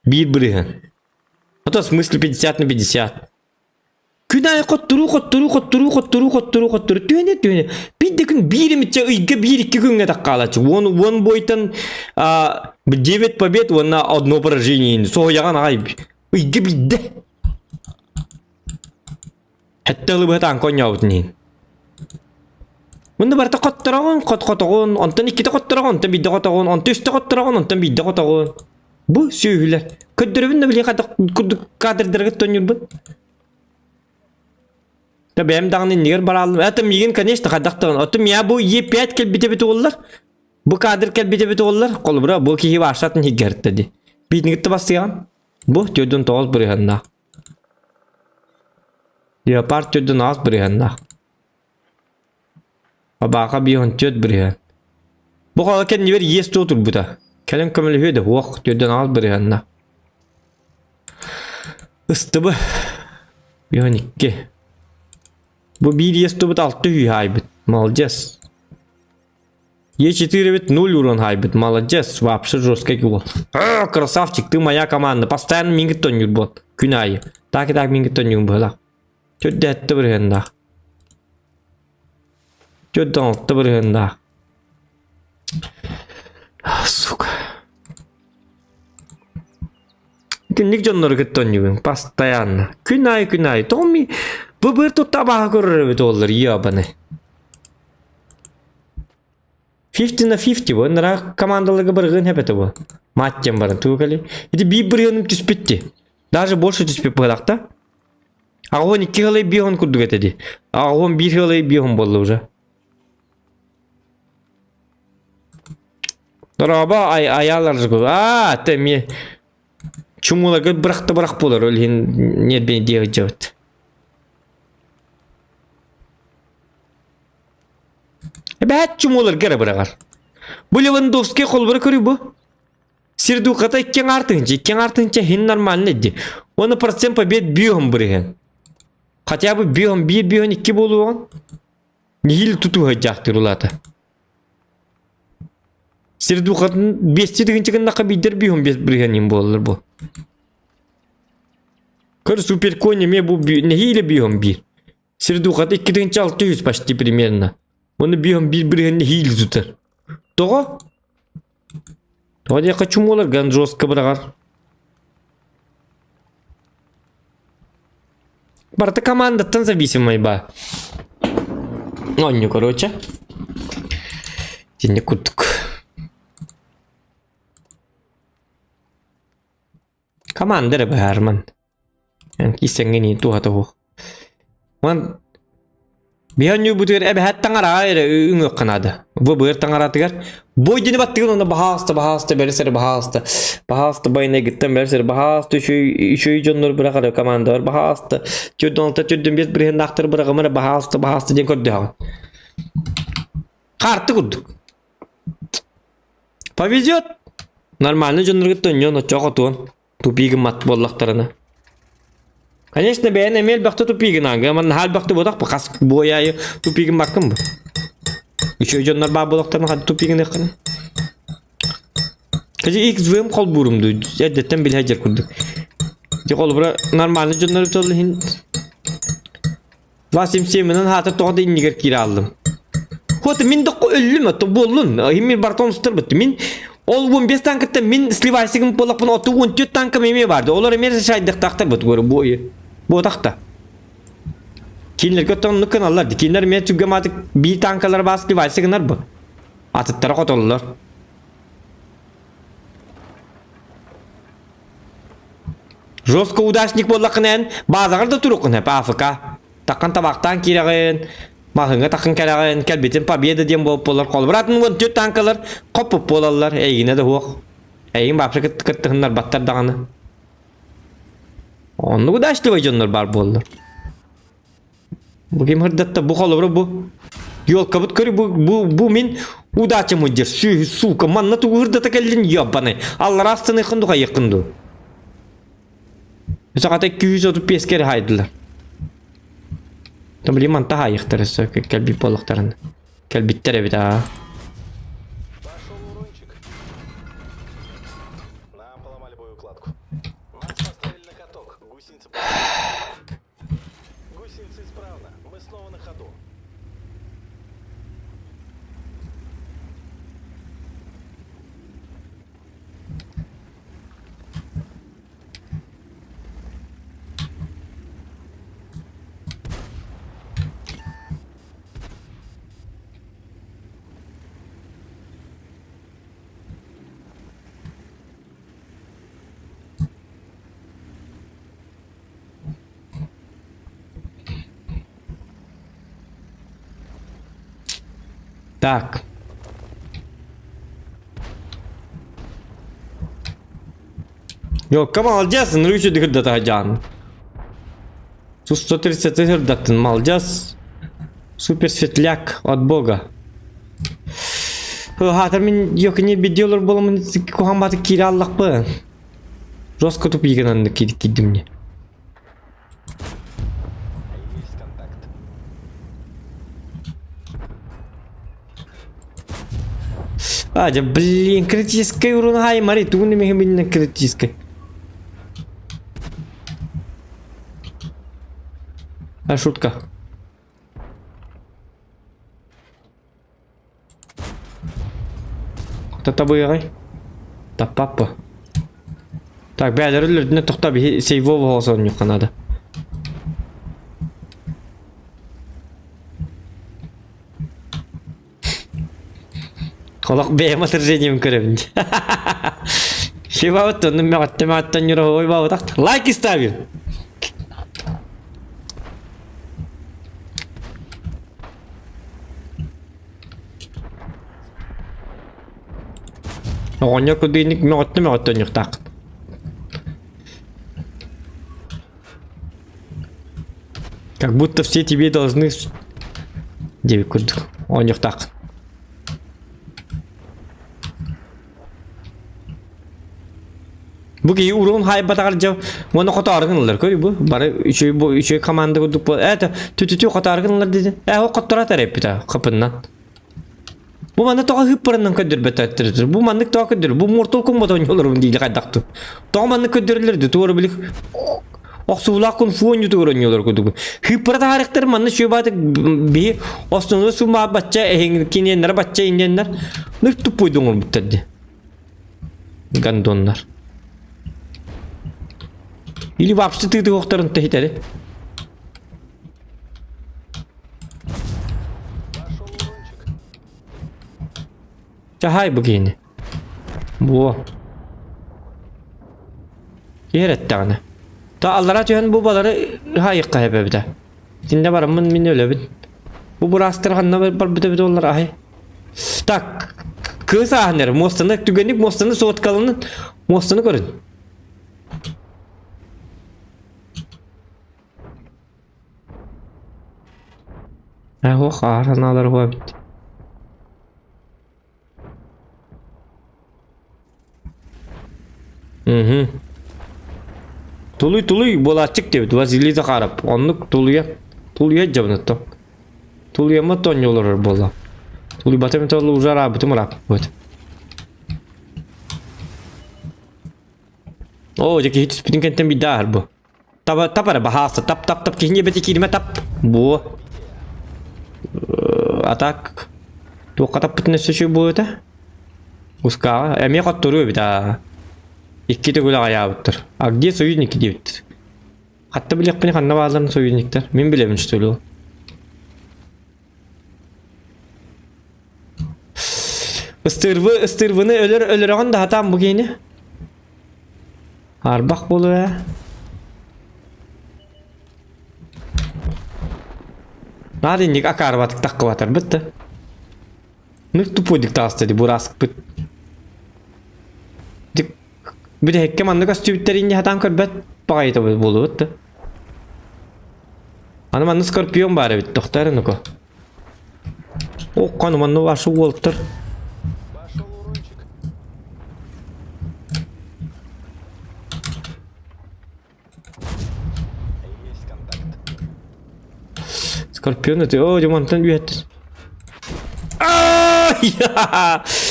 биир бырыһын. А то в смысле 50 на 50. Күн аайы хотторуу, хотторуу, хотторуу, хотторуу, хотторуу, хотторуу. Түһүнэ, түһүнэ. Биир да күн биир эмитчэ ыйга биир-икки күҥҥэ таххаалааччы. Уон, уон бойтан а, 9 побед уонна одно поражение. Соһуйаҕан аҕай. Ыйга биирдэ. Хэттэ ылыбыһа таанка оонньообутун иһин. Мунна барыта хоттороҕун, хот хотоҕун, онтон иккитэ хоттороҕун, онтон биирдэ хотоҕун, онтон үстэ хоттороҕун, онтон биирдэ хотоҕун. Бу сүөһүлэр. Көрдөрөбүн да билигин хайдах курдук кадрдарга тонньурбун. Да бэйэм даҕаны иннигэр барааллым. Это миигин, конечно, хайдах даҕаны. Оттон миа бу Е5 кэлбитэ эбит уоллар. Бу кадр кэлбитэ эбит уоллар. Холобура, бу киһи баашатын иһигэртэ ди. Биитингитте бастыйаҕын. Бу 49 бырыһаннаах. Леопард 48 бырыһаннаах. Абааха 54 бырыһыан. Бу хола кэннибэр иэс туо турбута. Кэлэн көмөлөһүө да уох 48 бырыһыанна. Ыстыбы. 52. Бу биир иэс тубут 6 үһү хаайбыт. Молодец. Е4 бит 0 урон хайбыт. Молодец. Вообще жесткий гол. А, красавчик, ты моя команда. Постоянно мингит тоннюр бот. Күн айы. Так и так мингит тоннюр быһылаах. Төрдөөттө бырыһыаннаах. 46 бырыһыаннаах. Сука. Итинник дьоннору кытта оонньуубун постоянно. Күн аайы күн аайы. Тоҕо ми бу тутта абааһы көрөр эбит уоллар ебаны. 50 на 50 бу. Нара командаларга баргын хэпэте бу. Мат диэн баран тугу кэлий. Ити биир бырыһыаным түспүт Даже больше түспүт быһалаах Аҕуон икки хылай биэһон курдук этэ дии. Аҕуон биир хылай биэһон буолла уже. Дорообо ай айаалар Аа, те эмиэ чумуларга бырахта бырах буолар ол иһин ньиэрбэни диэ сылдьабыт. Эбээт чумуларга эрэ быраҕар. Бу Левандовский холбура көрүү бу. Сир духата икки аҥаар тыһыынча, икки аҥаар тыһыынча иһин нормально дии. Уонна процент побед бүөһүн бырыһын. Хотя бы бүөһүн биир бүөһүн икки буолуоҕун. Нихил тутуһайдьаахтыыр улаата. Сир духатын биэсти тыһыынча гыннахха биирдэр бүөһүн биэс бырыһын иһин буолалар бу. Көр суперконь эмиэ бу нэһиилэ бүөһүн биир. Сир духата 2600 почти примерно. Оны биһон биир бырыһын нэһиилэ тутар. Тоҕо? Тоҕо диэххэ чумуолар ган жестко быраҕар. Барыта командаттан зависимый ба. Онню, короче. Итинник курдук. Команда эрэ быһаарман. Киссэҥҥин туһата суох. Ман биһи оонньуурбутугар эбэһээт таҥараҕа эрэ үҥүөххэ наада. Бу быар таҥаратыгар бой диэни баттыгын уонна баһаалыста баһаалыста бэрис эрэ баһаалыста баһаалыста байнайгыттан бэрис эрэ баһаалыста үчүгэй үчүгэй дьоннор бырах эрэ командалар баһаалыста төрдүн алта төрдүн биэс бырыһыаннаахтар быраҕыма эрэ баһаалыста баһаалыста диэн көрдөһөҕүн. Хаарты курдук. Повезет. Нормальный дьонноргут онньон оччоҕо хотуон. Тупик гыммат буоллахтарына. Конечно, бэйэн эмиэ элбэхтэ тупик гынаҥ. Манна наһаа элбэхтэ буотах бу хас буойаайы тупик гыммаккын бу. Үчүгэй дьоннор баар буоллахтарына ханна тупик гыныаххын. Кэжи XVM холбуурум дуу эрдэттэн билэ сылдьар курдук. Дьэ холобура нормальный дьоннор тыл иһин. 277-нэн хаата тоҕо да иннигэр киирэ хааллым. Вот мин да өллүм ото буоллун. Мин бартон устарбыт. Мин ол 15 танкыттан мин сливайсигым буоллахпын оту 14 танкам эмиэ барды. Олор эмиэ шайдыктаахтар бут гөрү бу буотахта. Кинилэргэ оттон гыналлар. Кинилэр эмиэ түгэматык биир танкалар баас сливайсы гынар бу. Атыттара хотоллор. Жестко удачник буоллаххына эн баазаҕар да туруоххун сөп АФК. Таххан табахтаан киирэҕин, маһыҥҥа таххан кэлэҕин, кэлбитин победа диэн буолуп буолар. Холобур атын 14 танкалар хоппут буолаллар, эйигинэ да суох. Эйигин вообще кыттыһыннарбаттар даҕаны. Оннук удачливый дьоннор баар буоллар. Бу ким ырдатта бу холобура бу Ёлкабыт көрү бу бу бу мин удачам ыдьыр сү сука манна тугу ырдата кэллин ёбаный аллара астыныххын ду хайыххын ду Сахата 235 кere хайдылар. Там блин манта хайыхтар кэлбит буоллахтарын. Кэлбиттэр эбит аа. Так. Йокка молодец, нрүчү дыгырдата жан. Су 130 дыгырдаттын, молодец. Супер светляк от бога. Хатыр мин йокни видеолар боламын кухан баты кире аллахпын. Жестко тупигин анны кидим мне. А, да блин, критическая урон хай, мари, тугун немеге минна критическая. А шутка. Татабыаҕай? Таппаппа. Так, бээлэр өллөрдүнэ тохто биһи сейвово оонньуохха наада. Олох бэйэм отражением көрөбүн. Шибабыт онну мөҕөттө мөҕөттөн юрой бабытах. Лайки ставим. Оҕонньор курдук мөҕөттө мөҕөттө онньуктааххын. Как будто все тебе должны диэбит курдук оонньуохтааххын. Бу киһи уруун хаайбатаҕар дьэ уонна хотоору гыналлар көрүй бу бары үчүгэй бу үчүгэй команда курдук бу это түтүтү хотоору гыналлар диди э ол хотторо эппитэ хапыннан бу манна тоҕо хыппарынан көрдөрбөттөр бу маннык тоҕо көрдөр бу Mortal Kombat оонньууларым диили хайдахту тоҕо маннык көрдөрөллөр ди туора билик охсуулаах кун фу оонньуутугар оонньуулар курдук хыппара таарыктар манна сүөбаатык биһи основной сумма бачча эһиҥ киниэннэр бачча инненнэр ныр туппуйдуҥ оҥорбуттар ди Гондоннар. Или вообще тыытыһыахтарын тэһитэри. Чахай бу киһини. Буо. Киһи эрэттэҕинэ. Та аллара түһэн бу балары хаайыкка хэбэбитэ. Итиннэ бараммын мин өлөбүн. Бу быраастар ханна барбыта эбит олар аһай. Так, кыыс ааһан эрэр, муостаны түгэнник муостаны соткаланын муостаны көрүн. Ээ, хаар санаалар хуа эбит. Мгм. Тулуй, тулуй, буолааччык диэбит Василий Захаров. Оннук тулуйа, тулуйа дьабыныттан. Тулуйаммат да олорор буолла. Тулуйбатым толу уже араабытым ырааппыт. Оо, дьэ киһи түспүтүн кэнтэн биирдэ ааһар бу. Таба, тап эрэ баһаалыста, тап, тап, тап, киһини эбэтэ кииримэ тап. Бу а так туохха таппытын өссө үчүгэй буолуо этэ. Ускаҕа эмиэ хотторуу эбит аа. Икки төгүл аҕайаабыттар. А где союзники диэбиттэр. Хатта билиэхпин ханна баалларын союзниктар. Мин билэбин что ли? Ыстырвы, ыстырвыны өлөр өлөрөҕүн да хатаан бу киһини. Арбах буолуо ээ. Наар инник акаарбатык таххыбатарбыт да. Нык тупойдук таҕыста ди бураскпыт. Дик бүтэһиккэ манна көстүбүттэр инни хатаан көрбөт баҕайыта буолубут да. Аны манна скорпион баар эбит, тохтоо эрэ ну-ка. О, манна ваши уолтар. Скорпион это... О, Димантан үөттүс.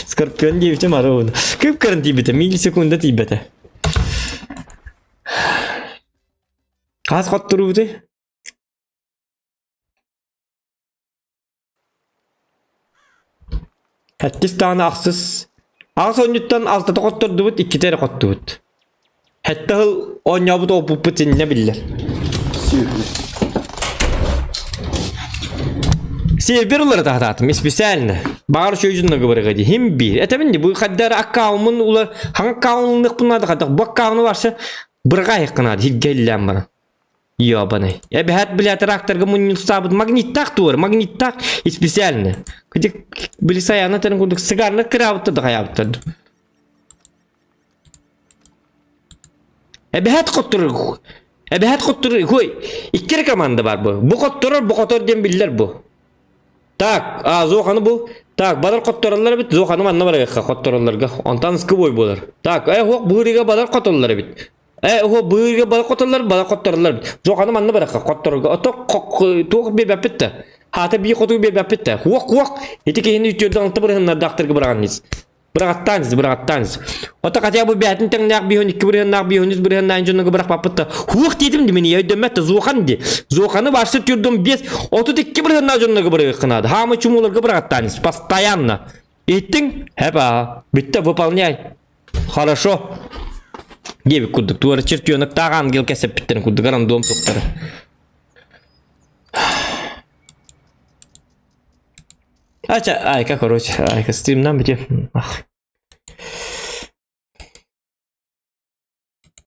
Скорпион диэбитим ары Кып кырын тиийбитэ, миллисекунда тиийбэтэ. Хас хотторуубутуй? Сэттис даҕаны ахсыс. Аҕыс оонньуттан алтата хоттордубут, иккитэ эрэ хоттубут. Сэттэ сыл оонньообут опуппут иннэ биллэр. Сервер уларыта сатаатым специально. Баҕар үчүгэй дьонно барыга дии. Хим биир. Этэбин дии, бу хайдах эрэ аккаунмун улар хаҥа аккаунныахпын наада хайдах бу аккауну барса бырҕаайыахха наада сиргэ иллээн баран. Ёбаный. Эбэһээт бля тракторга мунньустаабыт магниттаах туор, магниттаах и специально. Где были саяна тэн курдук сыгарны кыраабытта да хайаабыттар. Эбэһээт хотторор. Эбэһээт хотторор. Хуй. Икки команда бар бу. Бу хотторор, бу хотор диэн биллэр бу. Так, а Зоханы бу. Так, балар хоттороллор эбит, Зоханы манна барыахха хоттороллорго. Онтон скыбой буолар. Так, э хуох быырыга балар хотоллор эбит. Э, уһу быырга бары хотоллор, бары хоттороллор. Зоханы манна барахха хотторорго. Ото туох биэрбэппит да. Хаата бии хоту биэрбэппит да. Хуох хуох. Ити киһини үтүөрдэн алта бырыһыннардаахтарга быраҕан ис. Быраҕаттаан ис, быраҕаттаан ис. Ото хотя бы бээтин тэҥнээх биһун икки бырыһыннаах биһун үс бырыһыннаах дьонуга бырахпаппыт да. Хуох диэтим ди мини өйдөммөт да Зохан ди. Зоханы барсы түрдүм 5 32 бырыһыннаах дьоннорго бырыгыххын наада. Хаамы чумуларга быраҕаттаан ис. Постоянно. Иттиҥ? Хэп Бүтте выполняй. Хорошо. Диэбит курдук туора чертенок-таах ангел кэсэппиттэрин курдук рандом туктара. Ача, айка, короче, айка, стримнан бүтү. Ах.